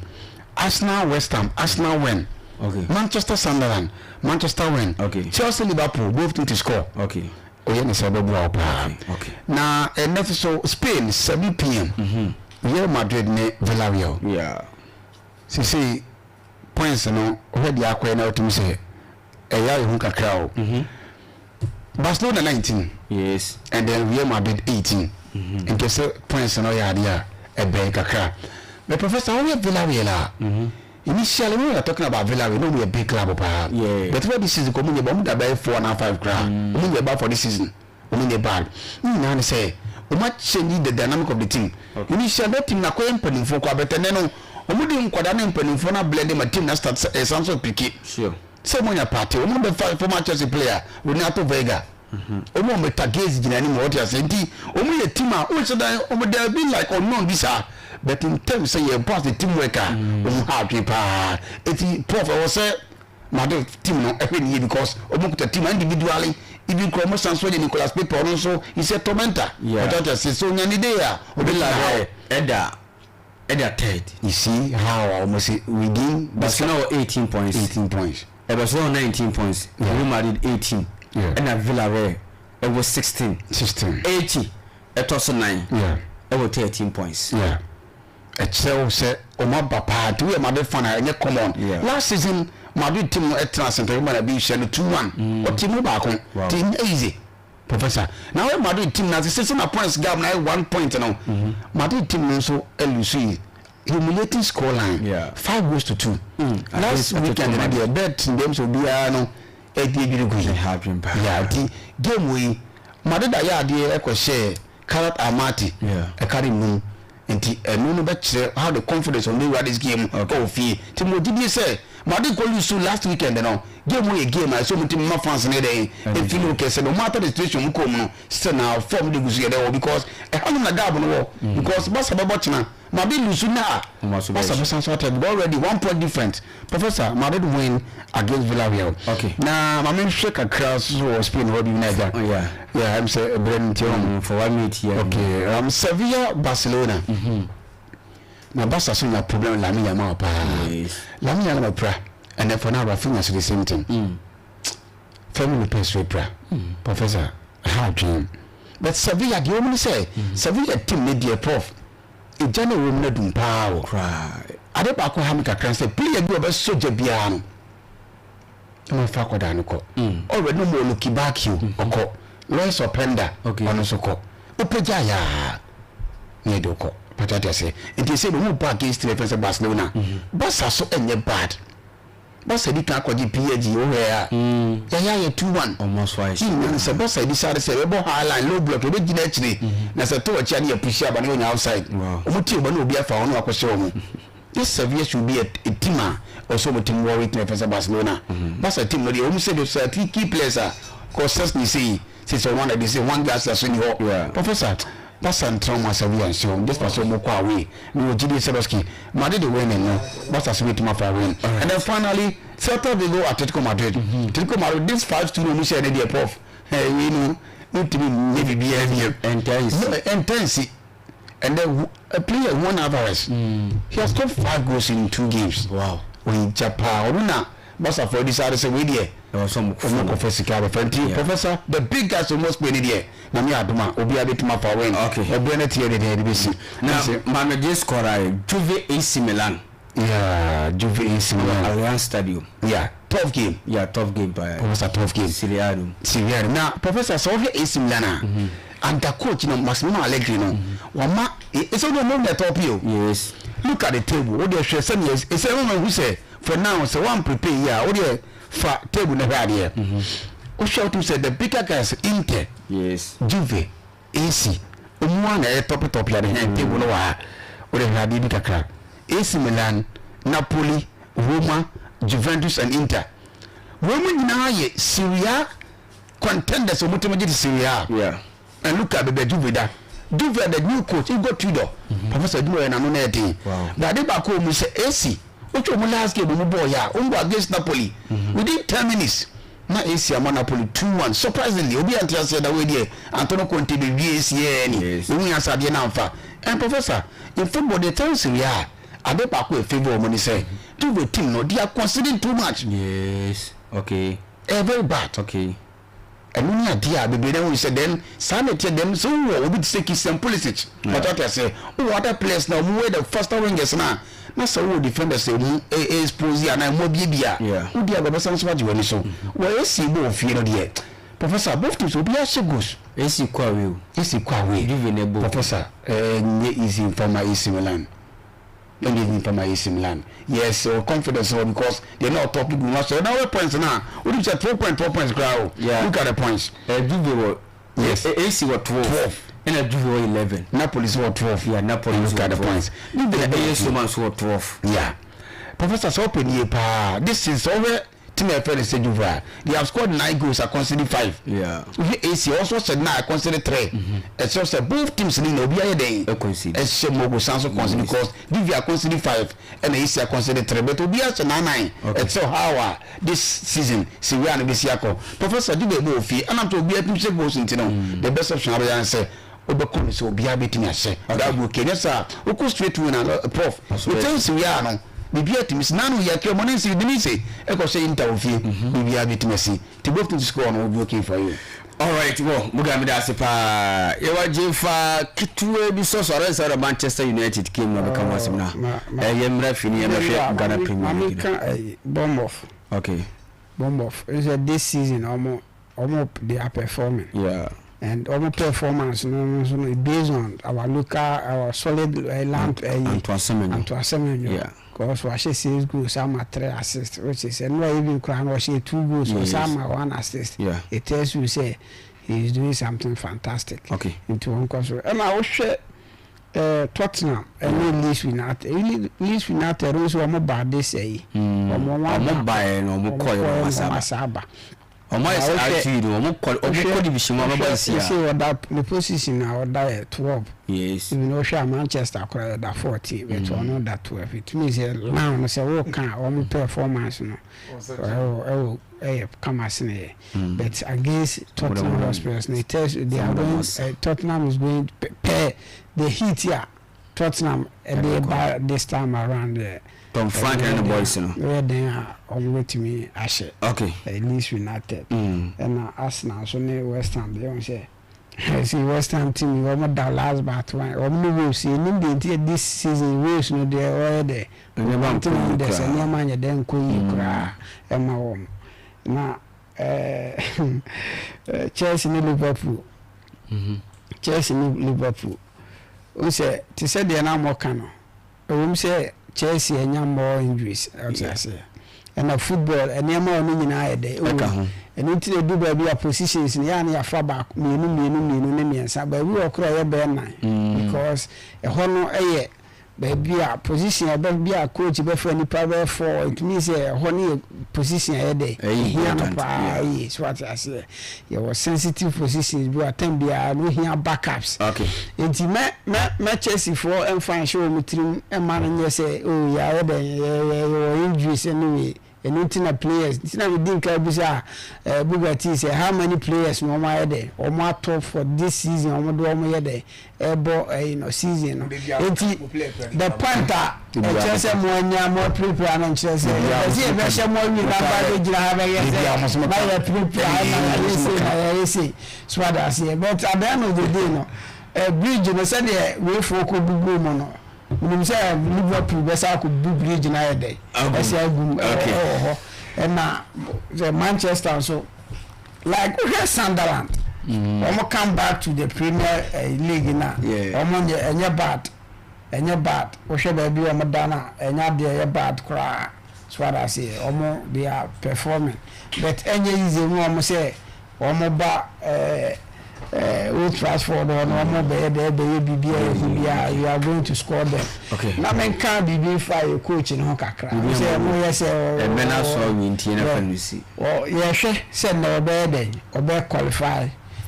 Arsenal West Ham Arsenal win. Okay. Manchester Sunderland Manchester win. Okay. Chelsea Liverpool both team to score. Okay. Oyɛ ne sɛ ɛbɛboa wo paa. Okay. Okay. Na ɛnɛ nso so Spain 7 pm. Mm-hmm. Real Madrid ne Villarreal. Yeah. Sisi points no wohwɛ deɛ akɔyɛ na wotumi sɛ ɛyɛ ayɛ hu kakra o. Barcelona 19. Yes. And then Real Madrid 18. Nti sɛ points no yɛ adeɛ a ɛbɛn kakra. But professor woyɛ Villarreal a. Initially when we are talking about Villarreal no wɔn yɛ big club paa. Yeah. But for this season kò wɔn nyɛ ba wɔn da bɛyɛ four na five koraa. Wɔn nyɛ ba for this season. Wɔn nyɛ bad. Ne nyinaa ne sɛ wɔn akyɛnyi the dynamic of the team. Initially na team na akɔyɛ mpanimfoɔ kɔ abɛtɛ nɛ no wɔn de nkwadaa ne mpanimfoɔ na blend ma team na start sɛ ɛsan so piki. Sure. Sɛ wɔn nya party wɔn bɛ fa former Chelsea player Renato Veiga. Wɔn a wɔn Taguez gyina anim wɔte ase nti wɔn yɛ team a wɔn hyɛ dan wɔn they be like unknown bi saa but in terms sɛ yɛ bɔ as a team work a wɔn ha adwene paa eti prof ɛwɔ sɛ Madrid team no ɛhwɛ ne yie because wɔn kuta team individually. Even kura ɔmo san so anya Nicolas Pepe ɔno nso is a tormentor. Yeah. Ɔtɔ ate ase sɛ onya ne day a Villa obetumi ahaw. dɛ ɛda ɛda third. You see how a ɔmo se within Barcelona wɔ 18 points. 18 points. Eh, Barcelona wɔ 19 points. Yeah. Real Madrid 18. Yeah. Ɛna Villarreal ɛwɔ 16. 16. Elche ɛtɔ so 9. Yeah. Ɛwɔ 13 points. Yeah. Ɛkyerɛ wo sɛ ɔmo aba paa nti woyɛ Madrid fan a ɛnyɛ common. Yeah. Last season Madrid team no ɛtena Santiago Bernabeu hyɛ no 2-1. Ɔte mu baako. Wow. Nti ɛnyɛ easy. Professor. Na woyɛ Madrid team na sɛ sɛ na points gap na ayɛ 1 point no. Madrid team no nso ɛlose yi humiliating score line. Yeah. 5 goals to 2. Last Against weekend Atletico no deɛ bet ndɛm sɛ obiara no ɛdi adwiri gu yi. Ɛha adwene paa. Yeah, nti game wei Madrid ayɛ adeɛ ɛkɔhyɛɛ Kairat Almaty Yeah. ɛka ne num nti ɛno no bɛkyerɛ how the confidence ɔmo bɛwura this game ɛwɔ fie nti mo gyidie sɛ Madrid kɔ lose last weekend no game wo yɛ game a ɛsɛ ɔmo ti ma fans ne dɛn efi no kɛse no matter the situation ɔmo kɔɔ mu no still na form de gu so yɛ dɛ wɔ because ɛha nom na gap no wɔ because Barca bɛbɔ kyena Madrid lose na Ɔmo aso bɛyɛ Barca bɛsan so atɛ because already 1 point different. Professor, Madrid win against Villarreal. Okay. Na maame nhwɛ kakra so wɔ Spain hɔ bi na agya. Oh, yeah. Yeah, I'm sɛ ɛbrɛ no nti ɔmo. For 1 minute yeah. Okay, Sevilla Barcelona. Na Barca so nya problem Lamine Yamal paa. Yes. Lamine Yamal pra. And then for now Rafinha so the same thing. Fermin Lopez so pra. Professor, ha adwene. But Sevilla deɛ wɔn ni sɛ Sevilla team ne deɛ prof. Egya na ɛwɔ mu no adum paa o. Koraa. Ade baako ha me kakra sɛ player bi a ɔbɛsɔ gya biara no na wɔfa akɔdaa no kɔ. Already no mo Lucky Bakio ɔkɔ. Lois Openda Okay. ɔno nso kɔ. Wopagya yaa na yɛde wokɔ. Pata ate aseɛ. Nti ɛsɛ no wɔn bɔ against team ɛfɛn sɛ Barcelona. Barca so ɛnyɛ bad. Barca di kan akɔgye PSG wohwɛ a yɛyɛ ayɛ 2-1. Ɔmo nso ayɛ Team no sɛ Barca decide sɛ yɛbɛbɔ high line low block yɛbɛgyina akyire na sɛ to akyi a ne yɛ push aba ne yɛnya outside. Wow. Ɔmo tie ɔba ne obi afa wɔn na wakɔhyɛ wɔn. This Sevilla should be a team a ɔsɛ ɔmo team worry team ɛfɛ sɛ Barcelona. Barca team no deɛ ɔmo sɛ de sɛ three key players a kɔ Szczesny sɛ yi sɛ sɛ ɔmo ana de sɛ Juan Garcia so ni hɔ. Yeah. Professor Barca ntena ɔmo Sevilla nhyɛ wɔn just parce ɔmo kɔ away. Mi wɔ gyidie sɛ Lɔski Madrid winning no Barca so betumi afa win. And then finally Celta Vigo Atletico Madrid. Atletico Madrid this 5-2 na ɔmo hyɛ ne deɛ prof. Ɛɛ wei no ntumi nye biribiara bio. Ɛntaa nsi. No, ɛntaa nsi. And then a player Juan Alvarez, he has scored 5 goals in 2 games. Wow. Oyi paa ɔno na Barca fo decide sɛ wei deɛ Ɛwɔ sɛ ɔmo ɔmo kɔfɛ sika abɛfɛ nti professor the big guys almost play ne deɛ na mi adum a obiara bɛtumi afa win. Okay. Ɛbrɛ ne tiɛ de deɛ yɛde bɛsi. Na Ɛsɛ- maame de score ayɛ Juve AC Milan. Yeah, Juve AC Milan. Allianz Stadium. Yeah, tough game. Yeah, tough game paa. Professor, tough game. Serie A no. Serie A no. Na professor sɛ ɔhwɛ AC Milan a under coach no Massimiliano Allegri no wama ɛsɛ ɔno ɔmo na top yi o. Yes. Look at the table. O deɛ hwɛ sɛnea ɛsɛ ɔmo ehu sɛ for now sɛ wɔn prepare yi a o deɛ fa table na hwɛ adeɛ. O hwɛ o tum sɛ the bigger guys Inter. Yes. Juve, AC, ɔmo a na ɛyɛ top top yɛ de hɛn table no wɔ ha. O de hwɛ adeɛ bi kakra. AC Milan, Napoli, Roma, Juventus and Inter. Wɔn mu nyinaa yɛ Serie A contenders a wɔn tɛmɛ gye di Serie A. Yeah. And look at baabi a Juve da. Juve the new coach Igor Tudor. Professor adwuma yɛ n'ano na ɛden. Wow. But ade baako wɔ mu sɛ AC wotwa wɔn last game wɔn bɔɔ yɛ a wɔn bɔ against Napoli. Within 10 minutes na AC ama Napoli 2-1 surprisingly obi ante aseɛ da wei deɛ Antonio Conte de wie AC yɛ ni. Yes. Ohun yɛ asa adeɛ na nfa. And professor in football the time Serie A ade baako yɛ favour wɔn ni sɛ Juve team no they are conceding too much. Yes. Okay. Very bad. Okay. Ɛno ne adeɛ a bebree na ehu sɛ then saa na ɛteɛ then sɛ wowɔ obi te sɛ Christian Pulisic pàtó ate aseɛ wowɔ other players na ɔmo wɔ the faster wingers na na sɛ wowɔ defenders a ɔmo expose anaa ɔmo abiebie a Yeah. wodi agorɔ bɛsan nso agye w'ani so wɔ AC bɔ wɔ fie no deɛ professor both teams obi ahyɛ goals. AC kɔ away o. AC kɔ away. Juve na ɛbɔ. Professor ɛnyɛ easy nfa ma AC Milan. Ɛnyɛ easy nfa ma AC Milan. Yes, or confidence wɔ because they not top league mu so na wɔyɛ points na wodi sɛ 12 point 12 points koraa o. Yeah. Look at the points. Juve wɔ. Yes. AC wɔ 12. 12. Ɛna Juve wɔ 11. Napoli nso wɔ 12. Yeah, Napoli And nso look at wɔ the 12. points. Juve Ɛna bɔ AS Roma nso wɔ 12. Yeah. Professor sɛ ɔpɛ nie paa this is sɛ ɔhwɛ Team a yɛfrɛ no sɛ Juve a, they have scored nine goals a conceded five. Wohwɛ AC a, ɔnso ɔhyɛ nine a conceded three. Ɛkyerɛ sɛ both teams no nyinaa obiara yɛ dɛn? Ɛhyɛ more goals san so concede because Juve a conceded five ɛna AC a conceded three but obiara hyɛ nine nine. Ɛkyerɛ how a this season Serie A no bɛsi akɔ. Professor Juve bɔ wɔ fie ɛnam sɛ obiara tumi hyɛ goals nti no the best option abɛyɛ ne sɛ wobɛkɔ no sɛ obiara bɛtumi ahyɛ that will okay nyɛ saa wokɔ straight win a prof wotɛn si wia no biribiara tumi si nanu yɛ kɛ ɔmo ne nsi Udinese ɛkɔ hyɛ Inter wɔ fie biribiara bɛtumi asi nti both teams score no will be okay for you. Alright wɔ Muga meda ase paa yɛwɔ gyefa ketewa bi sɔ so arɛ sɛ Manchester United game no bɛka ho asɛm na ɛyɛ mmra fi ne yɛbɛhwɛ Ghana Premier League no. Bournemouth. Okay. Bournemouth sɛ this season ɔmo Ɔmo they are performing. Yeah. And ɔmo performance no nso no based on our local our solid uh, land ɛyi. Eh, Antoine Semenyo. Antoine Semenyo. Yeah. Because wahyɛ six goals ama three assists which is ɛnura even koraa no ɔhyɛ two goals ɔsan yes. ama one assist. Yeah. It tells you say he is doing something fantastic. Okay. Nti wɔn kɔ so ɛna wohwɛ. Eh, Tottenham ɛne Leeds United. Leeds United nso wɔn ba de sɛ yi. Wɔn wɔn ba yɛ na wɔn kɔ yɛ na wɔn asa aba. Ɔmo ayɛ sɛ RTU no, ɔmo kɔ ɔmo kɔ division mu abɛbɔ nsia. Sese ɔda ne position a ɔda yɛ 12. Yes. Even wohwɛ a Manchester koraa yɛda 14 but ɔno da 12. It means sɛ now no sɛ woka a ɔmo performance no ɛwɔ ɛwɔ ɛyɛ kama sene yɛ. But against Tottenham Hotspurs no it tells you they are going uh, Tottenham is going per the heat a Tottenham ɛde ba this time around deɛ. Tom Frank ne ne boys no. Ɛyɛ den a wɔn bɛtumi ahyɛ. Okay. Leeds United. Ɛna Arsenal nso ne West Ham deɛ wɔn sɛ ɛsi West Ham team yi wɔn da last but one wɔn ne Wolves yɛ nim deɛ nti this season Wolves no deɛ ɔyɛ dɛ. Nneɛma nkɔ yie koraa. Sɛ nneɛma nyɛ dɛ nkɔ yie koraa ɛma wɔn na ɛɛ Chelsea ne Liverpool. Chelsea ne Liverpool. Wohu sɛ, te sɛ deɛ na wɔka no, ɛwom sɛ Chelsea anya more injuries, wote aseɛ, ɛna football, nneɛma a ɔno nyinaa yɛ dɛ, ɛwɔ mu. Ɛno nti na ɛdu baabi a positions no, yɛ a na yɛafa baako, mmienu, mmienu, mmienu ne mmiɛnsa, baabi wɔ koraa ɛyɛ bɛyɛ nnan, because ɛhɔ no yɛ Baabi a position a ɛbɛ bi a coach bɛfa nipa bɛyɛ four it means sɛ ɛhɔ no yɛ position a ɛyɛ dɛ ɛhia no paa yie so wate aseɛ yɛwɔ sensitive positions bi wɔ time biara no hia backups okay nti mɛ mɛ mɛ Chelsea foɔ ɛmfa nhyɛ wɔn tirim ɛma no nyɛ sɛ oh yɛayɛ dɛ yɛ yɛ yɛwɔ injuries anyway Ɛno nti na players nti na medi nka bisa eh, Bugatti sɛ how many players na wɔn ayɛ dɛ wɔn atɔ for this season wɔn de wɔn yɛ dɛ ɛbɔ ɛyi no season no nti the point a ɛkyerɛ sɛ mo anya mo apirapira no nkyerɛ sɛ yɛpɛ sɛ yɛbɛhyɛ mo awie na ba bɛgyina ha bɛyɛ sɛ na yɛapirapira na yɛayɛ sei na yɛayɛ sei so ade aseɛ but at the end of the day no eh, bridge no sɛdeɛ weifoɔ kɔ bubu mu no Menim sɛ Liverpool bɛsan akɔbu bridge no ayɛ dɛn ɛsɛ agu mu ɛwɔ hɔ ɛna sɛ Manchester nso like wohwɛ Sunderland mm. wɔn come back to the Premier eh, League na wɔn nyɛ ɛnyɛ bad ɛnyɛ bad wohwɛ baabi wɔn da na ɛnyɛ adeɛ ɛyɛ bad koraa so ada aseɛ wɔn they are performing but ɛnyɛ easy mu wɔn sɛ. Wɔn ba ɛɛ Old Trafford hɔ no wɔn bɛyɛ dɛ bɛyɛ biribi a ɛhu bi a you are going to score them. Okay. Na me nka biribi nfa yɛ coach no ho kakra. Sɛ mo yɛ sɛ ɛbɛ na sɔ wi nti na fa no si. Yɛhwɛ sɛ na ɔbɛyɛ dɛ ɔbɛ qualify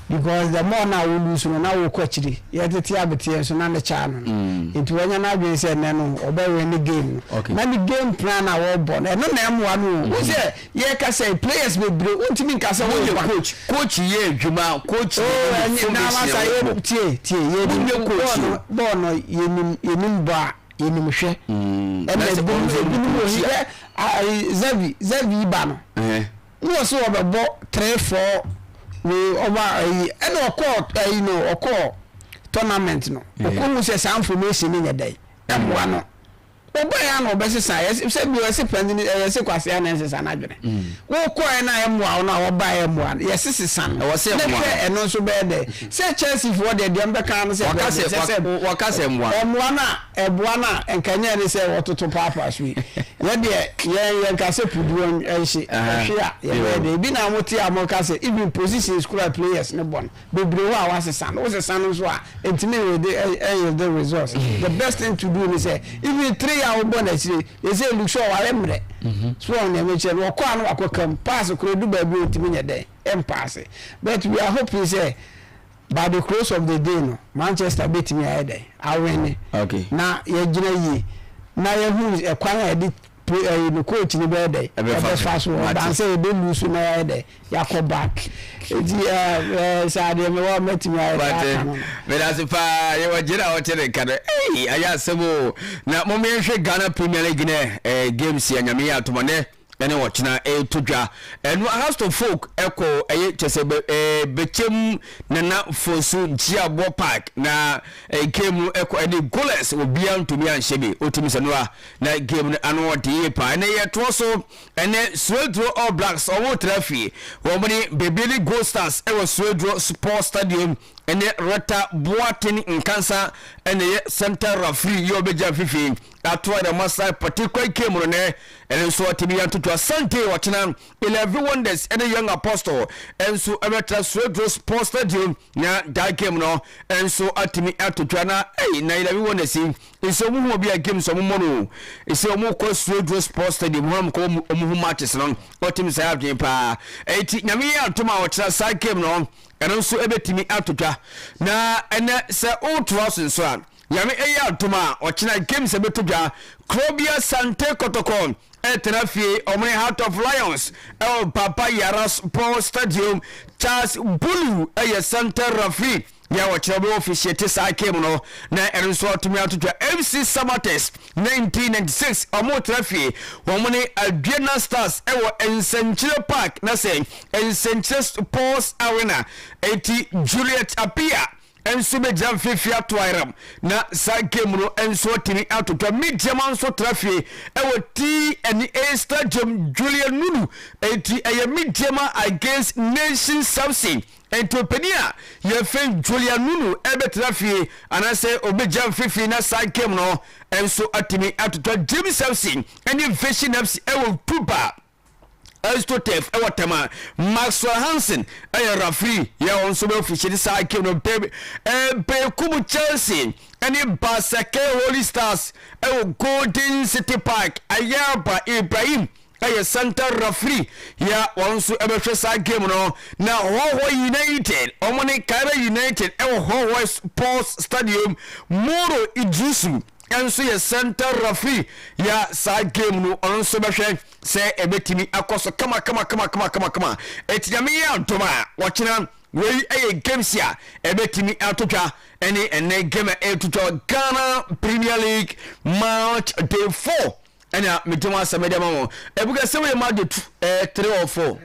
because the more na wo lose no na wo kɔ akyiri yɛtete abeteɛ nso na ne kyaa no no mm. nti wɔnya n'adwene sɛ nnɛ no ɔbɛ win ne game no na ne game plan a wɔbɔ no ɛno na ɛmoa no o wo sɛ Yɛ ka sɛ players bebree wontumi nka sɛ Woyɛ woyɛ coach coach yɛ adwuma coach Oh yɛ ɛnyɛ na formation masa a yɛ wobɔ tie tie yɛnim wonyɛ coach bɔɔl o no bɔɔl no yɛnim yɛnim bɔ a yɛnim hwɛ Mm, na ɛna sɛ ebinom ɔno sɛ ebinom wɔ coach hi a hwɛ ayi Xavi Xavi ba no ɛhɛn ne wɔ so wɔbɛbɔ 3 4 wei ɔba ayi ɛna ɔkɔɔ ayi no ɔkɔɔ tournament no ɔkɔ hu sɛ saa information no nyɛ dɛ ɛmmoa no. Wobɛn a na wɔbɛsesa yɛ sɛ bi yɛse panyin yɛse kwasea na ɛnsesa n'adwene. Wokɔɛ na ɛmmoa wo no a wɔbaeɛ mmoa no yɛse sesa no. Ɛwɔ sɛ Na ɛmmoa hwɛ no. ɛno nso bɛyɛ dɛ. Sɛ Chelsea foɔ deɛ deɛ mbɛka no sɛ Wɔka bɛyɛ sɛ dɛ sɛ wɔka sɛ mmoa no. Ɛmmoa no a ɛboa no a nka ɛnyɛ ne sɛ wɔtoto paapaa so yi. Yɛ deɛ yɛn yɛn ka sɛ puduo nhye ɛhwe a yɛbɛyɛ dɛ ebi na mo te a mo ka sɛ even positions kura players ne bɔ no bebree hɔ a wasesa no wosesa no nso a ntumi nwede ɛnyɛ results. The best thing to do ni sɛ even three a wobɔ n'akyire yɛ sɛ Luke Shaw wayɛ mmerɛ so wɔn nea mekyerɛ no ɔkɔ a no wakɔ kam pass koro edu baabi a ntumi nyɛ dɛ ɛmpaase, but we are hoping sɛ by the close of the day no Manchester bɛtumi ayɛ dɛn awene na yɛgyina yie na yɛhu ɛkwan a yɛde ɛyi no coach no bɛyɛ dɛn ɛbɛfa so ɔdan sɛ yɛbɛ lose na yɛayɛ dɛn yɛakɔ back. Eti ɛɛ ɛɛ sɛ adeɛ mewɔ mɛtumi ayɛ dɛn aka no. Medase paa. Yɛwɔ gyina a ɔte ne nka no. Ei, ayɛ asɛm o. Na mom yɛnhwɛ Ghana Premier League nɛ eh, games yɛ Nyame yɛ atoma nɛ ɛne ɔkyena ɛreto dwa. Ɛno Hasto Folk ɛkɔ ɛyɛ kyɛ sɛ bɛ ɛɛ bɛkyɛm Nana Fosu Gyiaboɔ Park na ɛɛ game no ɛkɔ ɛne goalless, obiara ntumi anhyɛ bi. Otumi sɛ noa na game no ano ɔde yie paa. Ɛnɛ yɛtoɔ so ɛnɛ Sueduro All Blacks wɔn tra fie, wɔn ne Bebeli Gold Stars ɛwɔ Sueduro Sports Stadium. Ɛnɛ Retta Boateng Nkansa ɛna ɛyɛ center referee yɛ ɔbɛgya mfifii atoa na masa particular game no nɛ ɛno nso atumi yɛ ntotoa. Sunday ɔkyena 11 Wonders ɛne Young Apostle ɛnso ɛbɛtra Sueduro Sports Stadium na that game no ɛnso atumi atotwa na ɛyi na 11 Wonders yi nso ɔmo hu obi a games ɔmo mmɔ no ɛsɛ ɔmo kɔ Sueduro Sports Stadium hɔ ɔmo kɔ ɔmo hu matches no ɔtumi saa adwene paa. Ɛti Nyame yɛ atom a ɔkyena saa game no ɛno nso ɛbɛtumi ato dwa. Na ɛnɛ sɛ wotoa so nso a, Nyame ɛyɛ adom a ɔkyena games ɛbɛto dwa. Krobia Sante Kɔtɔkɔ ɛtena fie, ɔmo ne Heart of Lions ɛwɔ Baba Yara Sports Stadium. Charles Bulu ɛyɛ center referee yɛ ɔkyerɛ ɔbɛ officiate saa game no na ɛno nso atumi ato dwa. MC Samatex 1996 ɔmo tra fie, wɔn ne Aduana Stars ɛwɔ Nsɛnkyerɛ Park na sɛ Nsɛnkyerɛ Sports Arena. Eti Juliet Apia nso bɛgyina mfeefee ato ayram na saa game no nso atumi atotɔ. Medeama nso tra fie ɛwɔ TNA Stadium, Julian Nunu. Eti ɛyɛ Medeama against Nation Samson. Enti ɔpanin a yɛfrɛ Julian Nunu ɛbɛtena fie anaasɛ ɔbɛgya mfeefee na saa game no nso atumi atotɔ. James FC ne Vision FC ɛwɔ Tuba Astroturf ɛwɔ Tema. Maxwell Hansen ɛyɛ referee yɛ wɔn nso bɛ officiate saa game no. Bekum Chelsea ɛne Basake Holy Stars ɛwɔ Golden City Park. Ayaba Ibrahim ɛyɛ center referee yɛ wɔn nso ɛbɛhwɛ saa game no. Na Hohoe United wɔn ne Kaira United ɛwɔ Hohoe Sports Stadium. Moro Idrisu nso yɛ center referee yɛ saa game no, ɔno nso bɛhwɛ sɛ ɛbɛtumi akɔ so kama kama kama kama kama kama. Eti Nyame yɛ adom a wɔkyena wei ɛyɛ games a ɛbɛtumi ato dwa ɛne ɛnɛ game a ɛreto dwa Ghana Premier League match day 4 ɛna mede ho asɛm ɛde ama wɔn. Ebuka sɛ woyɛ match day 2 3 or 4?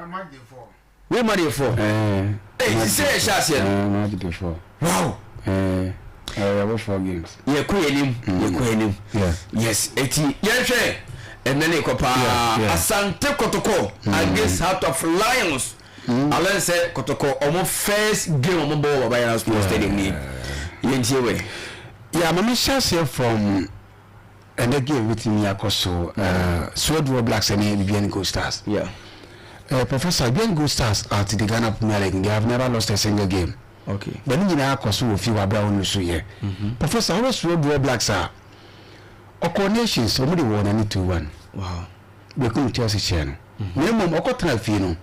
Match day 4. Wei match day 4. Ɛɛ sɛ yɛhyɛ aseɛ no. Match day 4. Wow. Ɛɛ yɛbɔ 4 games. Yɛkɔ yɛn anim. Yɛkɔ yɛn anim. Yes, eti yɛnhwɛ ɛnɛ ne kɔ paa. Asante Kotoko against Heart of Lions. Alɛn sɛ Kotoko ɔmo first game ɔmo bɔ wɔ Baba Yara Sports Stadium ni. Yɛntie wɛ. Yeah, ma mehyɛ aseɛ from ɛnɛ game bɛtumi akɔ so, Swedru All Blacks ɛne Bibiani Gold Stars. Yeah. Professor, Bibiani Gold Stars at the Ghana Premier League, they have never lost a single game. Okay. But ne nyinaa akɔ so wɔ fie wɔ abira wɔn so yɛ. Professor, wɔbɛ Swedru All Blacks a ɔkɔ Nations wɔn de wɔ n'ani 2-1. Wow. Bekum Chelsea kyerɛ no. Na mmom ɔkɔ tena fie no,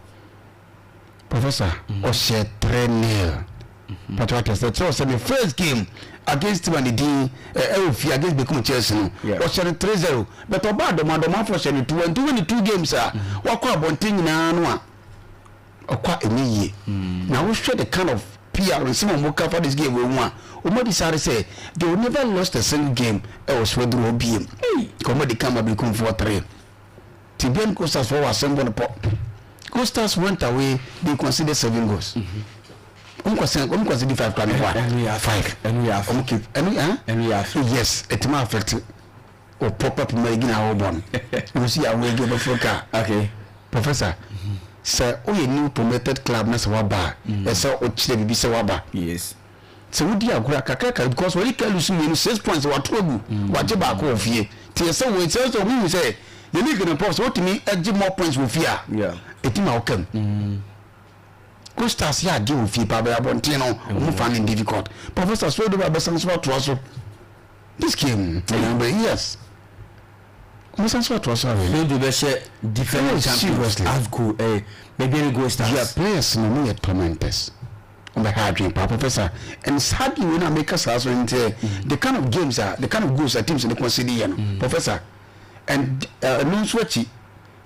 Professor, ɔhyɛ 3-0. Pàtó atɛ sɛ kyerɛw sɛ ne first game against team a ne din ɛwɔ fie against Bekum Chelsea no, ɔhyɛ no 3-0. But ɔbaa dɔm adɔmafo hyɛ no 2-1. Nti wɔn ne two games a wakɔ abɔnten nyinaa no a ɔkɔ a ɛnyɛ yie. Na wohwɛ the kind of PR nsɛm a wɔn ka fa this game wɔ mu a, wɔn adi sáré sɛ they will never lost a single game ɛwɔ Swedru hɔ biem. Wɔn adi kan ma Bekum 4-3. Ti Ben Coastas fɔ wɔ asɛm bɔ no pɔ. Coastas went away, they conceded seven goals. Wɔn kɔ wɔn conceded five kora ne hɔ a five. Ɛnu yɛ Wɔn keep ɛnu ɛn. Ɛnu yɛ afe. Yes, ɛtumi affect o proper Premier League na awɔ bɔ no. Wɔn si awɔ egi ɔbɛforo kaa. Okay. Professor, sɛ woyɛ new promoted club na sɛ waba a, ɛsɛ ɔkyerɛ biribi sɛ waba. Yes. Sɛ wodi agorɔ a kakrakra because wɔde ka lose mmienu, 6 points wato agu, wagye baako wɔ fie. Nti ɛsɛ wei sɛ sɛ ɔmo hu sɛ yɛ league no prof sɛ wotumi gye more points wɔ fie a ɛtumi a woka mu. Gold Stars yɛ adeɛ wɔ fie paa bɛyɛ abɔnten no ɔmo find it difficult. Professor Sodo ba bɛsan so atoa so this game ɛyɛ yes ɔmo san so atoa so awɛ. Sodo bɛhyɛ defending champions AFCO ɛyɛ baabi ɛne Gold Stars. Yeah players no ɔmo yɛ tormentors. Ɔbɛha adwene paa professor and saa deɛ wei no a meka saa so nti ɛ the kind of games a the kind of goals a teams no concede yɛ no professor and ɛno nso akyi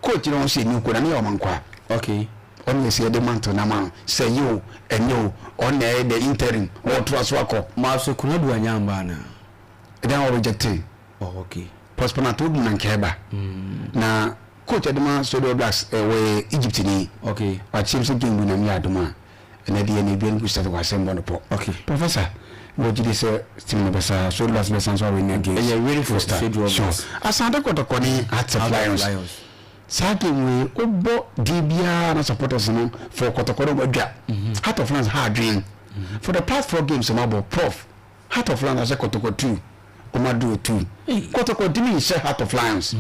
coach no nso yɛ new coach na ne yɛ ɔmankwaa okay ɔno yɛ sɛ yɛde mantle no ama no sɛ yɛ o ɛnyɛ o ɔno na ɛyɛ the interim ɔtoa so akɔ. Maa so Konadu anya amba anaa? Ɛdan wɔ rejecte. Oh okay. Prosper Obi na nka ɛba. Na coach ɛde ma Sodo Blacks wɔyɛ Egypt ni. Okay. Wakyerɛ sɛ game bi na meyɛ adom a ɛnɛ deɛ na ebia no kusa sɛ wasɛm bɔ no pɔ. Okay. Professor wɔ gyidi sɛ team no bɛsa Sodo Blacks bɛsan so awin against. Ɛyɛ really for Sodo Blacks. Sure. Asante Kɔtɔkɔ ne Hearts of Lions. Saa game wei wobɔ din biara na supporters no for Kɔtɔkɔ no wɔadwa. Heart of Lions ha adwene. For the past four games wɔn abɔ prof. Heart of Lions ahyɛ Kɔtɔkɔ tu, wɔn aduro tu. Kɔtɔkɔ ntumi nhyɛ Heart of Lions.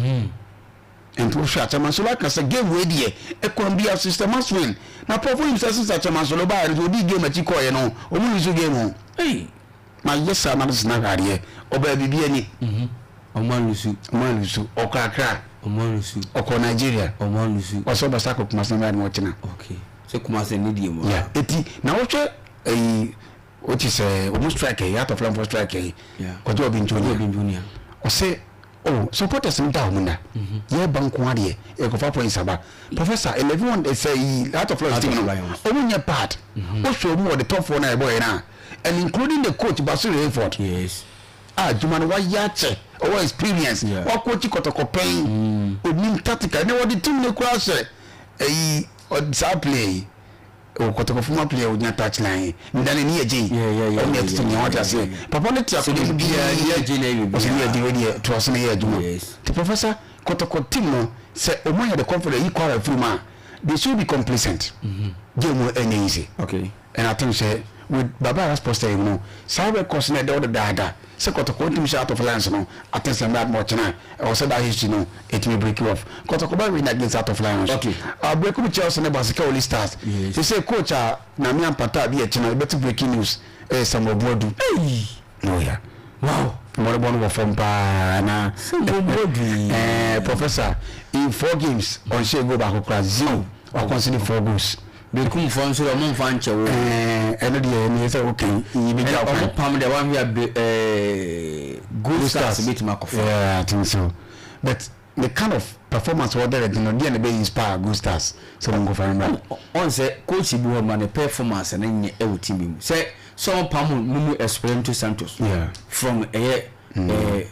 Nti wohwɛ a Chairman Solo aka sɛ game wei deɛ ɛkwan biara so must win. Na Prof wonim sɛ since Chairman Solo baeɛ no sɛ ɔdii game akyi kɔeɛ no wɔn lose game o. Ma yɛ saa analysis no ahwɛ adeɛ. Ɔbaa biribi ani. Wɔn alusu. Wɔn alusu. Ɔkɔ Accra. Wɔn alusu. Ɔkɔ Nigeria. Wɔn alusu. Ɔsɛ ɔbɛsa akɔ Kumasi na ɔbɛyɛ ɔkyena. Okay. Sɛ Kumasi ne deɛ mu. Yeah. Eti na wohwɛ ɛyi wote sɛ wɔn strike yi out of line for strike yi. Kɔjɔ Obin Junior. Ɔsɛ oh supporters no da wɔn na. Yɛ ba nko adeɛ yɛkɔfa points aba. Professor 11 sɛ yi out of line team no wɔn nyɛ bad. Wohwɛ wɔn wɔ the top four na ɛbɔ yɛn na and including the coach Basir Hayford. Yes. A adwuma no wayɛ akyɛ ɔwɔ experience wakɔkyi kɔtɔkɔ pɛn onim tactical ne wɔde team no kura hyɛ ɛyi saa player yi wɔ kɔtɔkɔ former player ogyina touch line yi nda n'ani yɛ gye yi ɔno yɛ tete nea wate aseɛ papa no te akonnwa mu biara ɔsɛ ne yɛ gye wei deɛ toa so na yɛ adwuma nti professor kɔtɔkɔ team no sɛ ɔmo ayɛ the confidence yi kwara firi mu a they should be complacent game mu ɛnyɛ easy. Okay. And I think sɛ with Baba Arras posture yi mu no, saa records no a ɛda hɔ dedaada sɛ Kɔtɔkɔ ntumi hyɛ out of lines no, I think sɛ mmerɛ a ɔkyena ɛwɔ sɛ that history no ɛtumi break off. Kɔtɔkɔ bɛ win against out of lions. Okay. Uh, break mu Chelsea ne Basika Oli Stars. Yes. Sɛ coach a Name Ampata bi ɛkyena ɛbɛte breaking news ɛyɛ Samuel Boadu. Hey! Oh yeah. Wow. Mmɔdebɔ no wɔ fam paa na. Samuel Boadu. Eh, professor in four games ɔnhyɛ goal baako koraa zero. Ɔconcede four goals. Bekum foɔ nso deɛ ɔmo nfa nkyɛ wo. Ɛɛ ɛno deɛ ɛno yɛ sɛ okay yi bɛ gya ɔmo pam deɛ wɔn ahwɛ be ɛɛ Gold Stars betumi akɔfa. Yeah I think so but the kind of performance wɔ dɛrɛ di no deɛ na bɛ inspire Gold Stars sɛ wɔn nkɔfa no mra. Ɔn sɛ coach bi hɔ ma ne performance no nyɛ ɛwɔ team bi mu sɛ sɛ ɔmo pam Nuno Espirito Santos. Yeah. From ɛyɛ ɛɛ.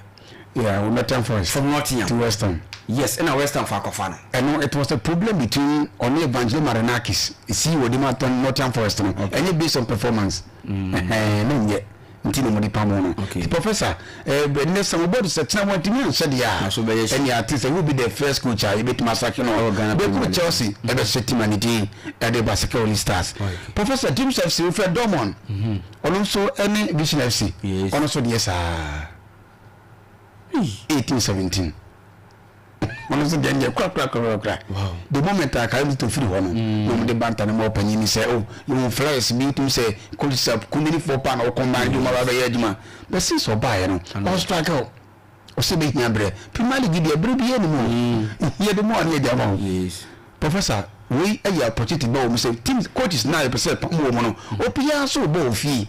Yeah, wɔ Nottingham Forest. From Nottingham. To West Ham. Yes, ɛna West Ham fa akɔfa no. Ɛno, it was a problem between ɔne Evangelos Marinakis, CEO de ma Nottingham Forest no. Okay. Ɛnyɛ based on performance. Mm. Ɛhɛn, na nyɛ. Nti na wɔde pam no. Okay. Nti professor, eh, nnɛ sɛ wɔbɔ de sɛ kyena wɔntumi anhyɛ deɛ a, Na so bɛyɛ ɛnea ate sɛ who be the first coach a yɛbɛtumi asake no. Ɛwɔ Ghana Bɛkuru Premier League. Chelsea ɛbɛhyɛ team a ne din ɛde Basake Holy Stars. Okay. Professor, Dreams FC, wofrɛ Dortmund. Ɔno nso ɛne Vision FC. Yes. Ɔno nso deɛ saa. 1817 ɔno nso deɛ deɛ korakorakorakora the moment a karim to firi hɔ no mm. na wɔde banta no ma ɔpanyin ni sɛ oh yɛwɔ flyers bi tum sɛ coach sɛ kuminifoɔ paa na ɔkɔmban de wɔn aba bɛyɛ adwuma but since ɔbaeɛ no ɔstruggle ɔsɛ bɛhia berɛ premier league deɛ berɛ biara ni mu yɛde mu a ne yɛde ama wo Professor, wei yɛ opportunity ba wɔn sɛ team coaches na yɛpɛ sɛ pam wɔn no obiara so bɔ wɔ fie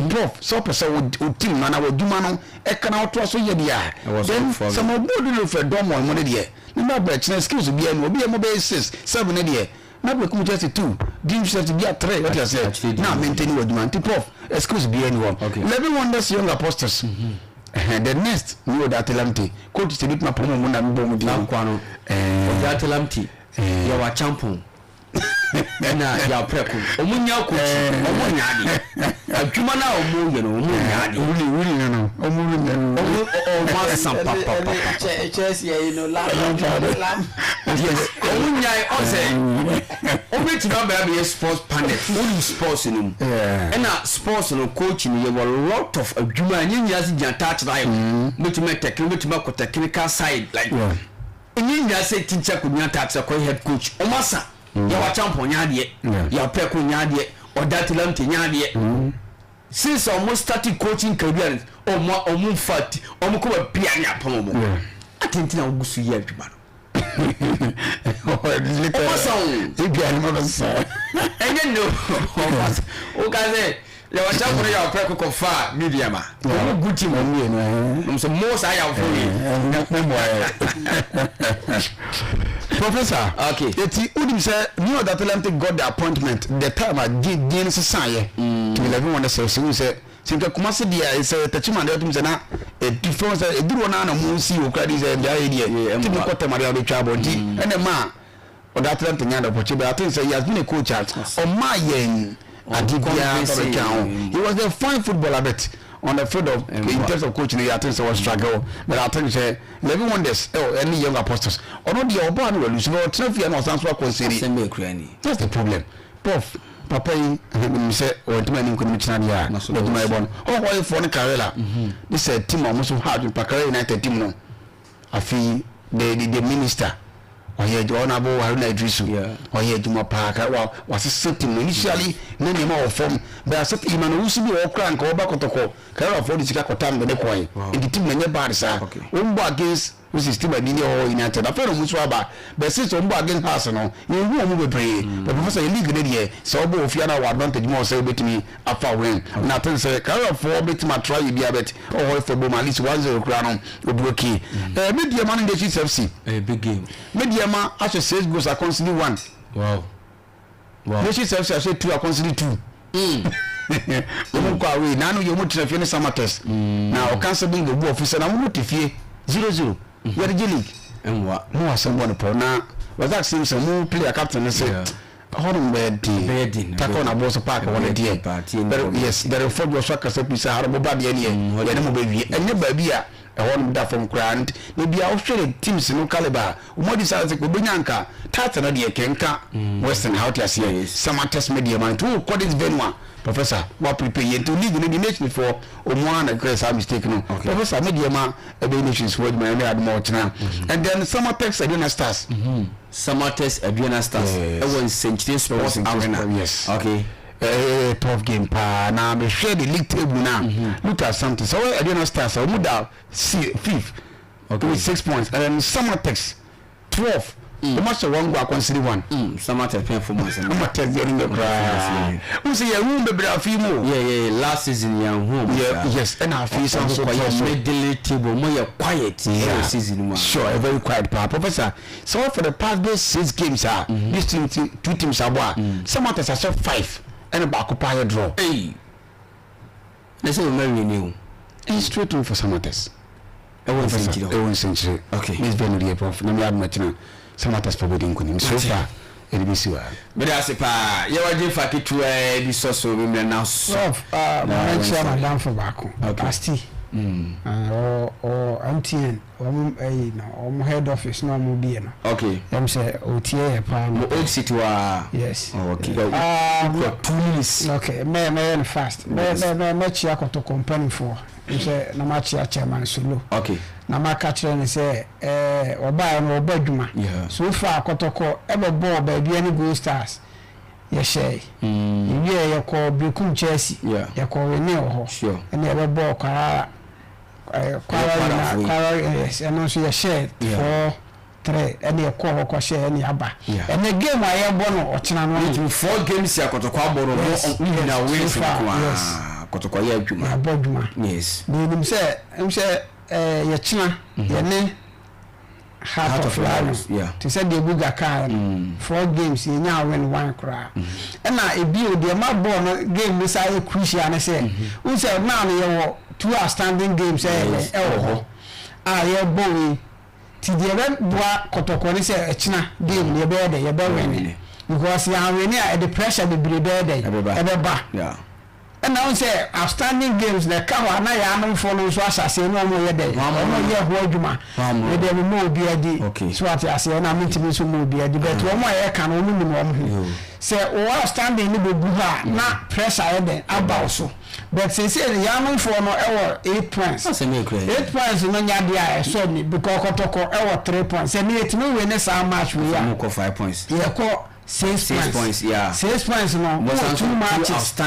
prof sɛ ɔpɛ sɛ wo team no anaa w'adwuma no ɛka na ɔtoa so yɛ deɛ a then sɛ mo bɔ du no fɛ dɔm wɔn mo no deɛ ne ma brɛ kyerɛ skills biara no obi yɛ mo bɛyɛ six seven ne deɛ na brɛ kum kyerɛ sɛ two dream set bi a three wɔte aseɛ na maintain w'adwuma nti prof skills biara ni hɔ 11 wonders young apostles. Mm -hmm. The next ni Oda Atelamte coach sɛ bituma pɔn mu na mbɔ mu di. Akwa no Oda Atelamte yɛ wa champon. Ɛna Yaw Prɛko. Ɔmo nya coach. Ɔmo nya adeɛ. Adwuma no a ɔmo yɛ no ɔmo nya adeɛ. Wuli wuli no no. Ɔmo wuli no no. Ɔmo ɔmo asa papapapa. Chelsea ayi no lam lam. Yes. Ɔmo nya ɔsɛ. Ɔbɛtumi abɛn abɛyɛ sports panel. Wonim sports no mu. Ɛna sports no coach no yɛ wɔ lot of adwuma a ɛnyɛ nyinaa sɛ gyina touch line. Wobɛtumi atɛkene wobɛtumi akɔ technical side like. Ɛnyɛ nyinaa sɛ teacher kɔgyina touch line kɔyɛ head coach. Ɔmo asa. Yaw Acheampong nyɛ adeɛ. Yaw Preko nyɛ adeɛ. Ɔda Tilamte nyɛ adeɛ. Since a ɔmo started coaching career no, ɔmo ɔmo nfa ti ɔmo kɔ baabi a ne apam ɔmo. Adi nti na wogu so yɛ adwuma no? Ɔmo sa o. Ebi a ne ma bɛ sa. Ɛnyɛ no. Ɔmo sa. Woka sɛ Yaw Acheampong ne Yaw Preko kɔ fa media ma. Ɔmo gu team. Ɔmo yɛ no. Ɔmo sɛ mo saa yawfo yi. Mo mo ayɛ. Professor. Okay. Eti wonim sɛ New York Atlantic got the appointment the time a din din no sesaeɛ mm. to 11 wonders sɛ wohu sɛ sɛ nka Kumasi deɛ sɛ Techiman deɛ wotum sɛ na ɛdi fɛn sɛ ɛduru hɔ no na mo si okura di sɛ deɛ ayɛ deɛ ti mo kɔ tɛm adeɛ abɛtwa abɔ nti ɛna ma Ɔda Atlanta nya the opportunity but I think sɛ he has been a coach a ɔmaa yɛn ade biara fa bɛtwa ho. He was a fine footballer but on the field of in terms of coaching I think sɛ wɔ struggle but I think sɛ Eleven Wonders ɛwɔ ɛne Young Apostles ɔno deɛ ɔbaa no wɔ lose but ɔtena fie na ɔsan so akɔ nsɛri. That's the problem. Prof papa yi menim sɛ ɔntumi ani nkonim kyena deɛ a n'adwuma yɛ bɔ no. Ɔhɔefoɔ no Karela ne sɛ team a wɔn so ha adwene pa Karela United team no. Afei the the the minister ɔyɛ adwuma ɔnabo Haruna Iddrisu ɔyɛ adwuma paa ka wa wasesa team no initially na nneɛma wɔ fam but asɛ Emmanuel Owusu bi wɔ hɔ koraa nka ɔba kɔtɔkɔ Karelafoɔ de sika kɔtam de ne kɔɛ nti team no nyɛ bad saa wɔn bɔ against which is team a ɛdi ne hɔ United afei na wɔn nso aba but since wɔn bɔ against Hearts no yɛn hu wɔn bebree but professor yɛ league ne deɛ sɛ ɔbɔ ofie na wɔ advantage mu ɔsɛ wobɛtumi afa win na aten sɛ Karelafoɔ bɛtumi atra yɛ bia but ɔhɔ fɛ bom at least 1-0 koraa no Obi okay. Eh, me deɛ ma no Nations FC. Eh, big game. Me deɛ ma ahyɛ six goals a concede one. Wow. Wow. Nations FC ahyɛ two a concede two. Mm. Wɔn kɔ away na ano yɛ wɔn tena fie ne Samatex. Mm. Na ɔka sɛ bi obu ɔfi sɛ na wɔn te fie 0-0. Mm. Yɛde gye league. Nwa. Mo asɛm bɔ ne pɔ na Razak Simpson mo player captain ne sɛ. Ɛhɔnom bɛyɛ den. Ɛbɛyɛ den. Takɔ na Aboso Park hɔ no deɛ. Very yes, the refɔdwoɔ so akasa pii sɛ ha no moba deɛ neɛ mm, yɛne mo bɛwie. Ɛnyɛ baabi a ɛhɔnom da fam koraa nti na bia wohwɛ ne teams no caliber a wɔn adi saa sɛ wɔbɛnya nka title no deɛ kɛnka mm. Western ha wote aseɛ Samatex media ma nti wokɔ this venue a professor wa prepare yɛ nti league no de nations foɔ wɔn a na kura saa mistake no professor media ma ɛbɛyɛ nations foɔ adwuma ɛne adoma ɔkyena and then Samatex Aduana Stars. Mm -hmm. Samatex Aduana Stars ɛwɔ Nsɛnkyerɛ Sports Arena. Yes. Okay. Ɛyɛ tough game paa na mehwɛ the league table na mm-hmm. look at something sɛ wɔyɛ Aduana Stars a wɔn da fifth okay. with six points and then Samatex 12 mm. wɔn ahyɛ one goal akɔnsiri one. Mm. Samatex pɛn fo mu asɛm. Samatex deɛ ɛnu koraa. N sɛ yɛn hu bebree afi mu o. Yeah yeah last season yɛn hu ɔmo saa. Yes ɛna afi san so tɔ so. Middle table mo yɛ quiet. Yeah season mu. Sure a very quiet paa professor. Sɛ wɔ for the past bɛyɛ six games a mm-hmm. this team ti two teams abɔ a mm. Samatex ahyɛ five ɛna baako paa yɛ draw. Eyi na sɛ wɔn awie ni o. It's straight on for Samatex. Ɛwɔ nsɛnkyerɛ. Ɛwɔ nsɛnkyerɛ. Okay. This venue deɛ prof na mi adum akyina Samatex fɔ bɛ di nkunim so far ɛde bi si wa. Mede ase paa yɛwɔ gye fa ketewa bi sɔ so bi mmerɛ na so. Prof uh, maame nkyia madamfo baako. Asti. Ɔwɔ ɔwɔ MTN. Wɔn ɛyi no wɔn head office na wɔn bie no. Okay. Ɛm sɛ otie yɛ paa no. Mo old city waa. Yes. Oh, okay. Um, 2 minutes. Okay, mɛ mɛyɛ no fast. Mɛ mɛ mɛ mɛkyia kɔtɔkɔ mpanimfoɔ. Ɛm sɛ na makyia chairman Solo. Okay. Na maka kyerɛ no sɛ ɛɛ ɔbaeɛ no ɔbɔ adwuma. Yeah. So far kɔtɔkɔ ɛbɛbɔɔ baabi ɛne Gold Stars yɛhyɛe. Mm. Yɛwie yɛkɔ Berekum Chelsea. Yeah. Yɛkɔ Rene wɔ hɔ. Sure. Ɛna yɛbɛbɔɔ Kwara. Kwara na Kwara yes ɛno nso yɛhyɛɛ 4-3 ɛne ɛkɔɔ hɔ kɔhyɛɛ ɛne aba ɛnɛ game a yɛbɔ no ɔkyena no nti four games a Kɔtɔkɔ abɔ no yes ne nyinaa wins so far nko ara yes Kɔtɔkɔ yɛ adwuma yɛabɔ adwuma yes na yɛnim sɛ ɛm sɛ ɛɛ yɛkyena yɛne Heart of Lions te sɛ deɛ Guga kaeɛ no four games yɛnyaa win one koraa ɛna ebio deɛ ma bɔɔl no game no saa yɛ crucial ne sɛ wohu sɛ now no yɛwɔ two outstanding games ɛyɛ dɛn ɛwɔ hɔ a yɛbɔ wei ti deɛ ɛbɛboa kɔtɔkɔ ne sɛ ɛkyena game no yɛbɛyɛ dɛ yɛbɛ win. Because yɛn anwene a ɛde pressure bebree bɛyɛ dɛn? Ɛbɛba. Ɛna wohu sɛ outstanding games na ɛka hɔ a na yɛn anomfoɔ no nso ahyɛ aseɛ ne wɔn reyɛ dɛn? Wɔn reyɛ ho adwuma. Me deɛ memmɔ obiara di. So wate aseɛ? Ɛna mentumi nso mmɔ obiara di. But wɔn a yɛreka no wɔn nim wɔn ho. Sɛ wo outstanding no bɛgu hɔ a na pressure ayɛ dɛn? Aba wo so. But seesei no yɛn anomfoɔ no wɔ 8 points. 8 points no nyɛ adeɛ a ɛsɔ ani because Kɔtɔkɔ wɔ 3 points. Sɛ ɛnnɛ yɛtumi win saa match wei a, yɛkɔ 6 points. 6 points no wowɔ 2 matches yes a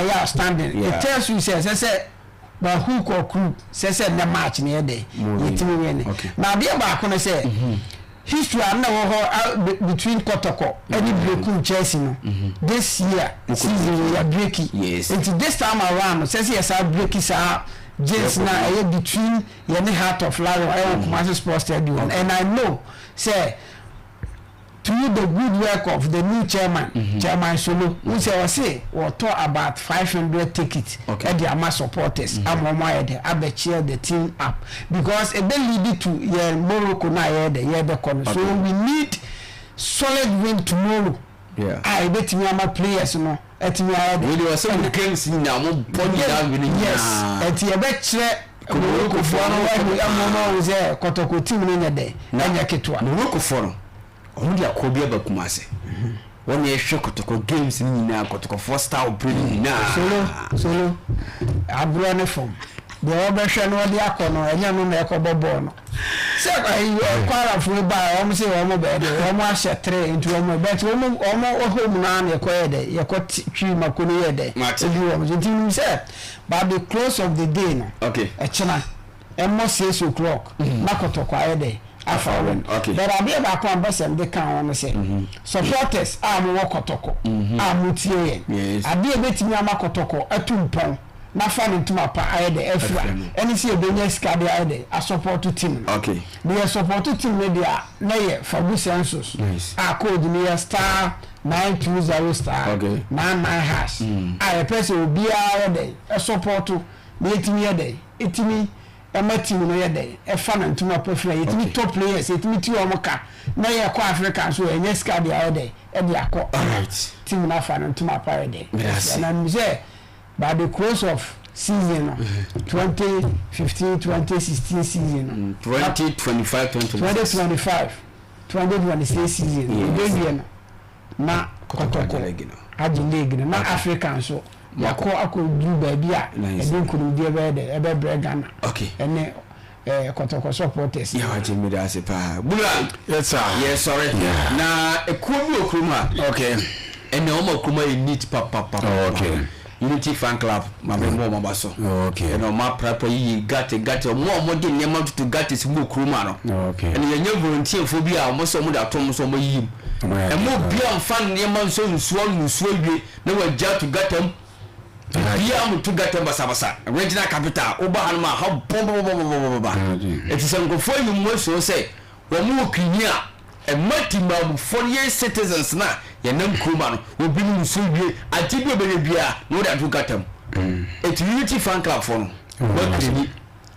ɛyɛ outstanding. It tells you sɛ ɛsɛ sɛ by hook or crook sɛ sɛ nnɛ match no yɛ dɛn yɛtumi win. Na adeɛ baako ne sɛ History a na ɛwɔ hɔ between Kɔtɔkɔ ɛne Berekum Chelsea no this year season wei yɛ breki nti this time around no sɛ sɛ yɛ saa breki saa jinx na ɛyɛ between yɛ ne Heart of Lion ɛwɔ Kumasi Sports Stadium and I know sɛ through the good work of the new chairman Chairman Solo n sɛ ɔse wɔtɔ about 500 tickets ɛde ama supporters ama wɔn ayɛ dɛ abɛ cheer the team up because ɛbɛ lead to yɛn Morocco no a yɛyɛ dɛ yɛbɛkɔ no so we need solid win tomorrow a ɛbɛtumi ama players no atumi ayɛ dɛ. Wei deɛ ɔsɛ mo games nyinaa mo bɔ nyinaa win nyinaa. Yes ɛti yɛbɛkyerɛ Morocco foɔ no ahu ama wɔn ahu sɛ kɔtɔkɔ team no nyɛ dɛ ɛnyɛ ketewa. Morocco foɔ no Wɔn de akoa bi aba Kumasi. Wɔn na ɛhwɛ kɔtɔkɔ games no nyinaa, kɔtɔkɔfoɔ style bere no nyinaa. Solo, solo, agorɔ ne fam. Deɛ wɔbɛhwɛ no wɔde akɔ no, ɛnyɛ no na ɛkɔbɔ bɔɔl no. Sɛ ɛyi Kwarafoɔ yi baeɛ, wɔn se wɔn bɛyɛ dɛ, wɔn ahyɛ tere nti wɔn but wɔn wɔn home no ara na yɛkɔyɛ dɛ, yɛkɔ twi mako no yɛ dɛ, egu wɔn so. Nti nim sɛ by the close of the day no, ɛkyena ɛmmɔ 6 o'clock na kɔtɔkɔ ayɛ dɛ. Afa win. But adeɛ baako a mpɛ sɛ mede ka ho ne sɛ, supporters a mowɔ kɔtɔkɔ a motie yɛn, adeɛ a ɛbɛtumi ama kɔtɔkɔ atu mpɔn na afa ne ntoma pa ayɛ dɛ afira ɛne sɛ yɛbɛnya sika de ayɛ dɛ asupporto team no. Na yɛ supporto team no deɛ a, na yɛ Fagu Census a code no yɛ star 920 star 99 hash a yɛpɛ sɛ obiara yɛ dɛn ɛsupporto na yɛtumi yɛ dɛn ɛtumi Ɛma team no yɛ dɛn? Ɛfa no ntoma pa firi a yɛtumi tɔ players, yɛtumi tua wɔn ka na yɛkɔ Africa nso a yɛnya sika de ayɛ dɛn? Ɛde akɔ ama team no afa no ntoma pa ayɛ dɛn? Afiri a. Na menim sɛ by the close of season no, 2015 2016 season no, 2025 2025 2026 season no, yɛbɛwie no na Kɔtɔkɔ agye league no na Africa nso yɛakɔ akɔduru baabi a ɛde nkunimdie bɛyɛ dɛ ɛbɛbrɛ Ghana ɛne Kɔtɔkɔ supporters. Yɛ wagye mi da ase paa. Bula. Yes sir. Yɛ sɔre. Na ekuo bi wɔ kurom ha. Okay. Ɛnna wɔn a kurom ayɛ neat papapapa. Okay. Unity fan club ma bɛ bɔ wɔn aba so. Okay. Ɛnna wɔn aprapra yiyi gate gate wɔn a wɔde nneɛma tutu gates mu wɔ kurom ha no. Okay. Ɛnna yɛnyɛ volunteer fo bi a wɔn sɛ wɔn de ato wɔn so wɔn ayiyi mu. Ɛmo obi a nfa nneɛma nso nsuo nsuo wie na wagya ato gata mu. Biribiara mo to gata mu basabasa. Regional capital woba ha nom a ha bɔbɔbɔbɔbɔbɔba. Ɛti sɛ nkurɔfoɔ ayi mu asuo sɛ wɔn wɔ kini a ɛma timamufoɔ no yɛ citizens no a yɛnam kurom a no obi nom nsuo wie ade bi ɔbɛyɛ biara na wɔde ato gata mu. Ɛti Unity fan club foɔ no wɔakiri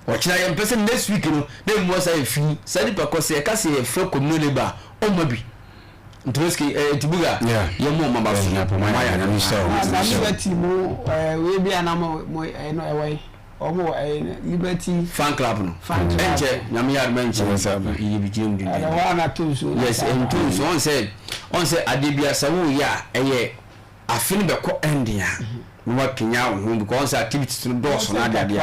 ɔkyena yɛmpɛ sɛ next week no na emu asa yɛ fi saa nipa kɔ sɛ yɛka sɛ yɛfrɛ communal labour a ɔmma bi. Ntroski eh, Ntibuga, yɛ mo ɔma ba so. Ɔma yɛ ade paa. Na Liberty mo eh, wei bi a na mo mo eh, no ɛwɔ yi. Ɔmo wɔ eh, Liberty. Fan club no. Fan club. Ɛnkyɛ, nyame yɛ adoma ɛnkyɛ. Yɛ bi gyina mu denden. Ɛdɛ hɔ a na to nsuo. Yes, ɛnto nsuo. Ɔn sɛ, ɔn sɛ adeɛ bi a sɛ woyɛ a ɛyɛ afe no bɛkɔ ending a na wakanyan wo ho because ɔn sɛ activities no dɔɔso na ade adeɛ a.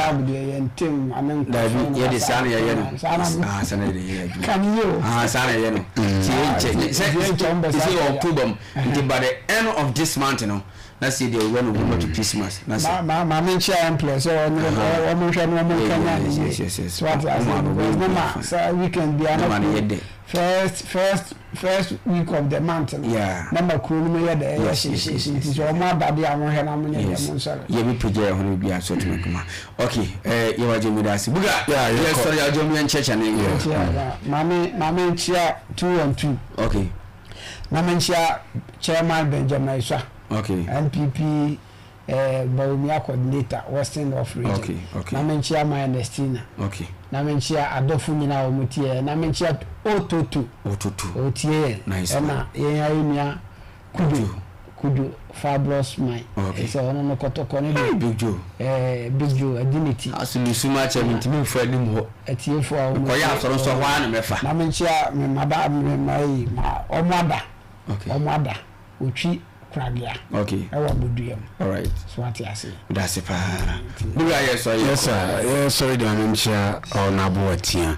Daabi yɛde saa na yɛyɛ no ah saa na yɛde yɛ adwuma ah saa na yɛyɛ no ti yɛ nkyɛ sɛ sɛ yɛ October mu nti by the end of this month no na sɛ yɛde awura November to Christmas na sɛ. Ma ma me nkyia ɛmplɛ sɛ wɔn wɔn nhwɛ no wɔn nkanya ne yie so ate ase because ne ma sa weekend bia na first first. First week of the month no na ma kuro no mu yɛ dɛ ɛyɛ hyehyeehye nti sɛ ɔmo aba deɛ a mo hwɛ na mo nyɛ dɛ mo nsɔre. Yɛ bi pagya yɛ ho no bi a so tumi kuma ok eh yɛ wagye mi da ase buga yɛ sɔre yɛ agye mu yɛ nkyɛkyɛ ne nkɔ. Maame maame nkyia 2 on 2. Ok. Na me nkyia chairman Benjamin Esua. Ok. NPP eh, Bawumia coordinator Western North Region. Ok ok. Na me nkyia ma Ernestina. Ok. Na me nkyia adɔfo nyinaa a wɔn tie na me nkyia. Ototo. Ototo. Ɔtie yɛn. Nice one. Ɛna yɛn ara nua Kujo. Kujo Fabulous Man. Okay. Sɛ ɔno no kɔtɔkɔ ne Hey, deɛ. Big Joe. Ɛɛ Big Joe adi ne ti. Aso lusu ma kyɛ me ntumi nfa anim hɔ. Atiefo a wɔn. Mekɔyɛ asɔre nso hɔ ara na mɛfa. Na menkyia me maba me ma yi ma wɔn ada. Okay. Wɔn ada. Otwi korabea. Okay. Ɛwɔ abodua mu. All right. So ate ase. Medase paa. Me wura yɛ sɔre yɛ. Yes sir, yɛ sɔre de maame nkyia Ɔnabo Atia.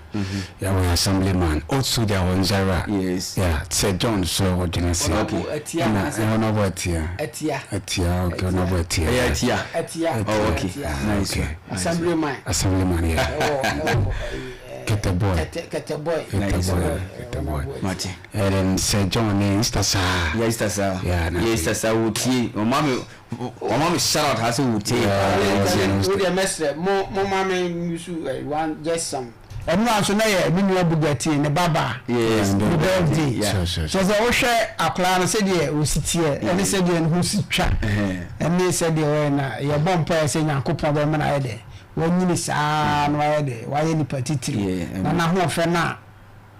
Yɛ wɔ assemblyman, old soldier wɔ Nzara. Yes. Yeah, Sir John so wɔ Dwenase. Ɔnabo Atia Ɛna anaasɛ? Ɔnabo Atia. Atia. Atia, okay, Ɔnabo Atia. Ɛyɛ Atia. Atia. Oh, okay. Atia. Nice Okay. one. Nice one. Assemblyman. Assemblyman, yeah. Ɛwɔ ɛwɔ ɛyi ɛɛ. Kete boy. Kete Kete boy. Kete Nice boy, one. Kete boy. Mate. Ɛdɛn Sir John ne Easter saa. Yeah, Easter saa. Yeah, na Yeah, Easter saa wò tie. Ɔma mi ɔma mi shout out ha sɛ wò tie. Yeah. Wo deɛ mɛsrɛ mo mo ma me use one just some. Ɛno a nso na yɛ me nua Bugatti ne ba baa. Yes. Ne birthday. Yeah. Sure, sure, sure. Kyerɛ sɛ wohwɛ akwadaa no sɛdeɛ ɔsi teɛ ɛne sɛdeɛ ne ho si twa ɛne sɛdeɛ ɔyɛ na yɛbɔ mpaeɛ sɛ Nyankopɔn bɛma no ayɛ dɛ wanyini saa na wayɛ dɛ wayɛ nipa titiriw Yeah, na n'ahoɔfɛ no a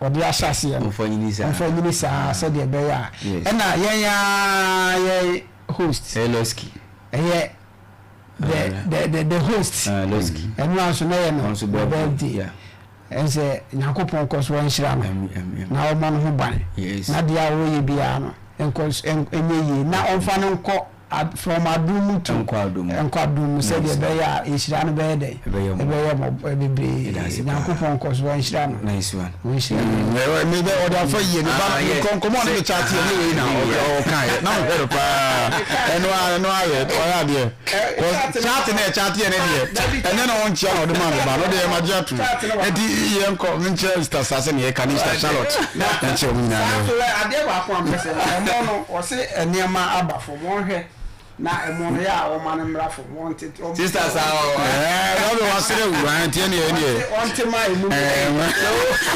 ɔde ahyɛ aseɛ no Ɔmfa nyini saa. ɔmfa nyini saa sɛdeɛ ɛbɛyɛ a Yes. ɛna yɛn ara yɛn host Ɛyɛ Lɔski. ɛyɛ the the the the host Ah, Lɔski. ɛno ara nso na yɛ no Ɔno nso ne birthday. birthday Yeah. ɛnsɛ Nyankopɔn kɔ so ɔnhyira no Amen, amen. na ɔmmɔ no ho ban Yes. na deɛ a ɔreyɛ biara no nkɔ so ɛnyɛ yie na ɔmfa no nkɔ from adom mu to Nkɔ adom mu. nkɔ adom mu sɛdeɛ ɛbɛyɛ a nhyira no bɛyɛ dɛn Ɛbɛyɛ mmɔ. ɛbɛyɛ mmɔ bebree Yɛda ase paa. Nyankopɔn nkɔ so ɔnhyira no Nice one. ɔnhyira no. Me bɛ ɔde afa yie ne ba Ah, yes. nkɔmɔ ne me chat yɛ ne wei na ɔka yɛ na ɔhwɛ no paa ɛno a ɛno ayɛ ɔyɛ adeɛ chat ne chat yɛ ne deɛ ɛnyɛ na ɔnkyia na ɔde ma me ba no deɛ magye ato nti yɛ nkɔ menkyɛ Mr. Sase ne yɛka ne Mr. Charlotte nkyɛ ɔmo nyinaa Saa no nso adeɛ baako a mpɛ sɛ ɛmo no ɔse nneɛma aba fam wɔnhwɛ na ɛmo no yɛ a wɔma no mmra fam wɔnte wɔn Sister saa ɔ. ɛɛ na ɔbɛ wasere wu ɛnti ɛneɛ ɛneɛ wɔnte ma emu ɛɛ.